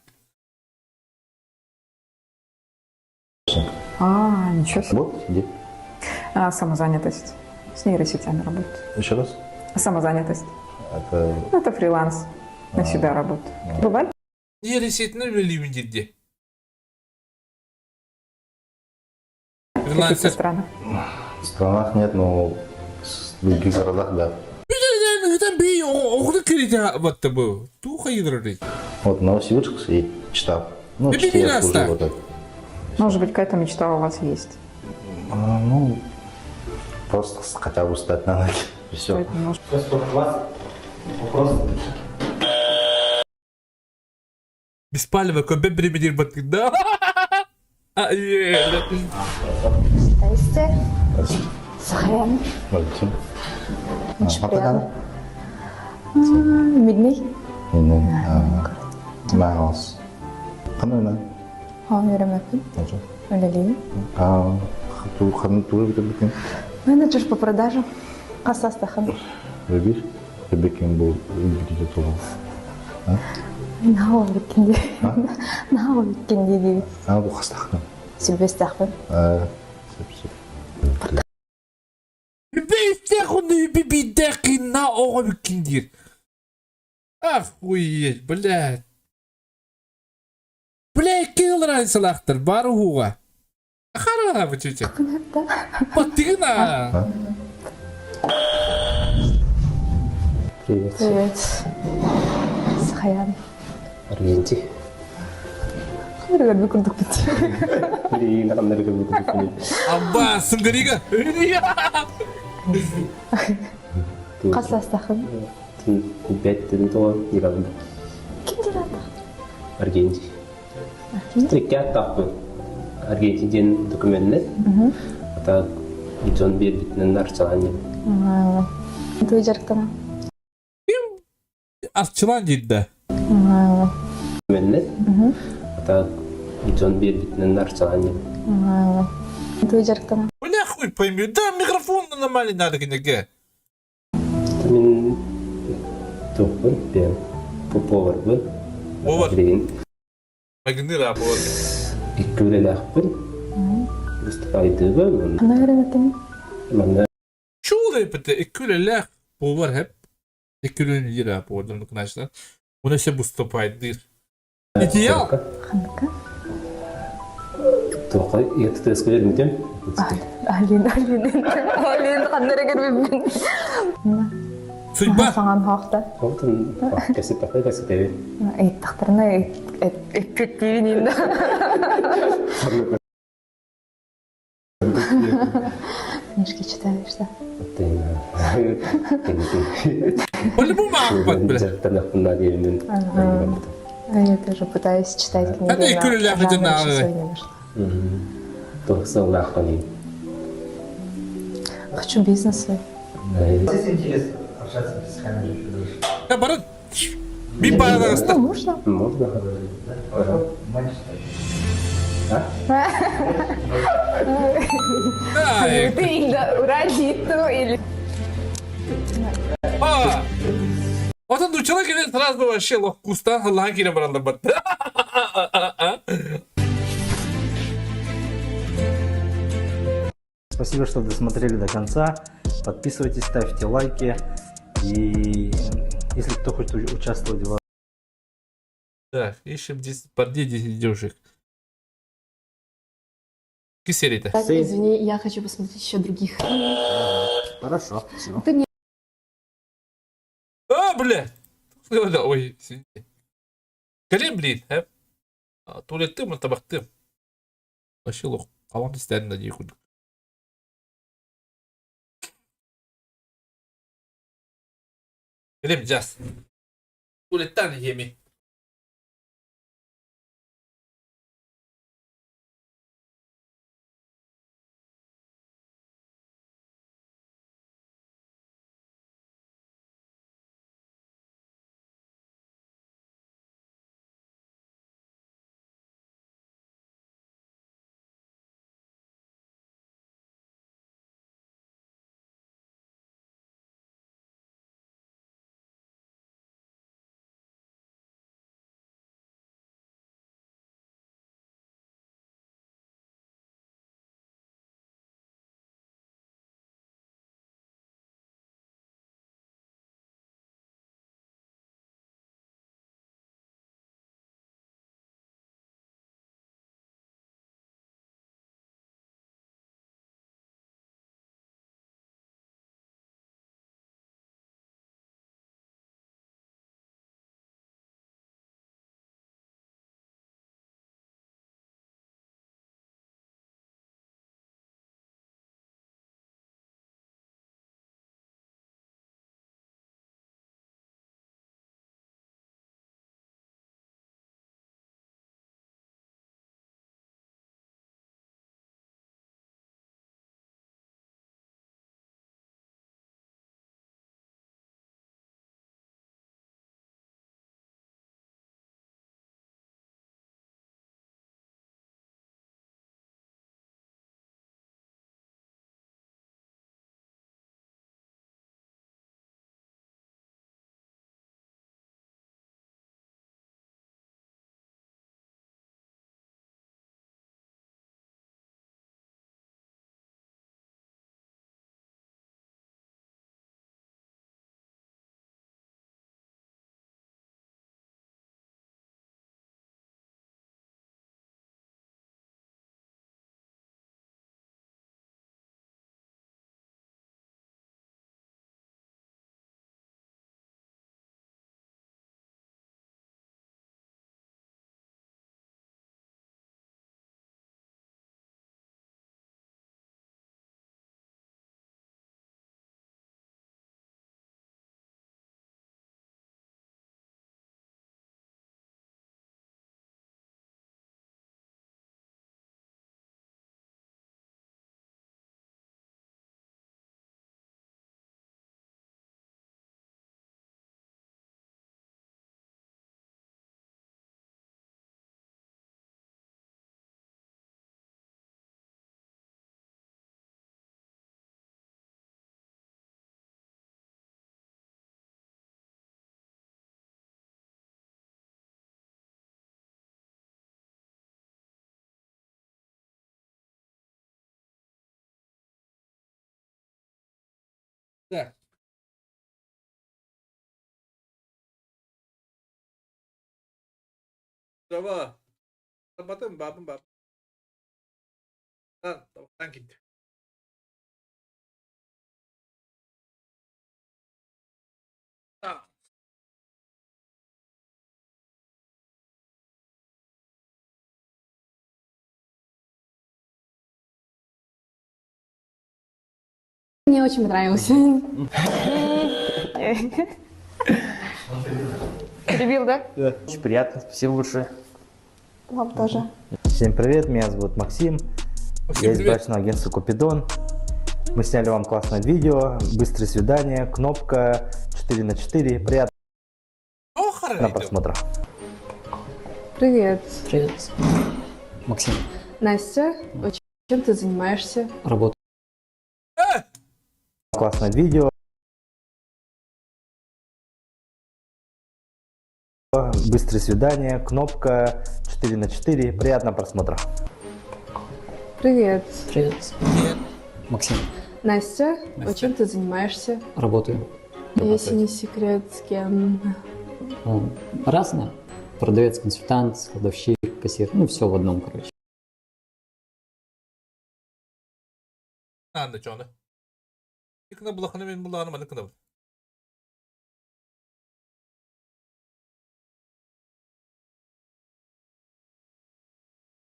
А, ничего себе. Вот, иди. А, самозанятость. С нейросетями работает. Еще раз. Самозанятость. Это... Ну, это фриланс. На себя работа. Бывает? Нейросетini bileyim dedi. В каких-то странах. В странах нет, но в других городах, да. Вот Новосибирск и Чита. Ну, Ты Чите я меня служил оставь. вот так. Может быть, какая-то мечта у вас есть? А, ну, просто хотя бы встать на ноги. И все. Вопрос. Беспалево, көбе бремедир баттык да. А, е, Здрасте. Сахаян. Валентин. Очень приятно. Мидней. Майлз. Қандай на? А, Веремепин. Үлелей. Туы бітір Менеджер по продажам. Қасастахан. Ребир? Ребекин был үлгіде толы. Нау биккенде. Нау биккенде дейбит. А, бұл қастақны. Сүлбестақпын. Сеп, сеп. на оҕо бүккин диир. Охуеть, блядь. Блядь, килл салахтар, бар уға. Хара бычычы. Баттыгына. Привет. Привет. Сахаян. Аргентин. Қандыр көрдік бит. Блин, қандай көрдік Абба, сыңгырига. Қасастақын. Пять тоға декабрьда. Ким дирата? Аргентин. Стрикке аттақпын. Аргентинден документіне. Ата Джон Бирбитнен арчалан деп. Туй жарықтана. Арчылан дейді. Документіне. Ата Джон Бирбитнен арчалан деп. Туй жарықтана. Бля, хуй пойми. Да, микрофон нормальный надо кенеге. Мен тоқпын, мен поварбын. Повар. Деген Магнира повар. иккүлеләхпин. Устайдыбы. Қандай үйренеттің? Манда Чулай бите иккүлеләх повар хеп. Иккүлен ира повардан кынашта. Уна се выступает дыр. Идеал. Қандыка? тоқай ертті өскелер мүтем. Алин, Алин, Алин, қандай көрмеппін. Судьба. Саған хақты. Олтын кәсіп тақтай кәсіп тебе. Айттақтарына эппеттейін енді. Книжки читаешь, да? По-любому ахпат, бля. Ага. А Я тоже пытаюсь читать книги, Это и но курили, жанр на- еще свой не нашла. Тоқсың Хочу бизнес свой. Здесь интересно общаться без камеры еще дольше. Я барат. Би параста. Ну, можно. Можно. Мальчик. А? Или... А! Отон нууччалар кэлэн сразу вообще лох кустаан халлаан киирэн бараллар батта. Спасибо, что досмотрели до конца. Подписывайтесь, ставьте лайки. И если кто хочет участвовать в Так, ищем 10 парней, 10 девушек. Какие серии-то? Так, извини, я хочу посмотреть еще других. Хорошо. Ты мне А, бля! Ой, извините. Кэлин, блин, э? Туалеттым, табахтым. Вообще лох. Қалам істерін да дей. Кэлим, жас. Туалеттан еми. Так. Bravo. Batın babın bab. Lan tabaktan gitti. Ah. Мне очень понравился. Перебил, да? Да. Очень приятно, спасибо большое. Вам тоже. Всем привет, меня зовут Максим. Максим, Я из привет. брачного агентства Купидон. Мы сняли вам классное видео, быстрое свидание, кнопка 4 на 4. Приятного просмотра. Привет. Привет. Максим. Настя, очень Чем ты занимаешься? Работаю. Классное видео. Быстрое свидание, кнопка 4 на 4. Приятного просмотра. Привет. Привет. Максим. Настя, Настя. чем ты занимаешься? Работаю. Если не секрет, с кем? Ну, разное. Продавец, консультант, кладовщик, кассир. Ну, все в одном, короче. Анда чоны. Икна булаханы мен буланы маны кына.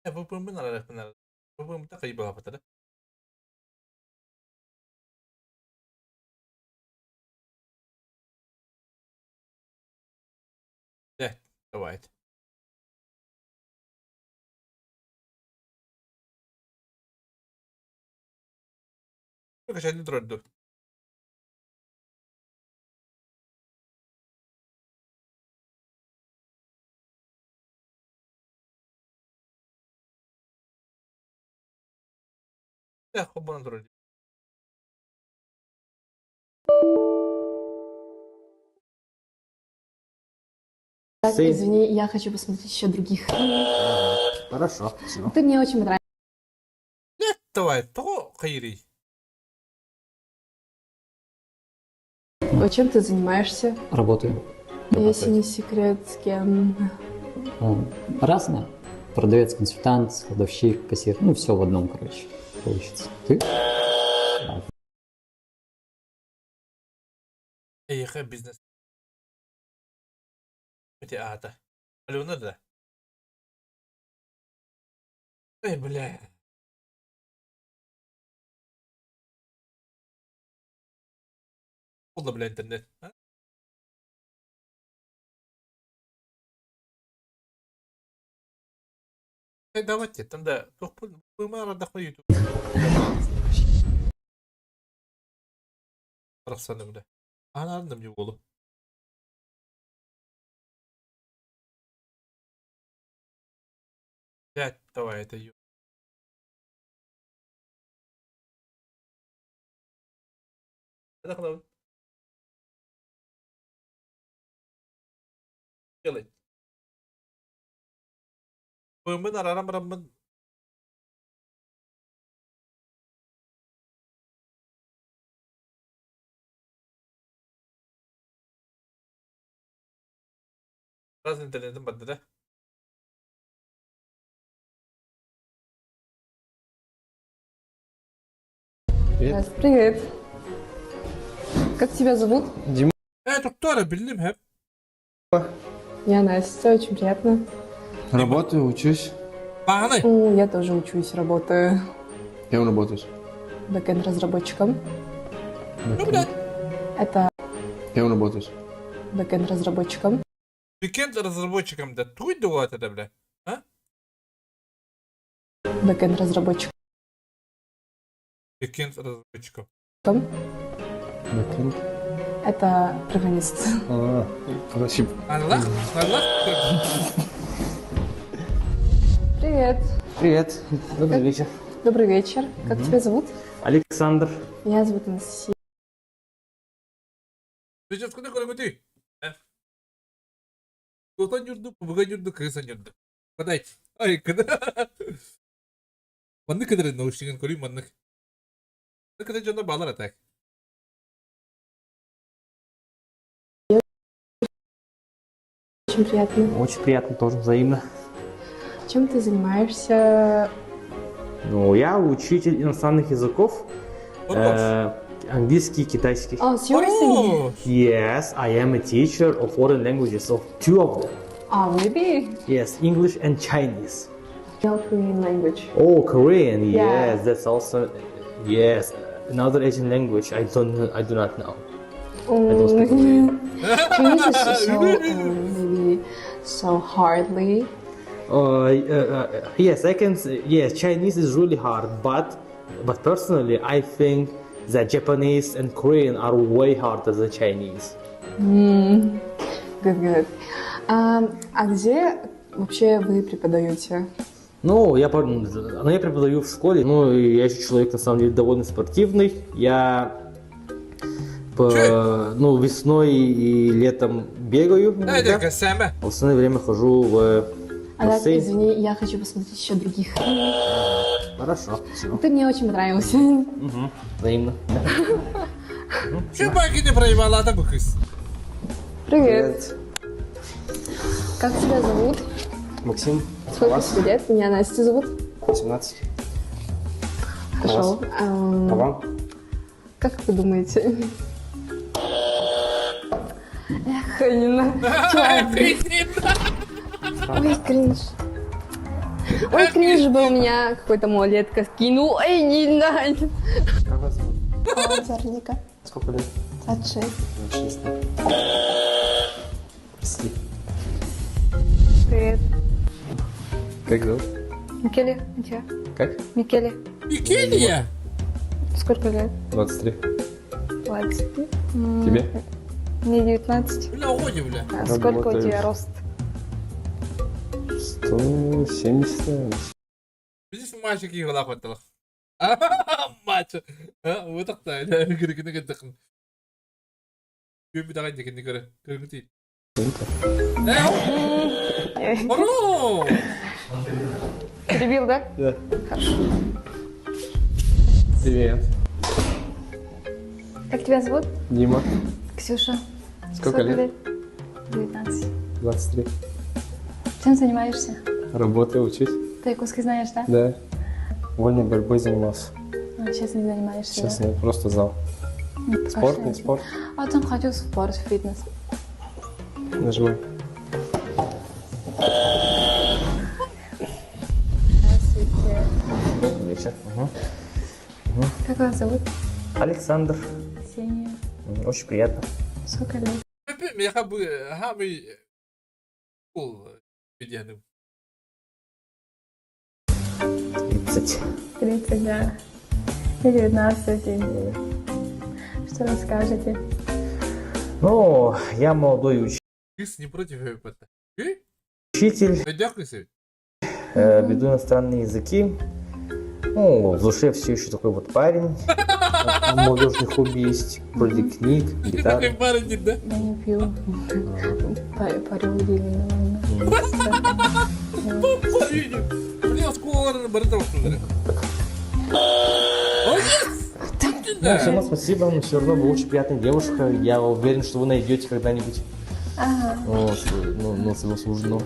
VPN арарахпын. VPN та кайба хапатара. Да, давайте. Качать дроиду. Да, хоббан дроиду. Так, извини, я хочу посмотреть еще других. Хорошо, спасибо. Ты мне очень понравился. Давай, то хайри. Чем ты занимаешься? Работаю. Если не секрет, с кем? Ну, разное. Продавец, консультант, кладовщик, кассир. Ну, все в одном, короче, получится. Ты? Да. Эйхэ бизнес. Эти ата. Алена да. Эй, бля. Oldu бля интернет. А? Э, давайте, там да, YouTube. Арахсаны бля. Анарным не болу. Блядь, давай, это ё. Делай. Бымын арарам рамын. Раз интернетим барды да. Привет. Привет. Как тебя зовут? Дима. Доктора, билим хеп. Я Настя, очень приятно. Работаю, учусь. Я тоже учусь, работаю Кем работаешь? бэкэнд-разработчиком. Это Кем работаешь? бэкэнд-разработчиком. Бэкэнд разработчиком да туй дуата да бля. А? Бэкэнд-разработчиком. Бэкэнд разработчиком. Бэкэнд. Это программист. А, спасибо. Аллах, Аллах. Привет. Привет. Добрый вечер. Добрый вечер. Как тебя зовут? Александр. Меня зовут Анастасия. Сейчас куда куда ты? Кто юрду, побегай юрду, крыса юрду. Подайте. Ай, когда. Манны кадр наушникын көрүй маннык. Кадр жонда балар атак. Очень приятно. Очень приятно тоже, взаимно. Чем ты занимаешься? Ну, я учитель иностранных языков. Английский, китайский. Oh, seriously? Yes, I am a teacher of foreign languages, of two of them. Ah, maybe. Yes, English and Chinese. No Korean language. Oh, Korean. Yeah. Yes, that's also yes, another Asian language. I do not know. I don't speak Korean. Chinese is so maybe so hardly. Yes, I can. Yes, Chinese is really hard, but personally, I think that Japanese and Korean are way harder than Chinese. Good, good. А где вообще вы преподаете? Ну, я, ну, я преподаю в школе, ну, и я еще человек, на самом деле, довольно спортивный. Я по, ну, весной и летом бегаю иногда. В остальное время хожу в А так, бассейн. извини, я хочу посмотреть еще других. Хорошо, спасибо. Ты мне очень понравился. Угу, взаимно. Şu bakini проебала bu kız. Привет. Как тебя зовут? Максим. Сколько тебе лет? Меня Настя зовут. 18. Хорошо. А вам? Как вы думаете? Эх, Нина. Человек. Ой, кринж. Ой, кринж был у меня какой-то малолетка скинул. Ой, Нина. Как вас зовут? Вероника, Сколько лет? 26. 26. Прости. Привет. Как зовут? Микеле, у тебя? Как? Микеле. Микелия? Сколько лет? 23. 23. Тебе? Мне 19. Бля, уходи, бля. А сколько у тебя Работаешь. рост? 170, наверное. Biz maçı ki yola koydular. Maç. Ha, bu da gırgını gıdıkın. Bir daha dikini göre. Gırgı değil. Ne? Oru! Перебил, да? Да. Хорошо. Привет. Как тебя зовут? Дима. Ксюша. Сколько лет? 19. 23. Чем занимаешься? Работаю, учусь. Ты якутский знаешь, да? Да. Вольной борьбой занимался. А, сейчас не занимаешься, Сейчас да? я просто зал. Спорт, не Пошли. спорт. А там хочу в спорт, в фитнес. Нажимай. Здравствуйте. Добрый вечер. Мгм. Как вас зовут? Александр. Ксения. Очень приятно. Сколько лет? Меха bu ha bir kul bir 30. 30, да. Мне 19. Что расскажете? Ну, я молодой Kız не против это. учитель, Ödek веду иностранные языки. Ну, в душе все еще такой вот парень. Молодежный хобби есть, вроде книг, гитары. Я не пью. Парю именно. Бля, скоро Ну, все равно спасибо, но все равно вы очень приятная девушка. Я уверен, что вы найдете когда-нибудь Ага. вот, ну, ну, своего суженого.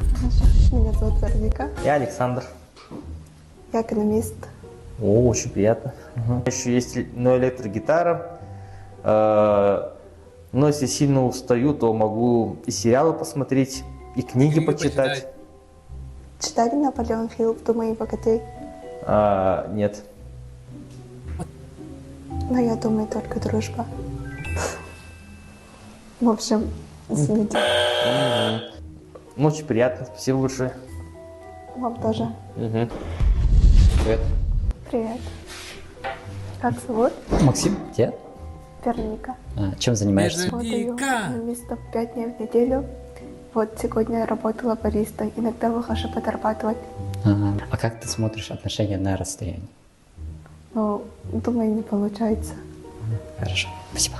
Меня зовут Вероника. Я Александр. Я экономист. О, очень приятно. Еще есть ну, электрогитара. Но если сильно устаю, то могу и сериалы посмотреть, и книги почитать. Читали Наполеон Хилл «Думай и богатей»? А, нет. Но я думаю, только дружба. В общем, извините. Мгм. Ну, очень приятно. Спасибо большое. Вам тоже. Мгм. Привет. Привет. Как зовут? Максим, тебя? Вероника. А, чем занимаешься? Работаю экономистом 5 дней в неделю. Вот сегодня я работала бариста. Иногда выхожу подрабатывать. Ага. А как ты смотришь отношения на расстоянии? Но, думаю, не получается. Хорошо, спасибо.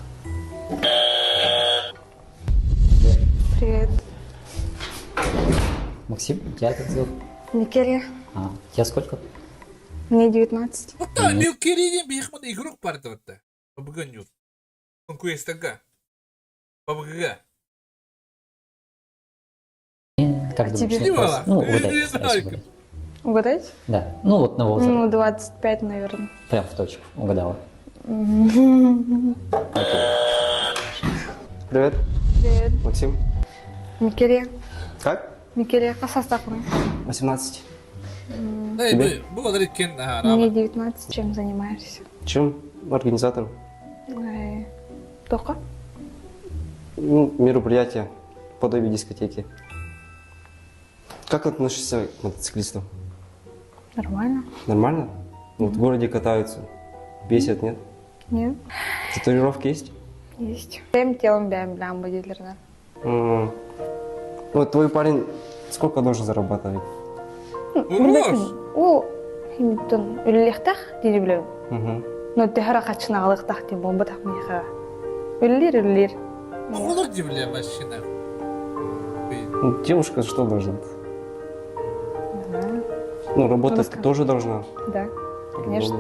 Привет. Максим, тебя как зовут? Микеле. А, тебе сколько? Мне 19. Hatta Lil bir yakmada игрок vardı hatta. Bugün yok. Конкурентага. ББГ. Как А думаешь? тебе? ну, просто- Ну, Не угадай, знаю. постарайся угадать. Угадать? Да, ну вот на возраст. Ну, 25, наверное. Прям в точку угадала. Привет. Привет. Максим. Микеле. Как? Микеле, состав 18. Тебе? Bu kadar etken. Ha, Мне 19. Чем занимаешься? Чем? Организатором. Ой, Только? Ну, мероприятие, подобие дискотеки. Как относишься к мотоциклистам? Нормально. Нормально? Ну, Вот в городе катаются. Бесят, нет? Нет? Татуировки есть? Есть. Всем телом бям блям будет, да. Вот твой парень сколько должен зарабатывать? Билбэппин. Ол химиттэн үлэлиэхтээх диэри билэбин. Но төһө хаччын аҕалыахтаах диэн буолбатах миэхэ. Үлэлиир, үлэлиир. Оҕолор дии машина. Ну, девушка что должна? Ну, работать тоже должна. Да, конечно.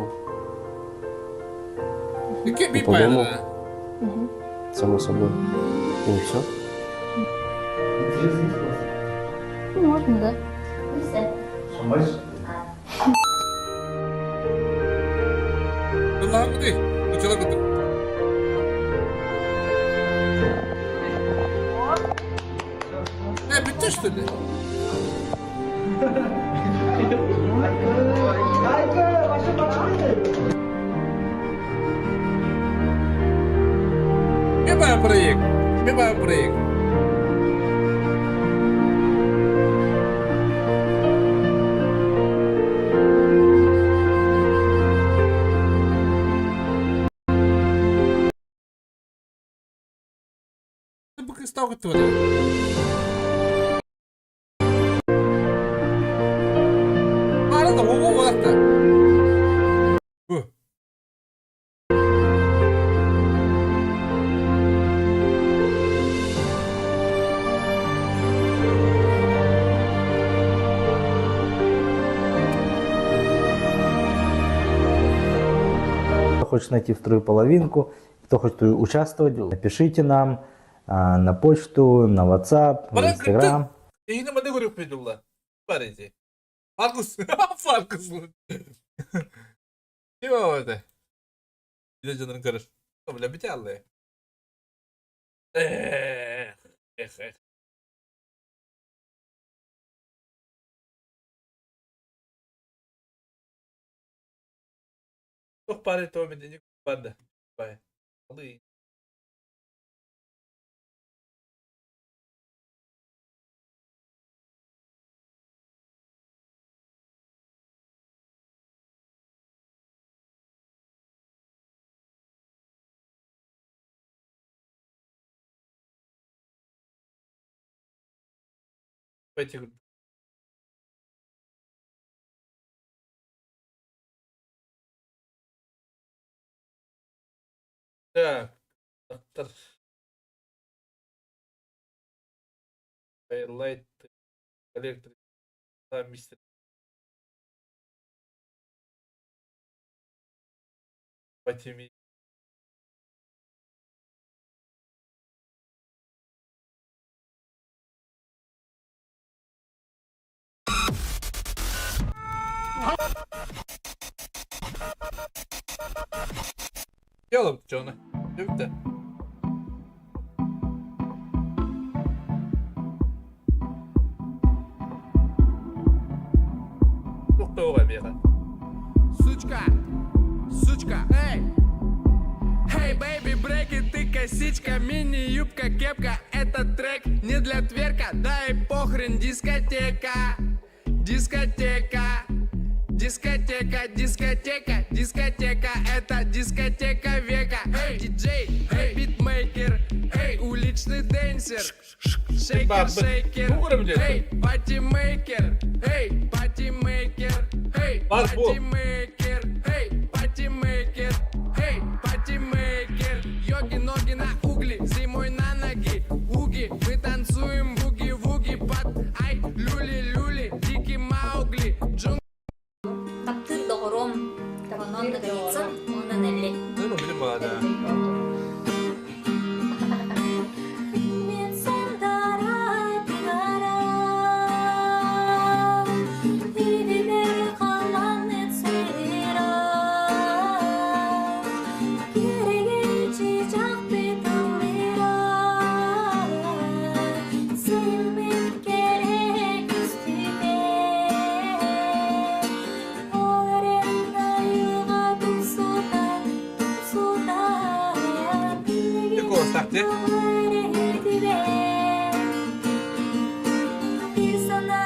Ну, по дому, само собой. Ну и все. Ну, можно, да. Ыллаһаҥҥытый, учула кытын. Э, бүттэ что ли? Бебая проект, бебая проект. Бу кыстау кыттыбата. Арада оҕо буолатта. Бу. Кто хочет найти вторую половинку, кто хочет участвовать, напишите нам на почту, на WhatsApp, в Instagram. Эйигин манна көрүөхпүт буолла. Бар ити. Фаркус. Фаркус. Ким это? Билэ дьоннорун көрөр. Бля, бите аллы. Эх, эх, эх. Туох баар то медини барда. Бай. Алый. Пойти. Так. Доктор. Хайлайт. Коллектор. Мистер. Потеми. Делом Джона. Любите. Тохтоуга миэхэ. Сучка! Сучка! Эй! Hey, baby, break it, ты косичка, мини-юбка, кепка. Этот трек не для тверка, да и похрен, дискотека. Дискотека. Дискотека, дискотека, дискотека, это дискотека века. Эй, диджей, эй, битмейкер, эй, уличный dancer. Шейкер, шейкер, эй, party-maker, эй, party-maker, эй, party-maker, эй, party-maker, эй, party-maker. Йоги, ноги на угли, зимой на ноги, уги. Мы танцуем буги-вуги под ай, люли-люли, дикий Маугли, джунгли. Таптыыр доҕорум, онон Ноговицын уонна Нелли. Ну, билим баада. Мен сандара тыгара, Идилер халанет сыра, Керегечи чакты тылыра, Сыймыт керек үстүге, Ол эрэн айыга тумсута, тумсута, Такти. Bir sana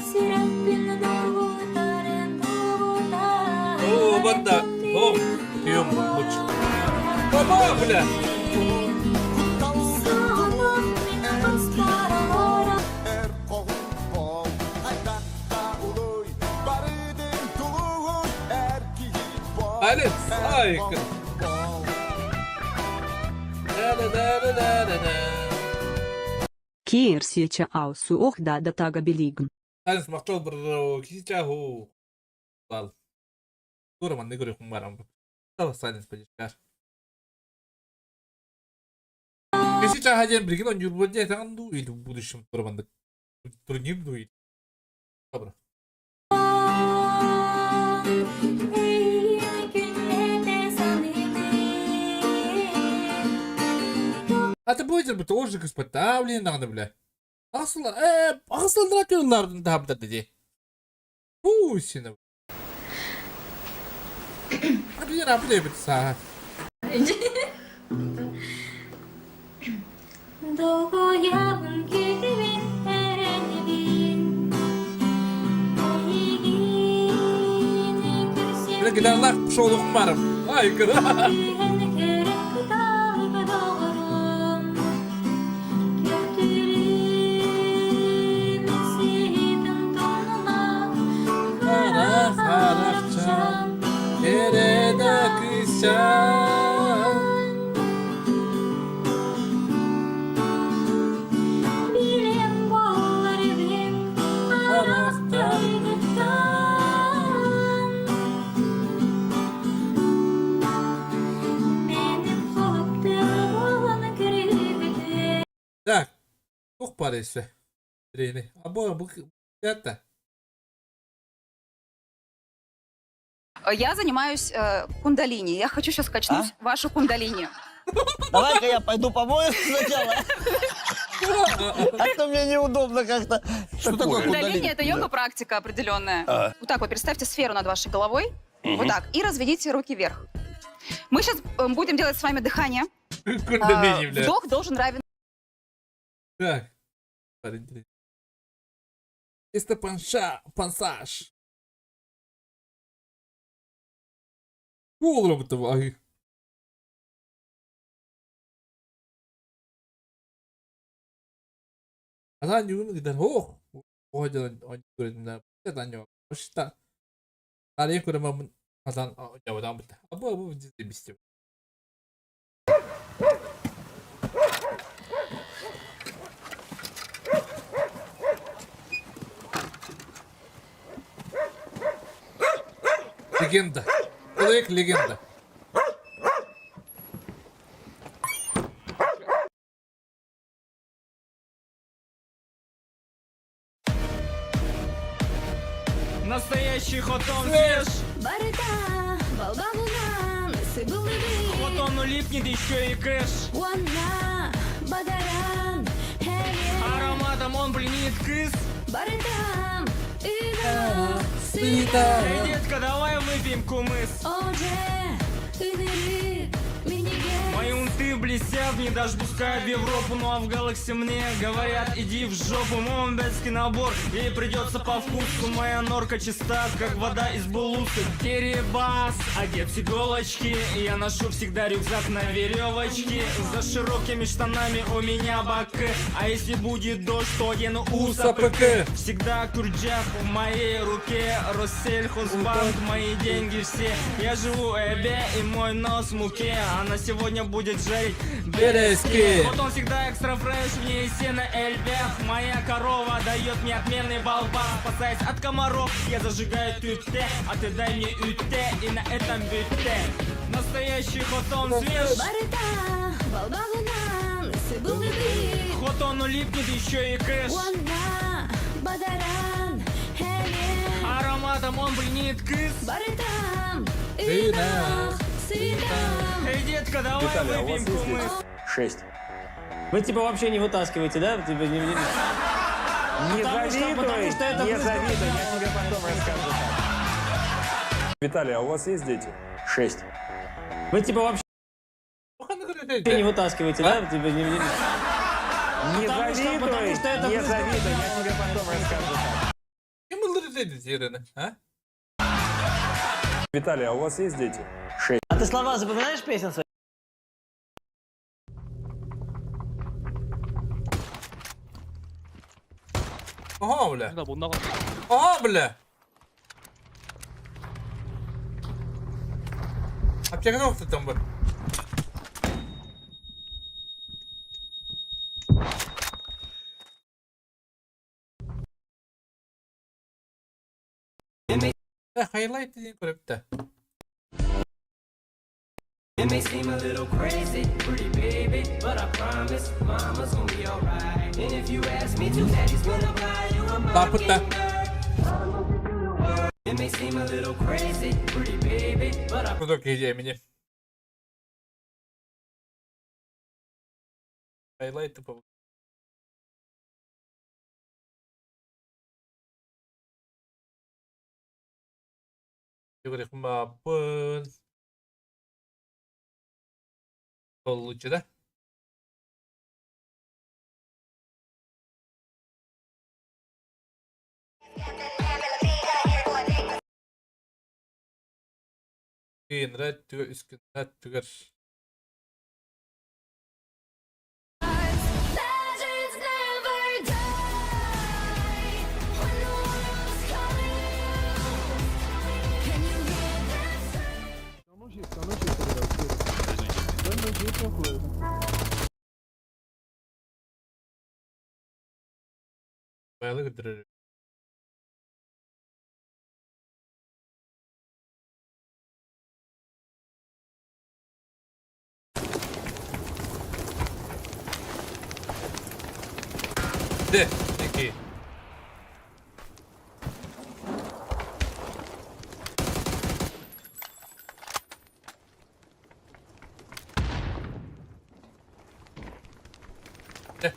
сүрэхпин долгутарын долгутар. О, банда. О, пьем лучше. Баба, бля. Соҕотох мин хоспор олорор. Silence! Ay, Киэрсиэчэ ау суох да датага билигин. Silence махтал бро, кисичаху. Бал. Скоро манны көрүөхүм барам. Стала Silence подешкар. Кисичаха диэн билигин онньуурбут диэн этэҕин дуу или в будущем тура турнир дуу или Добро. А ты будешь бы тоже господавлен надо, бля. Асылар, асылдар атıyorlardı daha bir dedi. Пусина. Abi abi de bir saat. Долгуйабын күүтүбүн эрэнэбин Эйигин Бля гитарлар шоулук барым. Ай, кыра. Түһэн кэрэ кыталык доҕорум Көтүрүм ситин тонума Хара харахчан, эрена кысчан. Билем буолларбын харахтаргыттан Менин холоптор буолан көрүбүтүм Так, туох баар өссө? Трени. А бу бу это. Я занимаюсь кундалини. Я хочу сейчас качнуть вашу кундалини. Давай-ка я пойду помою сначала. А то мне неудобно как-то. Что такое Кундалини – это йога-практика определенная. А. Вот так вот представьте сферу над вашей головой. Мгм. Вот так. И разведите руки вверх. Мы сейчас будем делать с вами дыхание. Кундалини, бля. Вдох должен равен Так. Парень, Это панша, пансаж. Голову ай. Ана ньюн гидар хох. Оһодьон онньууринна таньо. Ошта. Ария курама хасан жабадан бит. Абу абу бисти. Легенда. Человек легенда. Настоящий хотон свеж. Барыта балбалынан сыбылыбы Хотону липнет еще и кэш. Уанна бадаран Ароматом он пленит кыс. Барытам ына сыта Эй, детка, давай выпьем кумыс. Оже ынырык миниге Мои унты блестят, не даже пускают в Европу, ну а в Галакси мне говорят, иди в жопу. Мой умбетский набор, ей придется по вкусу. Моя норка чиста, как вода из булусы. Теребас, одет с иголочки, я ношу всегда рюкзак на веревочке. За широкими штанами у меня бак, а если будет дождь, то одену УСАПК. Всегда курджах в моей руке, Россельхозбанк, мои деньги все. Я живу эбе и мой нос в муке, она сегодня будет жарить Березки. Вот он всегда экстра фреш, в ней сено эльбех. Моя корова дает мне отменный балбас. Спасаясь от комаров, я зажигаю тюте, а ты дай мне юте и на этом бюте. Настоящий хотон свеж. Барыта балбалынан сыбылыбы Хотону липнет еще и кэш. Уанна бадаран Ароматом он пленит кыс. Барытам ынах сытам Эй, детка, давай Виталий, а у вас выпьем есть кумыс. дети? Шесть. Вы типа вообще не вытаскиваете, да? Типа, не, не- Не Потому что- завидуй, потому что это не быстро- завидуй, я тебе потом расскажу. Виталий, а у вас есть дети? Шесть. Вы типа вообще не вытаскиваете, да? Типа, не, не- Не Потому что- завидуй, потому что это не быстро- завидуй, я тебе потом расскажу. Ким ылдырды жерini, а? Виталий, а у вас есть дети? Шесть. А ты слова запоминаешь песен своих? Ага, бля. Ага, бля. Аптеканы охтотон бу. Highlight диэн көрөптө. It may seem a little crazy, pretty baby, but I promise mama's gonna be alright. And if you ask me to, daddy's gonna buy you a Лапытта. It may seem a little crazy, pretty baby, but I Кудок киһи мини. Highlight тупо. Маппын. Толлучу да. Кыйынра түгэр үскүнра түгэр. Legends never die. When the world's calling you, can you hear that Баялы көрдөрөр. Де, Ники. Де.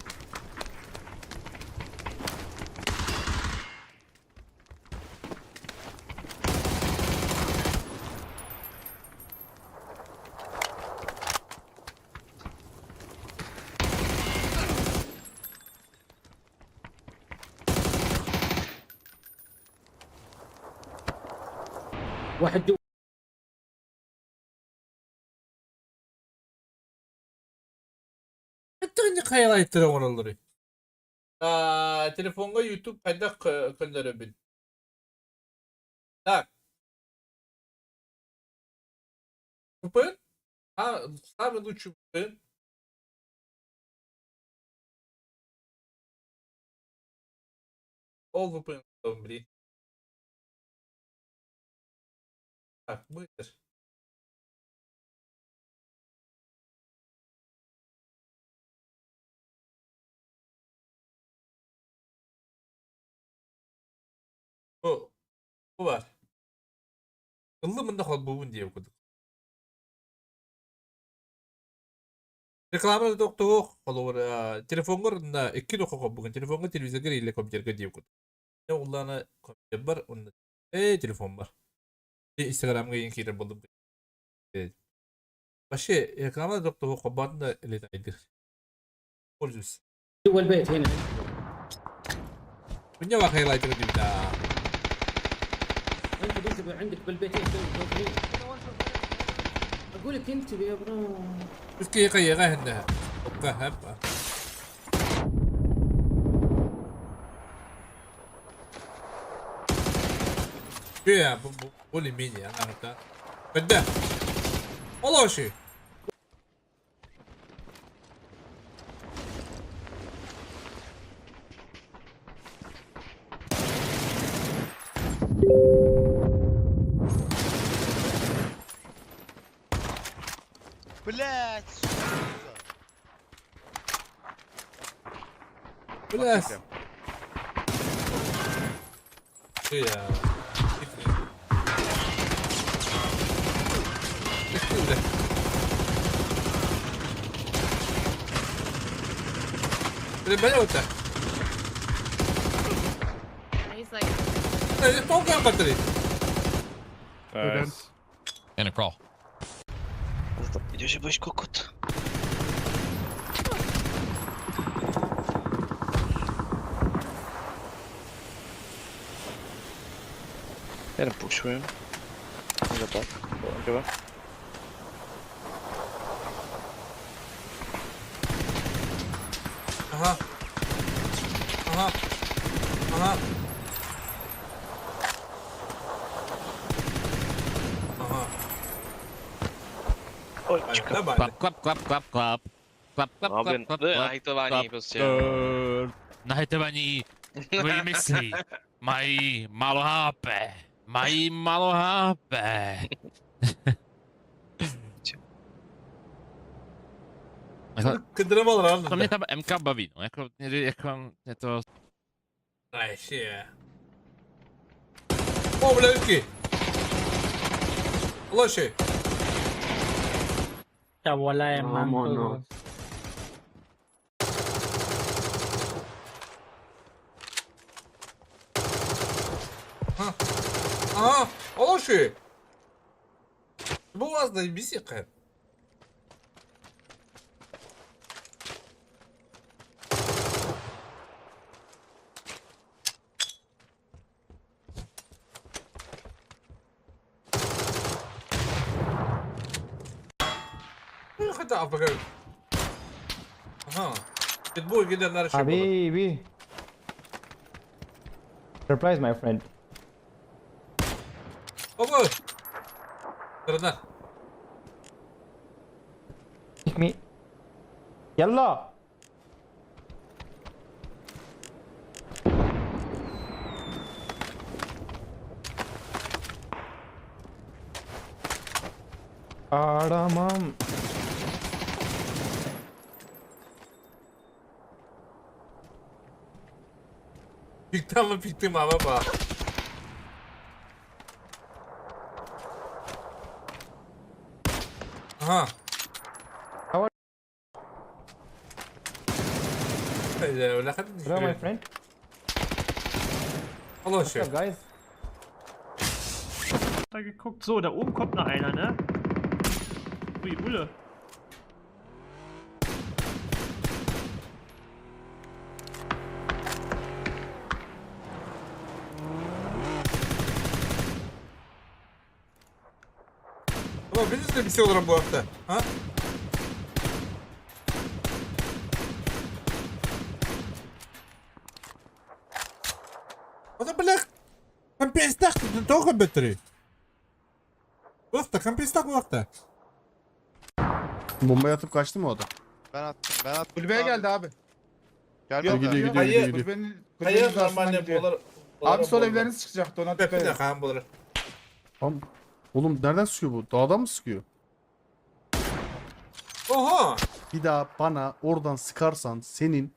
واحد جوا Хантан highlight оҥороллоруй? Телефоҥҥа YouTube хайдах көннөрөбүн? Так. VPN? А, самый лучший VPN. All VPN, блин. Так, быстро. Бу, бу бар. Ыллы мында холбуубун диэ курдук. Реклама тохтуох холобур телефоҥҥор на икки дохо холбугун телефоҥҥа телевизорга или компьютерга диэ курдук. Уллаана компьютер бар, онно телефон бар. Инстаграмга ең киирэр буоллум. Вообще реклама тохтуох холбоотун да летайдыр. Пользуюсь. جوا البيت هنا Мынньа highlight да. انت انتبه عندك بالبيتين توكلين اقول لك انتبه يا bro. Үскэ кайыга хэннэ. Опка хэп. Иә, более-менее, ана Когда? Олоши. Блять, сука. Блядь. Иә. Бля. Бля, He's like, Тоҕо батарей. Nice. And a crawl. Идешь бочку кот. Jeden pushujem. Za tak. Chyba. Ага. Ага. Ага. Ага. Нормально. Klap, klap, klap, klap, klap. Klap, klap, No, klap, blin, klap, ne, klap, nahejtování klap, prostě. Nahejtovaní tvojí myslí. Mají málo HP. Mají málo HP. Jako, to mě ta MK baví, no, jako, někdy, jako, mě to... Вообще. О, блядки! Лошадь! Vámonos. А, лошадь! Bu az bir sikir. Хотя пока. Ага. Pitbull gidenler şey bulur. Habibi. Surprise my friend. Baba. Tırnak. Pick me. Yalla. Aramam. Piktim mi piktim ama bak. Aha. How are Hello Hello my friend. Hello What's up guys? Da geguckt. So, da oben kommt noch einer, ne? Ui, Ulle. Ulan biz de bir şey olur bu hafta. Ha? O da bile Компенсах только бітірі. Vaqta, kompensah vaqta. Bombayı atıp kaçtı mı o da? Ben attım, ben attım. Kulübeye geldi abi. Gelmedi. Gidiyor, gidiyor, gidiyor, Hayır. gidiyor. Kulübenin, Hayır, kulübenin hizasından normalde gidiyor. bunlar- Abi sol evleriniz çıkacaktı ona dikkat edin. Kan bulur. Tam, oğlum nereden sıkıyor bu? Dağdan mı sıkıyor? Oha! Bir daha bana oradan sıkarsan senin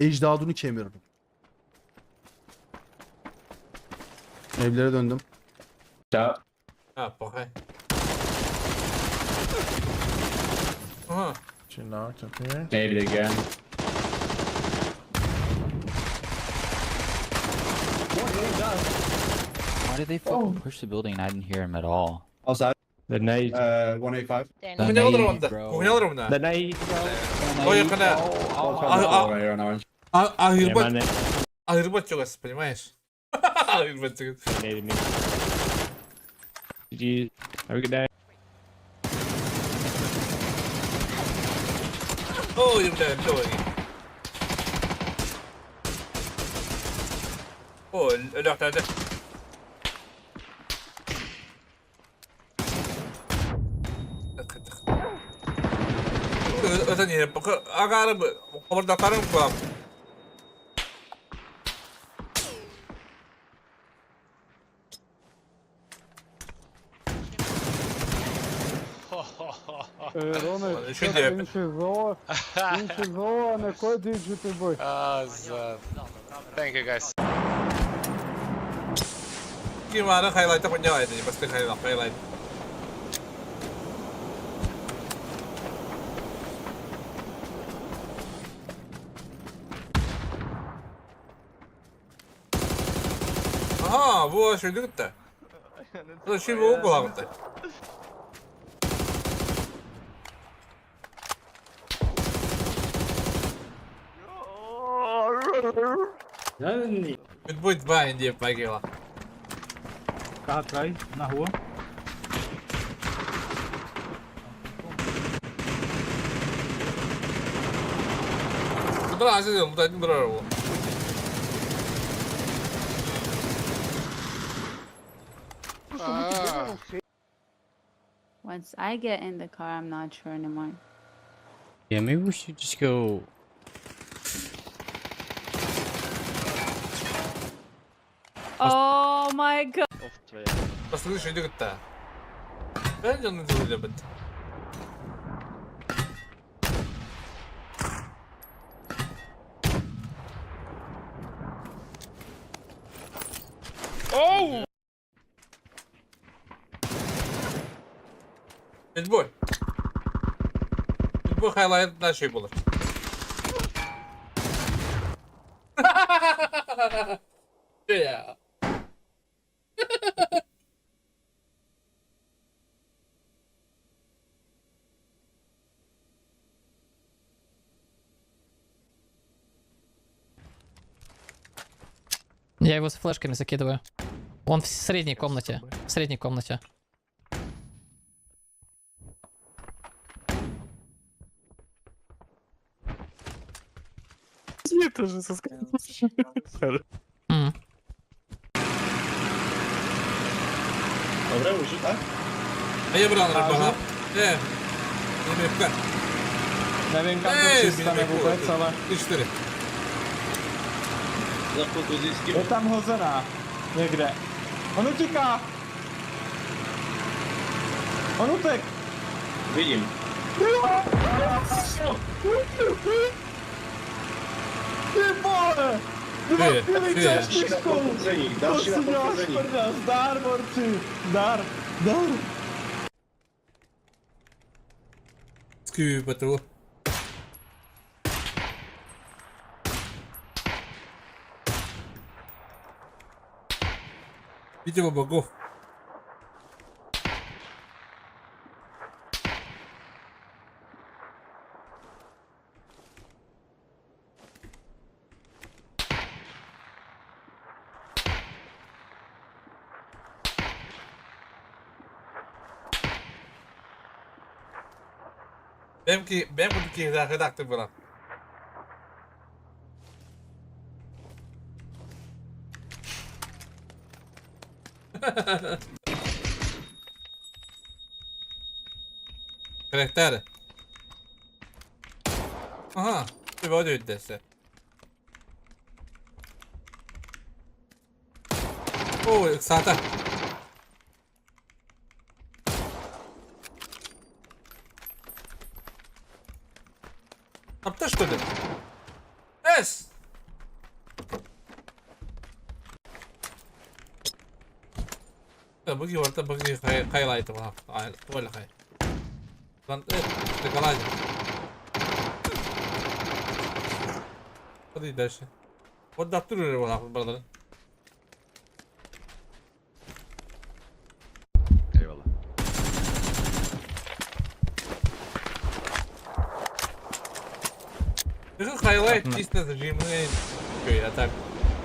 ecdadını kemiririm. Evlere döndüm. Ha, bakay. Aha. She knocked up here. Maybe again. Why did they fucking push the building and I didn't hear him at all? Outside. The nade. 185. The Ne olur nade, onda? bro. Ne olur onda? The nade. O yakına. Oh, right here on orange. Ahırbat. Yeah, man. Ahırbat çok az, понимаешь? Ahırbat çok az. Naded me. GG. Have a good day. Ой, бля, бля. Oh, l'heure Agarım, kıpırdatarım kulağım. Şimdi Thank you guys. Kim var highlight'a koyacağım. Başka highlight, highlight. Aha, bu şöyle gitti. Bu şimdi bu kulağımda. Будет два Индия погибла. Carro atrás, na rua. Куда азия, куда не брал. Once I get in the car, I'm not sure anymore. Yeah, maybe we should just go. Oh my god. Бастакы шөйдө кытта. Ben canını izledim. Oh! Mecbur. Bu highlight'dan şey bulur. Ya. Я его с флешками закидываю. Он в средней комнате. В средней комнате. Я тоже соскочил. М. Dobre, už tak? A je brán ryba. Ne. Nevím, Nevím kam to Ej, přistane vůbec, ale 3-4. Za chvilku zjistím. je tam hozená. Někde. On utíká! On utek! Vidím. Ty vole! Dva Ty, pili ty. čaštičkou! Potvrzení, To další si na děláš potvrzení. prdel, zdar, borci! Zdar, zdar! Scuba tu. Видимо, богов. Benimki redaktör buna. Karakter. Aha, det var det inte. Oh, satan. Апта что ли? Эс! Быги орта быги хайлайты вала хай. Lan evet, Hadi дальше. Вот дактыр вала братан. Eyvallah. This highlight чисто зажимные а так.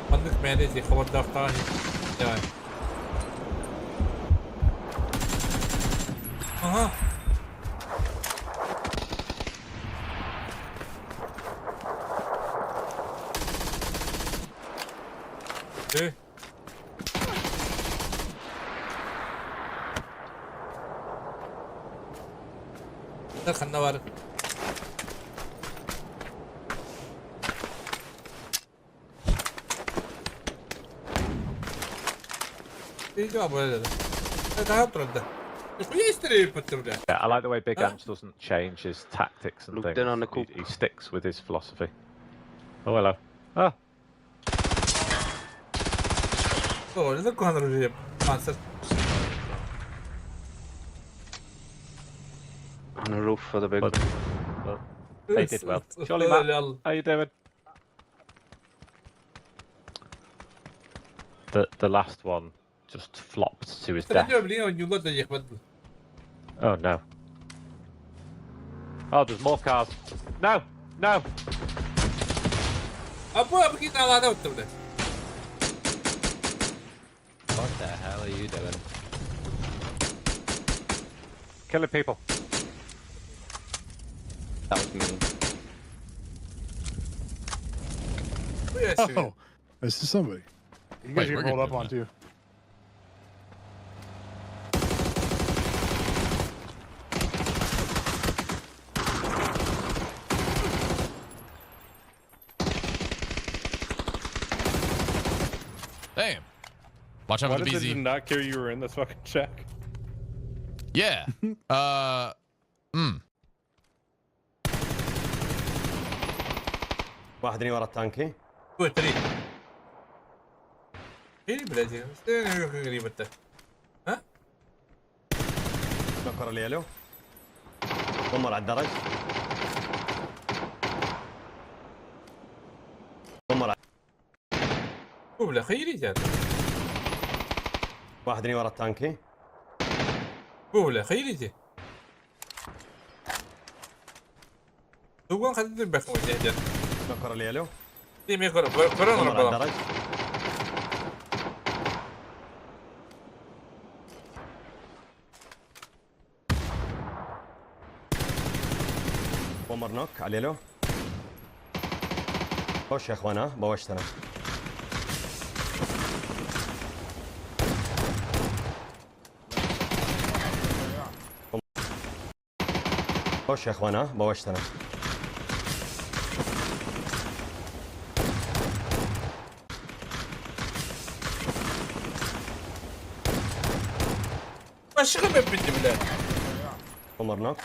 Маннык мэрези холодахтани. Давай. Ага. Ты. Ханна бар. Yeah, I like the way Big Ants doesn't change his tactics and Look things. down on the He sticks with his philosophy. Oh, hello. Ah. Oh, look on the answer. On the roof for the big. But, well, they did well. Jolly Matt, how you doing? The last one just flopped to his death. Oh no. Oh, there's more cars. No! No! What the hell are you doing? Killing people. That was me. Oh, this is somebody. You guys Wait, get we're rolled good up on too. Watch out Why for the did they BZ. not care you were in this fucking check? Yeah. واحد ورا التانكي. 2 3. ايه بلادي غريبة انت. ها؟ نكر اليلو. دمر على الدرج. دمر. بلا خيري جات. واحد ورا التانكي. بولا خيري دوغان خدت البخ وجه. نكر اليلو. دي مي كورونا دمر على الدرج. بومر نوك على اليلو. بوش يا اخوان، ها بوشت انا. بوش يا اخوان، ها بوشت انا. الشغل بدي بالله. بومر نوك.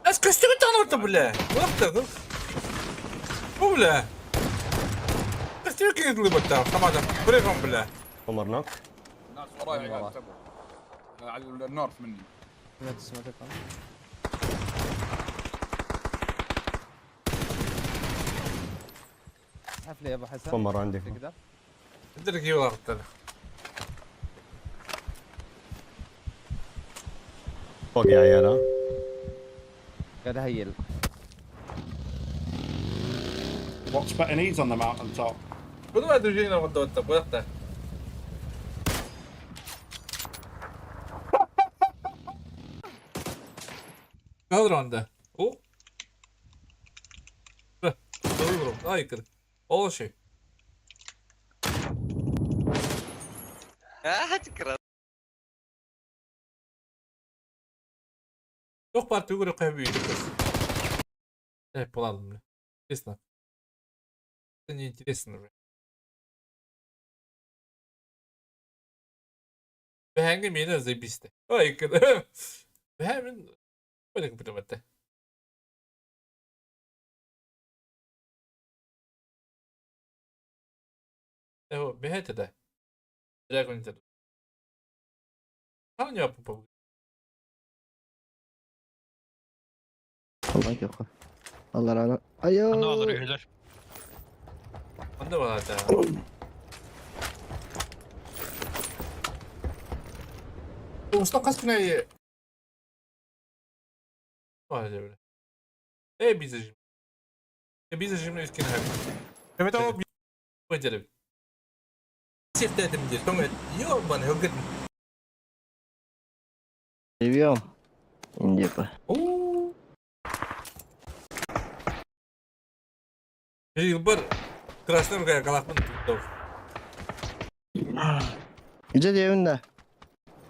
اسكت انت بالله وقت بالله كي يطلب طبعا بريفهم بالله. بومر نوك. الناس وراي يا عيال، على النورث مني. حفلة يا ابو حسن. بومر عندي. تقدر؟ تدري كيف وقت فوق يا عيال، ها قاعد اهيل. Watch betting he's on the mountain top. كل واحد يجينا وقت وقت. Kadronda. O. Aykırı. O şey. Yok parti göre kaybediyor. Evet, bulalım. Интересно. Это неинтересно. Бэхэнгэ мени заебись. Aykırı. Бэхэмин böyle bilemedi. Evo, бэхэт да. Dragon это. А не попал. Allah yok. Allah rahmet. Ayo. Onda var hatta. Usta kaç güne var öyle. E biz E biz şimdi üstüne hem. Evet ama bir becerim. Siftedim diye. Tamam. Yo bana yok. Живем. Где-то. Yılbar Красный kalakmın tuttu. Где деревня?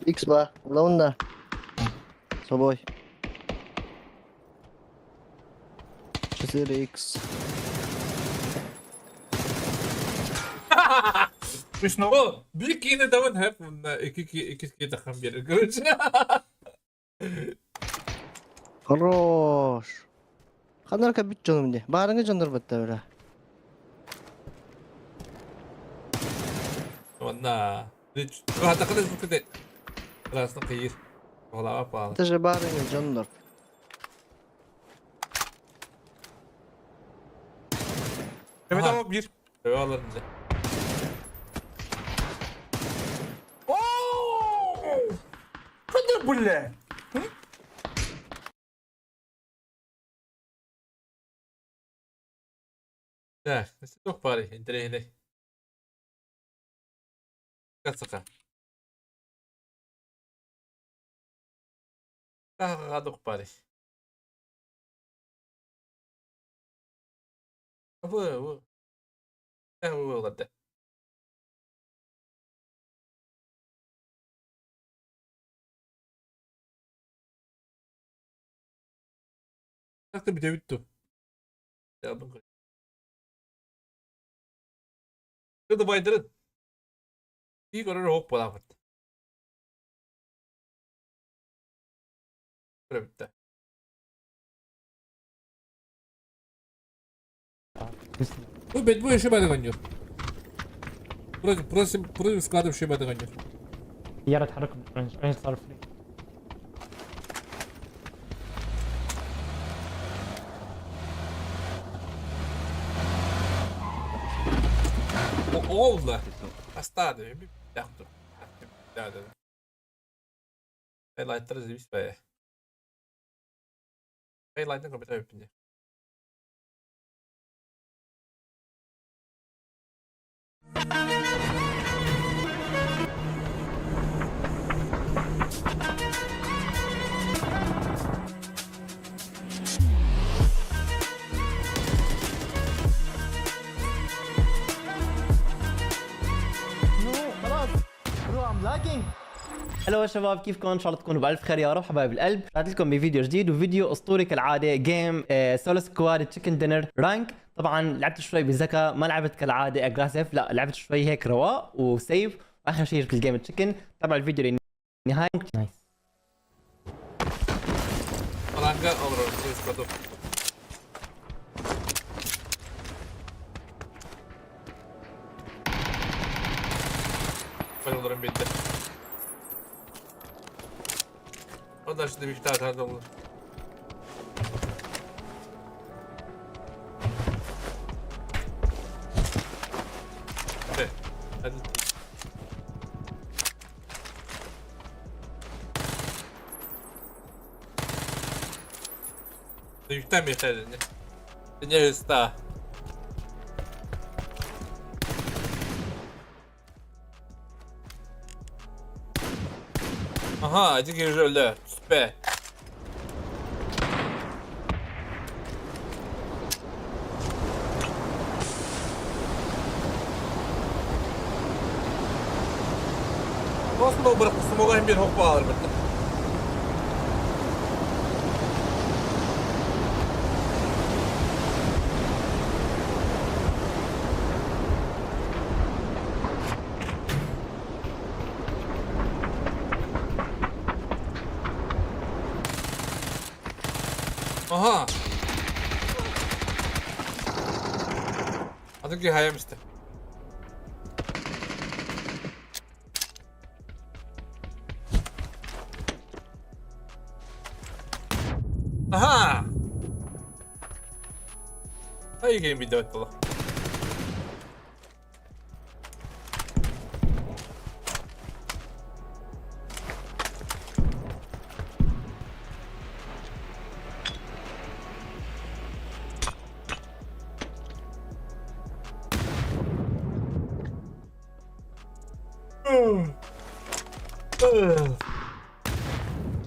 X2, Лунда. С собой. 4X. O bir kine davun hep iki iki iki iki takım bir. Короче. Хорош. Ханарка бит жаным де. Барыңы жандар бітті бля. Онна. Hatta kadar bu kadar. Красный кıyır. Ola pahalı. Это же барыңы жандар. Evet ama bir. Evet alırım bize. Oo! Kadar bile. Hı? Так, туох баарый интэриэһинэй. Кацака. Тааҕа баарый. Бу бу. Бу олордо. Так бүтэ бүттү. Кыды байдырын. Кии көрөр оһох буолаабыт. Көрөбүттэ. Bu bet bu işe ben oynuyor. Burası burası burası squad bir şey ben oynuyor. يلا تحرك رنج رنج صار فري. O oldu. Hasta diyor. Bir dakika dur. Bir daha dedim. Highlight'ları izlemiş be. Highlight'ın kompüter yapınca. خلاص bro, I'm lagging. هلو يا شباب، كيفكم؟ ان شاء الله تكونوا بالف خير يا رب. حبايب القلب، رجعت لكم بفيديو جديد وفيديو اسطوري كالعاده، game solo squad chicken dinner rank. طبعا لعبت شوي بذكاء، ما لعبت كالعاده aggressive، لا لعبت شوي هيك رواق و safe، واخر شيء جبت ال game chicken. تابعوا الفيديو للنهايه. Nice. Ranga olur orası squad'ı. Ben olurum bitti. O da şimdi bir iki tane olur. Hadi. Hadi. Yükten bir tane. Ne usta. Aha, hadi öldü. Süper. Nasıl bırakmışsın o kadar bir hoppa alır bitti. Aha. Hadi ki hayam işte. Aha. Ay game video attı.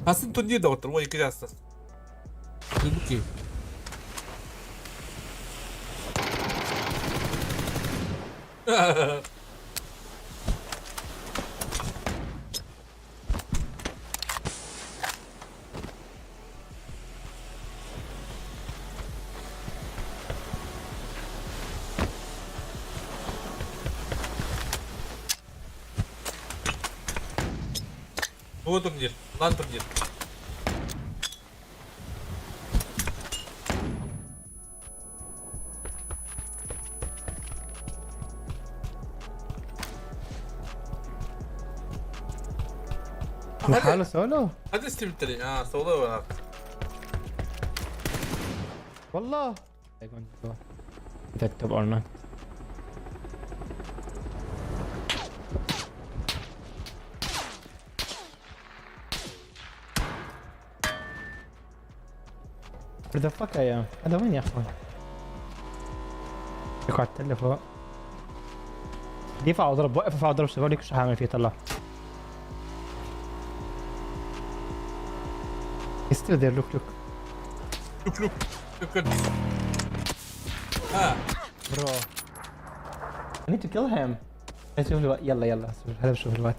Aslında turnir de oturma yıkacağız. Dur. Bu turnir, lan turnir. لحاله سولو؟ Hadi Steam Ha solo var artık. والله That top or not. Where the fuck I am? هذا وين يا اخوان؟ يقعد التلة فوق. دفاع وضرب، وقف وضرب، شو شو حاعمل فيه؟ طلع. He's still there, look, look. Look look. Look look. Ha. Bro. I need to kill him. شوف الوقت، يلا يلا هلا بشوف الوقت.